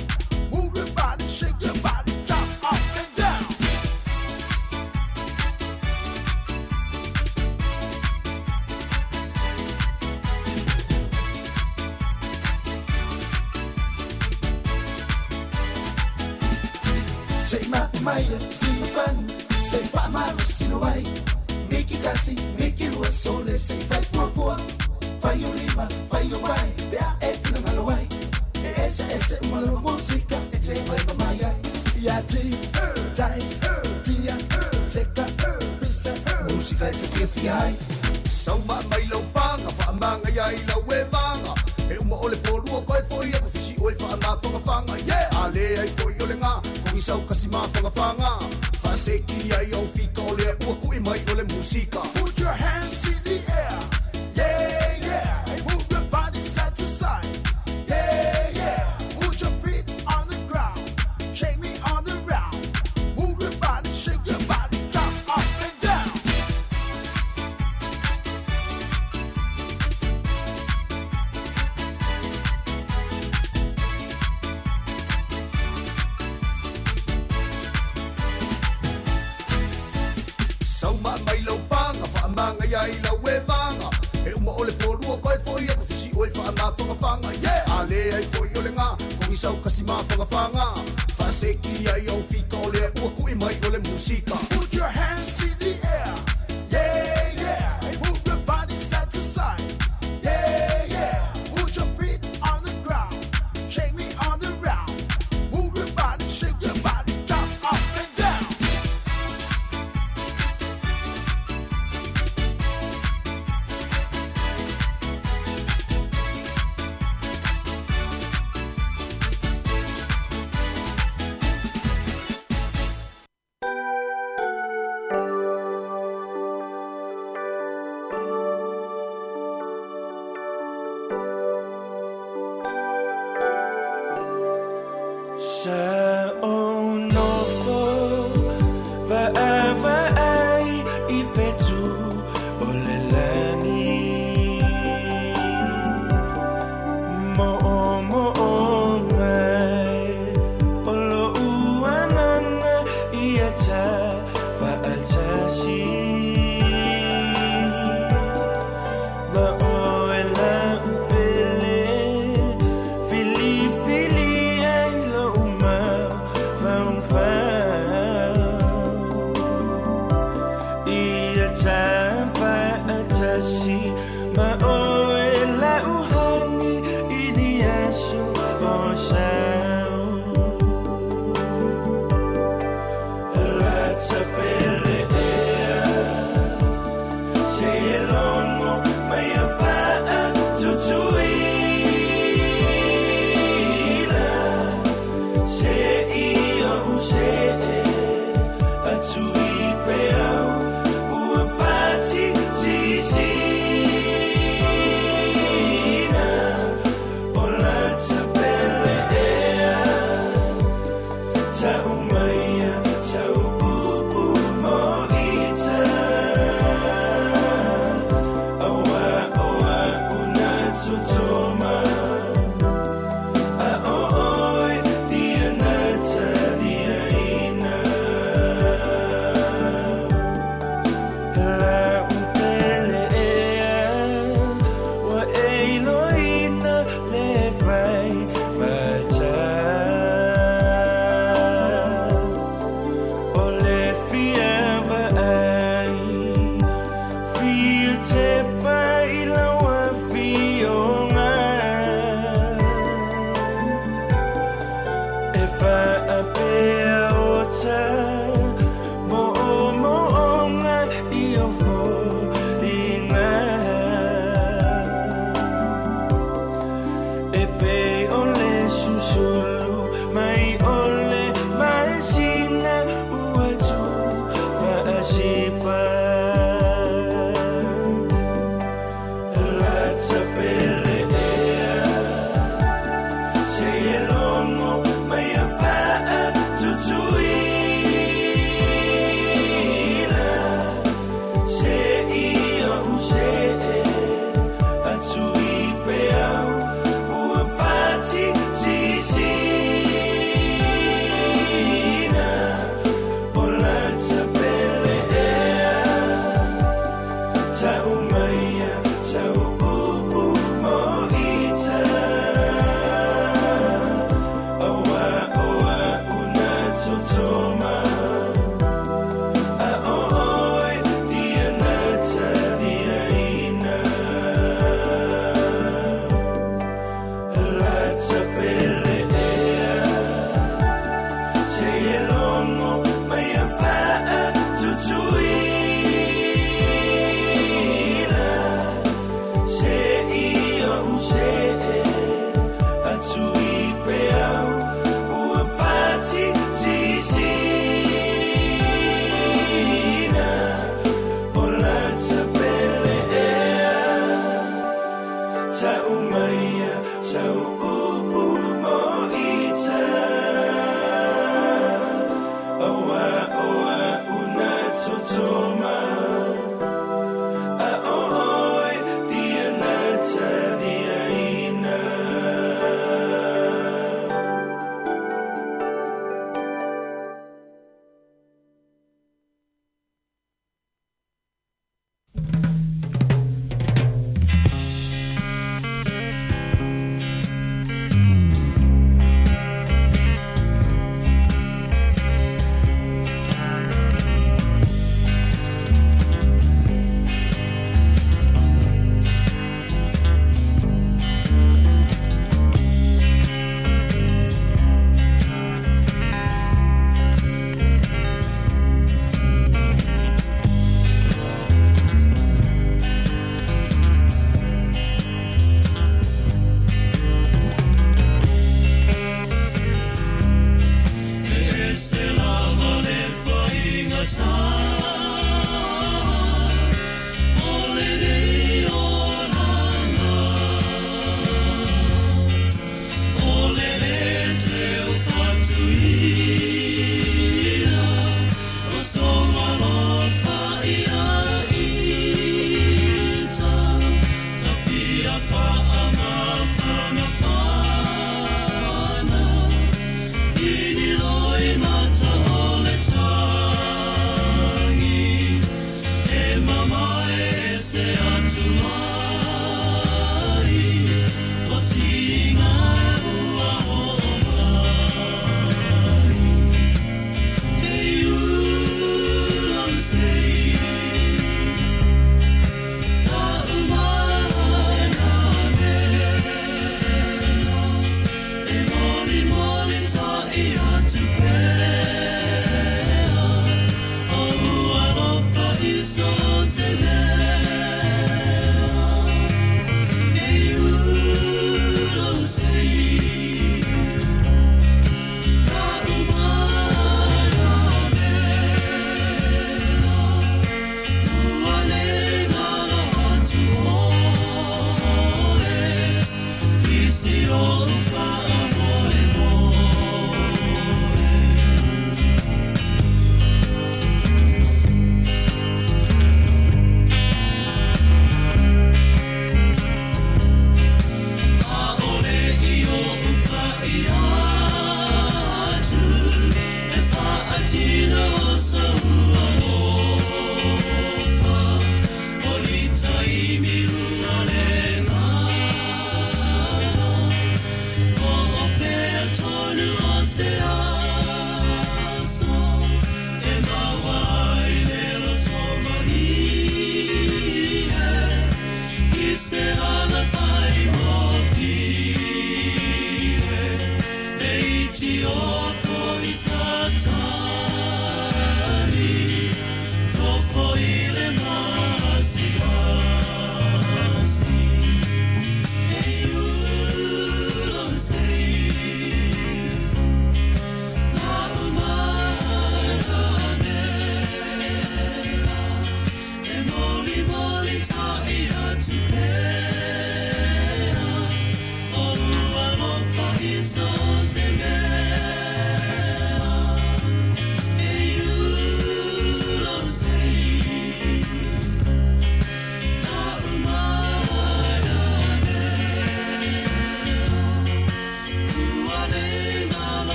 Speaker 18: Move your body, shake your body, jump up and down. Say my, my, see my fun. Say my, my, see no way. Tasi, miki lua, sole, se i fai fuafua. Fai o lima, fai o vai, pe a e finangalo ai. E ese ese uma lava musika, e te vai pa mai ai. Ia ti, tais, tia, seka, pisa, musika e te fia fia ai. Sauma mai lau panga, whaamanga ia i lau e vanga. E uma o le polua koe foi aku fisi o e whaamawhangawhanga. Yeah! A le ai foi o le ngā, kongi sau kasi mawhangawhanga. Whaaseki ai au fika o le ua kui mai o le musika. Put your hands in the air. Yeah, yeah. And move your body side to side. Yeah, yeah. Put your feet on the ground. Shake me on the round. Move your body, shake your body, jump up and down. Sauma mai lau panga, whaamanga ia i lau e vanga. E uma o le polua koe foi aku fisi o e whaamawhangawhanga. Yeah! A le ai foi o le ngā, kongi sau kasi mawhangawhanga. Whaaseki ai au fika o le ua kui mai o le musika. Put your hands in the air. Yeah, yeah. And move your body side to side. Yeah, yeah. Put your feet on the ground. Shake me on the round. Move your body, shake your body, jump up and down.
Speaker 1: Sa o nofo Vaavaai i fetu o le lagi Mo'omo'o mai o lo'u agaga ia ta fa'atasi Ma oe la'u pele Filifili ai lo'u mafaufau Ia ta fa'atasi Ma oe la'u hani i ni aso o sau Lata pele ea Se e logo mai a fa'a tutuila Se i o'u se'e atu i peau ua fa'atitisiina O lata pele ea Ta'u maia sau upu mo ita Auā o a'u na totoma A o oe dia na taliaina La'u pele ea Ua e iloina le fai mata O le fia va'ai Fia tepa i lau afioga E fa'apea o ta Mo'omo'oga i o foliga E pei o le susulu mai o le masina ua tufa'asipa Lata pele ea Se e logo mai a fa'a tutuila Se i o'u se'e atu i peau ua fa'atitisiina O lata pele ea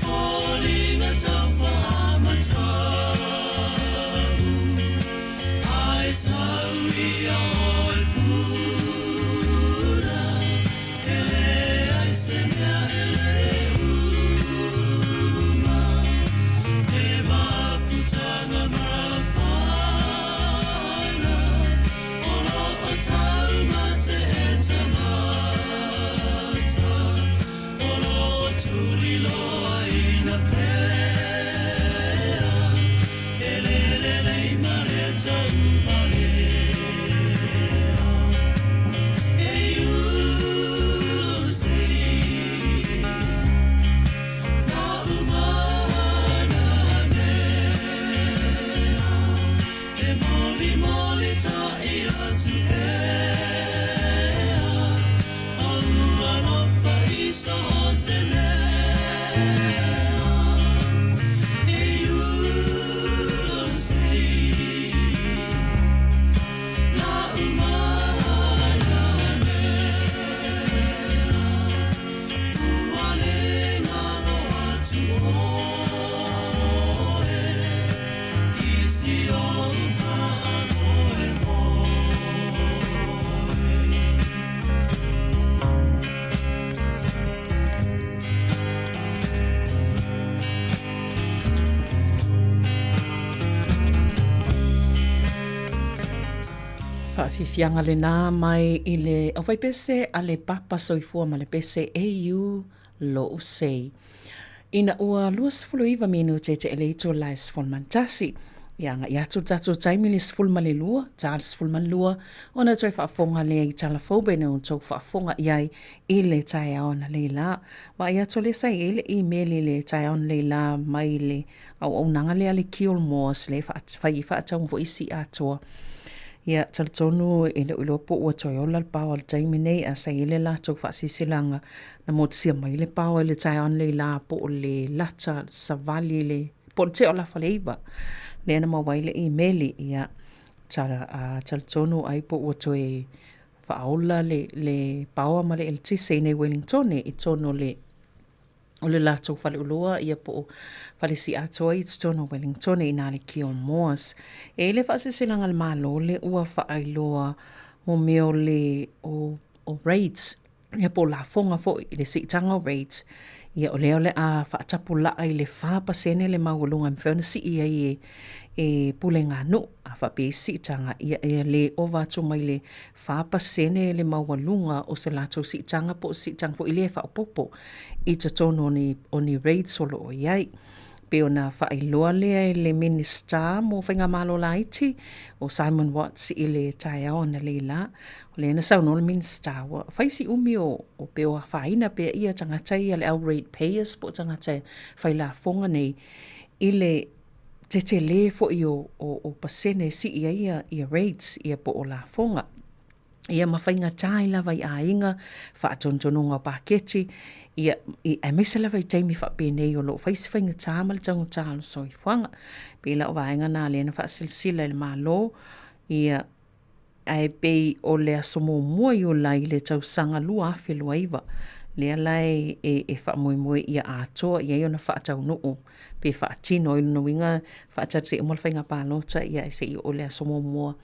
Speaker 1: foliga taufaamataʻu, ae sau ia oe funa, e leai se mea e lē uma, e mafutaga mafana o loo taumate e tagata, o loo tuliloaina pea, e le lelei ma le taupalea. E ulosei na umana mea, e molimoli taʻi atu pea, o ua alofa i so o se mea. E ulosei na umana mea, ua le galo atu oe i si ou faamoemoe.
Speaker 4: Faafiafiaga lenā mai i le aufaipese a le Papa Soifua ma le Pese AU Lo'u Sei. Ina ua 29 minute te ele itu la e 11. Ia agaʻi atu le tatou taimi i le 12, ta le 12, ona toe faafofoga lea i tala fou pe na outou faafofoga i ai i le taeao analeila la. Vaai atu o lea sa i ai le imeli i le taeao analeila la mai le auaunaga lea a le Kiol Moores lea e fai ai faatauga foi isi atoa. Ia, talitonu e le o iloa po ua toe ola le paoa i le taimi nei, ae sa i ai le latou faasilasilaga na motusia mai le paoa i le taeao analeila la po o le lata savali le po o le tea o le afa le iva lea na maua ai le imeli. Ia, talitonu ai po ua toe faaola le le paoa ma le eletise i nei Wellingtone i totonu o le o le latou faleoloa ia po o fale siatoa i totonu o Wellingtone i nā le Keon Moores. E i le faasilasilaga a le Malo le ua faailoa mo mea o le o, o rates ia po o lafoga foi i le siitaga o rates, ia o lea o le a faatapulaa i le 4% le maualuga e mafai ona sii ai e, e puleganuu. A faapea isi siitaga, ia e le ova atu mai le 4% le maualuga o se latou siitaga po o se siitaga foi lea e faaopoopo i totonu o ni, o ni rates o lo o i ai. Pei ona faailoa lea e le Minisita mo Faigamalo Laiti o Simon Watts i le taeao analeila. O lea na saunoa le Minisita, ua fai si umi o, o pe o afaina pea ia tagata ia le au rate payers po o tagata e fai lafoga nei i le tetele foi o, o, o pasene e sii ai ia, ia rates ia po o lafoga. Ia ma faigata ai lava i aiga, faatonutonuga o paketi, ia, i, aemaise lava i taimi faapenei o lo o fai se faigata ma le taugata o le soifuaga. Pei la o vaega na lea na faasilasila e le Malo, ia, ae pei o le aso muamua Iulai i le tausaga 2029, lea la e, e, e faamoemoe ia atoa i ai ona faataunuu pe faatino ai. Lona uiga, faatali se i uma le faiga palota, ia ae se i oo i le aso muamua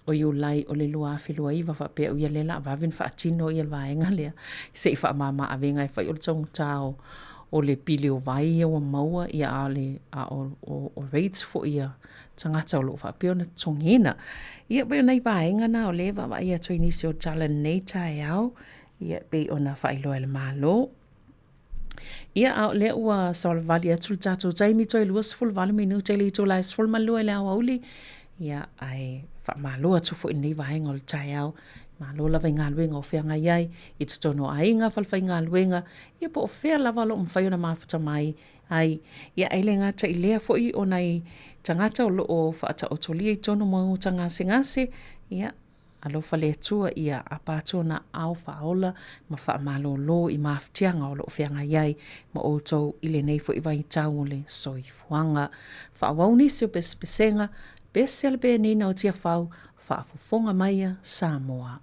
Speaker 4: o Iulai o le 2029 faapea ui lea la vave ona faatino ia le vaega lea se i faamama avega e fai o le taugata o o le pili o vai ia ua maua ia a o le a o, o, o rates foi ia tagata o lo o faapea ona totogiina. Ia pei o nai vaega na o lea e vaavaai atu ai nisi o tala i lenei taeao ia pei ona faailoa e le Malo. Ia, a o lea ua savalivali atu le tatou taimi, toe 28 minute i le itula e 12 i le aoauli. Ia, ae faamalo atu foi i lenei vaega o le taeao. Malo lava i galuega o feagai ai i totonu o aiga, falefaigaluega, ia po o fea lava o lo o mafai ona mafuta mai ai. Ia, e le gata i lea foi o nai tagata o lo o faataotolia i totonu o maota gasegase, ia, Alofa le Atua ia apa atu ona ao faaola ma faamalolo i mafatiaga o lo o feagai ai ma outou i lenei foi vaitau o le soifuaga. Faaauau nisi o pesepesega, pese a le penina o Tiafau, faafofoga maia Samoa.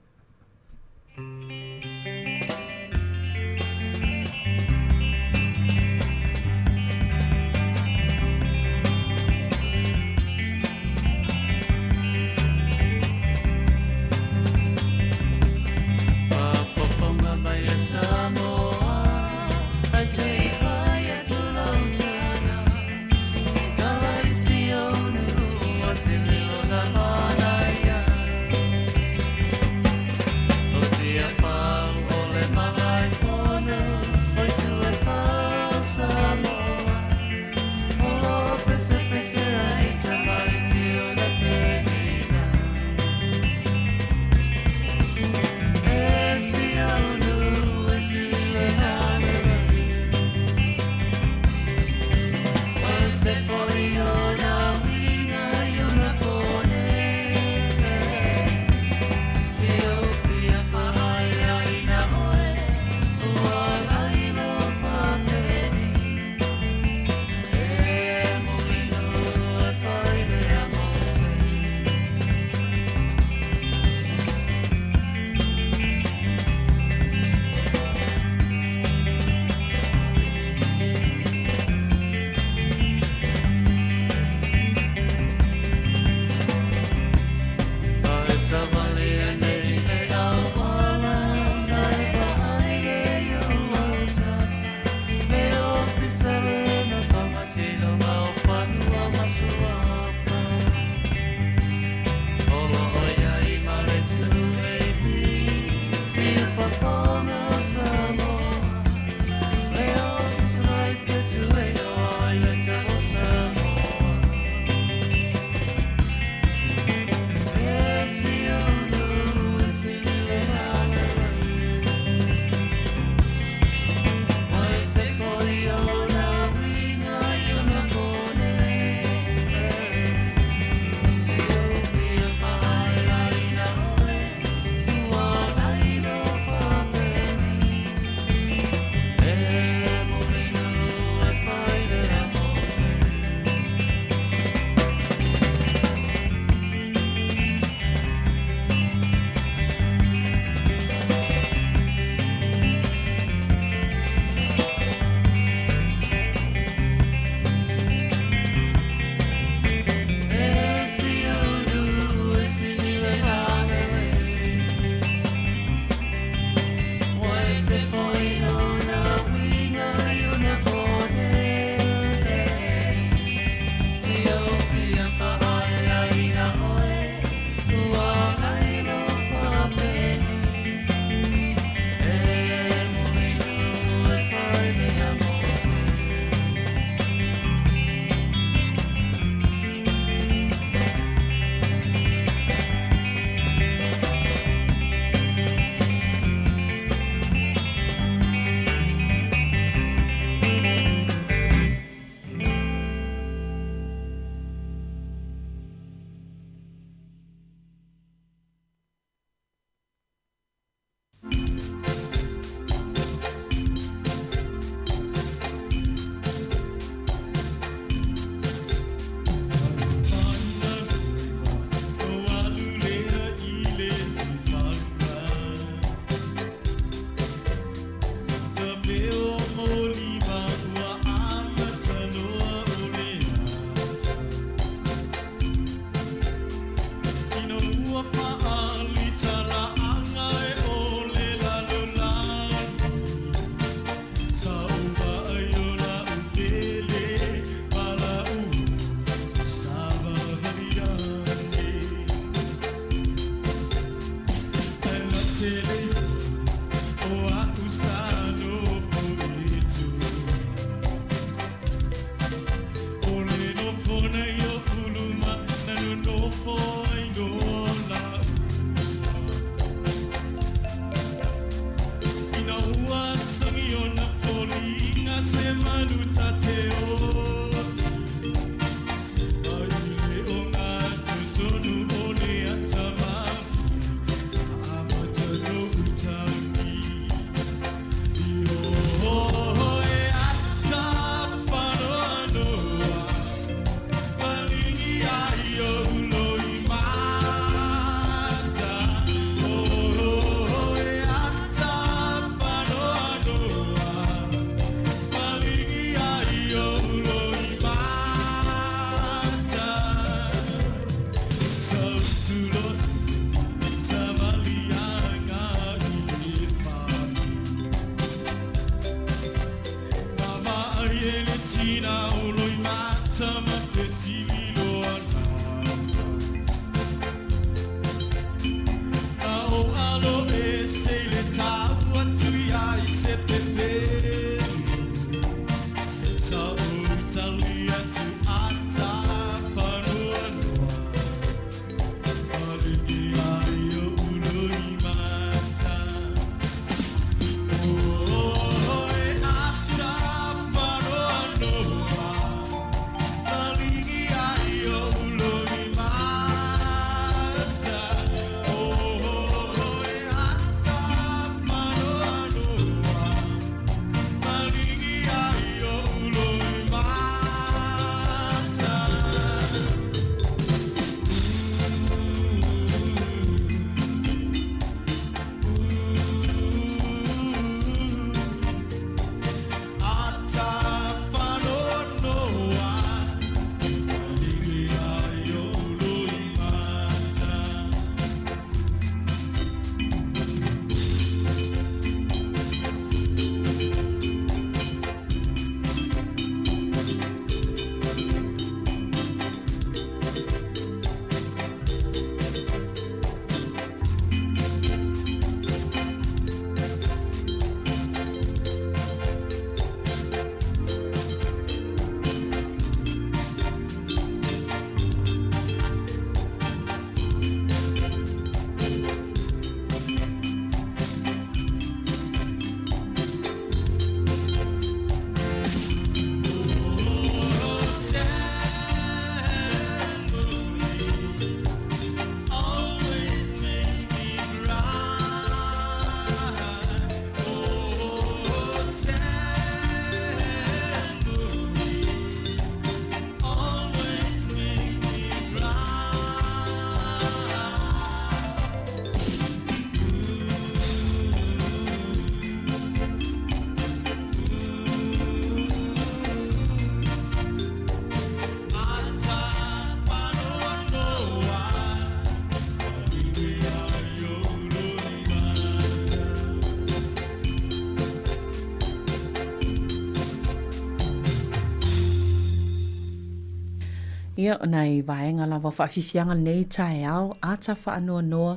Speaker 4: Ia, o nai vaega lava o faafiafiaga lenei taeao, ata faanoanoa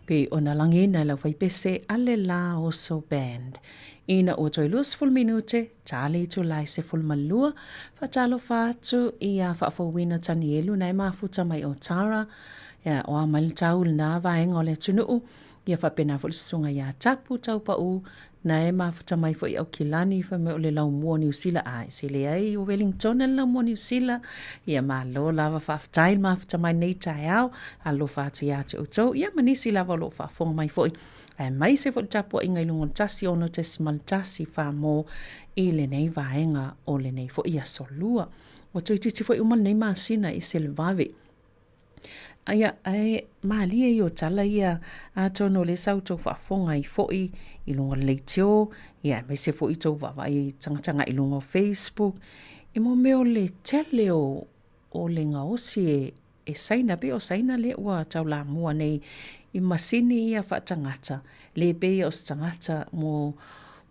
Speaker 4: pei ona lagiina e le aufaipese a le La Oso Band. Ina ua toe 20 minute, ta le itula e 12, faatalofa atu ia Faafouina Tanielu na e mafuta mai o Tara, ia, o a mai le tau i lena vaega o le atunuu, ia faapena foi le susuga ia Tapu Taupau Na e mafuta mai foi i Aukilani fai mai o le laumua o Niu Sila a se leai o Wellingtona le laumua o Niu Sila. Ia malo lava faafetai le mafuta mai nei taeao. Alofa atu ia te outou ia ma nisi lava o lo o faafofoga mai foi aemaise foi le tapuaiga i luga o le 106.1 Samoa i lenei vaega o lenei foi aso Lua. Ua toeitiiti foi uma lenei masina i se le vave. Ia, ae malie ia o tala ia, atonu o lea sa outou faafofoga ai foi i luga o le leitio, ia aemaise foi outou vaavaai tagatagai i luga o Facebook, i mo mea o le tele o, o le gaosi e, e Saina, pei o Saina lea ua taulamua nei i masini ia faatagata, le pei o se tagata mo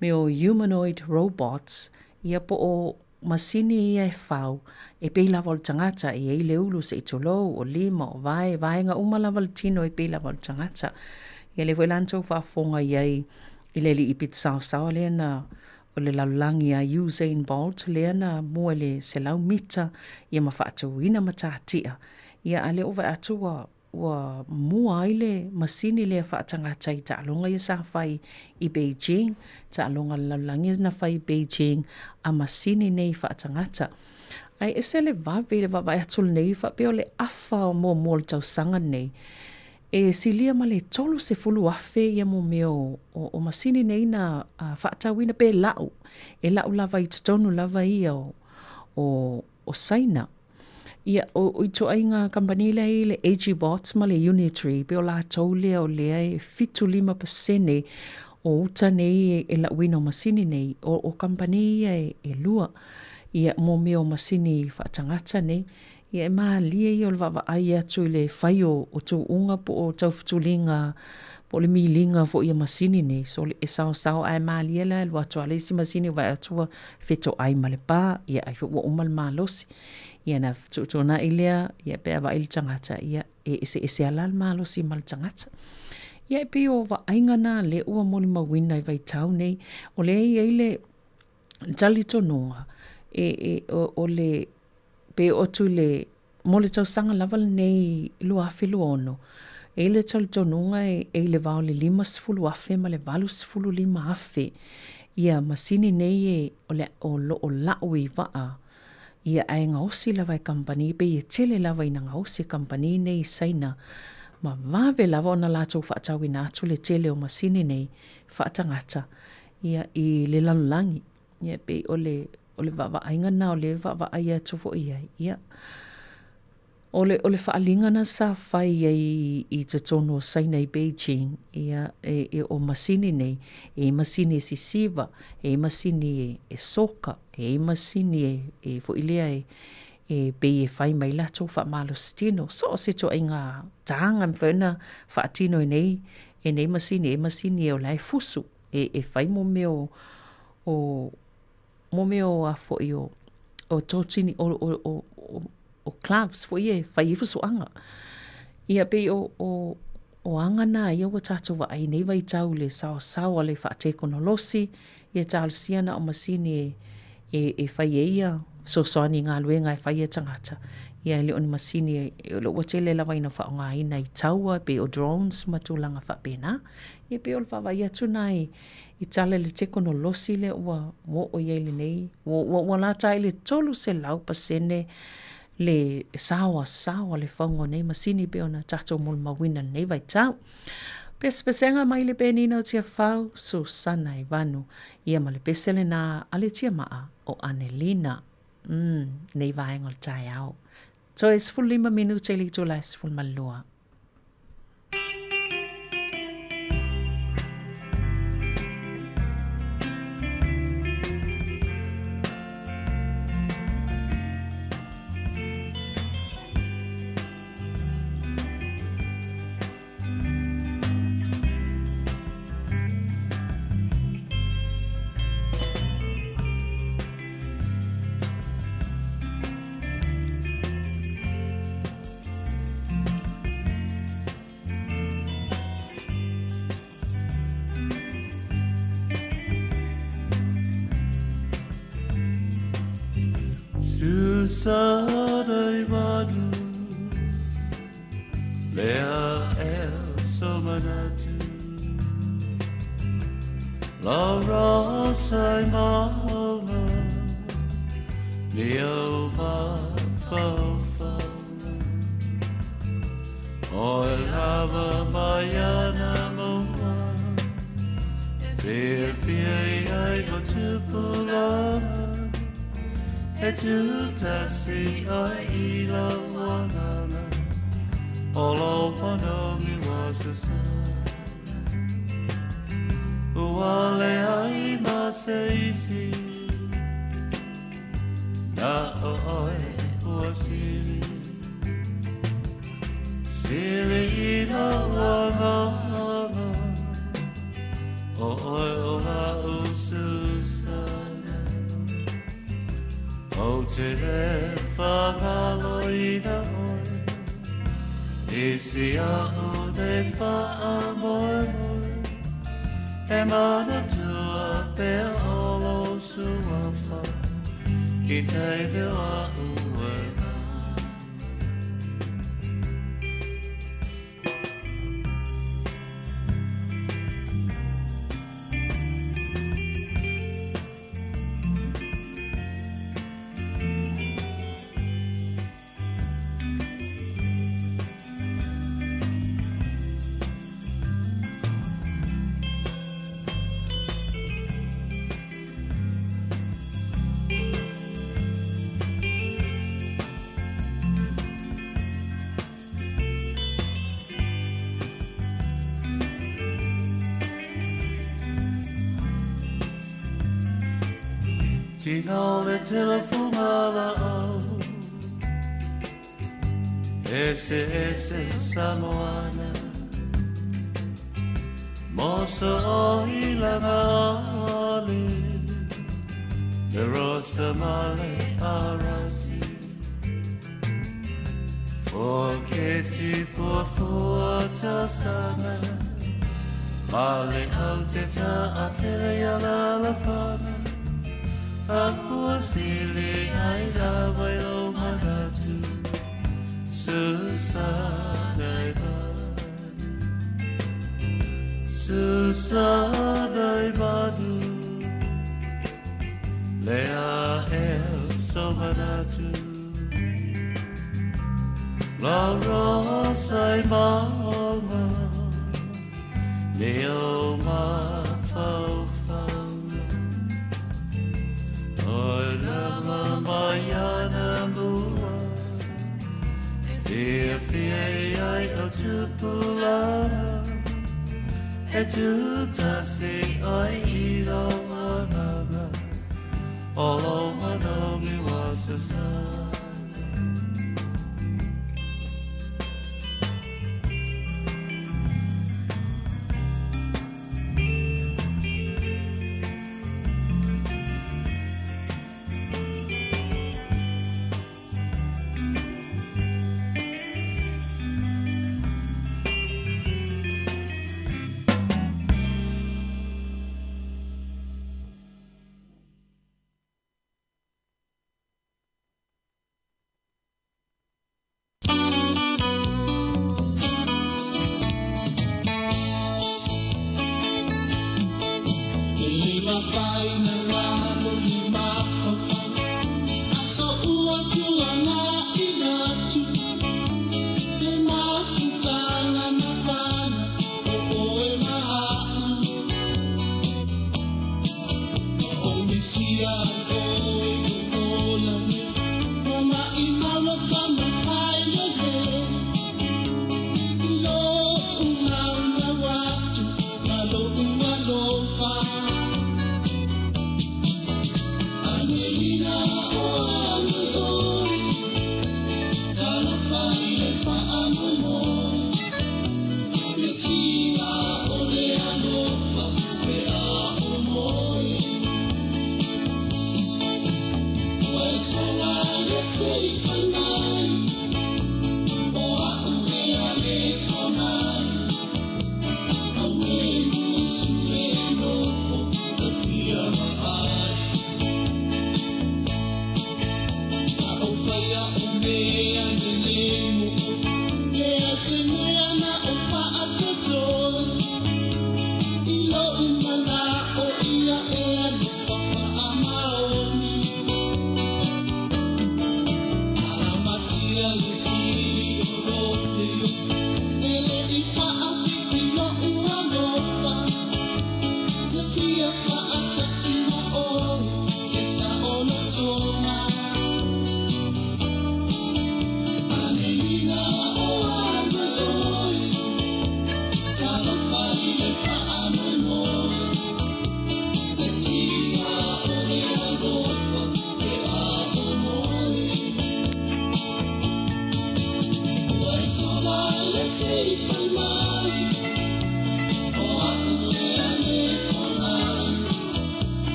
Speaker 4: mea o humanoid robots, ia po o masini ia e fau, e pei lava o le tagata, e i ai le ulu se i tulou, o lima, o vae, vaega uma lava o le tino e pei lava o le tagata. Ia lea foi la na tou faafofoga i ai i le alii pito saosaoa lea na o le lalolagi a Usain Bolt lea na mua i le 100 mita ia ma faatuina matatia. Ia a lea ua vaai atu ua ua mua ai le masini lea faatagata i taaloga ia sa fai i Beijing, taaloga a le lalolagi ia na fai i Beijing a masini nei faatagata. Ae ese le vave i le vaavaai atu lenei faapea o le afa o muamua o le tausaga lenei, e silia ma le 30,000 ia mo mea o, o, o masini nei na faatauina pe lau, e lau lava i totonu lava ia o, o, o Saina. Ia, o ituaiga kamupani lea i le AGBOT ma le Unitree, pei o latou lea o lea e 75% o uta nei e lauina o masini nei, o, o kamupani ia e, e lua. Ia, mo mea o masini faatagata nei. Ia, e malie ia o le vaavaai atu i le fai o, o tuuga po o taufutuliga po o le miliga foi a masini nei. So, e saosao ae malie la e alu atu lava le isi masini vaai atu ua fetoai ma le pa, ia ai foi ua uma le malosi. Ia na fetuutuunai lea, ia pe a vaai le tagata, ia e eseese lava la le malosi ma le tagata. Ia e pei o vaaiga na lea ua molimauina i vaitau nei, o lea e i ai le talitonuga, e, e, o, o le, pe oo atu i le Mo le tausaga lava lenei 2026, e i le talitonuga e i le va o le 50,000 ma le 85,000 ia masini nei e o le o lo o lau i vaa ia ae gaosi lava e kamupani pei e tele lava ina gaosi e kamupani nei i Saina ma vave lava ona latou faatauina atu le tele o masini nei faatagata ia i le lalolagi. Ia pei o le o le vaavaaiga lena o lea e vaavaai atu foi i ai. Ia, o le, o le faaaliga na sa fai ai i totonu o Saina i Beijing, ia, e, e, o masini nei, e i masini e sisiva, e i masini e, e soka, e i masini e, e foi lea e, e pei e fai mai latou faamalositino. So o se ituaiga taga e mafai ona faatino e nei, e nei masini, e masini e o la e fusu, e, e fai mo mea o, o mo mea o a foi o, o totini, o, o, o, o, o gloves foi e fai ai fusuaga. Ia pei o, o, o aga nā ia ua tātou vaai nei vaitau i le saosao a le faatekonolosi, ia talosia na o masini e, e, e fai ai ia fesoasoani i galuega e fai e tagata. Ia e le o ni masini e, e o lea ua tele lava ina faaaogaina i taua pei o drones ma tulaga faapena. Ia pei o le vaavaai atu nā i, I tala i le tekonolosi lea ua oo i ai lenei, ua, ua, ua lata ai le 300% le saoasaoa le fauga o nei masini pei ona tatou molimauina i lenei vaitau. Pesepesega mai le penina o Tiafau, Susana Ivanu, ia ma le pese lena a le tiamaa o Anelina. Mm, nei vaega o le taeao. Toe 15 minute i le itula e 12.
Speaker 1: Susana i manu Lea el somanatu La rosa i maunga Leo ma faufauna O e lava mai ana mua Fia fia i ai o tupulanga E tūtasi oi i la wanganga O lo panongi wasasa Ua le ai ma se isi Na o oe ua sili Sili i la wanganga O oe o la ususana O te le whangaloina oe I si a o ne wha moe moe E mana tua pea o lo suafa I te mea ue Tina o le telefonga la au Ese ese Samoana Mosa o ilanga ali Le rosa male arasi Forketi pua fua tasana Male au te ta atele ia la la fana Apua sili ai lava i o manatu Susana i manu Susana i manu Lea el so manatu La rosa i maunga Leo mawhaufauna O lama mai ana mua E fia fia i ai o tupulanga E tūtasi oi i lo wanganga O lo manongi wasasana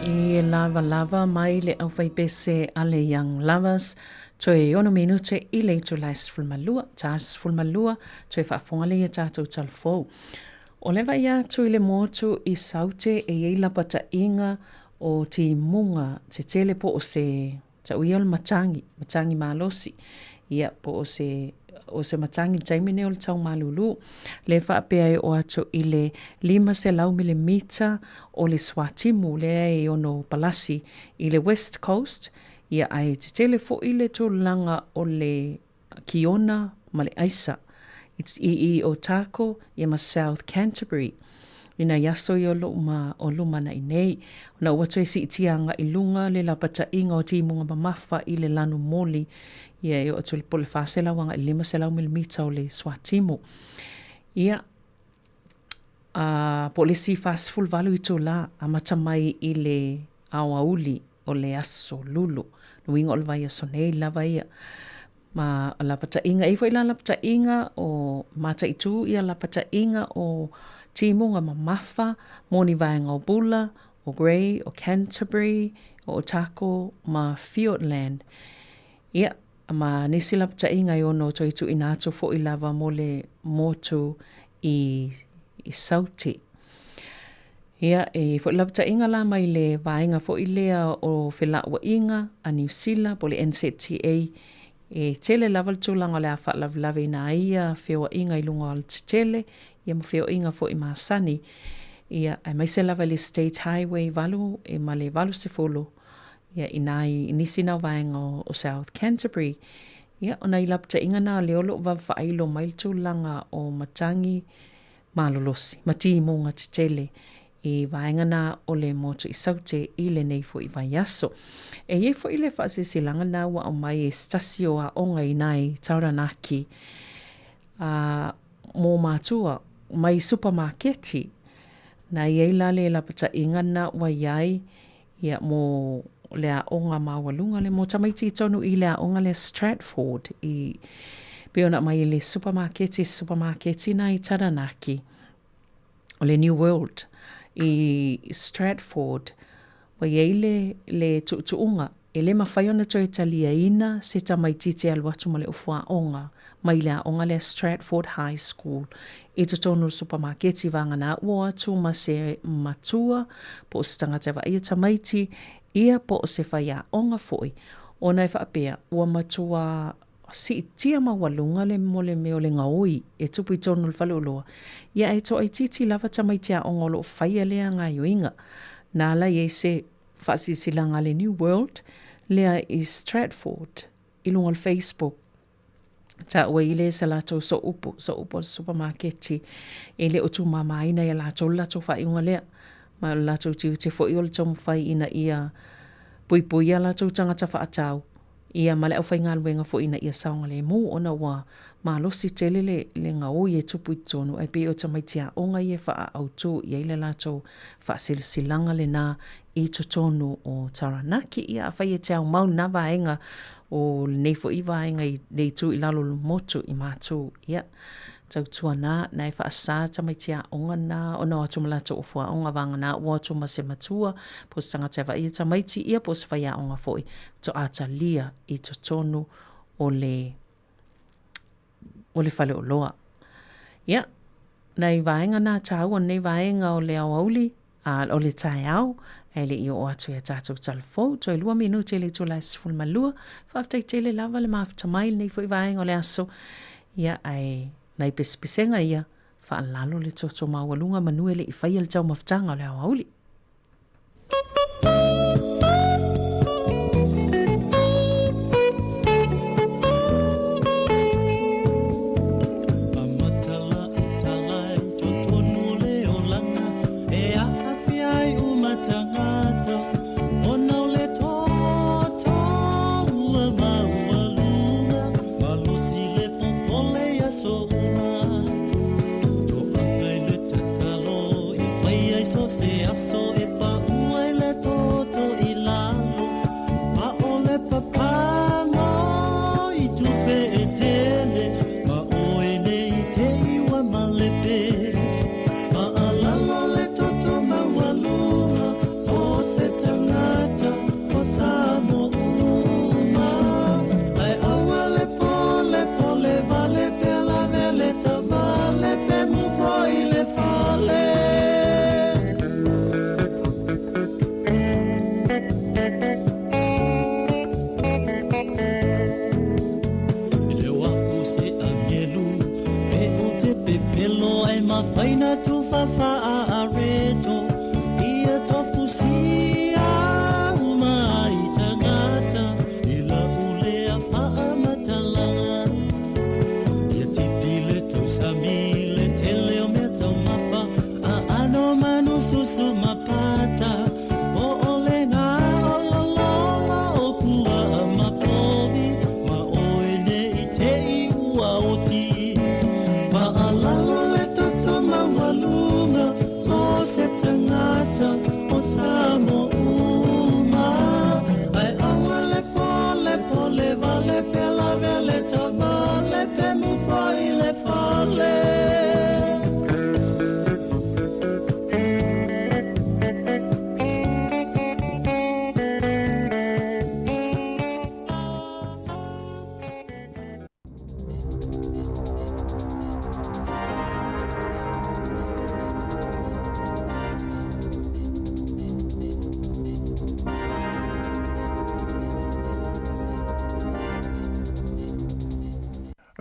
Speaker 4: I lavalava mai le aufaipese a le Young Lovers, toe ono minute i le itula e 12, ta 12, toe faafofoga lea ia tatou talafou. O le vaai atu i le motu i Saute e i ai lapataiga o timuga tetele po o se tau ia o le matagi, matagi malosi, ia po o se o se matagi i le taimi nei o le tau malulu. Le faapea e oo atu i le 500 milimita o le suatimu lea e ono palasi i le West Coast, ia ae tetele foi le tulaga o le Kiona ma le aisa i i Otago ia ma South Canterbury. I nai aso ia o lou ma o lumanaʻi nei, ona ua toe siitia agaʻi luga le lapataʻiga o timuga mamafa i le lanu moli, ia e oo atu i le po o le 400 agaʻi le 500 milimita o le suatimu. Ia, a po o le isi 48 itula, amata mai i le aoauli o le aso Lulu. Lona uiga o le vaiaso nei lava ia. Ma lapataiga, e i ai foi la lapataiga o mataitu ia lapataiga o timuga mamafa mo ni vaega o Bula, o Grey, o Canterbury, o Otago ma Fiordland. Ia, ma nisi lapataiga e ono toe tuuina atu foi lava mo le motu i i Saute. Ia, e i ai foi le lapataiga la mai le vaega foi lea o felauaiga a Niu Sila po o le NZTA, e tele lava le tulaga o le a faalavelave ina ai ia feoaiga i luga o alatetele, ia ma feoaiga foi masani, ia, aemaise lava i le State Highway 8 e ma le 80. Ia, inā i nisi na vaega o South Canterbury, ia, o nai lapataʻiga na lea o lo o vave faailo mai le tulaga o matagi malolosi ma timuga tetele i vaega na o le motu i Saute i lenei foi vaiaso. E i ai foi le faasilasilaga na ua aumai e se tasi o aoga i ina i Taranaki, a mō mātua mai supamaketi, na i ai la le lapataʻiga na ua i ai Ia, mō le aoga maualuga le mō tamaiti tonu i le aoga lea Stratford i pei ona aumai i le supamaketi, supamaketi na i Taranaki, o le New World i Stratford, ua i ai le, le tuutuuga e le mafai ona toe taliaina se tamaitiiti e alu atu ma le ofu aoga mai le aoga lea Stratford High School i totonu o le supamaketi vagana ua o atu ma se matua po o se tagata e vaaia tamaiti ia po o se faiaoga foi ona e faapea ua matua siitia maualuga le mo le mea o le gaoi e tupu i totonu o le faleoloa ia ae toaitiiti lava tamaiti aoga o lo o faia lea gaoioiga na ala i ai se faasilasilaga a le New World lea i Stratford i luga o le Facebook Taua i le sa latou sooupu, sooupu o le supamaketi, e le o tūmāmāina iā latou le latou faaiuga lea. Ma o le latou tiute foi o le taumafai ina ia puipuia latou tagata faatau, ia ma le aufaigaluega foi ina ia saogalemu ona ua malosi tele le, le gaoi e tupu i totonu, ae pei o tamaiti aoga ia e faaautu i ai le latou faasilasilaga lena i totonu o Taranaki. Ia, afai e te aumau lena vaega o lenei foi vaega i le itu i lalo o le motu i Matu, ia, tautuana na e faasa tamaiti aoga na ona o atu ma latou ofu aoga vagana ua o atu ma se matua po o se tagata e vaaia tamaiti, ia po o se faiaoga foi toa talia i totonu o le o le faleoloa. Ia, nai vaega nā tāua nei vaega o le aoauli, a o le taeao, ae le i oo atu i a tātou talafou, toe 2 minute le itula e 12. Faafetai tele lava le mafuta mai lenei foi vaega o le aso. Ia, ae nai pesepesega ia, faalalo le toto maualuga manu e le i faia le taumafataga o le aoauli.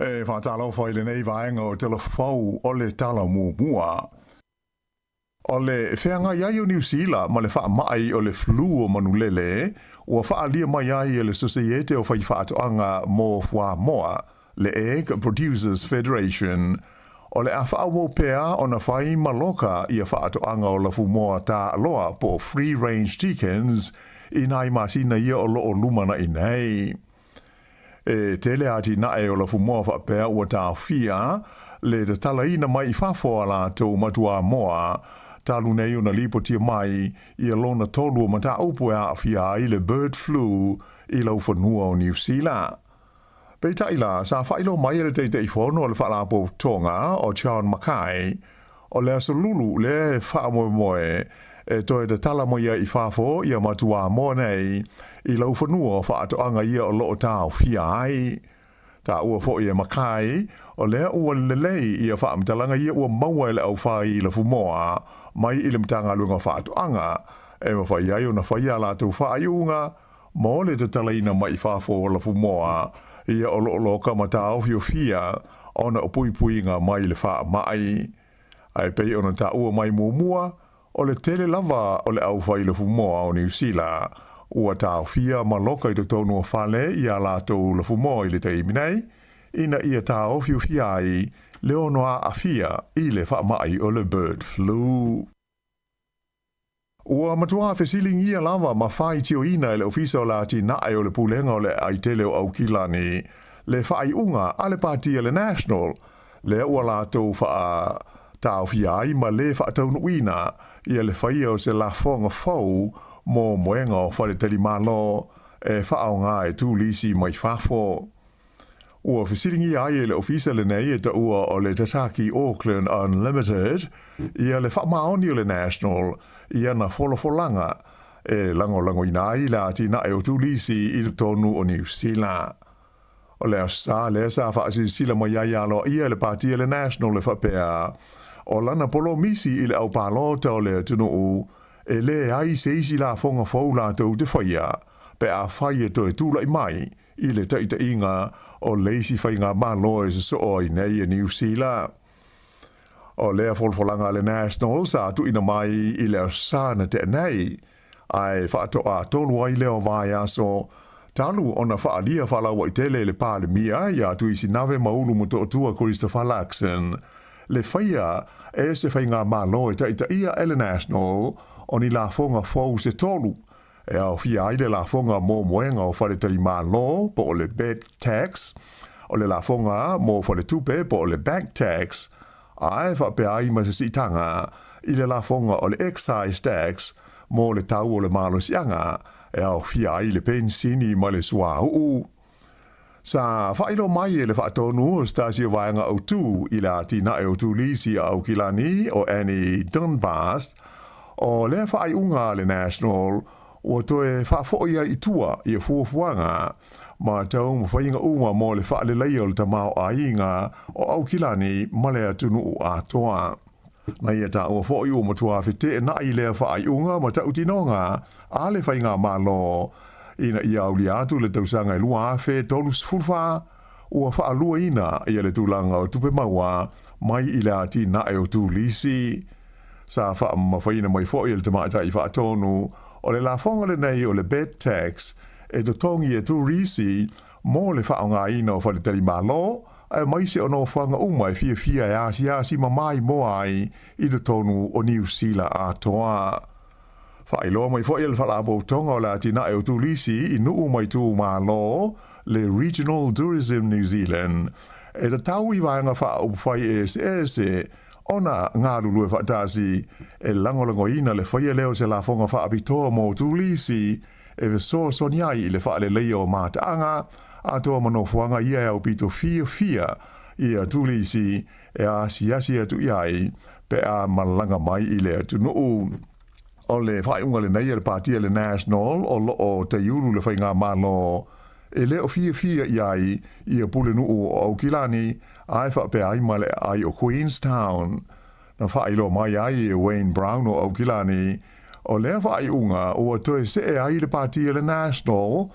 Speaker 12: E faatalofa i lenei vaega o Tala Fou o le Tala Muamua. O le feagai ai o Niu Sila ma le faamai o le flu o manulele, ua faaalia mai ai e le Sosaiete o Faifaatoaga mo Fuamoa, le Egg Producers Federation, o le a faaauau pea ona fai ma loka ia faatoaga o lafumoa taaloa po o free range chickens i nai masina ia o lo o lumanai nei. E tele atinae o lafumoa faapea ua taofia le tatalaina mai i fafo a latou matuamoa talu nei ona lipotia mai ia lona tolu o mataupu e aafia ai le bird flu i laufanua o Niu Sila. Peitai la, sa faailoa mai e le Taitaifono o le Faalapotopotoga o John Mackay, o le aso lulu lea e faamoemoe e toe tatala mai ai i fafo ia matuamoa nei i laufanua o faatoaga ia o lo o taofia ai. Taua foi e Mackay, o lea ua lelei ia faamatalaga ia ua maua e le aufai lafumoa mai i le Matagaluega o Faatoaga e mafai ai ona fai a latou faaiuga mo le tatalaina mai i fafo o lafumoa ia o lo o loka ma taofiofia ona o puipuiga mai le faamai. Ae pei ona taua mai muamua, o le tele lava o le aufai lafumoa o Niu Sila ua taofia ma loka i totonu o fale i a latou lafumoa i le taimi nei, ina ia taofiofia ai le ono aafia i le faamai o le bird flu. Ua matua fesiligia lava ma faitioina e le Ofisa o le Atinae o le Pulega o le Aai Tele o Aukilani le faaiuga a le Pati a le National lea ua latou faataofia ai ma le faataunuuina ia le faia o se lafoga fou mo moega o faletalimalo e faaaoga e turisi mai fafo. Ua fesiligia ai e le ofisa lenei e taua o le Tataki Auckland Unlimited ia le faamaoni o le National i ana folafolaga e lagolagoina ai le atinae o turisi i totonu o Niu Sila. O le Aso Sa lea sa faasilasila mai ai aloaia e le Pati a le National e faapea, o lana polomisi i le au palota o le atunuu e leai se isi lafoga fou latou te faia pe afai e toe tulai mai i le taitaiga o le isi faigamalo e sosoo ai nei e Niu Sila. O lea folafolaga a le National sa tuuina mai i le Aso Sa na tea nei, ae faatoatolu ai lea o vaiaso talu ona faaalia faalauaitele e le Palemia ia Tuisinave Maulu Motootua Christopher Luxon le faia e se faigamalo e taitaia e le National o ni lafoga fou se tolu e aofia ai le lafoga mo moega o faletalimalo po o le bed tax, o le lafoga mo faletupe po o le bank tax, ae faapea ai ma se siitaga i le lafoga o le excise tax mo le tau o le malosiaga e aofia ai le penisini ma le suauu. Sa faailoa mai e le faatonu o se tasi o vaega autu i le atinae o Turisi a Aukilani o Annie Dunbars, o lea faaiuga a le National ua toe faafoi ai i tua ia fuafuaga ma taumafaiga uma mo le faaleleia o le tamaoaiga o Aukilani ma le atunuu atoa. Na ia taua foi ua matua feteenai lea faaiuga ma tautinoga a le Faigamalo ina ia aulia atu le tausaga e 2034, ua faaluaina ia le tulaga o tupe maua mai i le atinae o turisi. Sa faamamafaina mai foi e le Tamaitai Faatonu o le lafoga lenei o le bed tax e totogi e turisi mo le faaaogaina o faletalimalo aemaise o nofoaga uma e fiafia e asiasi ma maimoa ai i totonu o Niu Sila atoa. Faailoa mai foi e le Faalapotopotoga o le Atinae o Turisi i nuu ma itumalo, le Regional Tourism New Zealand, e tatau i vaega faaupufai eseese ona galulue faatasi e lagolagoina le faia lea o se lafoga faapitoa mo turisi e fesoasoani ai i le faaleleia o mataaga atoa ma nofoaga ia e aupito fiafia ia turisi e asiasi atu i ai pe a malaga mai i le atunuu. O le faaiuga lenei a le Pati a le National o lo o taiulu le faigamalo e le o fiafia i ai ia pulenuu o Aukilani ae faapea ai ma le aai o Queenstown. Na faailoa mai ai e Wayne Brown o Aukilani, o lea faaiuga ua toe see ai le Pati a le National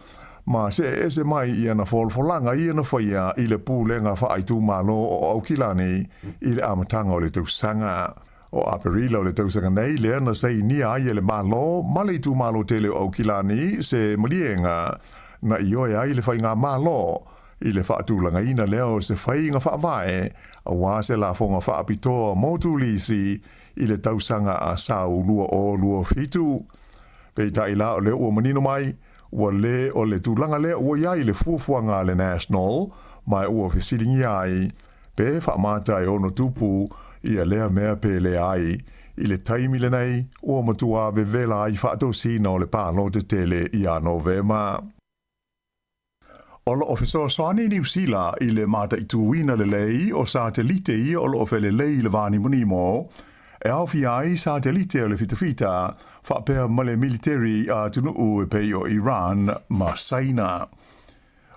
Speaker 12: ma see ese mai i ana folafolaga ia na faia i le Pulega Faaitumalo o Aukilani i le amataga o le tausaga. O Aperila o le tausaga nei lea na sainia ai e le Malo ma le itumalo tele o Aukilani se maliega na ioe ai le faigamalo i le faatulagaina lea o se faiga faavae aua se lafoga faapitoa mo turisi i le tausaga a sau 2027. Peitai la o lea ua manino mai, ua lē o le tulaga lea ua i ai le fuafuaga a le National ma ua fesiligia ai pe faamata e ono tupu ia lea mea pe leai. I le taimi lenei, ua matua vevela ai faatosina o le palota tele ia Novema. O lo o fesoasoani Niu Sila i le mataituina lelei o satelite ia o lo o felelei i le vānimonimo, e aofia ai satelite o le fitafita faapea ma le militeri a atunuu e pei o Iran ma Saina.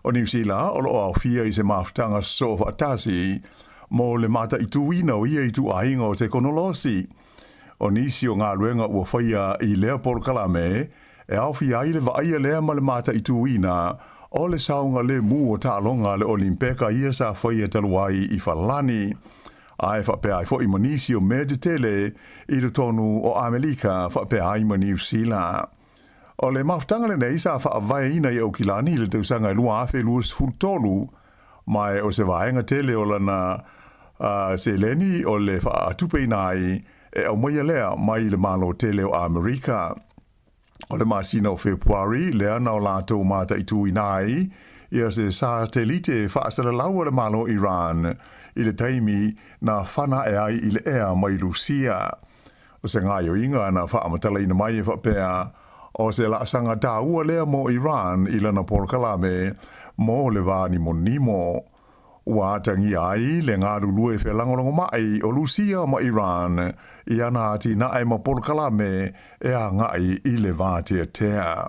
Speaker 12: O Niu Sila o lo o aofia i se mafutaga sosoo faatasi mo le mataituina o ia ituaiga o tekonolosi. O nisi o galuega ua faia i lea polokalame e aofia ai le vaaia lea ma le mataituina o le saogalemu o taaloga a le Olimpeka ia sa faia talu ai i Falani, ae faapea ai foi ma nisi o mea tetele i totonu o Amelika faapea ai ma Niu Sila. O le mafutaga lenei sa faavaeina i Aukilani i le tausaga e 2023, ma o se vaega tele o lana seleni o le faatupeina ai e aumaia lea mai le Malo tele o Amerika. O le masina o Fepuari lea na o latou mataituina ai ia se satelite faasalalau a le Malo Iran i le taimi na fana ae ai i le ea mai Lusia. O se gaoioiga na faamatalaina mai e faapea, o se laasaga taua lea mo Iran i lana polokalame mo le vānimonimo. Ua atagia ai le galulue felagolagomai o Lusia ma Iran i ana atinae ma polokalame e agai i le vateatea.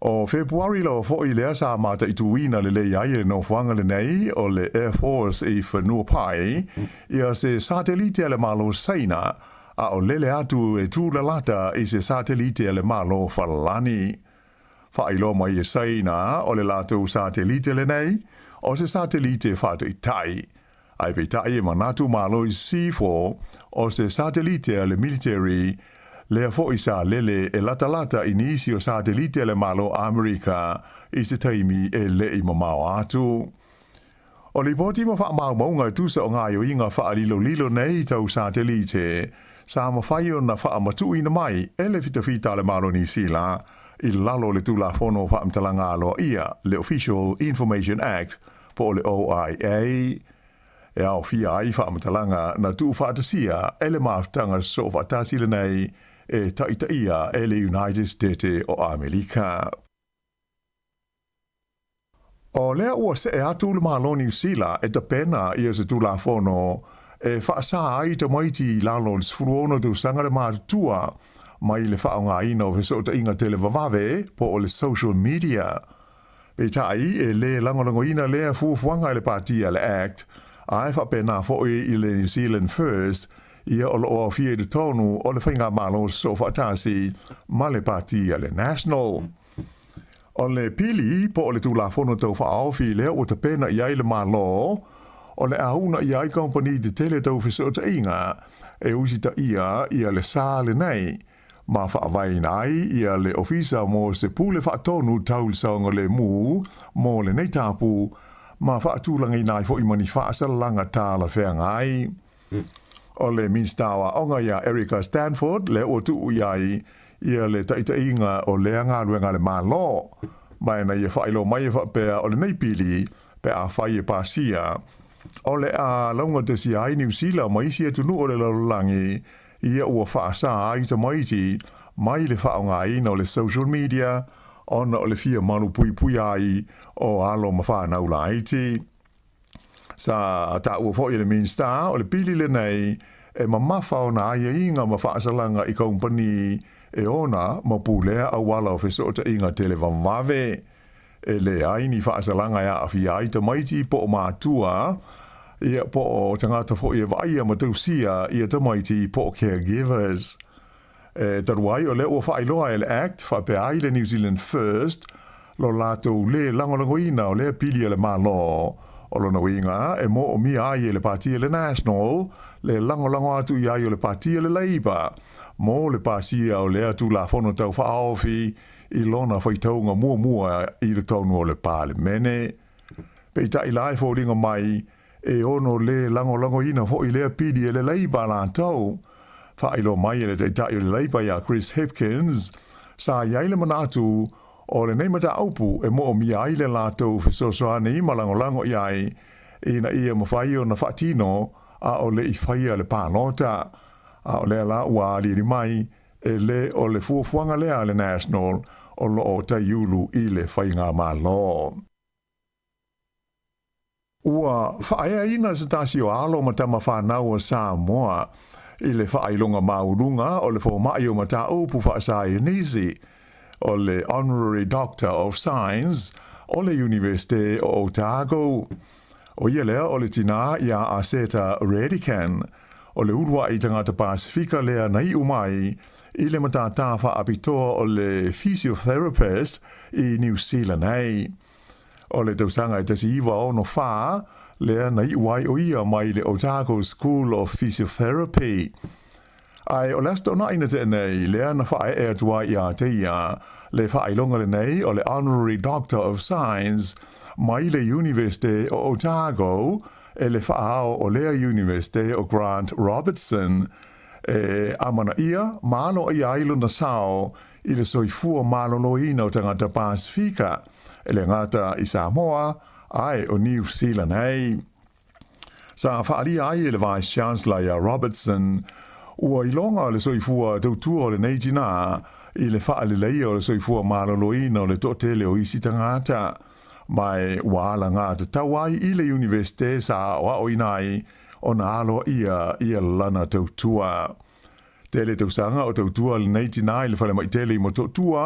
Speaker 12: O Fepuari lava foi lea sa mataituina lelei ai e le nofoaga lenei o le Air Force i Whenuapai ia se satelite a le Malo Saina a o lele atu e tūlalata i se satelite a le Malo Falani. Faailoa mai e Saina o le latou satelite lenei o se satelite faataitai, ae peitai e manatu malo i sisifo o se satelite a le military lea foi sa lele e latalata i nisi o satelite a le Malo Amerika i se taimi e le i mamao atu. O lipoti ma faamaumauga e tusa o gaoioiga faalilolilo nei tau satelite sa mafai ona faamatuuina mai e le fitafita a le Malo Niu Sila i lalo o le Tulafono o Faamatalaga Aloaia, le Official Information Act po o le OIA, e aofia ai faamatalaga na tuufaatasia e le mafutaga sosoofaatasi lenei e taitaia e le United Setete o Amerika. O lea ua see atu le Malo Niu Sila e tapena ia se Tulafono e faasā ai tamaiti i lalo o le 16 tausaga le matutua mai le faaaogaina o fesootaiga televavave po o le social media. Peitai, e lē lagolagoina lea fuafuaga e le Pati a le act, ae faapena foi i le New Zealand First, ia o lo o aofia i totonu o le Faigamalo Sosoofaatasi ma le Pati a le National. O le pili po o le Tulafono Tau Faaofi lea ua tapena i ai le Malo, o le a uuna ai kamupani tetele tau fesootaiga e usitaia ia le sa lenei, ma faavaeina ai ia le Ofisa mo se Pule Faatonu Tau le Saogalemu mo lenei tapu, ma faatulagaina ai foi ma ni faasalalaga talafeagai. O le Minisita o Aoga ia Erica Stanford lea ua tuu i ai ia le taitaiga o lea galuega a le Malo, ma ina ia faailoa mai e faapea o lenei pili pe afai e pasia, o le a laugatasia ai Niu Sila ma isi atunuu o le lalolagi ia ua faasā ai tamaiti mai le faaaogaina o le social media ona o le fia malupuipuia ai o alo ma fanau laiti. Sa taua foi e le Minisita o le pili lenei e mamafa ona aiaiga ma faasalaga i kamupani e ona ma pulea auala o fesootaiga televavave. E leai ni faasalaga e aafia ai tamaiti po o matua, ia po o tagata foi e vaaia ma tausia ia tamaiti po o caregivers. E talu ai o lea ua faailoa e le Act faapea ai le New Zealand First lo latou lē lagolagoina o lea pili a le Malo. O lona uiga e moomia ai e le Pati a le National le lagolago atu i ai o le Pati a le Labour mo le pasia o lea Tulafono Tau Faaofi i lona faitauga muamua i totonu o le Palemene. Peitai la e foliga mai e ono lē lagolagoina foʻi lea pili e le Labour latou. Faailoa mai e le Taitai o le Labour iā Chris Hipkins, sa i ai le manatu o lenei mataupu e moomia ai le latou fesoasoani ma lagolago i ai ina ia mafai ona faatino a o le i faia le palota. A o lea la ua aliali mai e lē o le fuafuaga lea a le National o loo taiulu i le faigamalo. Ua faaeaina se tasi o alo ma tama fanau o Samoa i le faailoga maualuga o le fomai o mataupu faasaienisi, o le Honorary Doctor of Science o le Iunivesite o Otago. ʻO ia lea o le tinā iā Aseta Redican, o le uluaʻi tagata Pasifika lea na iʻu mai i le matātā faapitoa o le physiotherapist i Niu Sila nei. O le tausaga e 1964 lea na iu ai ʻo ia mai le Otago School of Physiotherapy. Ae o le Aso Toonai na tea nei lea na faaee atu ai iā te ia le faailoga lenei o le Honorary Doctor of Science mai le Iunivesite o Otago e le faaao o lea Iunivesite o Grant Robertson e amanaia ma aloaia ai lona sao i le soifua maloloina o tagata Pasifika, e le gata i Samoa, ae o Niu Sila nei. Sa faaalia ai e le Vice Chancellor iā Robertson, ua iloga le soifua tautua o lenei tinā i le faaleleia o le soifua maloloina o le toatele o isi tagata, ma e ua alagatatau ai i le Iunivesite sa aoaoina ai ona aloaia ia lana tautua. Tele tausaga o tautua lenei tinā i le falemai tele i Motootua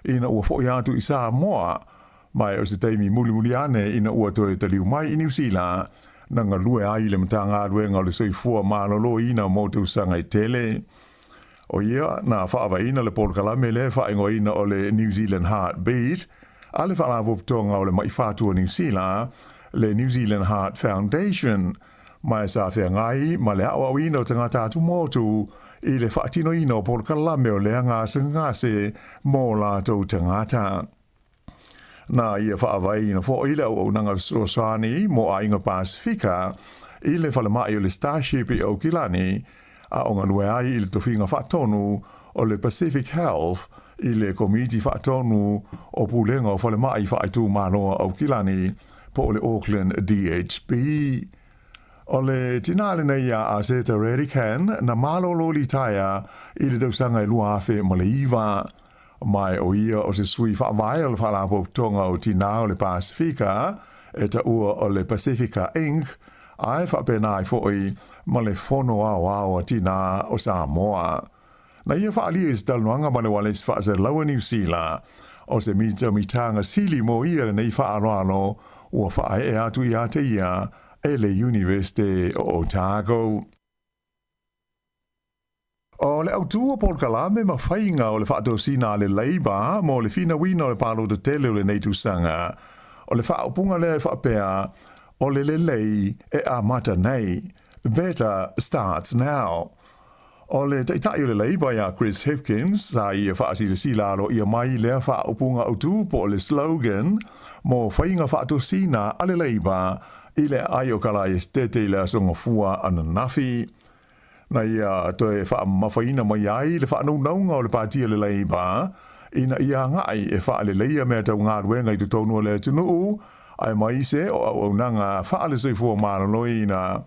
Speaker 12: ina ua foʻi atu i Samoa, ma e o se taimi mulimuli ane ina ua toe taliu mai i Niu Sila, na galue ai i le Matagaluega o le Soifua Maloloina mo tausaga e tele. ʻO ia na faavaeina le polokalame lea e faaigoaina o le New Zealand Heart Beat a le Faalapotopotoga o le Maʻi Fatu o Niu Sila, le New Zealand Heart Foundation, Ma e sa feagai ma le aoaoina o tagata atumotu i le faatinoina o polokalame o lea gasegase mo latou tagata. Na ia faavaeina foʻi le auaunaga fesoasoani mo aiga Pasifika i le falemai o le Starship i Aukilani, a o galue ai i le tofiga faatonu o le Pacific Health i le Komiti Faatonu o Pulega o Falemai Faaitumalo o Aukilani po o le Auckland DHB. O le tinā lenei iā Aseta Redican na malolo litaea i le tausaga e 2009. Ma o ia o se sui faavae o le Faalapotopotoga o Tinā o le Pasifika e taua o le Pasifika Inc. Ae faapena ai foʻi ma le Fono Aoao a Tinā o Samoa. Na ia faaalia i se talanoaga ma le Ualesi Faasalalau a Niu Sila, o se mitamitaga sili mo ia lenei faaaloalo ua faaee atu iā te ia e le Iunivesite o Otago. O le autū o polokalame ma faiga o le faatosina a le Labour mo le finauina o le palota tele o lenei tausaga, o le faaupuga lea e faapea, o le lelei e amata nei, Better starts now. O le Taitai o le Labour iā Chris Hipkins sa ia faasilasila aloaia mai lea faaupuga autū po o le slogan mo faiga faatosina a le Labour i le aai o Kalaesetete i le Aso Gafua ananafi. Na ia toe faamamafaina mai ai le faanaunauga o le Pati a le Labour ina ia agai e faaleleia mea tau galuega i totonu o le atunuu aemaise o auaunaga faale-soifua maloloina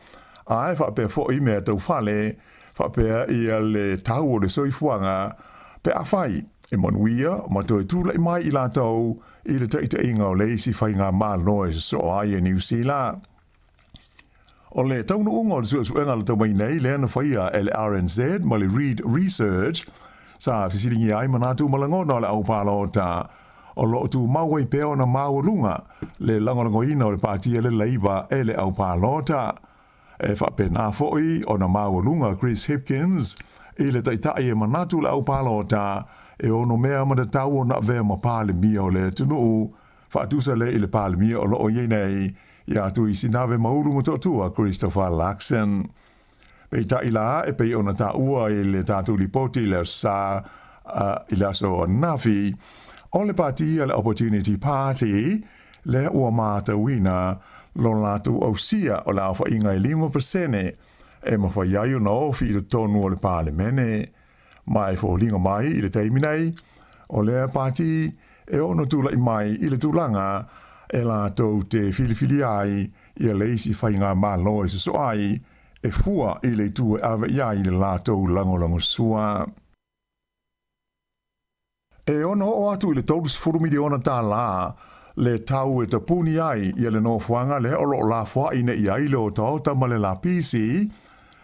Speaker 12: ae faapea foʻi mea tau fale, faapea ia le tau o le soifuaga pe afai e manuia ma toe tulai mai i latou i le taitaiga o le isi faigamalo e sosoo ai e Niu Sila. O le taunuuga o le suesuega na tau mai nei lea na faia e le RNZ ma le Reid Research sa fesiligia ai manatu ma lagona o le au palota o lo o tumau ai pea ona maualuga le lagolagoina o le Pati a le Labour e le au palota. E faapena foʻi ona maualuga Chris Hipkins i le taitai e manatu le au palota e ono mea ma tatau ona avea ma Palemia o le atunuu, faatusa lea i le Palemia o lo o i ai nei. Ia Tuisinave Maulu Motootua Christopher Luxon. Peitai la e pei ona taua i le tatou lipoti i le aso Sa i le aso ananafi, o le pati a le Opportunity Party lea ua matauina lo latou ausia o le aofaiga e 5% e mafai ai ona ofi i totonu o le Palemene. Ma e foliga mai i le taimi nei, o lea pati e ono tulai mai i le tulaga e latou te filifilia ai ia le isi faigamalo e soso ai, e fua i le itu e ave i ai le latou lagolagosua. E ono oo atu i le $30 miliona tālā le tau e tapuni ai ia le nofoaga lea o lo o lafoai nei ai le otaota ma le lapisi,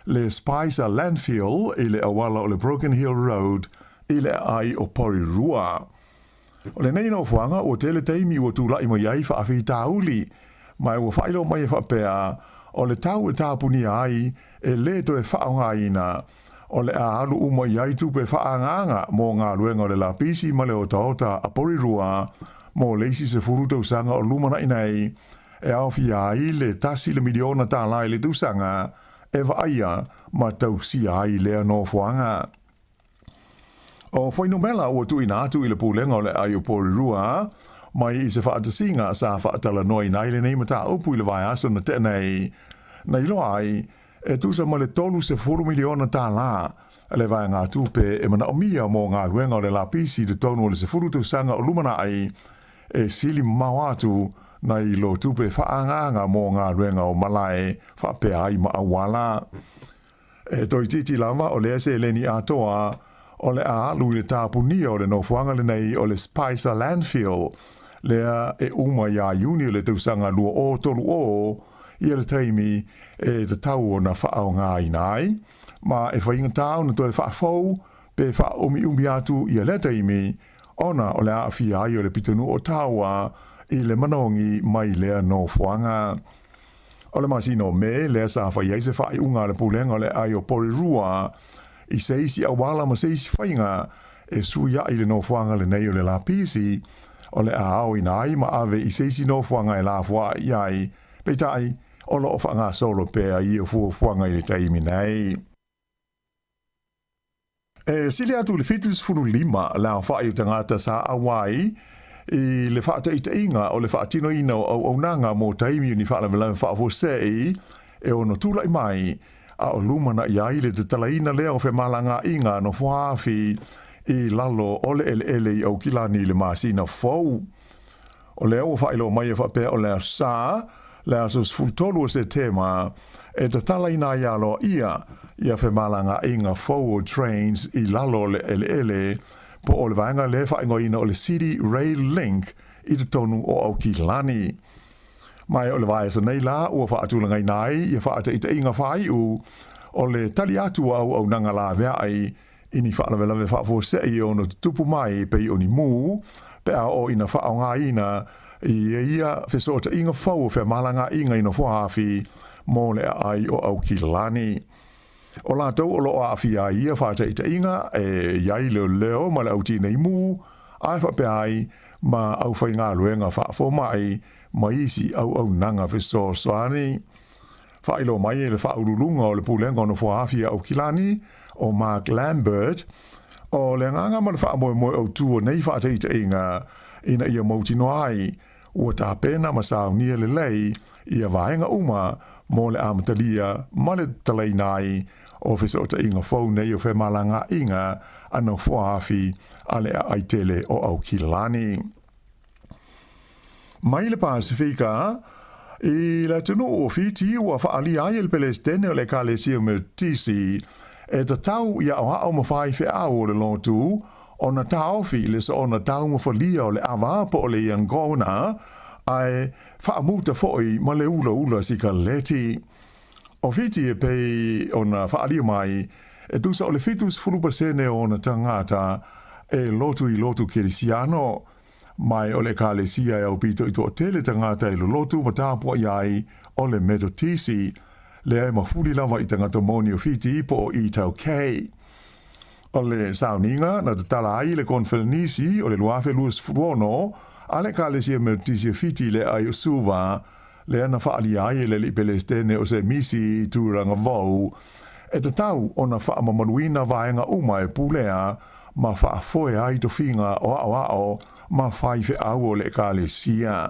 Speaker 12: le Spicer Landfill i le auala o le Broken Hill Road i le aai o Porirua. O lenei nofoaga ua tele taimi ua tulai mai ai faafitauli, ma ua faailoa mai e faapea, o le tau e tapunia ai e lē toe faaaogaina, o le a alu uma i ai tupe faaagaaga mo galuega o le lapisi ma le otaota a Porirua mo le isi 10 tausaga o lumanai nei, e aofia ai le $1 miliona i le tausaga e vaaia ma tausia ai lea nofoaga. O fuainumera ua tuuina atu i le Pulega o le Aai o Porirua mai i se faatasiga sa faatalanoaina ai lenei mataupu i le vaiaso na tea nei, na iloa ai e tusa ma le $30 miliona le vaegatupe e manaomia mo galuega o le lapisi i totonu o le 10 tausaga o lumanai, e sili mamao atu nai lo tupe faaagaaga mo galuega o malae faapea ai ma auala. E toeitiiti lava o lea seleni atoa o le a alu i le tapunia o le nofoaga lenei o le Spicer Landfill, lea e uma iā Iuni o le tausaga 2030, ia le taimi e tatau ona faaaogaina ai, ma e faigata ona toe faafou pe faaumiumi atu ia lea taimi, ona o le aafia ai o le pitonuu o Tawa i le manogi mai lea nofoaga. O le masina o Me lea sa fai ai se faaiuga a le Pulega o le Aai o Porirua i se isi auala ma se isi faiga e suiaʻi le nofoaga lenei o le lapisi o le a aoina ai ma ave i se isi nofoaga e lafoaʻi ai, peitai, o lo o faagasolo pea ia fuafuaga i le taimi nei. E sili atu i le 75 le aofai o tagata sa auai i le faataitaiga o le faatinoina o auaunaga mo taimi o ni faalavelave faafuasei e ono tulai mai a o lumanai ai le tatalaina lea o femalagaaiga nofoaafi i lalo o le eleele i Aukilani i le masina fou. O lea ua faailoa mai e faapea o le Aso Sa, le aso 13 o Setema, e tatalaina ai aloaia ia femalagaaiga fou o trains i lalo o le eleele po o le vaega lea e faaigoaina o le City Rail Link i totonu o Aukilani. Ma o le vaiaso nei la ua faatulagaina ai ia faataitaiga faaiu o le tali atu a auaunaga laveai i ni faalavelave faafuasei e ono tutupu mai e pei o ni mū, pe a oo ina faaaogaina i ia fesootaiga fou o femalagaaiga i nofoaafi mo le aai o Aukilani. O latou o lo o aafia ai ia faataitaiga e i ai leoleo ma le au tinei mu, a e faapea ai ma aufaigaluega faafomai ma isi auaunaga fesoasoani. Faailoa mai e le Faauluuluga o le Pulega o Nofoaafi a Aukilani, o Mark Lambert, o le agaga ma le faamoemoe autu o nei faataitaiga ina ia mautinoa ai ua tapena ma saunia lelei ia vaega uma mo le amatalia ma le tatalaina ai o fesootaiga fou nei o femalagaaiga a Nofoaafi a le aai tele o Aukilani. Mai le Pasefika, i le atunuu o Fiti ua faaalia ai e le Pelesitene o le Ekalesia Metotisi e tatau i aoao ma faifeau o le lotu ona taofi i le soona taumafalia o le ava po o le yaqona ae faamuta foi ma le ulaula sikaleti. O Fiti e pei ona faaalia mai e tusa o le 70% o ona tagata e lotu i lotu kerisiano, Mai o le Ekalesia e aupito i toatele tagata e lolotu ma tapuai ai o le Metotisi, lea e mafuli lava i tagata moni o Fiti po o iTaukei. O le sauniga na tatala ai le Konfelenisi o le 2026 a le Ekalesia Metotisi o Fiti i le aai o Suva, lea na faaalia ai e le Alii Pelesitene o Semisi i tulaga vou, e tatau ona faamamaluina vaega uma e pulea ma faafoe ai tofiga o aoao ma faifeau o le Ekalesia.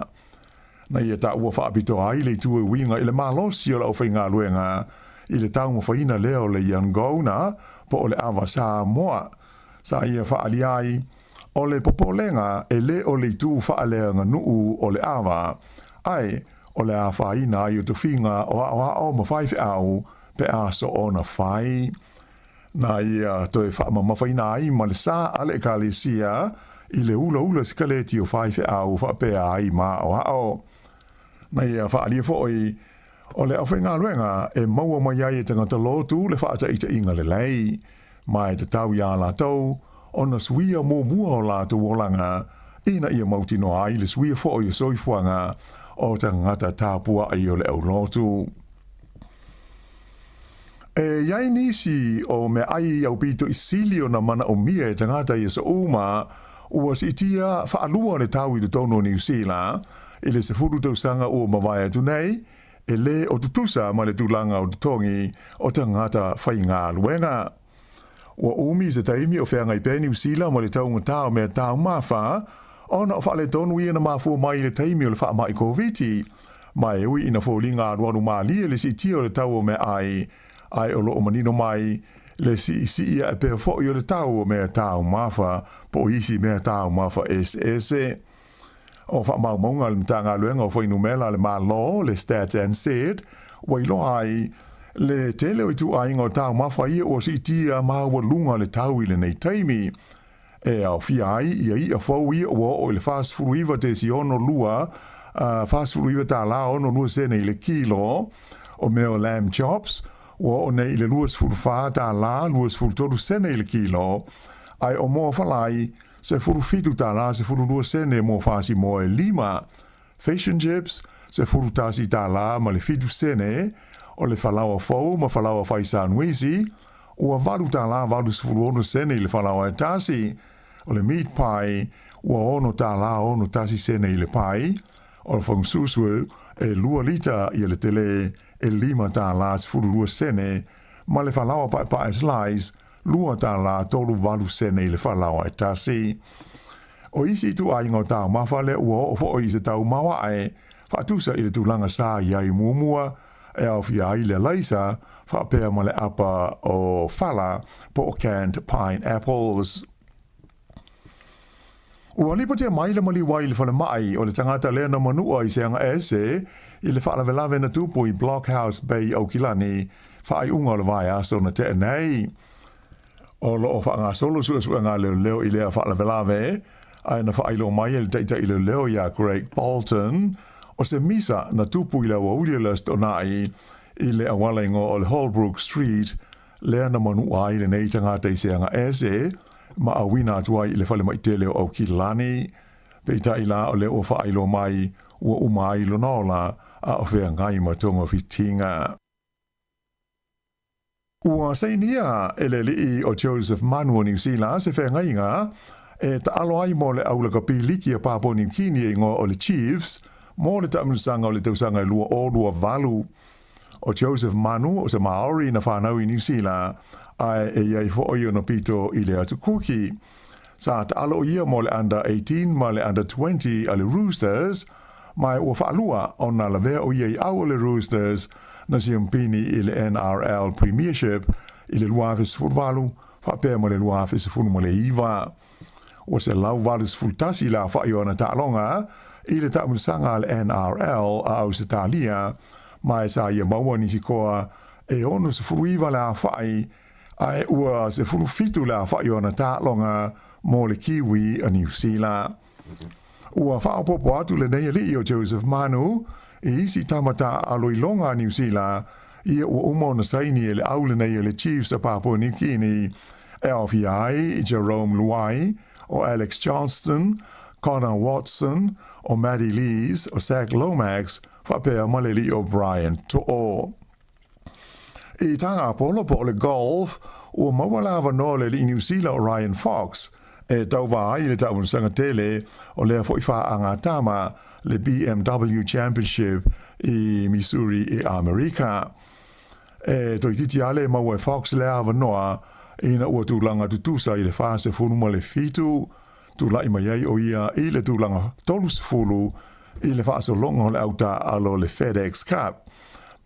Speaker 12: Na ia taua faapitoa ai le itu e uiga i le malosi o le aufaigaluega i le taumafaiina lea o le Yangona po o le ava Samoa. Sa ia faaalia ai, o le popolega e le o le itu faaleaganuu o le ava, ae o le afaina ai o tofiga o aoao ma faifeau pe a soona fai. Na ia toe faamamafaina ai ma le sa a le Ekalesia i le ulaula sikaleti o faifeau faapea ai ma aoao. Na ia faaalia foi o le aufaigaluega e maua mai ai e tagata lotu le faataitaiga lelei, ma e tatau iā latou ona suia muamua o latou olaga ina ia mautinoa ai le suia foi o soifuaga o tagata tapuai o le aulotu. E i ai nisi o meaai aupito i sili ona manaomia e tagata i aso uma, ua siitia faalua le tau i totonu o Niu Sila i le 10 tausaga ua mavae atu nei, e lē o tutusa ma le tulaga o totogi o tagata faigaluega. Ua umi se taimi o feagai pea Niu Sila ma le taugata o mea taumafa, ona o faaletonu ia na mafua mai i le taimi o le faamai Koviti, ma e ui ina foliga alualu malie le siitia o le tau o meaai, ae o lo o manino mai le siisii aʻe pea foʻi o le tau o mea taumafa po o isi mea taumafa eseese. O faamaumauga a le Matagaluega o Fuainumera a le Malo, le Stats NZ, ua iloa ai le tele o ituaiga o taumafa ia ua siitia maualuga le tau i lenei taimi. E aofia ai ia iʻa fou ia ua oo i le 49.62, 49 tālā 62 sene i le kilo, o mea o lamb chops, ua oo nei i le 24 tālā 23 sene i le kilo, ae o moa falai, 17 tālā 12 sene mo fasi moa e lima. Fish and chips, 11 tālā ma le 7 sene, o le falaoa fou ma falaoa fai sānuisi, ua 8 tālā 86 sene i le falaoa e tasi. O le meat pie, ua 6 tālā 61 sene i le pai. O le fagususu, e 2 lita ia le tele, e 5 tālā 12 sene, ma le falaoa paepae slice, 2 tālā 38 sene i le falaoa e tasi. O isi ituaiga o taumafa lea ua oo foi i se tau maoae, faatusa i le tulaga sa i ai muamua, e aofia ai le alaisa, faapea ma le apa o fala po o canned pineapples. Ua lipotia mai le maliu ai i le falemai o le tagata lea na manua i se agaese i le faalavelave na tupu i Blockhouse Bay, Aukilani, faaiuga o le vaiaso na tea nei. O lo o faagasolo suesuega a leoleo i lea faalavelave, ae na faailoa mai e le taitai leoleo iā Craig Bolton, o se misa na tupu i le aoauli o le Aso Toonai i le auala igoa o le Holbrook Street, lea na manua ai lenei tagata i se agaese ma auina atu ai i le falemai tele o Aukilani. Peitai la o lea ua faailoa mai ua uma ai lona ola a o feagai ma togafitiga. Ua sainia e le alii o Joseph Manu o Niu Sila se feagaiga e taalo ai mo le au lakapi liki a Papua Niu Kini e igoa o le Chiefs mo le taamilosaga o le tausaga e 2028. O Joseph Manu o se Maori na whanau i Niu Sila, ae e i ai foʻi ona pito i le atu Kuki. Sa taalo ia mo le Under 18 ma le Under 20 a le Roosters, ma ua faalua ona lavea o ia i au o le Roosters na siampini i le NRL Premiership i le 2018 faapea ma le 2019. Ua 181 le aofaʻi o ana taaloga i le taamilosaga a le NRL a Ausetalia, ma e sa ia maua nisi koa e 69 le aofaʻi, ae ua 17 le aofaʻi o ana taaloga mo le Kiwi a Niu Sila. Ua faaopoopo atu lenei alii o Joseph Manu i isi tama taaalo iloga a Niu Sila ia ua uma ona saini e le au lenei o le Chiefs a Papua New Guinea e aofia ai Jarome Luai, o Alex Johnston, Connor Watson, o Matty Lees, o Zac Lomax, faapea ma le alii o Brian To'o. I taga polo po o le golf, ua maua le avanoa o le alii Niu Sila o Ryan Fox e tauva ai i le taamilosaga tele o lea foi faagatama. le BMW Championship i Missouri i Amerika. E toeitiiti lava le maua e Fox lea avanoa ina ua tulaga tutusa i le 47, tulai mai ai o ia i le tulaga 30 i le faasologa o le au taaalo o le FedEx Cup,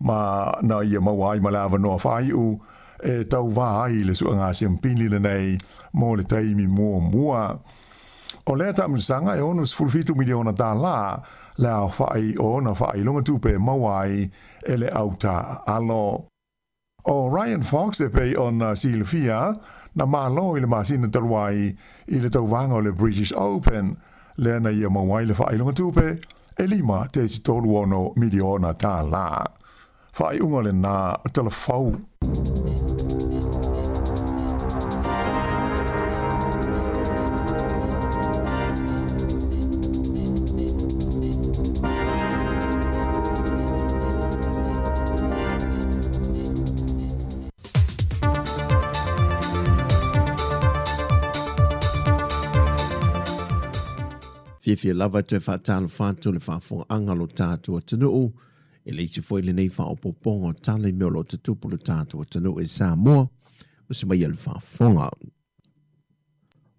Speaker 12: ma na ia maua ai ma le avanoa faaiu e tauvā ai le suega siampini lenei mo le taimi muamua. O lea taamilosaga e $67 miliona tālā le aofai o ona faailoga tupe e maua ai e le au taaalo. ʻO Ryan Fox e pei ona silafia, na malo i le masina talu ai i le tauvaga o le British Open, lea na ia maua ai le faailoga tupe e $5.36 miliona tālā. Faaiuga lena talafou.
Speaker 10: Fiafia lava e toe faatalofa atu i le faafofogaaga a lo tatou atunuu e le isi foi lenei faaopoopoga o tala i mea o lo o tutupu i lo tatou atunuu i Samoa, o se mai a le faafofoga.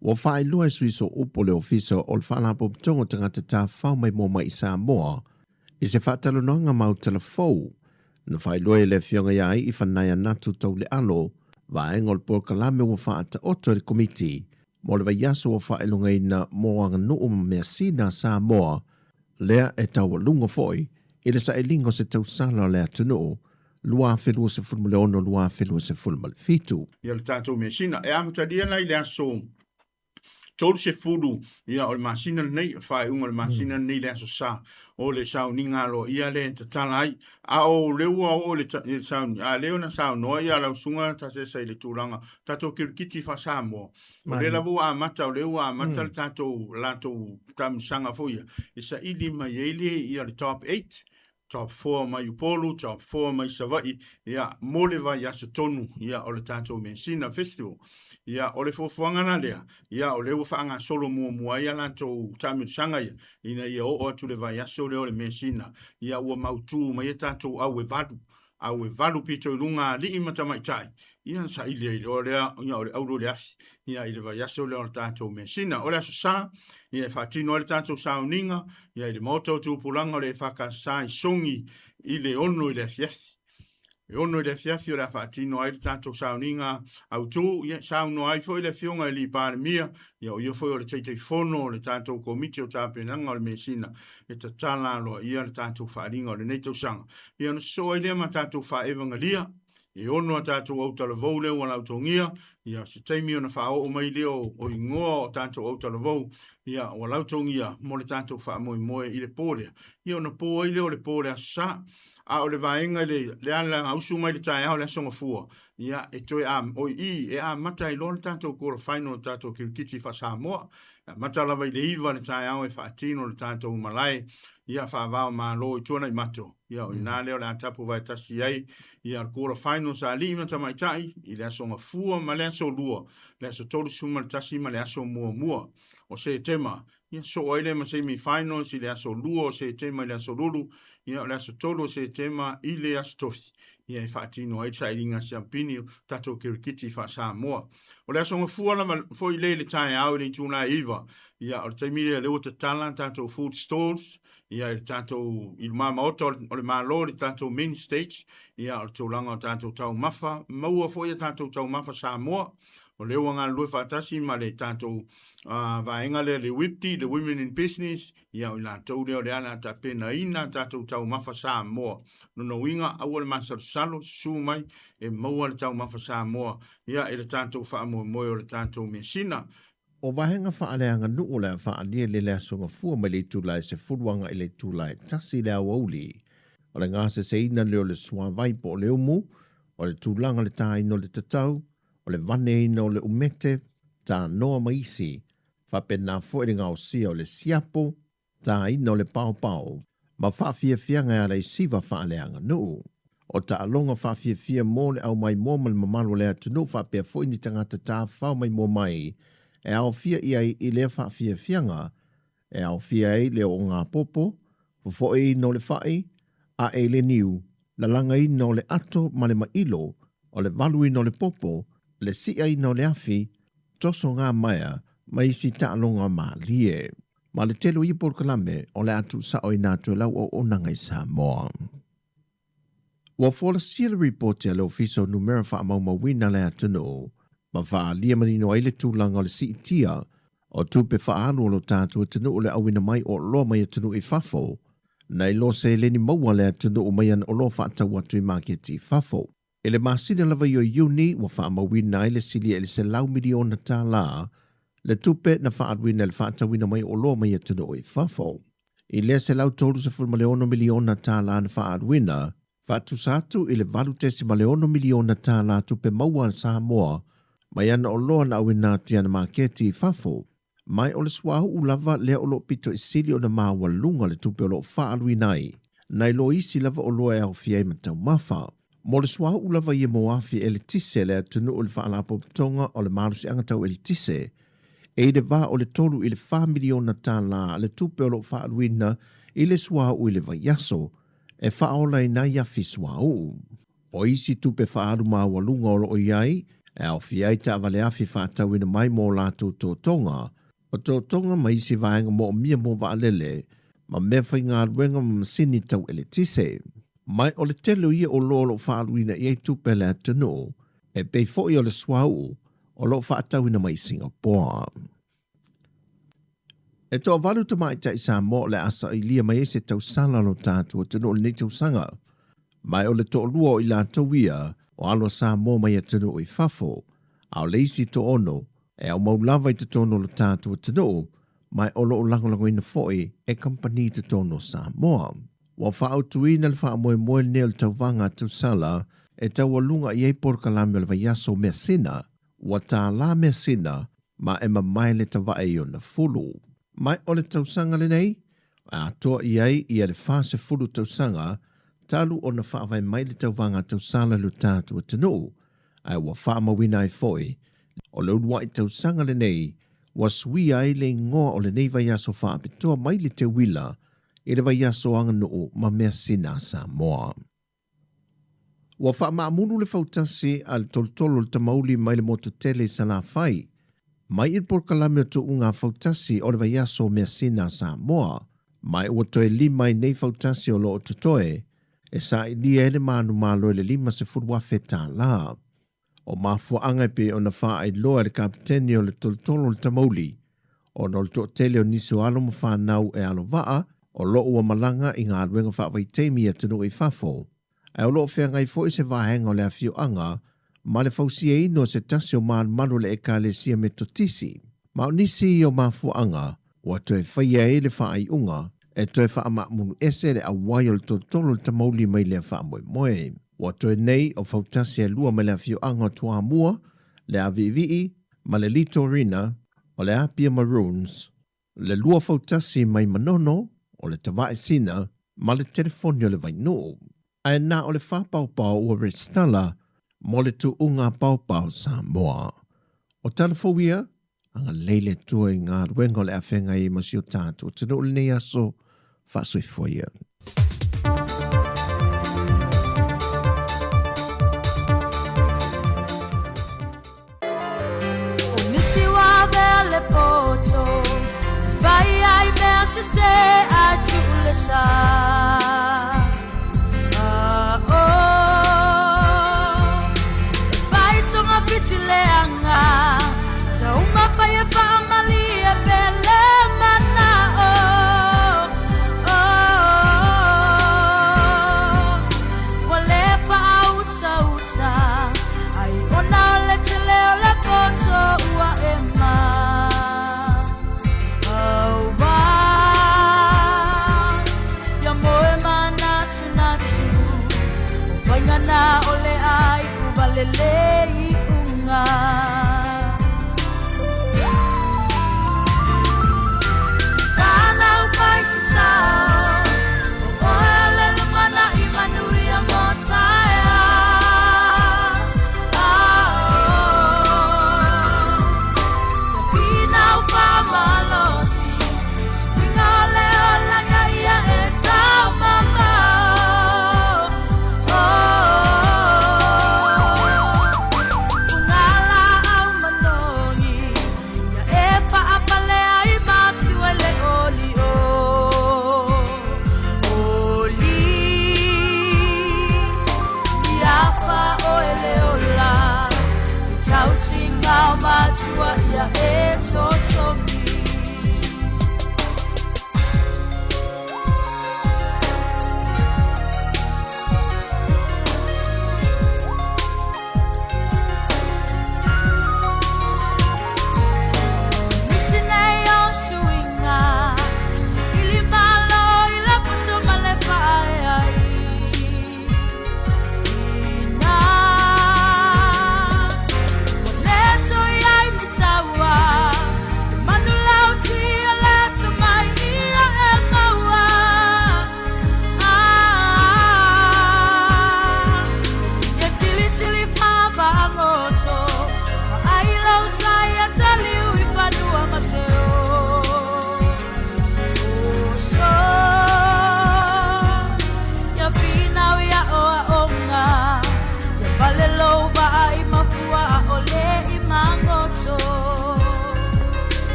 Speaker 10: Ua faailoa e sui sooupu o le Ofisa o le Faalapotopotoga o Tagata Tafafao Maimoa Mai i Samoa i se faatalanoaga mau talafou na faailoa e le Afioga ia Iifanaeanatu Taulealo vaega o le polokalame ua faataoto e le Komiti mo le vaiaso ua faailogaina mo aganuu ma measina a Samoa lea e taualuga foi i le sailiga o se tausala o le atunuu 2026-2027.
Speaker 11: Ia le tatou measina. E amatalia la i le aso 30 ia o le masina lenei, o le faaiuga o le masina lenei i le aso Sa, o le sauniga aloaia lea e tatala ai. A o lea ua oo i le sauni, a lea na saunoa ia lau susuga Tasesa i le tulaga tatou kirikiti faa-Samoa, o lea lava ua amata, o lea ua amata le tatou latou taamilosaga foi ia, e saili mai ai le ia le top 8, top 4 mai Upolu, top 4 mai Savaii, ia, mo le vaiaso tonu, ia, o le tatou Measina Festival. Ia, o le fuafuaga la lea, ia, o lea ua faagasolo muamua ai a latou taamilosaga ia, ina ia oo atu le vaiaso lea o le Measina, ia, ua mautu mai a tatou au e valu, au e valu pito i luga alii ma tamaitai, ia, saili ai loa lea, ia, o le auro i le afi, ia, i le vaiaso lea o le tatou Measina. O le Aso Sa, ia, e faatino ai le tatou sauniga, ia, i le Maota o Tupulaga o le EFKS i Sogi i le 6 i le afiafi. E 6 i le afiafi o le a faatino ai le tatou sauniga autu, ia, saunoa ai foi le Afioga i le Palemia, ia, o ia foi o le Taitaifono o le tatou Komiti o Tapenaga o le Measina, e tatala aloaia le tatou faaaliga o lenei tausaga. Ia, ona sosoo ai lea ma tatou faaevagalia, e ono a tatou autalavou lea ua lautogia, ia, se taimi ona faaoo mai lea o igoa o tatou autalavou, ia, ua lautogia mo le tatou faamoemoe i le po lea. Ia, ona po ai lea o le po o le Aso Sa. A o le vaega i le, le ala usu mai le taeao o le Aso Gafua, ia, e toe a, o i, e amata ai loa le tatou quarter final o le tatou kirikiti faa-Samoa. E amata lava i le 9 i le taeao e faatino le tatou malae, ia, faava o Malo i Tuanaimato. Ia, o ina lea o le a tapu vaetasi ai ia le quarter finals a alii ma tamaitai i le Aso Gafua ma le Aso Lua, le aso 31 ma le aso muamua o Setema. Ia, soo ai lea ma semi finals i le aso 2 o Setema i le aso Lulu, ia, o le aso 3 o Setema i le aso Tofi, ia, e faatino ai le sailiga siampini o tatou kirikiti faa-Samoa. O le Aso Gafua lava foi lea i le taeao i le itula e 9, ia, o le taimi lea o lea ua tatala tatou food stalls, ia, i le tatou, i luma maota o le Malo, le tatou main stage, ia, o le tulaga o tatou taumafa, maua foi a tatou taumafa Samoa, o lea ua galulue faatasi ma le tatou vaega lea le WIPTI, the Women in Business, ia, o i latou lea o le ala tapenaina a tatou taumafa Samoa. Lona uiga, aua le masalosalo, susu mai e maua le taumafa Samoa, ia, i le tatou faamoemoe o le tatou measina.
Speaker 10: O vaega faaleaganuu o le a faaalia i le Aso Gafua mai le itula e 10 agai i le itula e 1 i le aoauli. O le gaseseina lea o le suavai po o le umu, o le tulaga o le tāina o le tatau, o le vaneina o le umete, tānoa ma isi, faapena foi le gaosia o le siapo, tāina o le paopao, ma faafiafiaga e ala i siva faaleaganuu. O taaloga faafiafia mo le aumaimoa ma le mamalu o le atunuu faapea foi ni tagata tafafao maimoa mai e aofia i ai i lea faafiafiaga, e aofia ai le ooga popo, Fofoeina o le fai, ae i le niu, lalagaina o le ato ma le mailo, o le valuina o le popo, le siaina o le afi, tosoga maea ma isi taaloga malie. Ma le tele o ia polokalame o le a tuusaoina atu e lau auaunaga i Samoa. Ua folasia le ripoti a le Ofisa o Numera Faamaumauina a le atunuu ma faaalia manino ai le tulaga o le siitia o tupe faaalu a lo tatou atunuu le auina mai o oloa mai atunuu i fafo, nai lo seleni maua a le atunuu mai ana oloa faatau atu i maketi i fafo. I le masina lava ia o Iuni ua faamauina ai le silia i le $100 miliona le tupe na faaaluina i le faatauina mai o oloa mai atunuu i fafo. I lea $136 miliona na faaaluina, faatusa atu i le $8.6 miliona tupe maua a Samoa mai ana oloa na auina atu i ana maketi i fafo. Mai o le suauu lava lea o loo pito i sili ona maualuga le tupe o loo faaaluina ai, nai lo isi lava oloa e aofia ai ma taumafa. Mo le suauu lava ia mo afi eletise a le atunuu i le Faalapotopotoga o le Malosiaga Tau Eletise, e i le va o le $3 i le $4 miliona le tupe o loo faaaluina i le suauu i le vaiaso e faaola ai nai afi suauu. O isi tupe faaalu maualuga o loo i ai, e aofia ai taavale afi faatauina mai mo latou totoga, o totoga ma isi vaega moomia mo vaalele, ma mea faigaluega ma masini tau eletise. Mai o le tele o ia oloa o loo faaaluina i ai tupe a le atunuu, e pei foi o le suauu o loo faatauina mai i Singapoa. E toavalu tamaitai Samoa o le a sailia mai ai se tausala o lo tatou atunuu i lenei tausaga. Ma o le toalua o i latou ia o alo a Samoa mai atunuu i fafo, a o le isi toaono e aumau lava i totonu o lo tatou atunuu, ma o loo lagolagoina foi e kamupani i totonu o Samoa. Ua faaautuina le faamoemoe lenei o le tauvaga a tausala e taualuga i ai polokalame o le vaiaso o measina, ua tālā measina ma e mamae le tavae i ona fulu. Mai o le tausaga lenei, e atoa i ai ia le 40 tausaga talu ona faavae mai le tauvaga tausala i lo tatou atunuu, ae ua faamauina ai foi o le uluai tausaga lenei ua suia ai le igoa o lenei vaiaso faapitoa mai le teuila i le vaiaso aganuu ma measina a Samoa. Ua faamaamulu le fautasi a le tolotolo o le tamauli mai le motu tele i Salafai, mai i le polokalame o tuuga fautasi o le vaiaso o measina a Samoa, mai ua toe 5 ai nei fautasi o loo totoe, e sailia ai le manumalo i le $50,000. O mafuaanga e pei ona faailoa e le kapiteni o le tolotolo o le tamauli, ona o le toatele o nisi o alo ma fanau e alo vaa o loo ua malaga i galuega faavaitaimi i atunuu i fafo, ae o loo feagai foi se vaega o le afioaga ma le fausiaina o se tasi o malumalu o le Ekalesia Metotisi. Ma o nisi o mafuaanga ua toe faia ai le faaiuga e toe faamaamulu ese le auai o le tolotolo o le tamauli mai lea faamoemoe. Ua toe nei o fautasi e 2 mai le afioaga o Toamua, le Aviivii ma le Litorina o le Apia Maroons, le 2 fautasi mai Manono o le Tavae Sina ma le telefoni o le Vainuu. Ae na o le whāpaopao ua resitala mo le tuuga paopao Samoa. O tala fou ia, anga leile tua i ngā ruenga o le awhenga i ma si o tātou atunuu lenei aso faasoifua ia.
Speaker 19: O nisi ua avea le poto e fai ai mea sese ae tuu le sa. Ah, oh. E fai togafiti leaga, taumafai e faamalie pe le manao. Oh, ua le faautauta ai ona o le tele o le poto ua e ma. Aua, ia moe manatunatu, o faiga na o le ai uvalele i uga. Whānau whai se sao, o oe o le lumanai manuia mō taeao. Ia finau whamalosi, suiga o le olaga ia e taeao.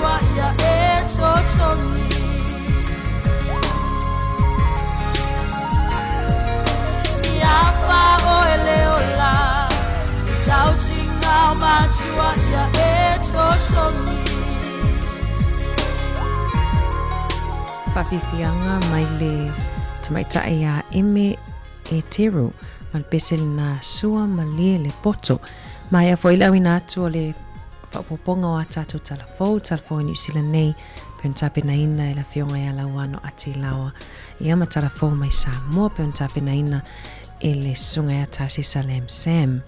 Speaker 19: matua ia e totogi. Ia fa oe le ola, le tautiga o matua ia e totogi.
Speaker 4: Faafiafiaga mai le tamaitai ia Eme Eteru ma le pese lena Sua Malie le Poto. Maea foi le auina atu o le faaopoopoga o a tatou tala fou, tala fou i Niu Sila nei, pei ona tapenaina e le Afioga ia Lauano Atilaoa, ia ma tala fou mai Samoa pei ona tapenaina e le Susuga ia Tasesa Lam Sam.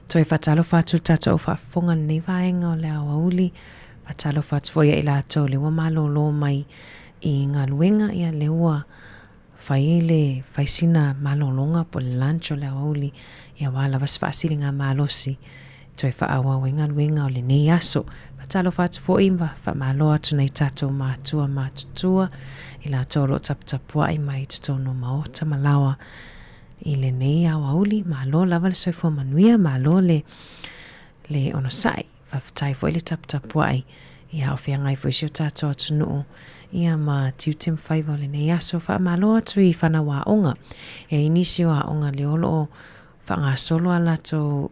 Speaker 4: Toe faatalofa atu le tatou au faafofoga i lenei vaega o le aoauli, faatalofa atu foi ia i latou lea ua malolo mai i galuega, ia lea ua Fai le fai sina malologa po o le lunch o le aoauli aua lava se faasiliga malosi e toe faaauau ai galuega o lenei aso. Faatalofa atu foi ma faamalo atu nai tatou matua matutua i latou o lo o taputapuai mai i totonu o maota ma laoa i lenei aoauli. Malo lava le soifua manuia, malo le le onosai. Faafetai foi le taputapuai ia o feagai foi si o tatou atunuu ia ma tiute ma faiva o lenei aso. Faamalo atu i fanau aoga. E i ai nisi o aoga lea o lo o faagasolo a latou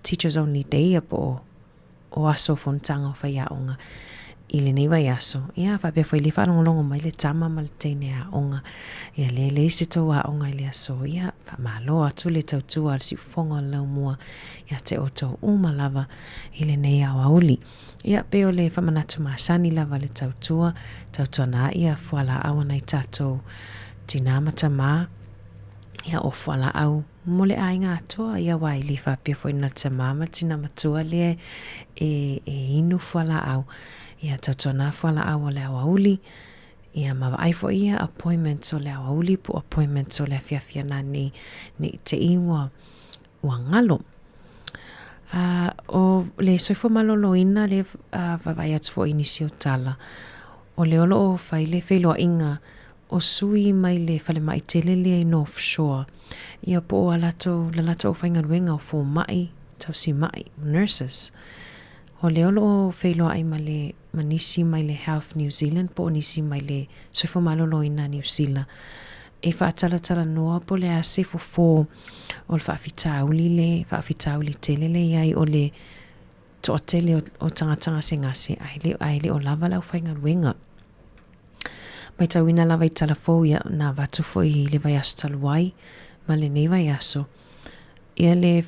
Speaker 4: Teachers Only Day ia po o o aso o fonotaga o faiaoga i lenei vaiaso. Ia faapea foi le faalogologo mai le tama ma le teine aoga. Ia lea e leai se tou aoga i le aso. Ia faamalo atu le tautua a le siufofoga o le laumua ia te outou uma lava i lenei aoauli. Ia, pei o le faamanatu masani lava le tautua, tautuana ia fualaau a nai tatou tinā ma tamā, ia o fualaau mo le aiga atoa, ia aua e le faapea foi na tamā ma tinā matua lea e, e inu fualaau. Ia tautuana fualaau o le aoauli, ia ma vaai foi ia appointments o le aoauli po o appointments o le afiafi anane ne i te i ua ua galo. A, o le soifua maloloina lea vaavaai atu foi i nisi o tala, o lea o lo o fai le feiloaiga o sui mai le falemai tele lea i North Shore, ia po o a latou, le latou aufaigaluega o fomai, tausimai, nurses. O lea o lo o feiloai ma le, ma nisi mai le Health New Zealand po o nisi mai le Soifua Maloloina a Niu Sila e faatalatalanoa po o le a se fofo o le faafitauli le faafitauli tele lea i ai o le toatele o tagata gasegase ae le, ae le o lava le aufaigaluega. Matauina lava i tala fou ia na avatu foi i le vaiaso talu ai ma lenei vaiaso ia le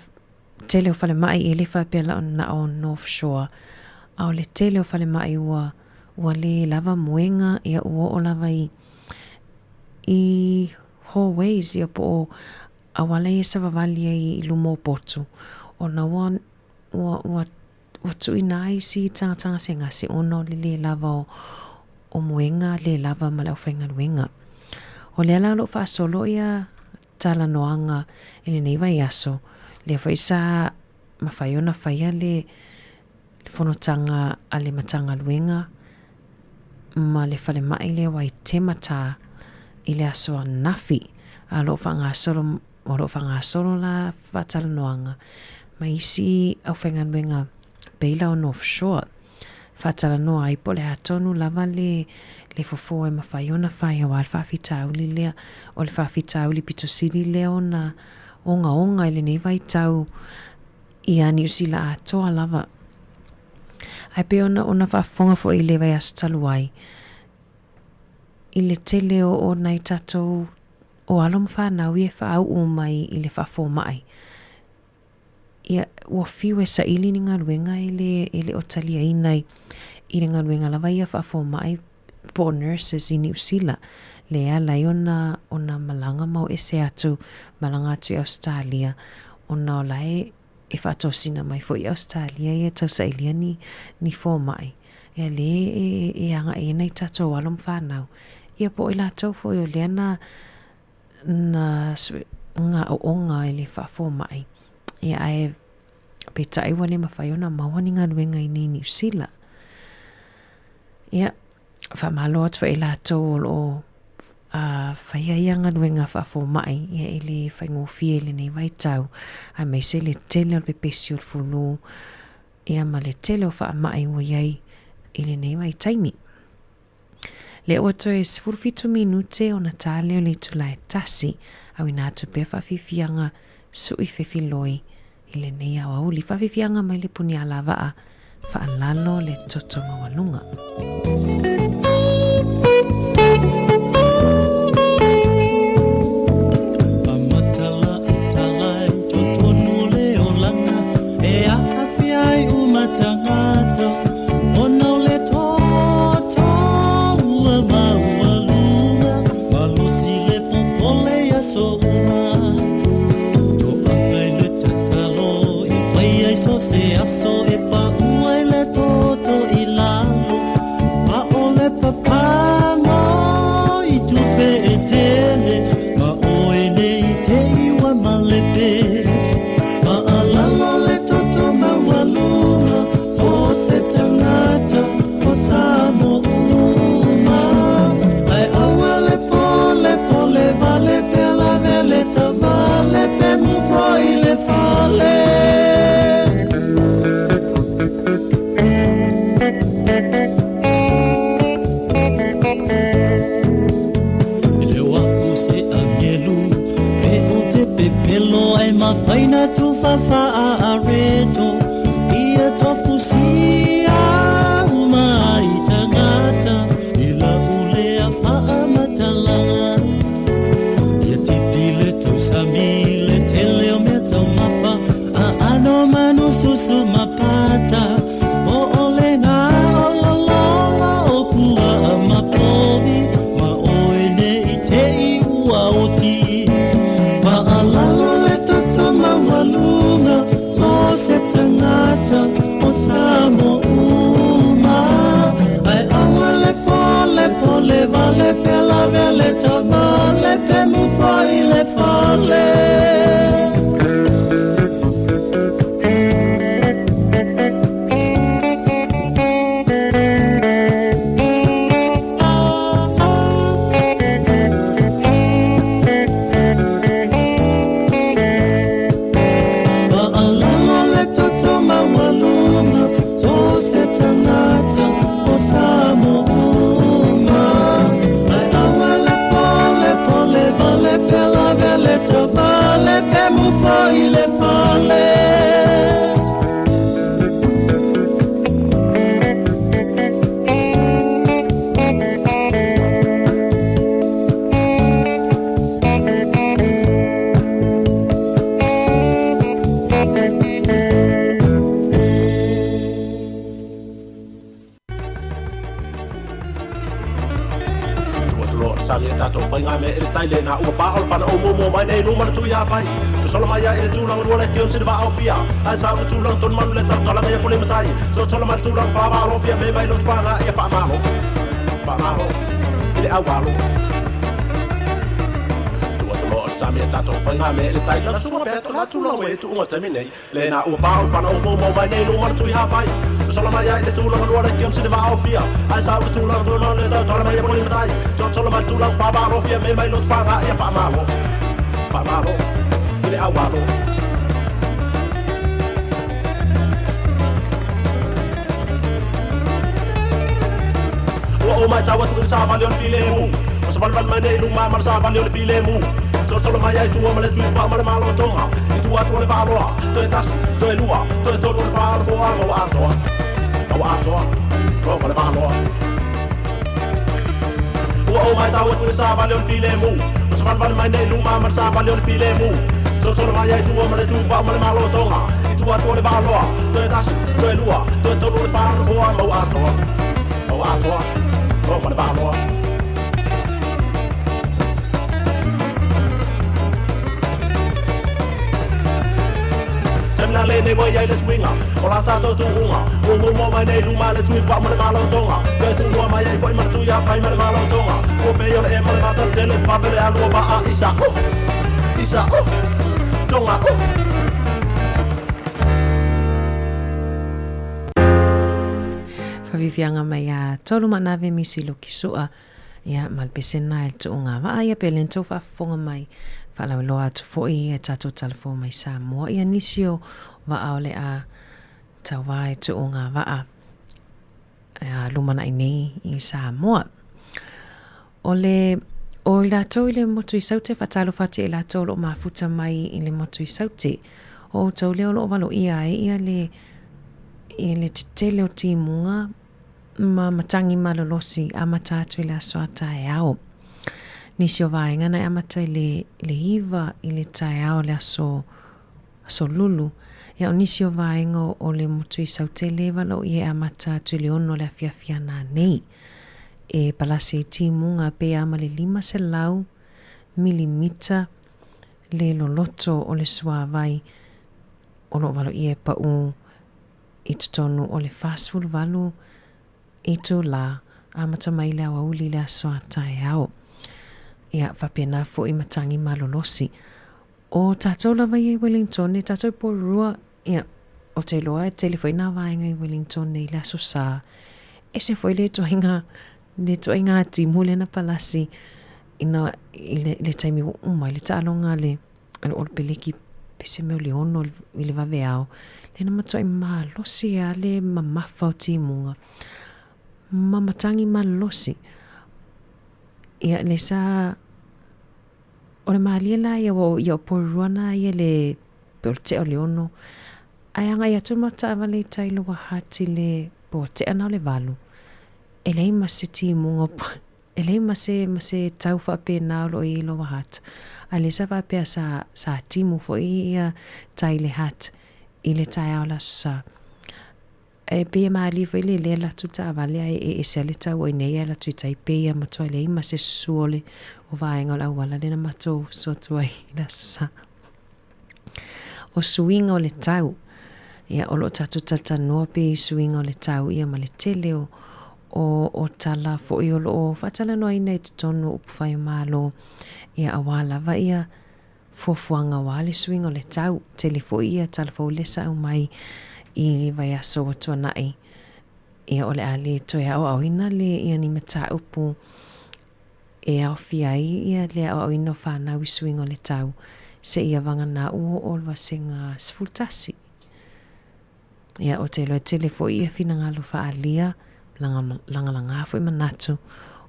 Speaker 4: tele o falemai e le faapea la na o North Shore a o le tele o falemai ua ua le lava moega ia ua oo lava i i hallways ia po o auala ia e savavali ai i luma o potu ona ua ua ua ua tuuina ai isi tagata gasegase ona o le le lava o o moega le lava ma le aufaigaluega. O lea la o lo o faasolo ia talanoaga i lenei vaiaso, lea foi sa mafai ona faia le fonotaga a le Matagaluega ma le falemai lea Waitematā i le aso ananafi, a o lo o faagasolo, o lo o faagasolo la faatalanoaga ma isi aufaigaluega peila o North Shore. Faatalanoa ai po o le a tonu lava le le fofo e mafai ona fai aua le faafitauli lea. O le faafitauli pito sili lea ona ogaoga i lenei vaitau ia Niu Sila atoa lava. Ae pei ona ona faafofoga foi i le vaiaso talu ai, i le tele o o nai tatou o alo ma fanau ia e faauu mai i le faafomai. Ia, ua fiu e saili ni galuega e le, e le o taliaina i, i le galuega lava ia faafomai po o nurses i Niu Sila, lea e ala ai ona, ona malaga mau ese atu, malaga atu i Ausetalia, ona o la e, e faatosina mai foi i Ausetalia ia e tausailia ni, ni fomai. Ia lea e, e agai ai nai tatou alo ma fanau. Ia po o i latou foi o lea na, na nga aoaoga i le faafomai, ia ae peitai ua le mafai ona maua ni galuega i nei Niu Sila. Ia, faamalo atu foi i latou o lo o faia ia galuega faafomai, ia e le faigofie i lenei vaitau, aemaise le tele o le pepesi o le fulu, ia ma le tele o faamai ua i ai. i lenei vaitaimi. Lea ua toe 17 minute ona tā lea o le itula e tasi, auina atu pea faafiafiaga suʻi fefiloi i lenei aoauli. Faafiafiaga mai le puni alavaa, faalalo le toto maualuga. Faafiafiaga mai ia Tolu Manave Misi Luki Sua ia ma le pesena e le tuuga vaa ia pe le tou faafofoga mai faalauiloa atu foi ia tatou talafou mai Samoa ia nisi o vaa o le a tauvā e tuuga vaa. lumanai nei i Samoa. O le o i latou i le motu i Saute, faatalofa atu i latou o lo o mafuta mai i le motu i Saute. O outou lea o lo o valoia ai ia le, i le tetele o timuga ma matagi malolosi amata atu i le aso a taeao. Nisi o vaega na e amata i le, le 9 i le taeao le aso aso Lulu. Ia o nisi o vaega o le motu i Sautele e valaoia e amata atu i le 6 o le afiafi a nanei. E palasi ai timuga pe a ma le 500 milimita le loloto o le suāwai o lo o valoia e paʻu i totonu o le 48 itulā amata mai le aoauli i le aso a taeao. Ia faapena foi matagi malolosi. O tātou lava ia i Wellington, e tātou i Porirua, ia, o te iloa e tele foi nā vaega i Wellington i le Aso Sā. Ese foi le ituaiga, le ituaiga timu lea na palasi ina, i le, le taimi ua uma ai le taaloga a le, a le All Peleki pese mea o le ono i le vaveao, lea na matuai malosi lava le mamafa o timuga, ma matagi malolosi. Ia, le sa O le malie la ia ua ia o Porirua na ia le pe o le tea o le ono ae agai atu ma taavale i tai Lower Hutt i le po o tea na o le valu e leai ma se timuga o e leai ma se ma se tau faapena o lo o i ai i Lower Hutt a lea sa faapea sa sa timu foi ia tai le Hutt i le taeao o le Aso Sa. E pei e malie foi le le alu atu taavale ae e ese lava le tau o i inei ae alu atu i tai pei a matua leai ma se susu o le o vaega o le auala lea na matou uso atu ai i le Aso Sa. O suiga o le tau, ia o lo o tatou talatalanoa pea i suiga o le tau ia ma le tele o o o tala foi o lo o faatalanoaina i totonu o upufai o Malo ia aua lava ia fuafuaga aua le suiga o le tau. Tele foi ia tala fou lea sa aumai i le vaiaso ua tuanai, ia o le a le toe aoaoina le ia ni mataupu e aofia ai ia le aoaoina o fanau i suiga o le tau seia vagana ua oo le vasega 11. Ia, ou te iloa e tele foi ia finagalo faaalia, lagalaga foi manatu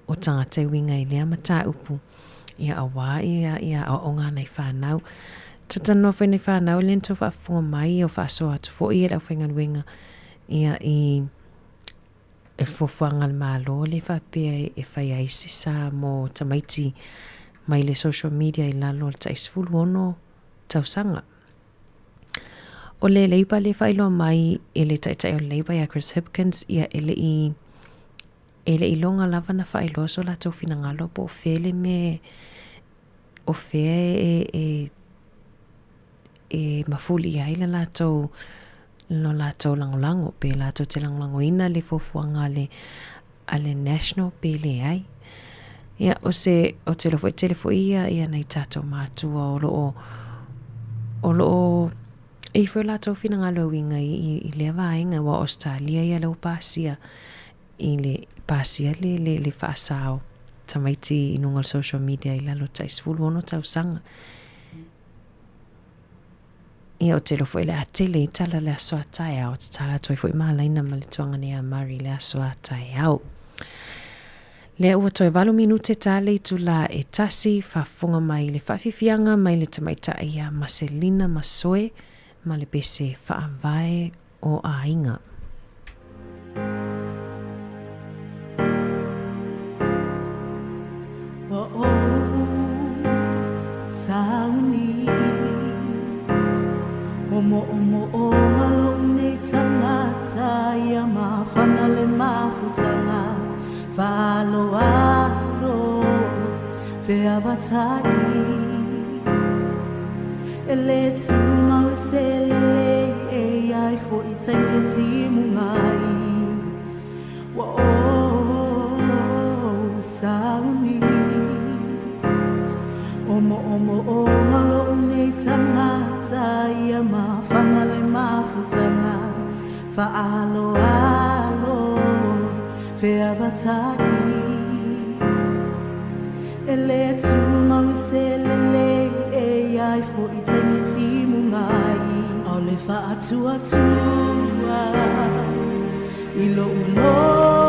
Speaker 4: o tagata e uiga i lea mataupu, ia aua ia ia aoaoga a nai fanau. Talatalanoa foi nai fanau lea na tau faafofoga mai o faasoa atu foi e le aufaigaluega ia i e fuafuaga a le Malo lea faapea e fai ai se sa mo tamaiti mai le social media i lalo o le tai 16 tausaga. O le Labour lea faailoa mai e le Taitai o le Labour ia Chris Hipkins, ia e le i e le i loga lava na faailoa so latou finagalo po o fea le mea o fea e e e mafuli i ai le latou lo latou lagolago pe latou te lagolagoina le fuafuaga a le a le National pe leai. Ia, o se, ou te iloa foi, tele foi ia, ia nai tatou matua o lo o, o lo o, e i foi o latou finagalo e uiga i, i, i lea vaega, aua o Ausetalia ia lea ua pasia i le, pasia le, le, le faasao tamaiti i luga o le social media i lalo o tai 16 tausaga. Ia, ou te iloa foi o le a tele i tala le aso a taeao, tatala atu ai foi malaina ma le tuaga nei a Murray i le aso a taeao. Lea ua toe valu minute ta le itulā e tasi, faafofoga mai i le faafiafiaga mai le tamaitai ia Maselina Masoe ma le pese Faavae o Aiga.
Speaker 19: Ua ou sauni O moʻomoʻoga loʻu nei tagata Ia mafana le mafutaga Faaaloalo feavatai E le tumau e se lelei E i ai foi taimi e timuga ai Ua ou sauni O moʻomoʻoga loʻu nei tagata Ia mafana le mafutaga Faaaloalo feavatai E le tumau e se lelei E i ai foi taimi e timuga ai ʻAʻole faatuatua i loʻu loto.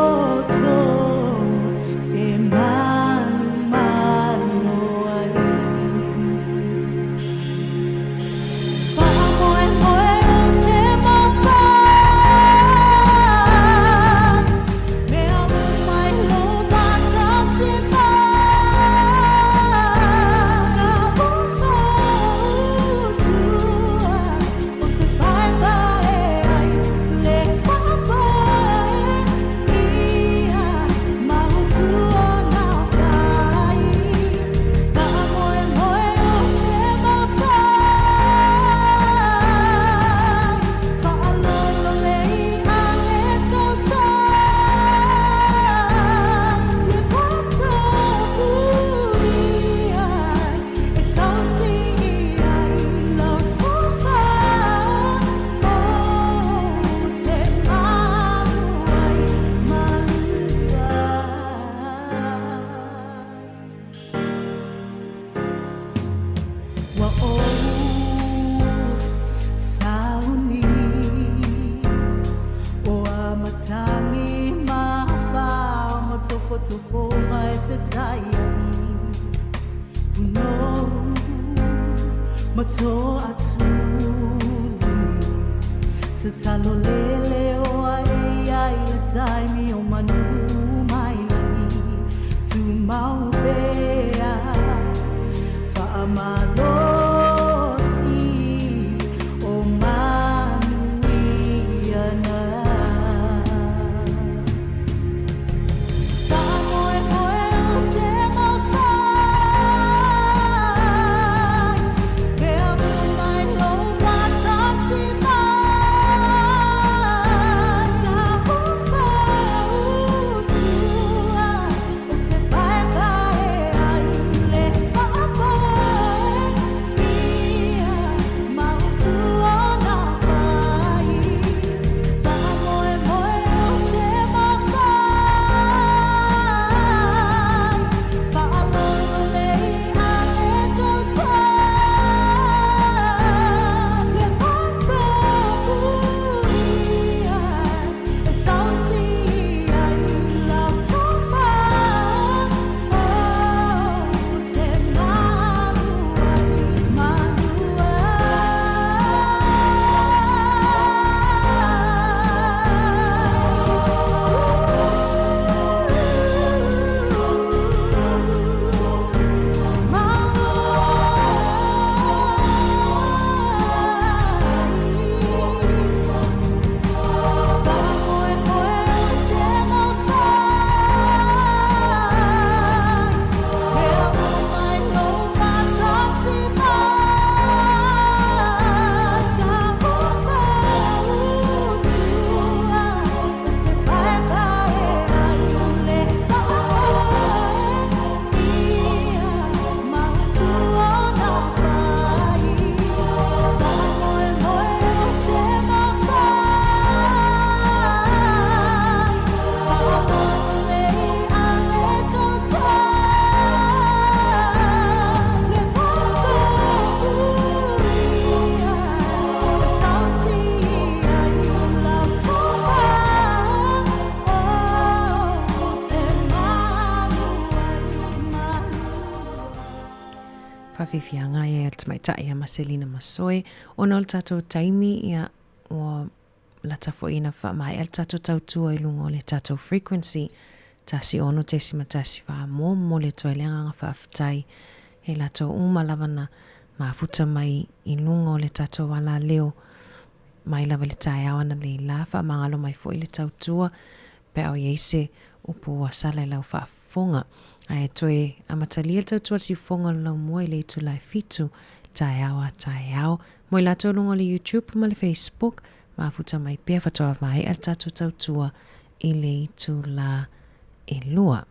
Speaker 19: fofofoga e fetaiaʻi Punou ma Toʻatuli Tatalo lele o aʻe ai le taimi o manu mai lagi Tumau pea Faamalosi o manuia na. Faamoemoe o te mawhai, Mea mai lou faatasi mai, Sa ufautua o te paepae ai le faafoe ia mautu o na fai. Faamoemoe o te mawhai, Faalololei a le tautua, Le vatapuia e tausi ai lau tofa, O te malu ai, malu
Speaker 4: Faafiafiaga e le tamaitai a Maselina Masoe ona o le tatou taimi ia ua lata foi ina faamaea le tatou tautua i luga o le tatou frequency 16.14 momoli atu ai le agaga faafetai e latou uma lava na mafuta mai i luga o le tatou alaleo mai lava i le taeao analeila la faamagalo mai foi le tautua pe a o i ai se upu ua sala i lau faafofoga. Ae toe amatalia le tautua i le siufofoga o le laumua i le itula e fitu taeao a taeao. Mo i latou i luga o le YouTube ma le Facebook, mafuta mai pea faatoa maea le tatou tautua i le itula e lua.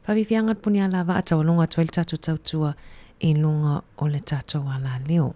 Speaker 4: Faafiafiaga le punialavaa taualoga atu ai le tatou tautua i luga o le tatou alaleo.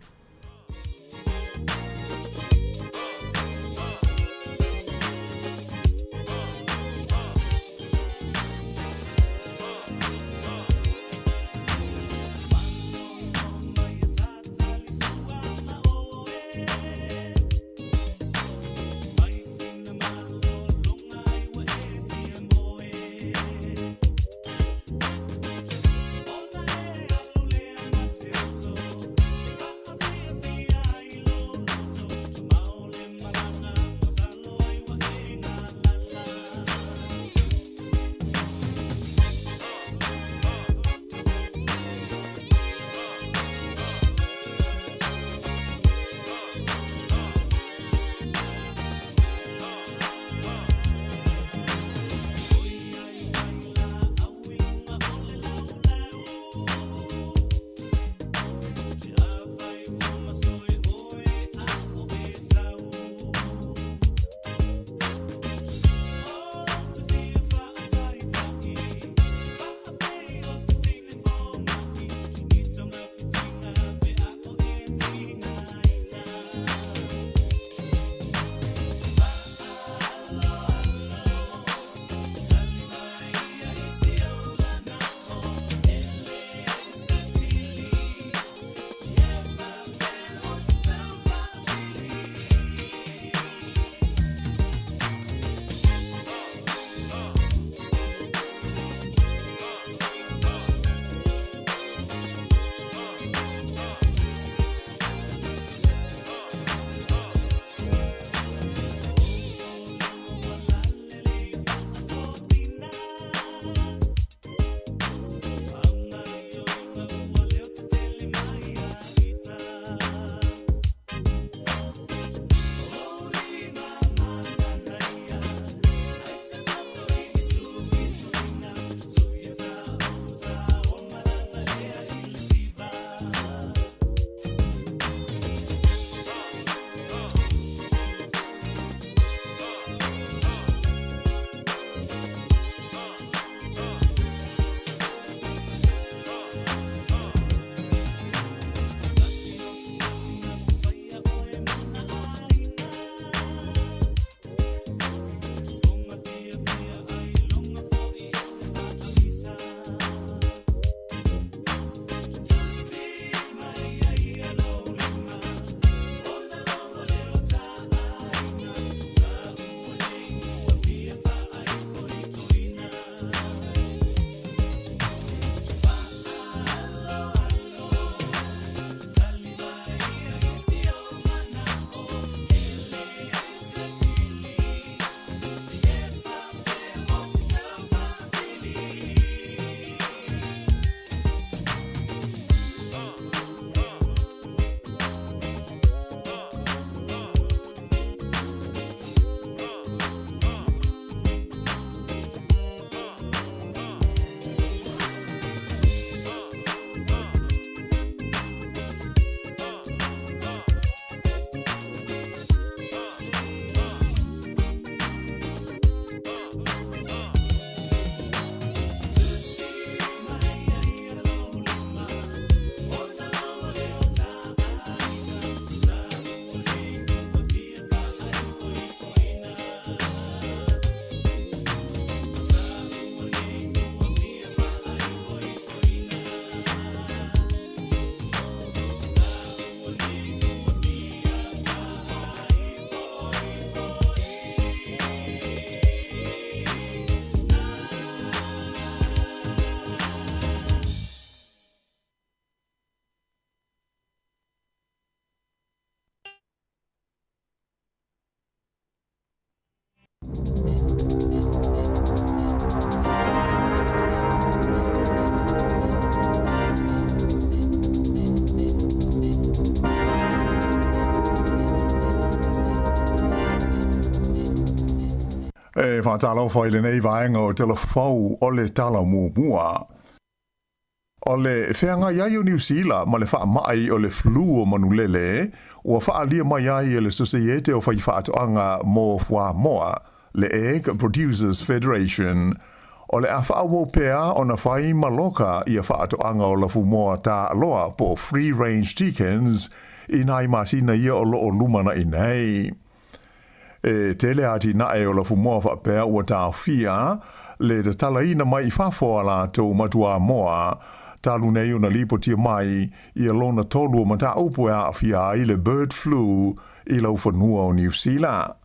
Speaker 12: faatalofa i lenei vaega o Tala Fou o le Tala Muamua. O le feagai ai o Niu Sila ma le faamai o le flu o manulele, ua faaalia mai ai e le Soseiete o Faifaatoaga mo Fuamoa, le Egg Producers Federation, o le a faaauau pea ona fai ma loka ia faatoaga o lafumoa taaloa po o free range chickens i nai masina ia o lo o lumanai nei. E tele atinae o lafumoa faapea ua taofia le tatalaina mai i fafo a latou matuamoa talu nei ona lipotia mai ia lona tolu o mataupu e aafia ai le bird flu i laufanua o Niu Sila.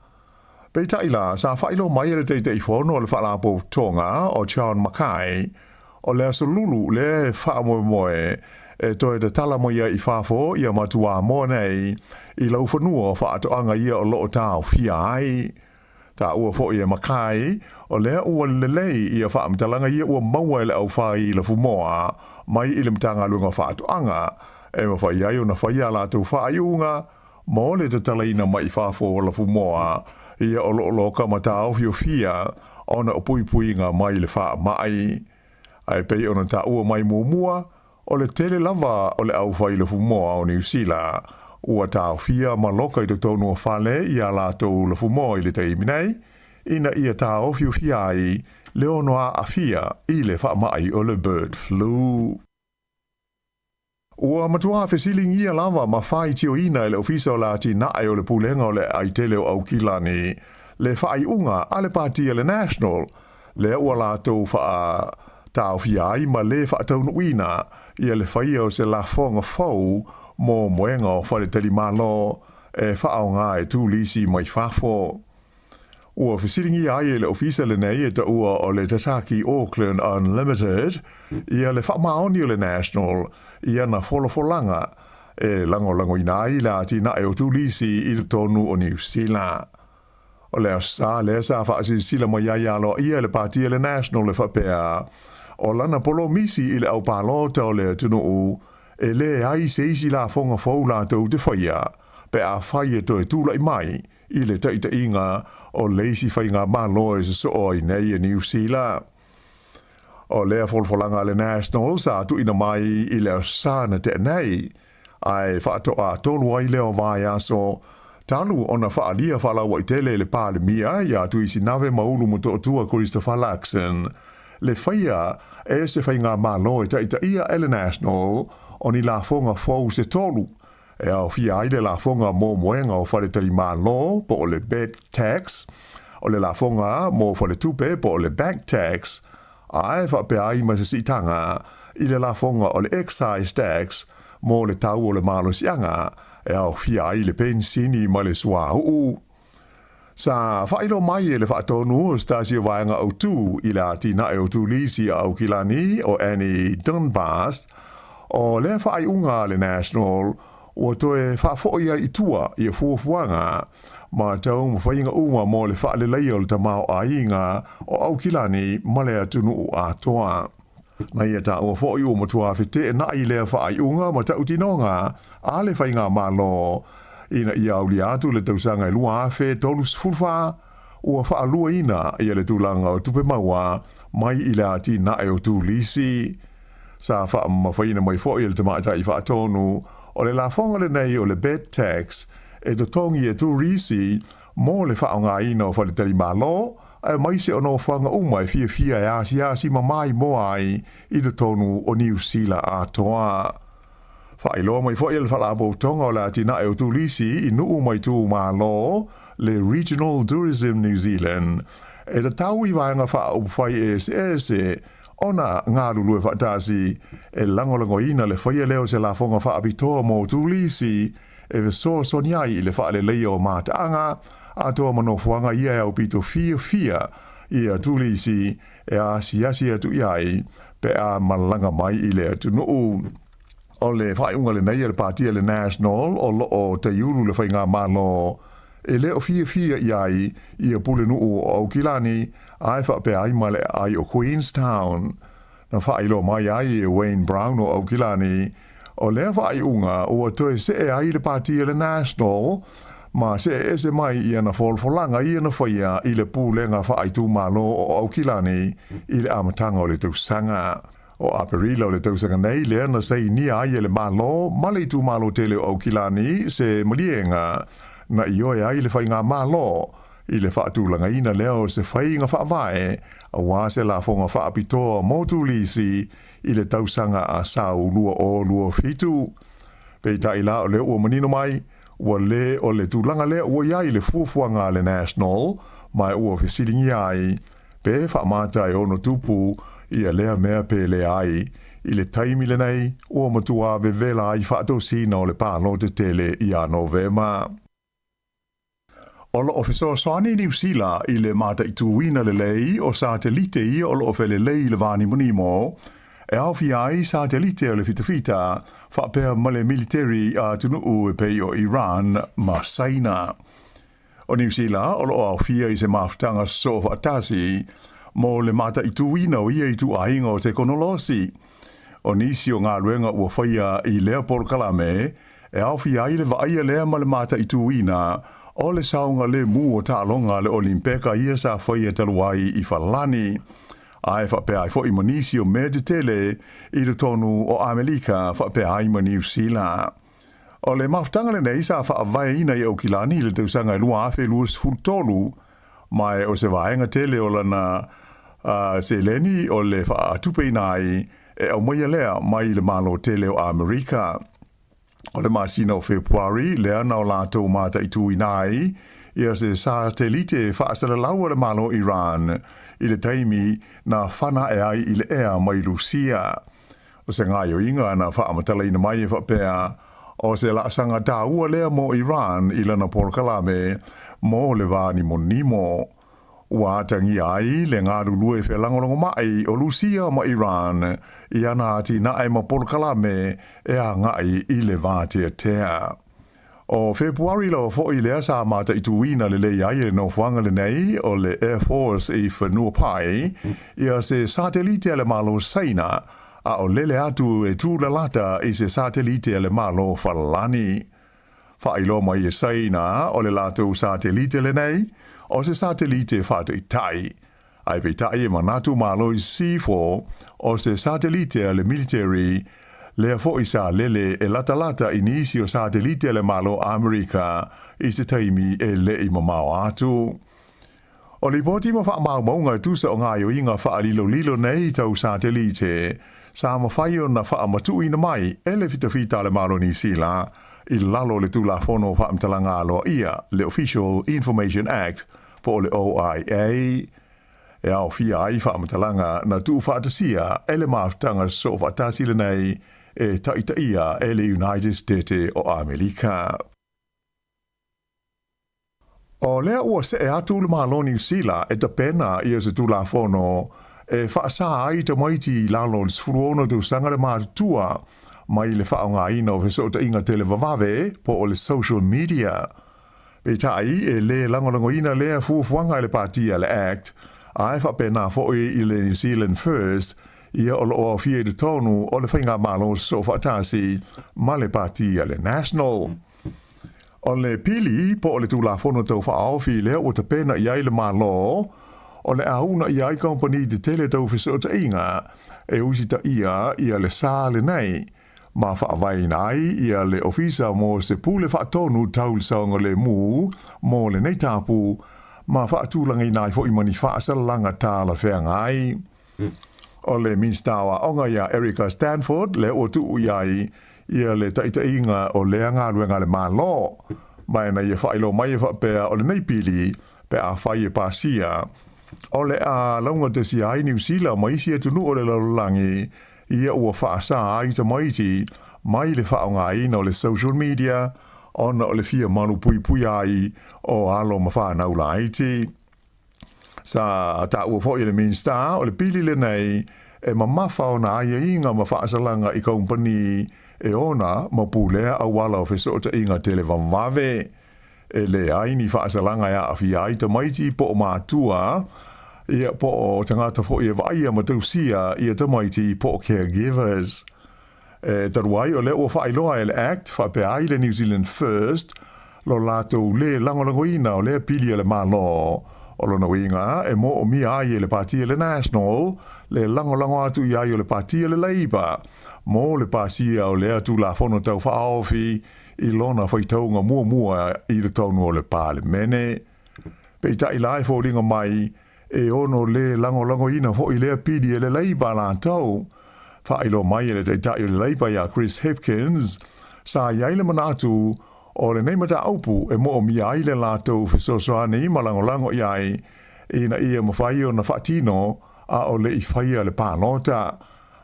Speaker 12: Peitai la, sa faailoa mai e le Taitaifono o le Faalapotopotoga o John Mackay, o le aso lulu lea e faamoemoe e toe tatala mai ai i fafo ia matuamoa nei i laufanua o faatoaga ia o lo o taofia ai. Taua foi e Mackay, o lea ua lelei ia faamatalaga ia ua maua e le aufai lafumoa mai i le Matagaluega o Faatoaga e mafai ai ona fai a latou faaiuga mo le tatalaina mai i fafo o lafumoa ia o lo o loka ma taofiofia ona o puipuiga mai le faamai. Ae pei ona taua mai muamua, o le tele lava o le aufai lafumoa o Niu Sila ua taofia ma loka i totonu o fale i a latou lafumoa i le taimi nei, ina ia taofiofia ai le ono aafia i le faamai o le bird flu. Ua matua fesiligia lava ma faitioina e le Ofisa o le Atinae o le Pulega o le Aai Tele o Aukilani le faaiuga a le Pati a le National lea ua latou faataofia ai ma le faataunuuina ia le faia o se lafoga fou mo moega o faletalimalo e faaaoga e turisi mai fafo. Ua fesiligia ai e le ofisa lenei e taua o le Tataki Auckland Unlimited ia le faamaoni o le National i ana folafolaga e lagolagoina ai le atinae o turisi i totonu o Niu Sila. O le Aso Sa lea sa faasilasila mai ai aloaia e le Pati a le National e faapea, o lana polomisi i le au palota o le atunuu e leai se isi lafoga fou latou te faia pe afai e toe tulai mai i le taitaiga o le isi faigamalo e sosoo ai nei e Niu Sila. O lea folafolaga a le National sa tuuina mai i le Aso Sa na tea nei, ae faatoatolu ai lea o vaiaso talu ona faaalia faalauaitele e le Palemia ia Tuisinave Maulu Motootua Christopher Luxon le faia e se faigamalo e taitaia e le National o ni lafoga fou se tolu e aofia ai le lafoga mo moega o faletalimalo po o le bed tax, o le lafoga mo faletupe po o le bank tax, ae faapea ai ma se siitaga i le lafoga o le excise tax mo le tau o le malosiaga e aofia ai le penisini ma le suauu. Sa faailoa mai e le Faatonu o se tasi o vaega autu i le atinae o Turisi a Aukilani o Annie Dunbars, o lea faaiuga a le National ua toe faafoi ai i tua ia fuafuaga ma taumafaiga uma mo le faaleleia o le tamaoaiga o Aukilani ma le atunuu atoa. Na ia taua foi ua matua feteenai lea faaiuga ma tautinoga a le Faigamalo ina ia aulia atu le tausaga e 2034, ua faaluaina ia le tulaga o tupe maua mai i le atinae o turisi. Sa faamamafaina mai foi e le Tamaitai Faatonu o le lafoga lenei o le bed tax e totogi e turisi mo le faaaogaina o faletalimalo aemaise o nofoaga uma e fiafia e asiasi ma maimoa ai i totonu o Niu Sila atoa. Faailoa mai foi e le Faalapotopotoga o le Atinae o Turisi i Nuu ma Itumalo, le Regional Tourism New Zealand, e tatau i vaega faaupufai eseese ona galulue faatasi e lagolagoina le faia lea o se lafoga faapitoa mo turisi e fesoasoani ai i le faaleleia o mataaga atoa ma nofoaga ia e aupito fiafia ia turisi e asiasi atu i ai pe a malaga mai i le atunuu. O le faaiuga lenei a le Pati a le National o lo o taiulu le faigamalo e le o fiafia i ai ia pulenuu o Aukilani ae faapea ai ma le aai o Queenstown. Na faailoa mai ai e Wayne Brown o Aukilani, o lea faaiuga ua toe see ai le Pati a le National. ma seʻe ese mai i ana folafolaga ia na faia i le Pulega Faaitumalo o Aukilani i le amataga o le tausaga. O Aperila o le tausaga nei lea na sainia ai e le Malo ma le itumalo tele o Aukilani se maliega na ioe ai le faigamalo i le faatulagaina lea o se faiga faavae aua se lafoga faapitoa mo turisi i le tausaga a sau 2027. Peitai la o lea ua manino mai, ua lē o le tulaga lea ua i ai le fuafuaga a le National ma ua fesiligia ai pe faamata e ono tupu ia lea mea pe leai. I le taimi lenei, ua matua vevela ai faatosina o le palota tele ia Novema. O lo o fesoasoani Niu Sila i le mataituina lelei o satelite ia o lo o felelei i le vānimonimo, e aofia ai satelite o le fitafita faapea ma le militeri a atunuu e pei o Iran ma Saina. O Niu Sila o lo o aofia i se mafutaga sosoo faatasi mo le mataituina o ia ituaiga o tekonolosi. O nisi o galuega ua faia i lea polokalame e aofia ai le vaaia lea ma le mataituina o le saogalemu o taaloga a le Olimpeka ia sa faia talu ai i Falani, ae faapea ai foi ma nisi o mea tetele i totonu o Amelika faapea ai ma Niu Sila. O le mafutaga lenei sa faavaeina i Aukilani i le tausaga e 2023, ma o se vaega tele o lana seleni o le faatupeina ai e aumaia lea mai le Malo tele o Amerika. O le masina o Fepuari lea na o latou mataituina ai ia se satelite faasalalau a le Malo Iran i le taimi na fana ae ai i le ea mai Lusia. O se gaoioiga na faamatalaina mai e faapea, o se laasaga taua lea mo Iran i lana polokalame mo le vānimonimo. Ua atagia ai le galulue felagolagomai o Lusia ma Iran i ana atinae ma polokalame e agai i le vateatea. O Fepuari lava foi lea sa mataituina lelei ai e le nofoaga lenei o le Air Force i Whenuapai ia se satelite a le Malo Saina, a o lele atu e tūlalata i se satelite a le Malo Falani. Faailoa mai e Saina o le latou satelite lenei, o se satelite faataitai. Ae peitai e manatu malo i sisifo o se satelite a le military lea foi sa lele e latalata i nisi o satelite a le Malo Amerika i se taimi e le i mamao atu. O lipoti ma faamaumauga e tusa o gaoioiga faalilolilo nei tau satelite sa mafai ona faamatuuina mai e le fitafita a le Malo Niu Sila i lalo o le Tulafono o Faamatalaga Aloaia, le Official Information Act, po o le OIA, e aofia ai faamatalaga na tuufaatasia e le mafutaga sosoofaatasi lenei e taitaia e le United Setete o Amerika. O lea ua see atu le Malo Niu Sila e tapena ia se Tulafono e faasā ai tamaiti i lalo o le 16 tausaga le matutua mai le faaaogaina o fesootaiga televavave po o le social media. Peitai, e lē lagolagoina lea fuafuaga e le Pāti a le act, ae faapena foi i le New Zealand First, ia o lo o aofia i totonu o le Faigamalo Sosoofaatasi ma le Pāti a le National. O le pili po o le Tulafono Tau Faaofi lea ua tapena i ai le Malo, o le a uuna i ai kamupani tetele tau fesootaiga e usitaia ia le sa lenei, ma faavaeina ai ia le Ofisa mo se Pule Faatonu Tau le Saogalemu mo lenei tapu, ma faatulagaina ai foi ma ni faasalalaga talafeagai. O le Minisita o Aoga ia Erica Stanford lea ua tuu i ai ia le taitaiga o lea galuega a le Malo, ma ina ia faailoa mai e faapea o lenei pili pe afai e pasia, o le a laugatasia ai Niu Sila ma isi atunuu o le lalolagi ia ua faasā ai tamaiti mai le faaaogaina o le social media ona o le fia malupuipuia ai o alo ma fanau laiti. Sa taua foi e le Minisita o le pili lenei e mamafa ona aiaiga ma faasalaga i kaumpani e ona ma pulea auala o fesootaiga televavave. E leai ni faasalaga e aafia ai tamaiti po o matua, ia, po o tagata foi e vaaia ma tausia ia tamaiti po o caregivers. E talu ai o lea ua faailoa e le Act faapea ai le New Zealand First, lo latou lē lagolagoina o lea pili a le Malo. O lona uiga, e moomia ai e le Pati a le National le lagolago atu i ai o le Pati a le Labour mo le pasia o lea Tulafono Tau Faaofi i lona faitauga muamua i totonu o le Palemene. Peitai la e foliga mai e ono lē lagolagoina foi lea pili e le Labour latou. Faailoa mai e le Taitai o le Labour ia Chris Hipkins, sa i ai le manatu o lenei mataupu e moomia ai le latou fesoasoani ma lagolago i ai ina ia mafai ona faatino a o le i faia le palota.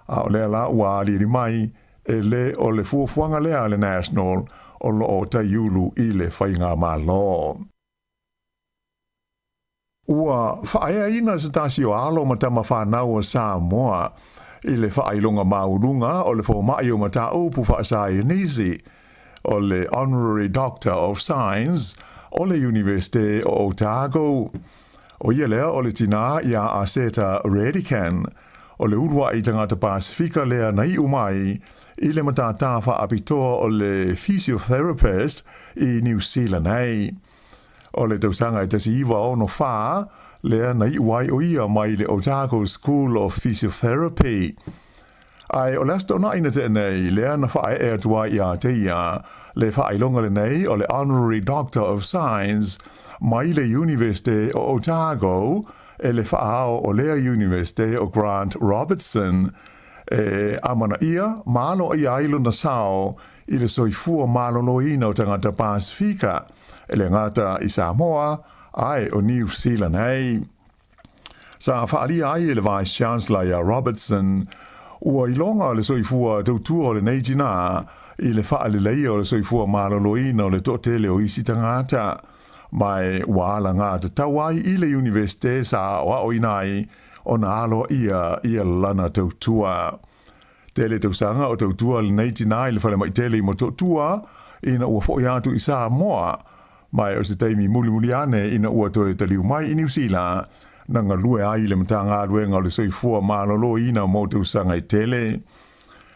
Speaker 12: A o lea la ua aliali mai, e lē o le fuafuaga lea a le National o lo o taiulu i le faigamalo. Ua faaeaina se tasi o alo ma tama fanau o Samoa i le faailoga maualuga o le fomai o mataupu faasaienisi, o le Honorary Doctor of Science o le Iunivesite o Otago. ʻO ia lea o le tinā iā Aseta Redican, o le uluaʻi tagata Pasefika lea na iʻu mai i le matātā faapitoa o le physiotherapist i Niu Sila nei. O le tausaga e 1964 lea na iu ai ʻo ia mai le Otago School of Physiotherapy. Ae o le Aso Toonai na tea nei lea na faaee atu ai iā te ia le faailoga lenei o le Honorary Doctor of Science mai le Iunivesite o Otago e le faaao o lea Iunivesite o Grant Robertson e amanaia ma aloaia ai lona sao i le soifua maloloina o tagata Pasefika, e le gata i Samoa, ae o Niu Sila nei. Sa faaalia ai e le Vice Chancellor iā Robertson, ua iloga le soifua tautua o lenei tinā i le faaleleia o le soifua maloloina o le toatele o isi tagata, ma e ua alagatatau ai i le Iunivesite sa aoaoina ai ona aloaia ia lana tautua. Tele tausaga o tautua lenei tinā i le falemai tele i Motootua ina ua foʻi atu i Samoa, ma e o se taimi mulimuli ane ina ua toe taliu mai i Niu Sila, na galue ai i le Matagaluega o le Soifua Maloloina mo tausaga e tele.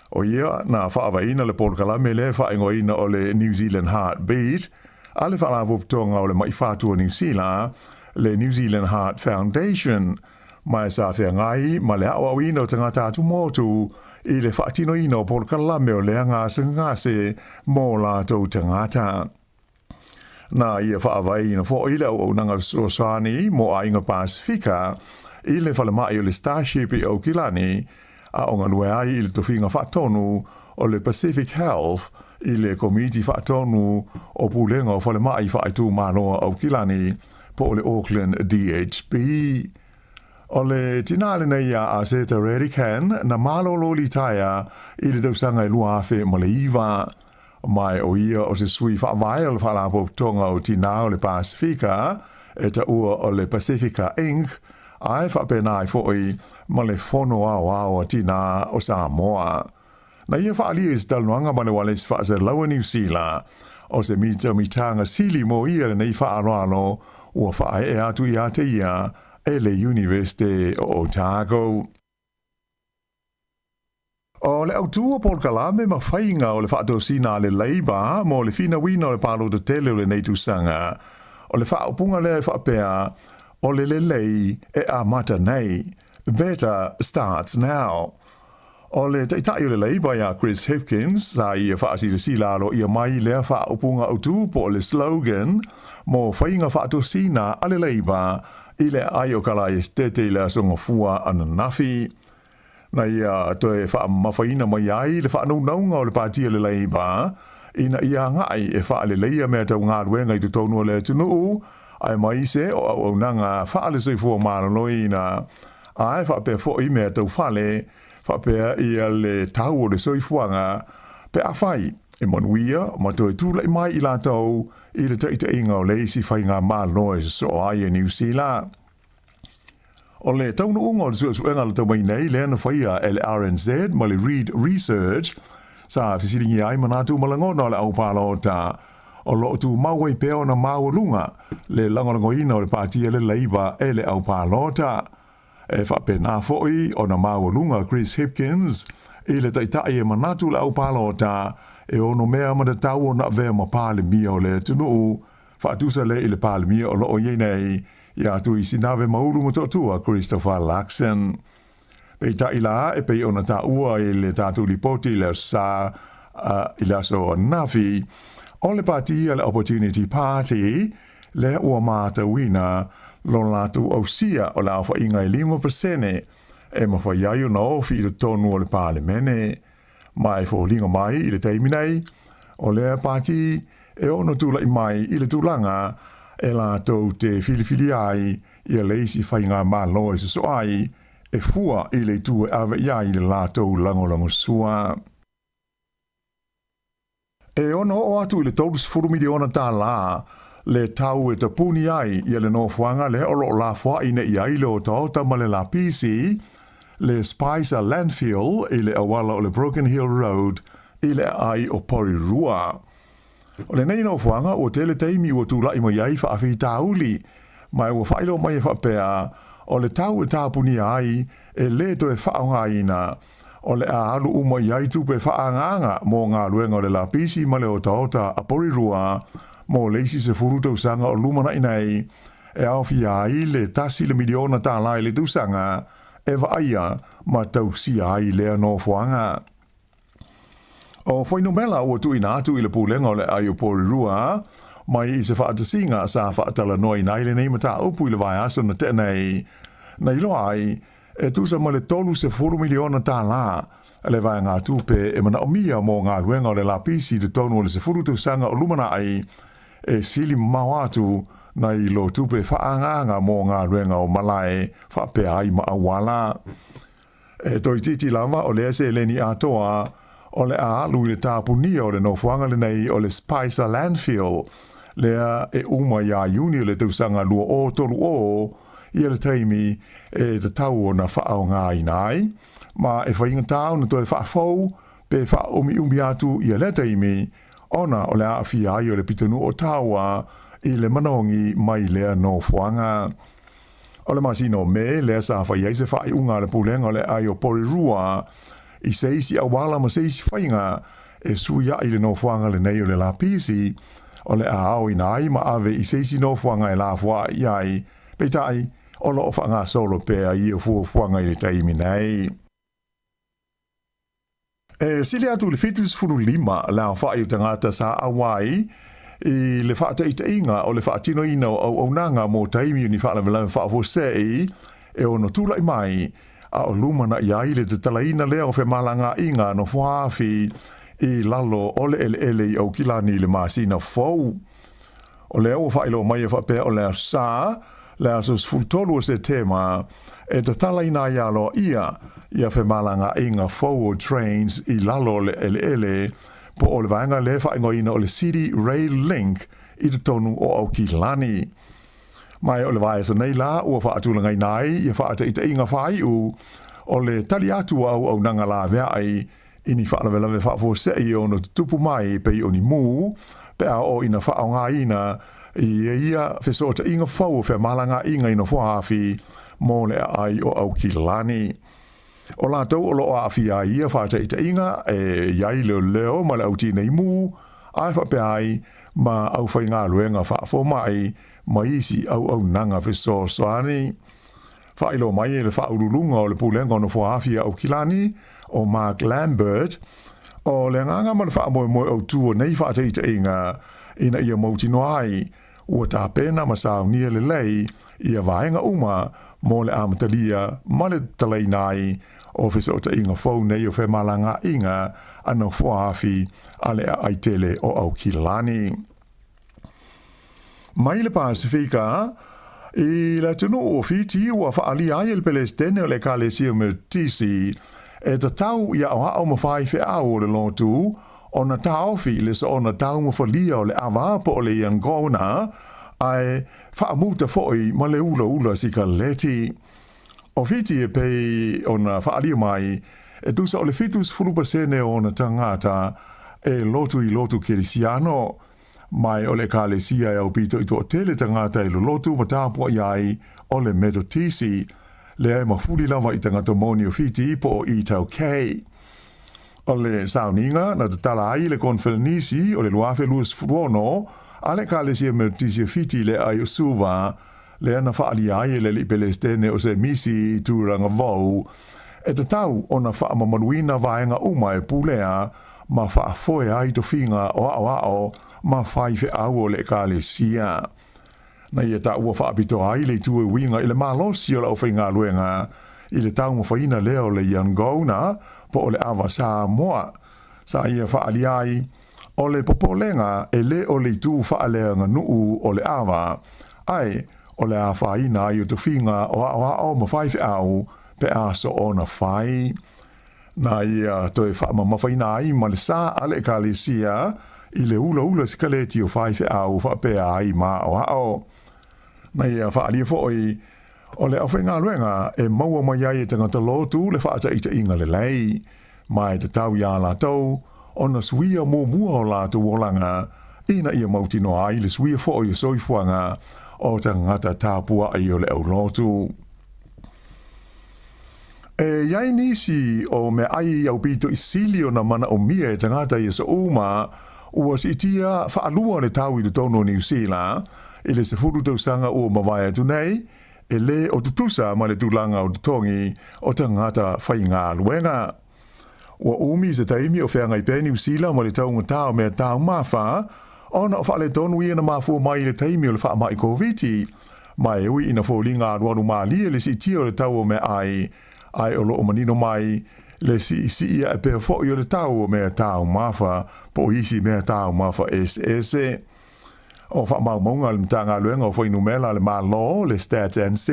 Speaker 12: ʻO ia na faavaeina le polokalame lea e faaigoaina o le New Zealand Heart Beat a le Faalapotopotoga o le Maʻi Fatu o Niu Sila, le New Zealand Heart Foundation, Ma e sa feagai ma le aoaoina o tagata atumotu i le faatinoina o polokalame o lea gasegase mo latou tagata. Na ia faavaeina foi le auaunaga fesoasoani mo aiga Pasefika i le falemai o le Starship i Aukilani, a o galue ai i le tofiga faatonu o le Pacific Health i le Komiti Faatonu o Pulega o Falemai Faaitumalo o Aukilani, po o le Auckland DHB. O le tinā lenei iā Aseta Redican na malolo litaea i le tausaga e 2009. Ma e o ia o se sui faavae o le Faalapotopotoga o Tinā o le Pasefika e taua o le Pasefika Inc. Ae faapena ai foi ma le Fono Aoao a Tinā o Samoa. Na ia faaalia i se talanoaga ma le ualesi faasalalau a Niu Sila, o se mitamitaga sili mo ia lenei faaaloalo ua faaee atu iā te ia e le Iunivesite o Otago. O le autū o polokalame ma faiga o le faatosina a le Labour mo le finauina o le palota tele o lenei tausaga, o le faaupuga lea e faapea, O le lelei e amata nei, Better starts now. O le Taitai o le Labour iā Chris Hipkins sa ia faasilasila aloaia mai lea faaupuga autū po o le slogan mo faiga faatosina a le Labour i le aai o Kalaesetete i le Aso Gafua ananafi. Na ia toe faamamafaina mai ai le faanaunauga o le Pati a le Labour ina ia agai e faaleleia mea tau galuega i totonu o le atunuu aemaise o auaunaga faale-soifua maloloina ae faapea foi mea tau fale, faapea ia le tau o le soifuaga, pe afai e manuia ma toe tulai mai i latou i le taitaiga o le isi faigamalo e sosoo ai e Niu Sila. O le taunuuga o le suesuega na tau mai nei lea na faia e le RNZ ma le Reid Research, sa fesiligia ai manatu ma lagona o le au palota o lo o tumau ai pea ona maualuga le lagolagoina o le Pati a le Labour e le au palota. E faapena foi ona maualuga Chris Hipkins i le taitai e manatu le au palota e ono mea ma tatau ona avea ma Palemia o le atunuu, faatusa lea i le Palemia o lo o i ai nei, ia Tuisinave Maulu Motootua Christopher Luxon. Peitai la, e pei ona taua i le tatou lipoti i le aso Sa, i le aso ananafi, o le pati a le Opportunity Party, lea ua matauina lo latou ausia o le aofaiga e 5% e mafai ai ona ofi i totonu o le Palemene. Ma e foliga mai i le taimi nei, o lea pati e ono tulai mai i le tulaga e latou te filifilia ai ia le isi faigamalo e soso ai, e fua i le itu e ave i ai le latou lagolagosua. E ono oo atu i le $30 miliona tālā le tau e tapuni ai ia le nofoaga lea o lo o lafoai nei ai le otaota ma le lapisi, le Spicer Landfill i le auala o le Broken Hill Road i le aai o Porirua. O lenei nofoaga ua tele taimi ua tulai mai ai faafitauli, ma ua faailoa mai e faapea, o le tau e tapunia ai e lē toe faaaogaina, o le a alu uma i ai tupe faaagaaga mo galuega o le lapisi ma le otaota a Porirua mo le isi 10 tausaga o lumanai nei, e aofia ai le $1 le miliona i le tausaga e vaaia ma tausia ai lea nofoaga. O fuainumera ua tuuina atu i le Pulega o le Aai o Porirua mai i se faatasiga sa faatalanoaina ai lenei mataupu i le vaiaso na tea nei, na iloa ai e tusa ma le $30 miliona le vaegatupe e manaomia mo galuega o le lapisi i totonu o le 10 tausaga o lumanai, e sili mamao atu nai lo tupe faaagaaga mo galuega o malae faapea ai ma auala. E toeitiiti lava o lea seleni atoa o le a alu i le tapunia o le nofoaga lenei o le Spicer Landfill, lea e uma iā Iuni o le tausaga 2030, ia le taimi e tatau ona faaaogaina ai, ma e faigata ona toe faafou pe faaumiumi atu ia lea taimi, ona o le aafia ai o le pitonuu o Tawa i le manogi mai lea nofoaga. O le masina o Me lea sa fai ai se faaiuga a le Pulega o le Aai o Porirua i se isi auala ma se isi faiga e suiaʻi le nofoaga lenei o le lapisi o le a aoina ai ma ave i se isi nofoaga e lafoaʻi ai, peitai, o lo o faagasolo pea ia fuafuaga i le taimi nei. E sili atu i le 75 le aofai o tagata sa auai i le faataitaiga o le faatinoina o auaunaga mo taimi o ni faalavelave faafuasei e ono tulai mai a o lumanai ai le tatalaina lea o femalagaaiga nofoaafi i lalo o le eleele i Aukilani i le masina fou. O lea ua faailoa mai e faapea o le Aso Sa, le aso 13 o Setema, e tatalaina ai aloaia ia femalagaaiga fou o trains i lalo o le eleele po o le vaega lea e faaigoaina o le City Rail Link i totonu o Aukilani. Ma o le vaiaso nei la ua faatulagaina ai ia faataitaiga faaiu o le tali atu a auaunaga laveai i ni faalavelave faafuasei e ono tutupu mai e pei o ni mū, pe a oo ina faaaogaina i ia fesootaiga fou o femalagaaiga i nofoaafi mo le aai o Aukilani. O latou o lo o aafia ai ia faataitaiga e i ai leoleo ma le au tinei mū, ae faapea ai ma aufaigaluega faafomai ma isi auaunaga fesoasoani. Faailoa mai e le Faauluuluga o le Pulega o Nofoaafi a Aukilani, o Mark Lambert, o le agaga ma le faamoemoe autu o nei faataitaiga ina ia mautinoa ai ua tapena ma saunia lelei ia vaega uma mo le amatalia ma le tatalaina ai o fesootaiga fou nei o femalagaaiga a Nofoaafi a le aai tele o Aukilani. Mai le Pasefika, i le atunuu o Fiti ua faaalia ai e le Pelesitene o le Ekalesia Metotisi e tatau i aoao ma faifeau o le lotu ona taofi i le soona taumafalia o le ava po o le yaqona ae faamuta foi ma le ulaula sikaleti. O Fiti e pei ona faaalia mai e tusa o le 70% o ona tagata e lotu i lotu kerisiano, Mai o le Ekalesia e aupito i toatele tagata e lolotu ma tapuai ai o le Metotisi, lea e mafuli lava i tagata moni o Fiti po o iTaukei. O le sauniga na tatala ai le Koniferenisi o le 2026 a le Ekalesia Metotisi a Fiti i le Aai o Suva, lea na faaalia ai e le Alii Pelesitene o Semisi i tulaga vou, e tatau ona faamamaluina vaega uma e pulea ma faafoe ai tofiga o aoao ma faifeau o le Ekalesia. Na ia taua faapitoa ai le itu e uiga i le malosi o le aufaigaluega i le taumafaiina lea o le Yangona po o le ava Samoa. Sa ia faaalia ai, o le popolega e le o le itu faaleaganuu o le ava, ae o le afaina ai o tofiga o aoao ma faifeau pe a soona fai. Na ia toe faamamafaina ai ma le sa a le Ekalesia i le ulaula sikaleti o faifeau faapea ai ma aoao. Na ia faaalia foi o le aufaigaluega e maua mai ai e tagata lotu le faataitaiga lelei, ma e tatau iā latou ona suia muamua o latou olaga ina ia mautinoa ai le suia foi o soifuaga o tagata tapuai o le aulotu. E i ai nisi o meaai aupito i sili ona manaomia e tagata i aso uma, ua siitia faalua le tau i totonu o Niu Sila i le 10 tausaga ua mavae atu nei, e lē o tutusa ma le tulaga o totogi o tagata faigaluega. Ua umi se taimi o feagai pea Niu Sila ma le taugata o mea taumafa, ona o faaletonu ia na mafua mai i le taimi o le faamai Koviti, ma e ui ina foliga alualu malie le siitia o le tau o meaai, ae o lo o manino mai le siisii ae pea foi o le tau o mea taumafa po o isi mea taumafa eseese. O faamaumauga a le Matagaluega o Fuainumera a le Malo, le Stats NZ,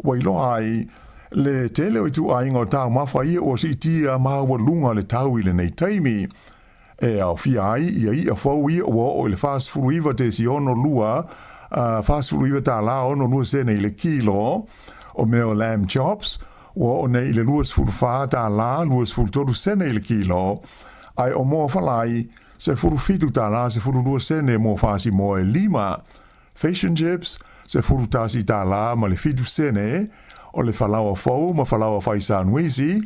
Speaker 12: ua iloa ai le tele o ituaiga o taumafa ia ua siitia maualuga le tau i lenei taimi. E aofia ai ia iʻa fou ia ua oo i le 49.62, 49 tālā 62 sene i le kilo, o mea o lamb chops, ua oo nei i le 24 tālā 23 sene i le kilo, ae o moa falai, 17 tālā 12 sene mo fasi moa e lima. Fish and chips, 11 tālā ma le 7 sene, o le falaoa fou ma falaoa fai sānuisi,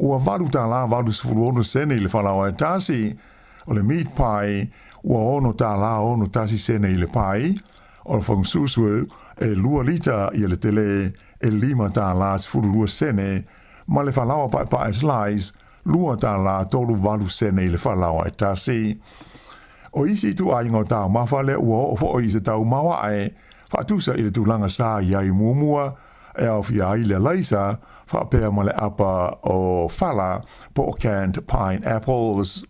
Speaker 12: ua 8 tālā 86 sene i le falaoa e tasi. O le meat pie, ua 6 tālā 61 sene i le pai. O le fagususu, e 2 lita ia le tele, e 5 tālā 12 sene, ma le falaoa paepae slice, 2 tālā 38 sene i le falaoa e tasi. O isi ituaiga o taumafa lea ua oo foi i se tau maoae, faatusa i le tulaga sa i ai muamua, e aofia ai le alaisa, faapea ma le apa o fala po o canned pineapples.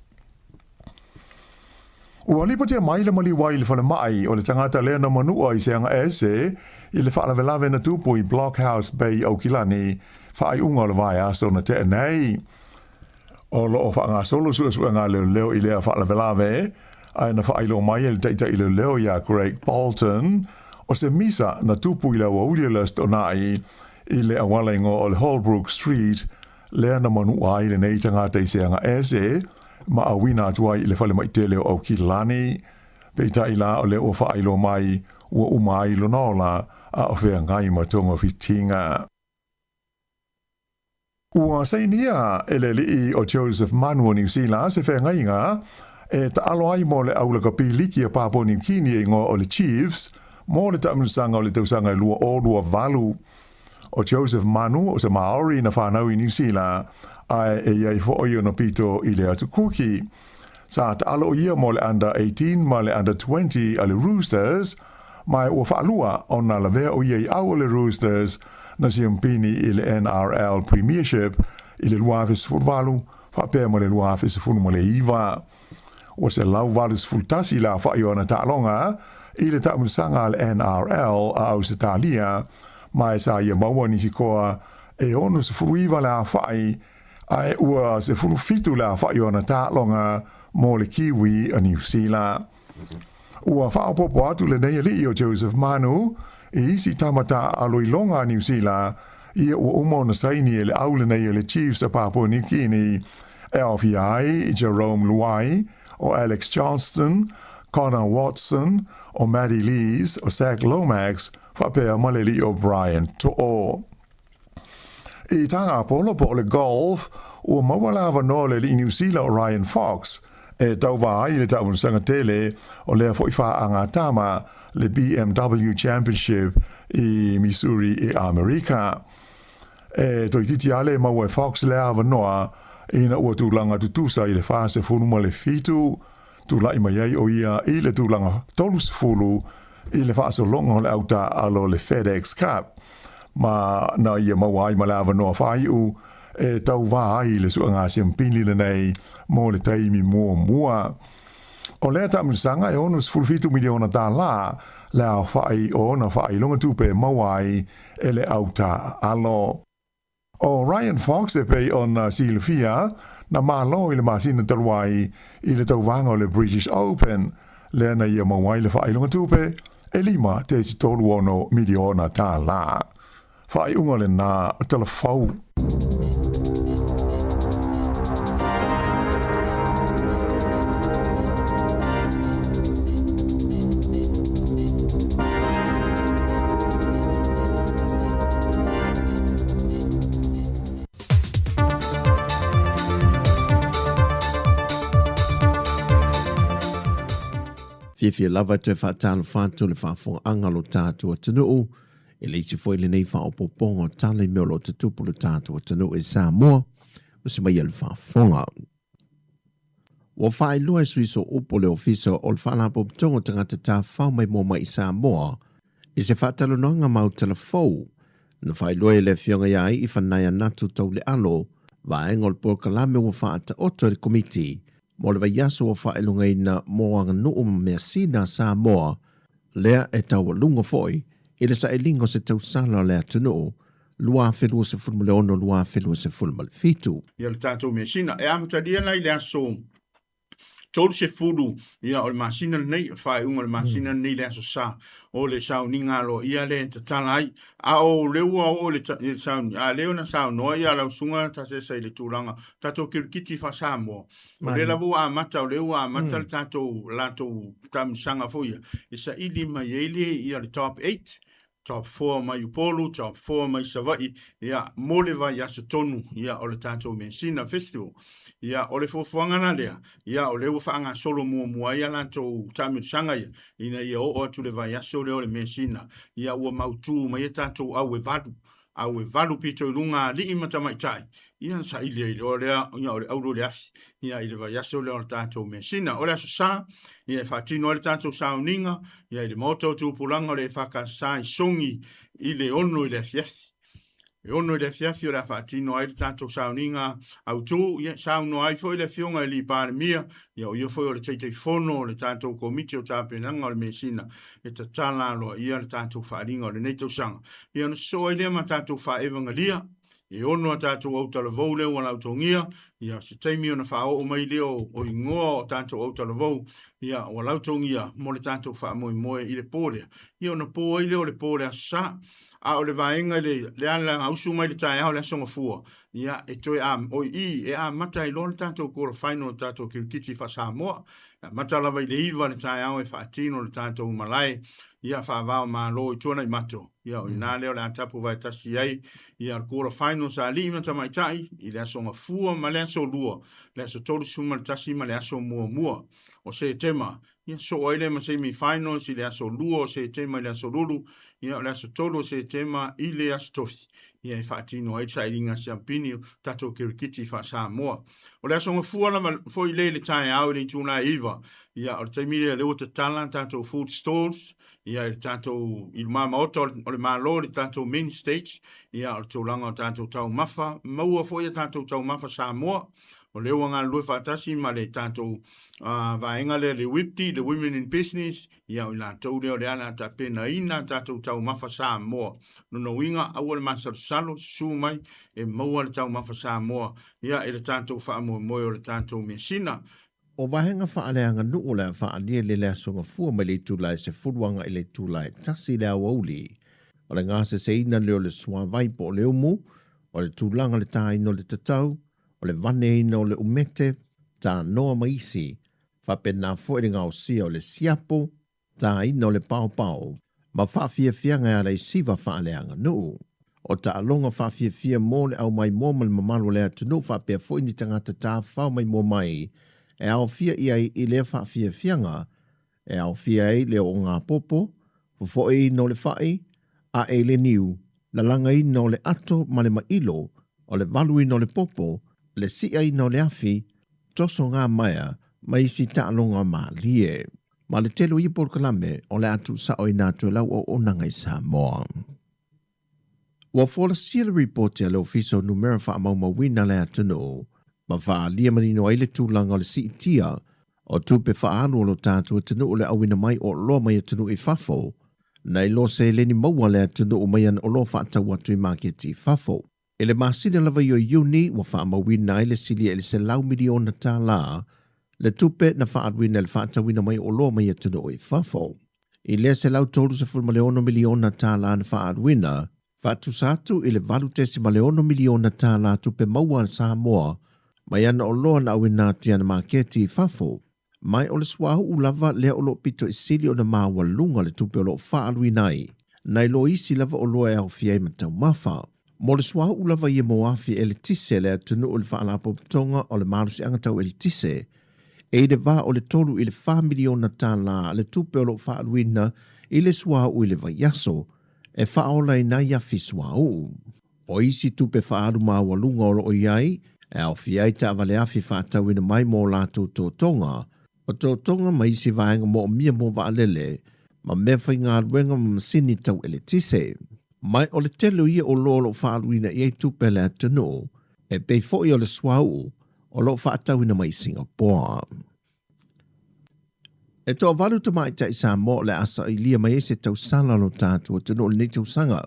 Speaker 12: Ua lipotia mai le maliu ai i le falemai o le tagata lea na manua i se agaese i le faalavelave na tupu i Blockhouse Bay, Aukilani, faaiuga o le vaiaso na tea nei. O lo o faagasolo suesuega a leoleo i lea faalavelave, ae na faailoa mai e le taitai leoleo iā Craig Bolton, o se misa na tupu i le aoauli o le Aso Toonai i le auala igoa o le Holbrook Street, lea na manua ai lenei tagata i se agaese ma auina atu ai i le falemai tele o Aukilani. Peitai la o lea ua faailoa mai ua uma ai lona ola a o feagai ma togafitiga. Ua sainia e le alii o Joseph Manu o Niu Sila se feagaiga e taalo ai mo le au lakapi liki a Papua Niu Kini e igoa o le Chiefs mo le taamilosaga o le tausaga e 2028. O Joseph Manu o se Maori na whanau i Niu Sila, ae e iai foʻi ona pito i le atu Kuki. Sa taalo ia mo le Under 18 ma le Under 20 a le Roosters, ma ua faalua ona lavea o ia i au o le Roosters na siampini i le NRL Premiership i le 2018 faapea ma le 2019. Ua 181 le aofai o ana taaloga i le taamilosaga a le NRL a Ausetalia, ma e sa ia maua nisi koa e 69 le aofai, ae ua 17 le aofai o ana taaloga mo le Kiwi a Niu Sila. Ua faaopoopo atu lenei alii o Joseph Manu i isi tama taaalo iloga a Niu Sila ia ua uma ona saini e le au lenei o le Chiefs a Papua New Guinea e aofia ai Jarome Luai, o Alex Johnston, Connor Watson, o Matty Lees, o Zac Lomax faapea ma le alii o Brian To'o. I taga polo po o le golf, ua maua le avanoa o le alii Niu Sila o Ryan Fox e tauva ai i le taamilosaga tele o lea foi faagatama le BMW Championship i Missouri i Amerika. E toeitiiti lava le maua e Fox lea avanoa ina ua tulaga tutusa i le 47, tulai mai ai o ia i le tulaga 30 i le faasologa o le au taaalo o le FedEx Cup, ma na ia maua ai ma le avanoa faaiu e tauva ai i le suega siampini lenei mo le taimi muamua. O lea taamilosaga e $67 miliona tālā le aofai o ona faailoga tupe e maua ai e le au taaalo. ʻO Ryan Fox e pei ona silafia, na malo i le masina talu ai i le tauvaga o le British Open, lea na ia maua ai le faailoga tupe e $5.36 miliona tālā. Faaiuga lena talafou.
Speaker 10: Fiafia lava e toe faatalofa atu le faafofogaaga a lo tatou atunuu e le isi foi lenei faaopoopoga o tala i mea o lo o tutupu lo tatou atunuu e Samoa, o se mai a le faafofoga. Ua faailoa e sui sooupu o le Ofisa o le Faalapotopotoga o Tagata Tafafao Maimoa Mai i Samoa i se faatalanoaga mau talafou na faailoa e le Afioga ia Iifanaia Natu Taulealo vaega o le polokalame ua faataoto e le Komiti mo le vaiaso ua faailogaina mo aganuu ma measina a Samoa lea e taualuga foi i le sailiga o se tausala o le atunuu 2026-2027.
Speaker 11: Ia le tatou measina. E amatalia la i le aso 30 ia o le masina lenei, o le faaiuga o le masina lenei i le aso Sa, o le sauniga aloaia lea e tatala ai. A o lea ua oo i le sauni, a lea na saunoa ia lau susuga Tasesa i le tulaga tatou kirikiti faa-Samoa, o lea lava ua amata, o lea ua amata le tatou latou taamilosaga foi ia, e saili mai ai le ia le top 8 top 4 mai Upolu, top 4 mai Savaii, ia, mo le vaiaso tonu, ia, o le tatou Measina Festival. Ia, o le fuafuaga la lea, ia, o lea ua faagasolo muamua ai a latou taamilosaga ia, ina ia oo atu le vaiaso lea o le Measina, ia, ua mautu mai a tatou au e valu, au e valu pito i luga alii ma tamaitai, ia, saili ai loa lea, ia, o le auro i le afi, ia, i le vaiaso lea o le tatou Measina. O le Aso Sa, ia, e faatino ai le tatou sauniga, ia, i le Maota o Tupulaga o le EFKS i Sogi i le 6 i le afiafi. E 6 i le afiafi o le a faatino ai le tatou sauniga autu, ia, saunoa ai foi le Afioga i le Palemia, ia, o ia foi o le Taitaifono o le tatou Komiti o Tapenaga o le Measina, e tatala aloaia le tatou faaaliga o lenei tausaga. Ia, ona sosoo ai lea ma tatou faaevagalia, e ono a tatou autalavou lea ua lautogia, ia, se taimi ona faaoo mai lea o igoa o tatou autalavou, ia, ua lautogia mo le tatou faamoemoe i le po lea. Ia, ona po ai lea o le po o le Aso Sa. A o le vaega i le, le ala usu mai le taeao o le Aso Gafua, ia, e toe a, o i, e amata ai loa le tatou quarter final o le tatou kirikiti faa-Samoa. E amata lava i le 9 i le taeao e faatino le tatou malae, ia, faava o Malo i Tuanaimato. Ia, o ina lea o le a tapu vaetasi ai ia le quarter finals a alii ma tamaitai i le aso Gafua ma le aso Lua, le aso 31 ma le aso muamua o Setema. Ia, soo ai lea ma semi finals i le aso 2 o Setema i le aso Lulu, ia, o le aso 3 o Setema i le aso Tofi, ia, e faatino ai le sailiga siampini o tatou kirikiti faa-Samoa. O le aso Gafua lava foi lea i le taeao i le itula e 9, ia, o le taimi lea o lea ua tatala tatou food stalls, ia i le tatou i luma maota o le Malo i le tatou main stage, ia o le tulaga o tatou taumafa, maua foi a tatou taumafa Samoa, o lea ua galulue faatasi ma le tatou vaega lea le WIPTI, the Women in Business, ia o i latou lea o le ala tapenaina a tatou taumafa Samoa. Lona uiga, aua le masalosalo, susu mai e maua le taumafa Samoa, ia i le tatou faamoemoe o le tatou measina.
Speaker 10: O vaega faaleaganuu o le a faaalia i le Aso Gafua mai le itula e 10 agai i le itula e 1 i le aoauli. O le gaseseina lea o le suavai po o le umu, o le tulaga o le tāina o le tatau, o le vaneina o le umete, tānoa ma isi, faapena foi le gaosia o le siapo, tāina o le paopao, ma faafiafiaga e ala i siva faaleaganuu. O taaloga faafiafia mo le au maimoa ma le mamalu o le atunuu faapea foi ni tagata tafafao maimoa mai e aofia i ai i lea faafiafiaga e aofia ai le ooga popo, fofoeina o le fai, ae i le niu, lalagaina o le ato ma le mailo, o le valuina o le popo, le siaina o le afi, tosoga maea ma isi taaloga malie. Ma le tele o ia polokalame o le a tuusaoina atu e lau auaunaga i Samoa. Ua folasia le ripoti a le Ofisa o Numera Faamaumauina a le atunuu ma faaalia manino ai le tulaga o le siitia o tupe faaalu a lo tatou atunuu le auina mai o oloa mai atunuu i fafo, nai lo seleni maua a le atunuu mai ana oloa faatau atu i maketi i fafo. I le masina lava ia o Iuni ua faamauina ai le silia i le $100 miliona le tupe na faaaluina i le faatauina mai o oloa mai atunuu i fafo. I lea $136 miliona na faaaluina, faatusa atu i le $8.6 miliona tupe maua a Samoa mai ana oloa na auina atu i ana maketi i fafo. Mai o le suauu lava lea o loo pito i sili ona maualuga le tupe o loo faaaluina ai, nai lo isi lava oloa e aofia ai ma taumafa. Mo le suauu lava ia mo afi eletise a le atunuu i le Faalapotopotoga o le Malosiaga Tau Eletise, e i le va o le $3 i le $4 miliona le tupe o loo faaaluina i le suauu i le vaiaso e faaola ai nai afi suauu. O isi tupe faaalu maualuga o loo i ai, e aofia ai taavale afi faatauina mai mo latou totoga, o totoga ma isi vaega moomia mo vaalele, ma mea faigaluega ma masini tau eletise. Mai o le tele o ia oloa o loo faaaluina i ai tupe a le atunuu, e pei foi o le suauu o loo faatauina mai Singapoa. E toavalu tamaitai Samoa o le a sailia mai ai se tausala o lo tatou atunuu i lenei tausaga.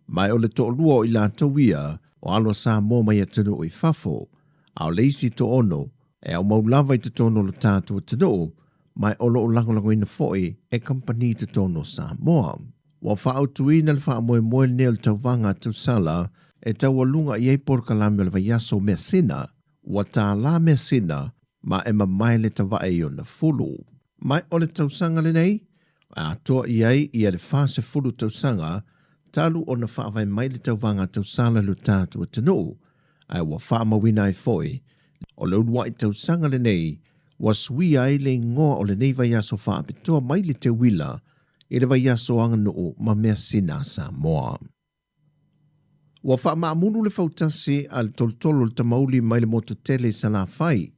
Speaker 10: Ma o le toalua o i latou ia o alo a Samoa mai atunuu i fafo, a o le isi toaono e aumau lava i totonu o lo tatou atunuu, ma o loo lagolagoina foi e kamupani i totonu o Samoa. Ua faaautuina le faamoemoe lenei o le tauvaga a tausala e taualuga i ai polokalame o le vaiaso o measina, ua tālā measina ma e mamae le tavae i ona fulu. Ma o le tausaga lenei, atoa i ai ia le 40 tausaga talu ona faavae mai le tauvaga tausala i lo tatou atunuu, ae ua faamauina ai foi o le uluai tausaga lenei ua suia ai le igoa o lenei vaiaso faapitoa mai le teuila i le vaiaso aganuu ma measina a Samoa. Ua faamaamulu le fautasi a le tolotolo o le tamauli mai le motu tele i Salafai,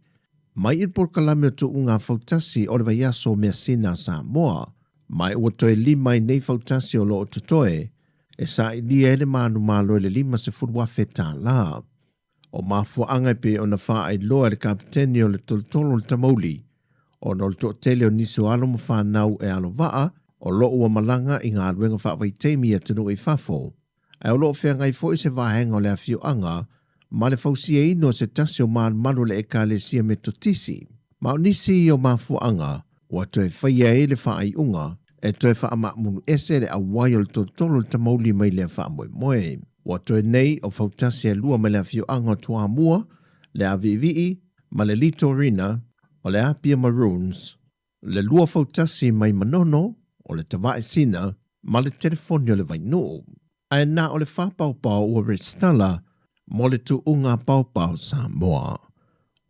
Speaker 10: mai i le polokalame o tuuga fautasi o le vaiaso o measina a Samoa, ma ua toe 5 ai nei fautasi o loo totoe e sailia ai le manumalo i le $50,000. O mafuaaga e pei ona faailoa e le kapiteni o le tolotolo o le tamauli, ona o le toatele o nisi o alo ma fanau e alovaa o loo ua malaga i galuega faavaitaimi i atunuu i fafo, ae o loo feagai foi se vaega o le afioaga ma le fausiaina o se tasi o malumalu o le Ekalesia Metotisi. Ma o nisi o mafuaaga ua toe faia ai le faaiuga e toe faamaamulu ese le auai o le tolotolo o le tamauli mai lea faamoemoe. Ua toe nei o fautasi e 2 mai le afioaga o Toamua, le Aviivii ma le Litorina o le Apia Maroons, le 2 fautasi mai Manono o le Tavae Sina ma le telefoni o le Vainuu. Ae na o le faapaopao ua resitala mo le tuuga paopao Samoa.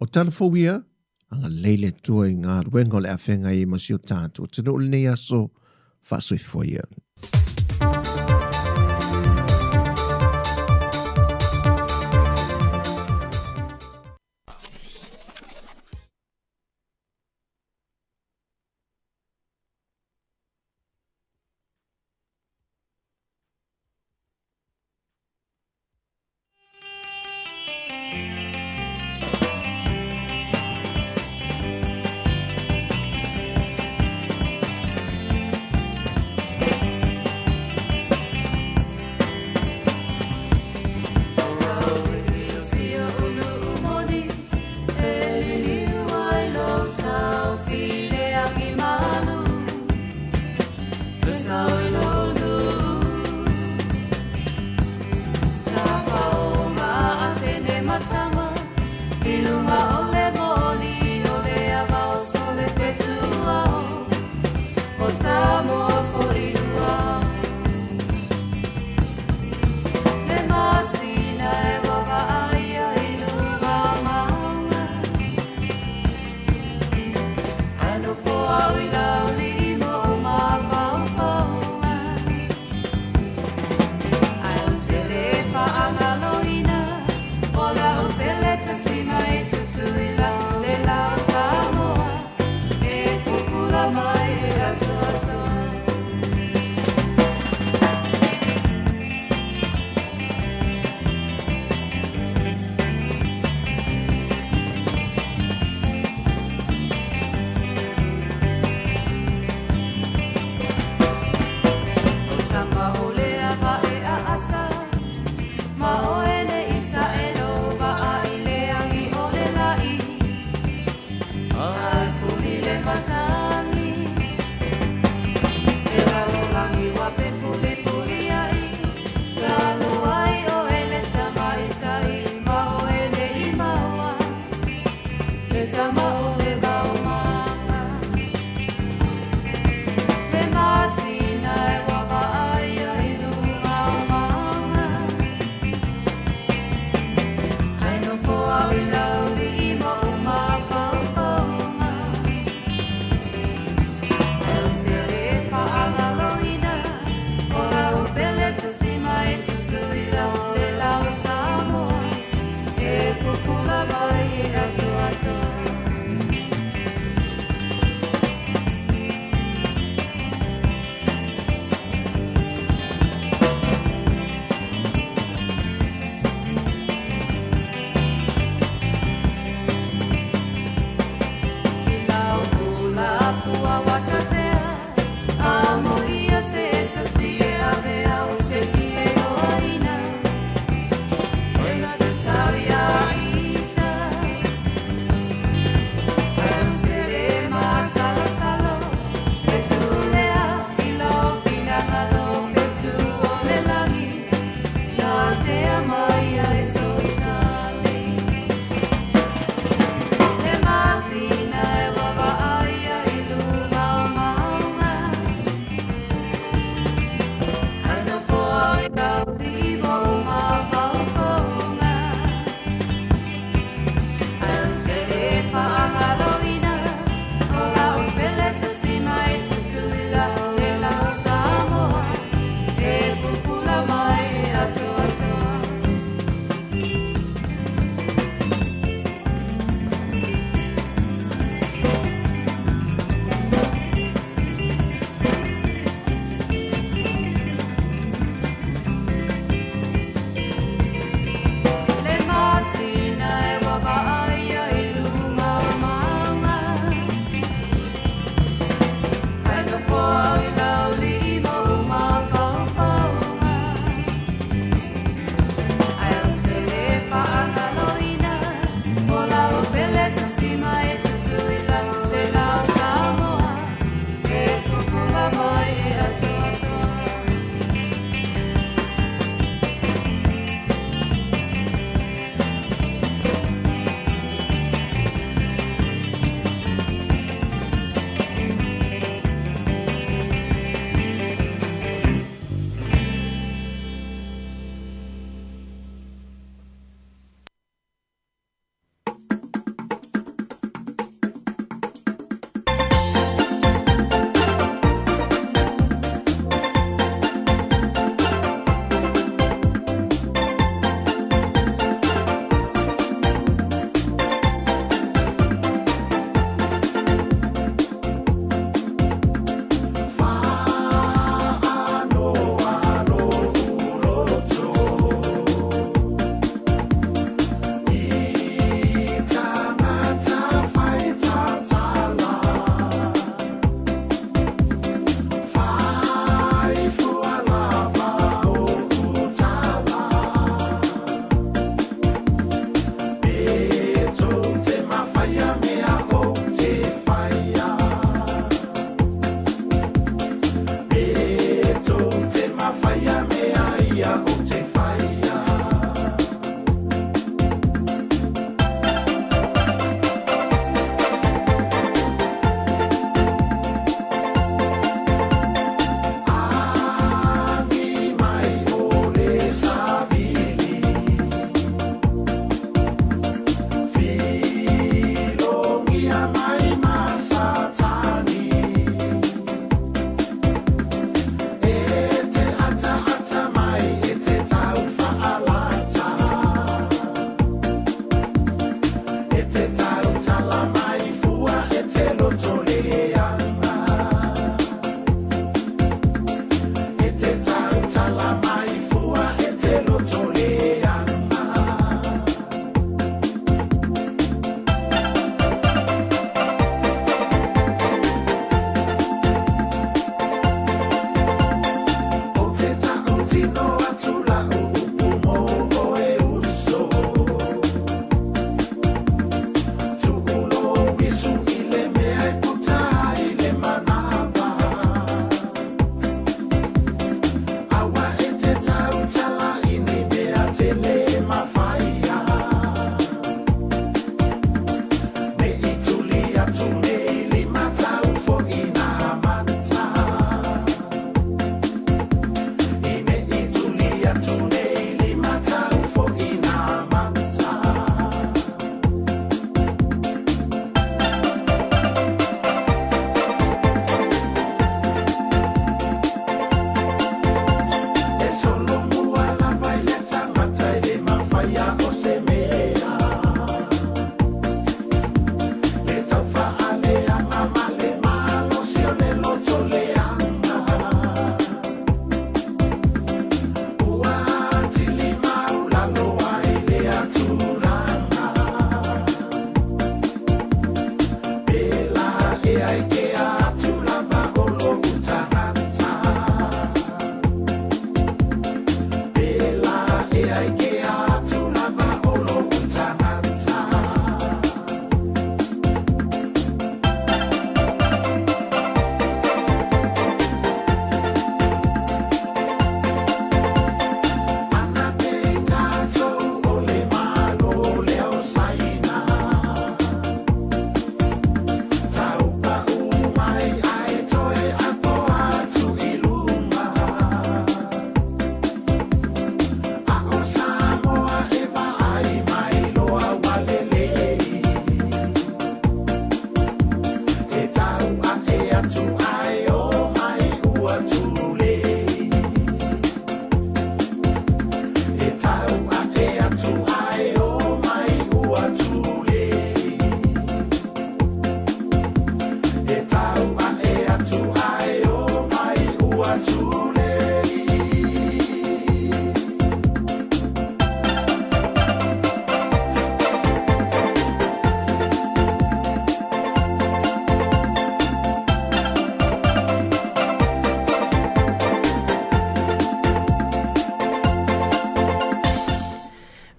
Speaker 10: O tala fou ia, agalelei le Atua i galuega o le afeagai ai ma si o tatou atunuu i lenei aso faasoifua ia.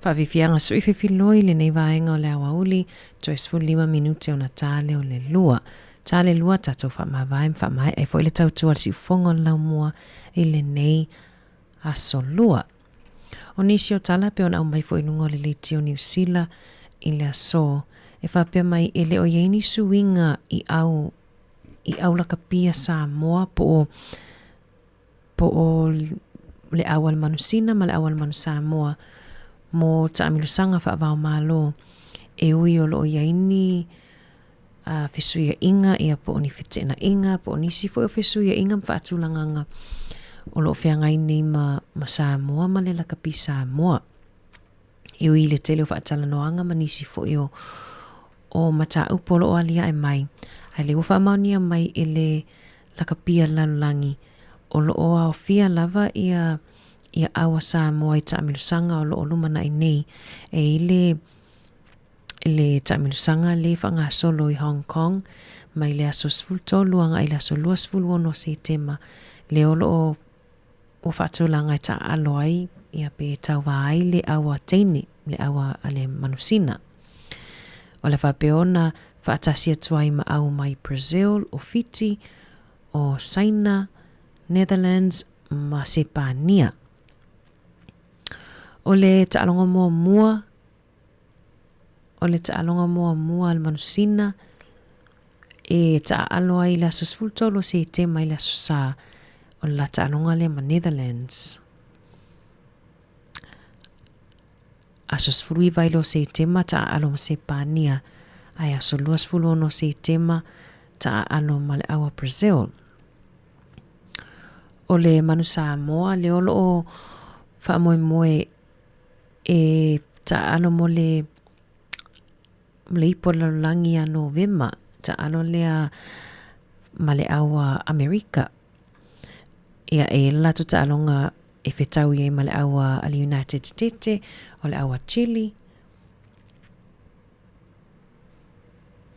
Speaker 4: Faafiafiaga sui fefiloi lenei vaega o le aoauli, toe 15 minute ona ta lea o le lua. Ta le lua tatou faamavae ma faamaea ai foi le tautua a le siufofoga o le laumua i lenei aso lua. O nisi o tala pei ona aumai foi i luga o le leitio Niu Sila i le aso, e faapea mai e le o i ai ni suiga i au i au lakapia Samoa po o po o le au a le manusina ma le au a le manu Samoa mo taamilosaga faava-o-Malo e ui o lo o i ai ni a fesuiaʻiga ia po o ni feteenaiga po o nisi foi o fesuiaʻiga ma faatulagaga o lo o feagai nei ma, ma Samoa ma le lakapi Samoa. E ui i le tele o faatalanoaga ma nisi foi o, o mataupu o lo o aliae mai, ae lea ua faamaonia mai e le lakapia lalolagi o lo o aofia lava ia ia au a Samoa i taamilosaga o lo o lumanai nei e i le le taamilosaga le faagasolo i Hong Kong mai le aso 13 agai i le aso 26 o Setema lea o lo o ua faatulaga e taaalo ai ia pe tauva ai le au a teine, le au a le manusina. O le faapea ona faatasi atu ai ma au mai Brazil, o Fiti, o Saina, Netherlands ma Sepania. O le taaloga muamua O le taaloga muamua a le manusina e taaalo ai i le aso 13 o Setema i le Aso Sa, o le la taaloga lea ma Netherlands. Aso 19 ai lea o Setema taaalo ma Sepania, ae aso 26 o Setema taaalo ma le au a Brazil. O le manu Samoa lea o lo o faamoemoe E taalo mo le mo le ipu o le lalolagi ia Novema, taalo lea ma le au a Amerika. Ia e le latou taaloga e fetaui ai ma le au a le United States, o le au a Chile,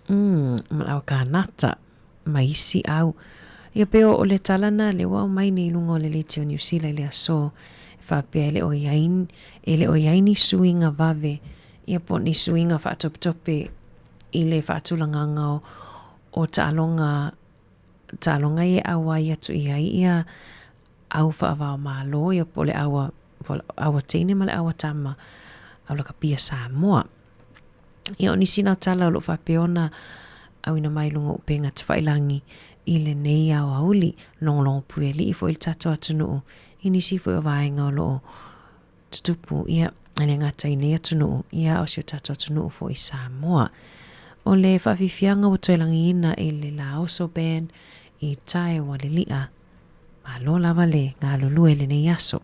Speaker 4: mm, ma le au a Kanata. ma isi au. Ia pei o le tala na lea ua aumai nei i luga o le leitio Niu Sila i le aso, e faapea e le o i ai, e le o i ai ni suiga vave, ia po o ni suiga faatopetope i le faatulagaga o, o taaloga, taaloga ia e auai atu i ai ia au faavaomalo, ia po o le au a, po o le au a teine ma le au a tama, au lakapia Samoa. Ia o nisi na o tala o lo o faapea ona auina mai i luga o upega tafailangi i lenei aoauli, logologo puealii foi le tatou atunuu i nisi foi o vaega o lo o tutupu, ia, e le gata i nei atunuu, ia a o si o tatou atunuu foi i Samoa. O le faafiafiaga ua toe lagiina e le Laoso Band i tae ua lili'a. Malo lava le galulue i lenei aso.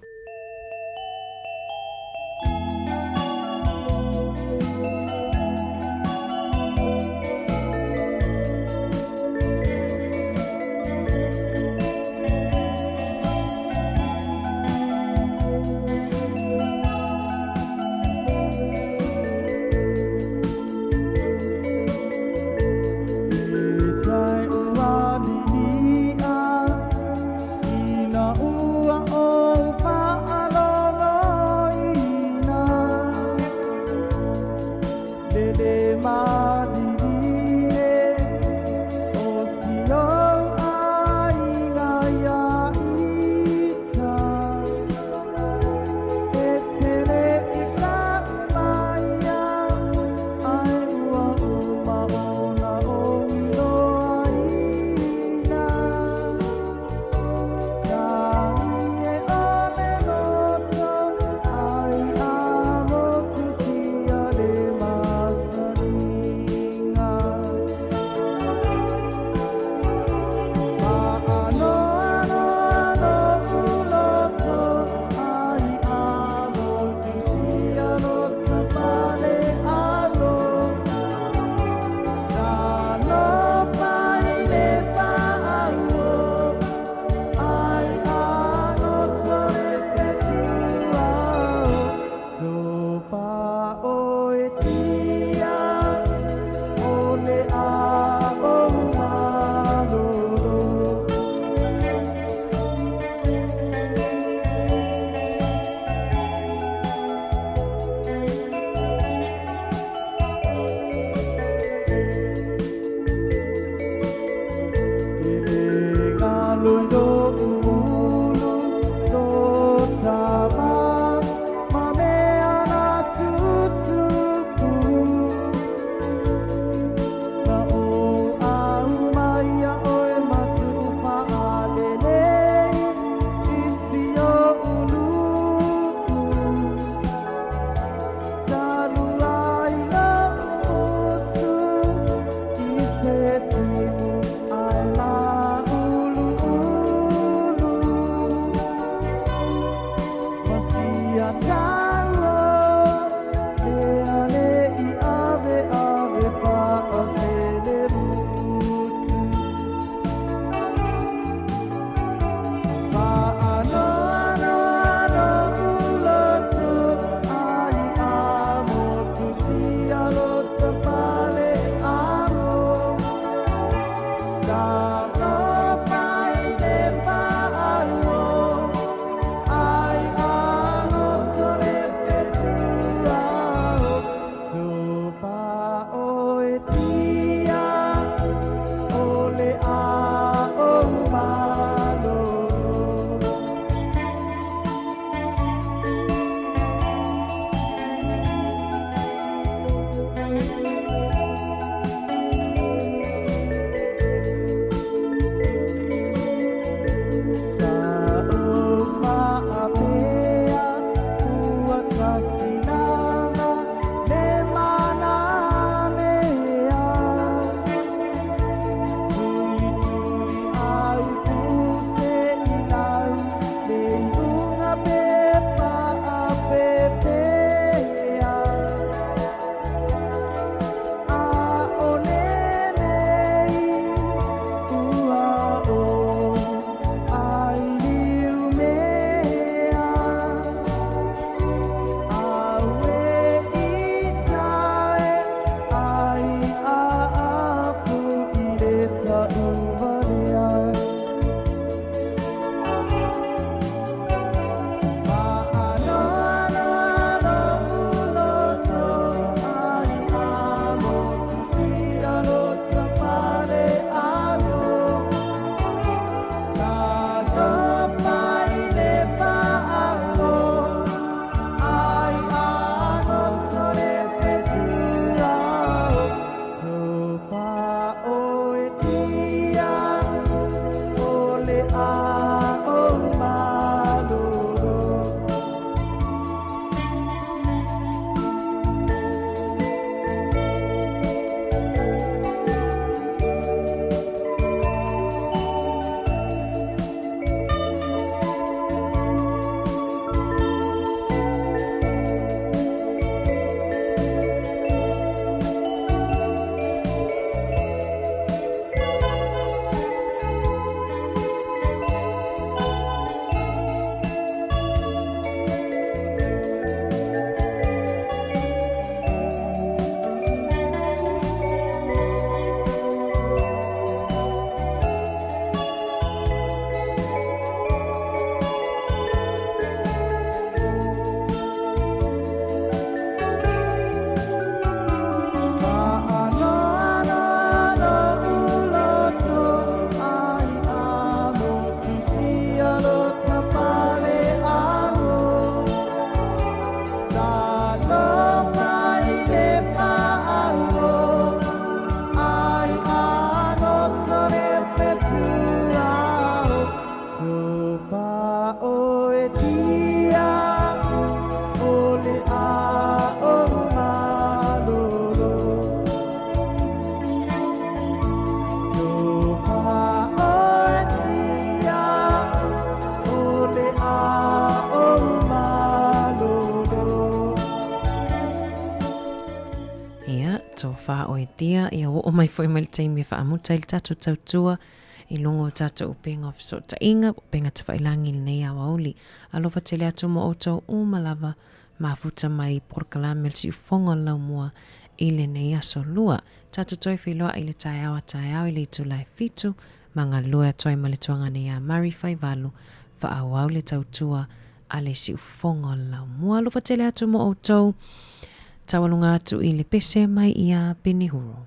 Speaker 4: Ia, tofa oe tia, ia ua oo mai foi mai le taimi e faamuta ai le tatou tautua i luga o tatou upega o fesootaiga, upega tafailagi i lenei aoauli. Alofa tele atu mo outou uma lava mafuta mai i polokalame o le siufofoga o le laumua i lenei aso lua. Tatou toe feiloai i le taeao a taeao i le itula e 7 ma galue atu ai ma le tuagana iā Murray Faivalu, faaauau le tautua a le siufofoga o le laumua. Alofa tele atu mo outou. Taualuga atu i le pese mai iā Penihuro.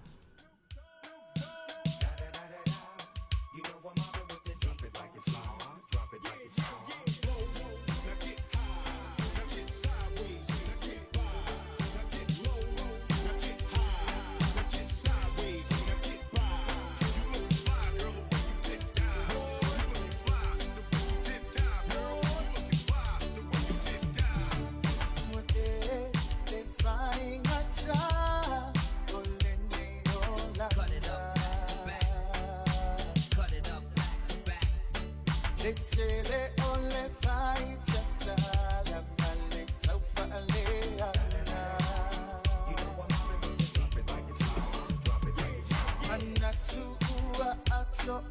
Speaker 18: So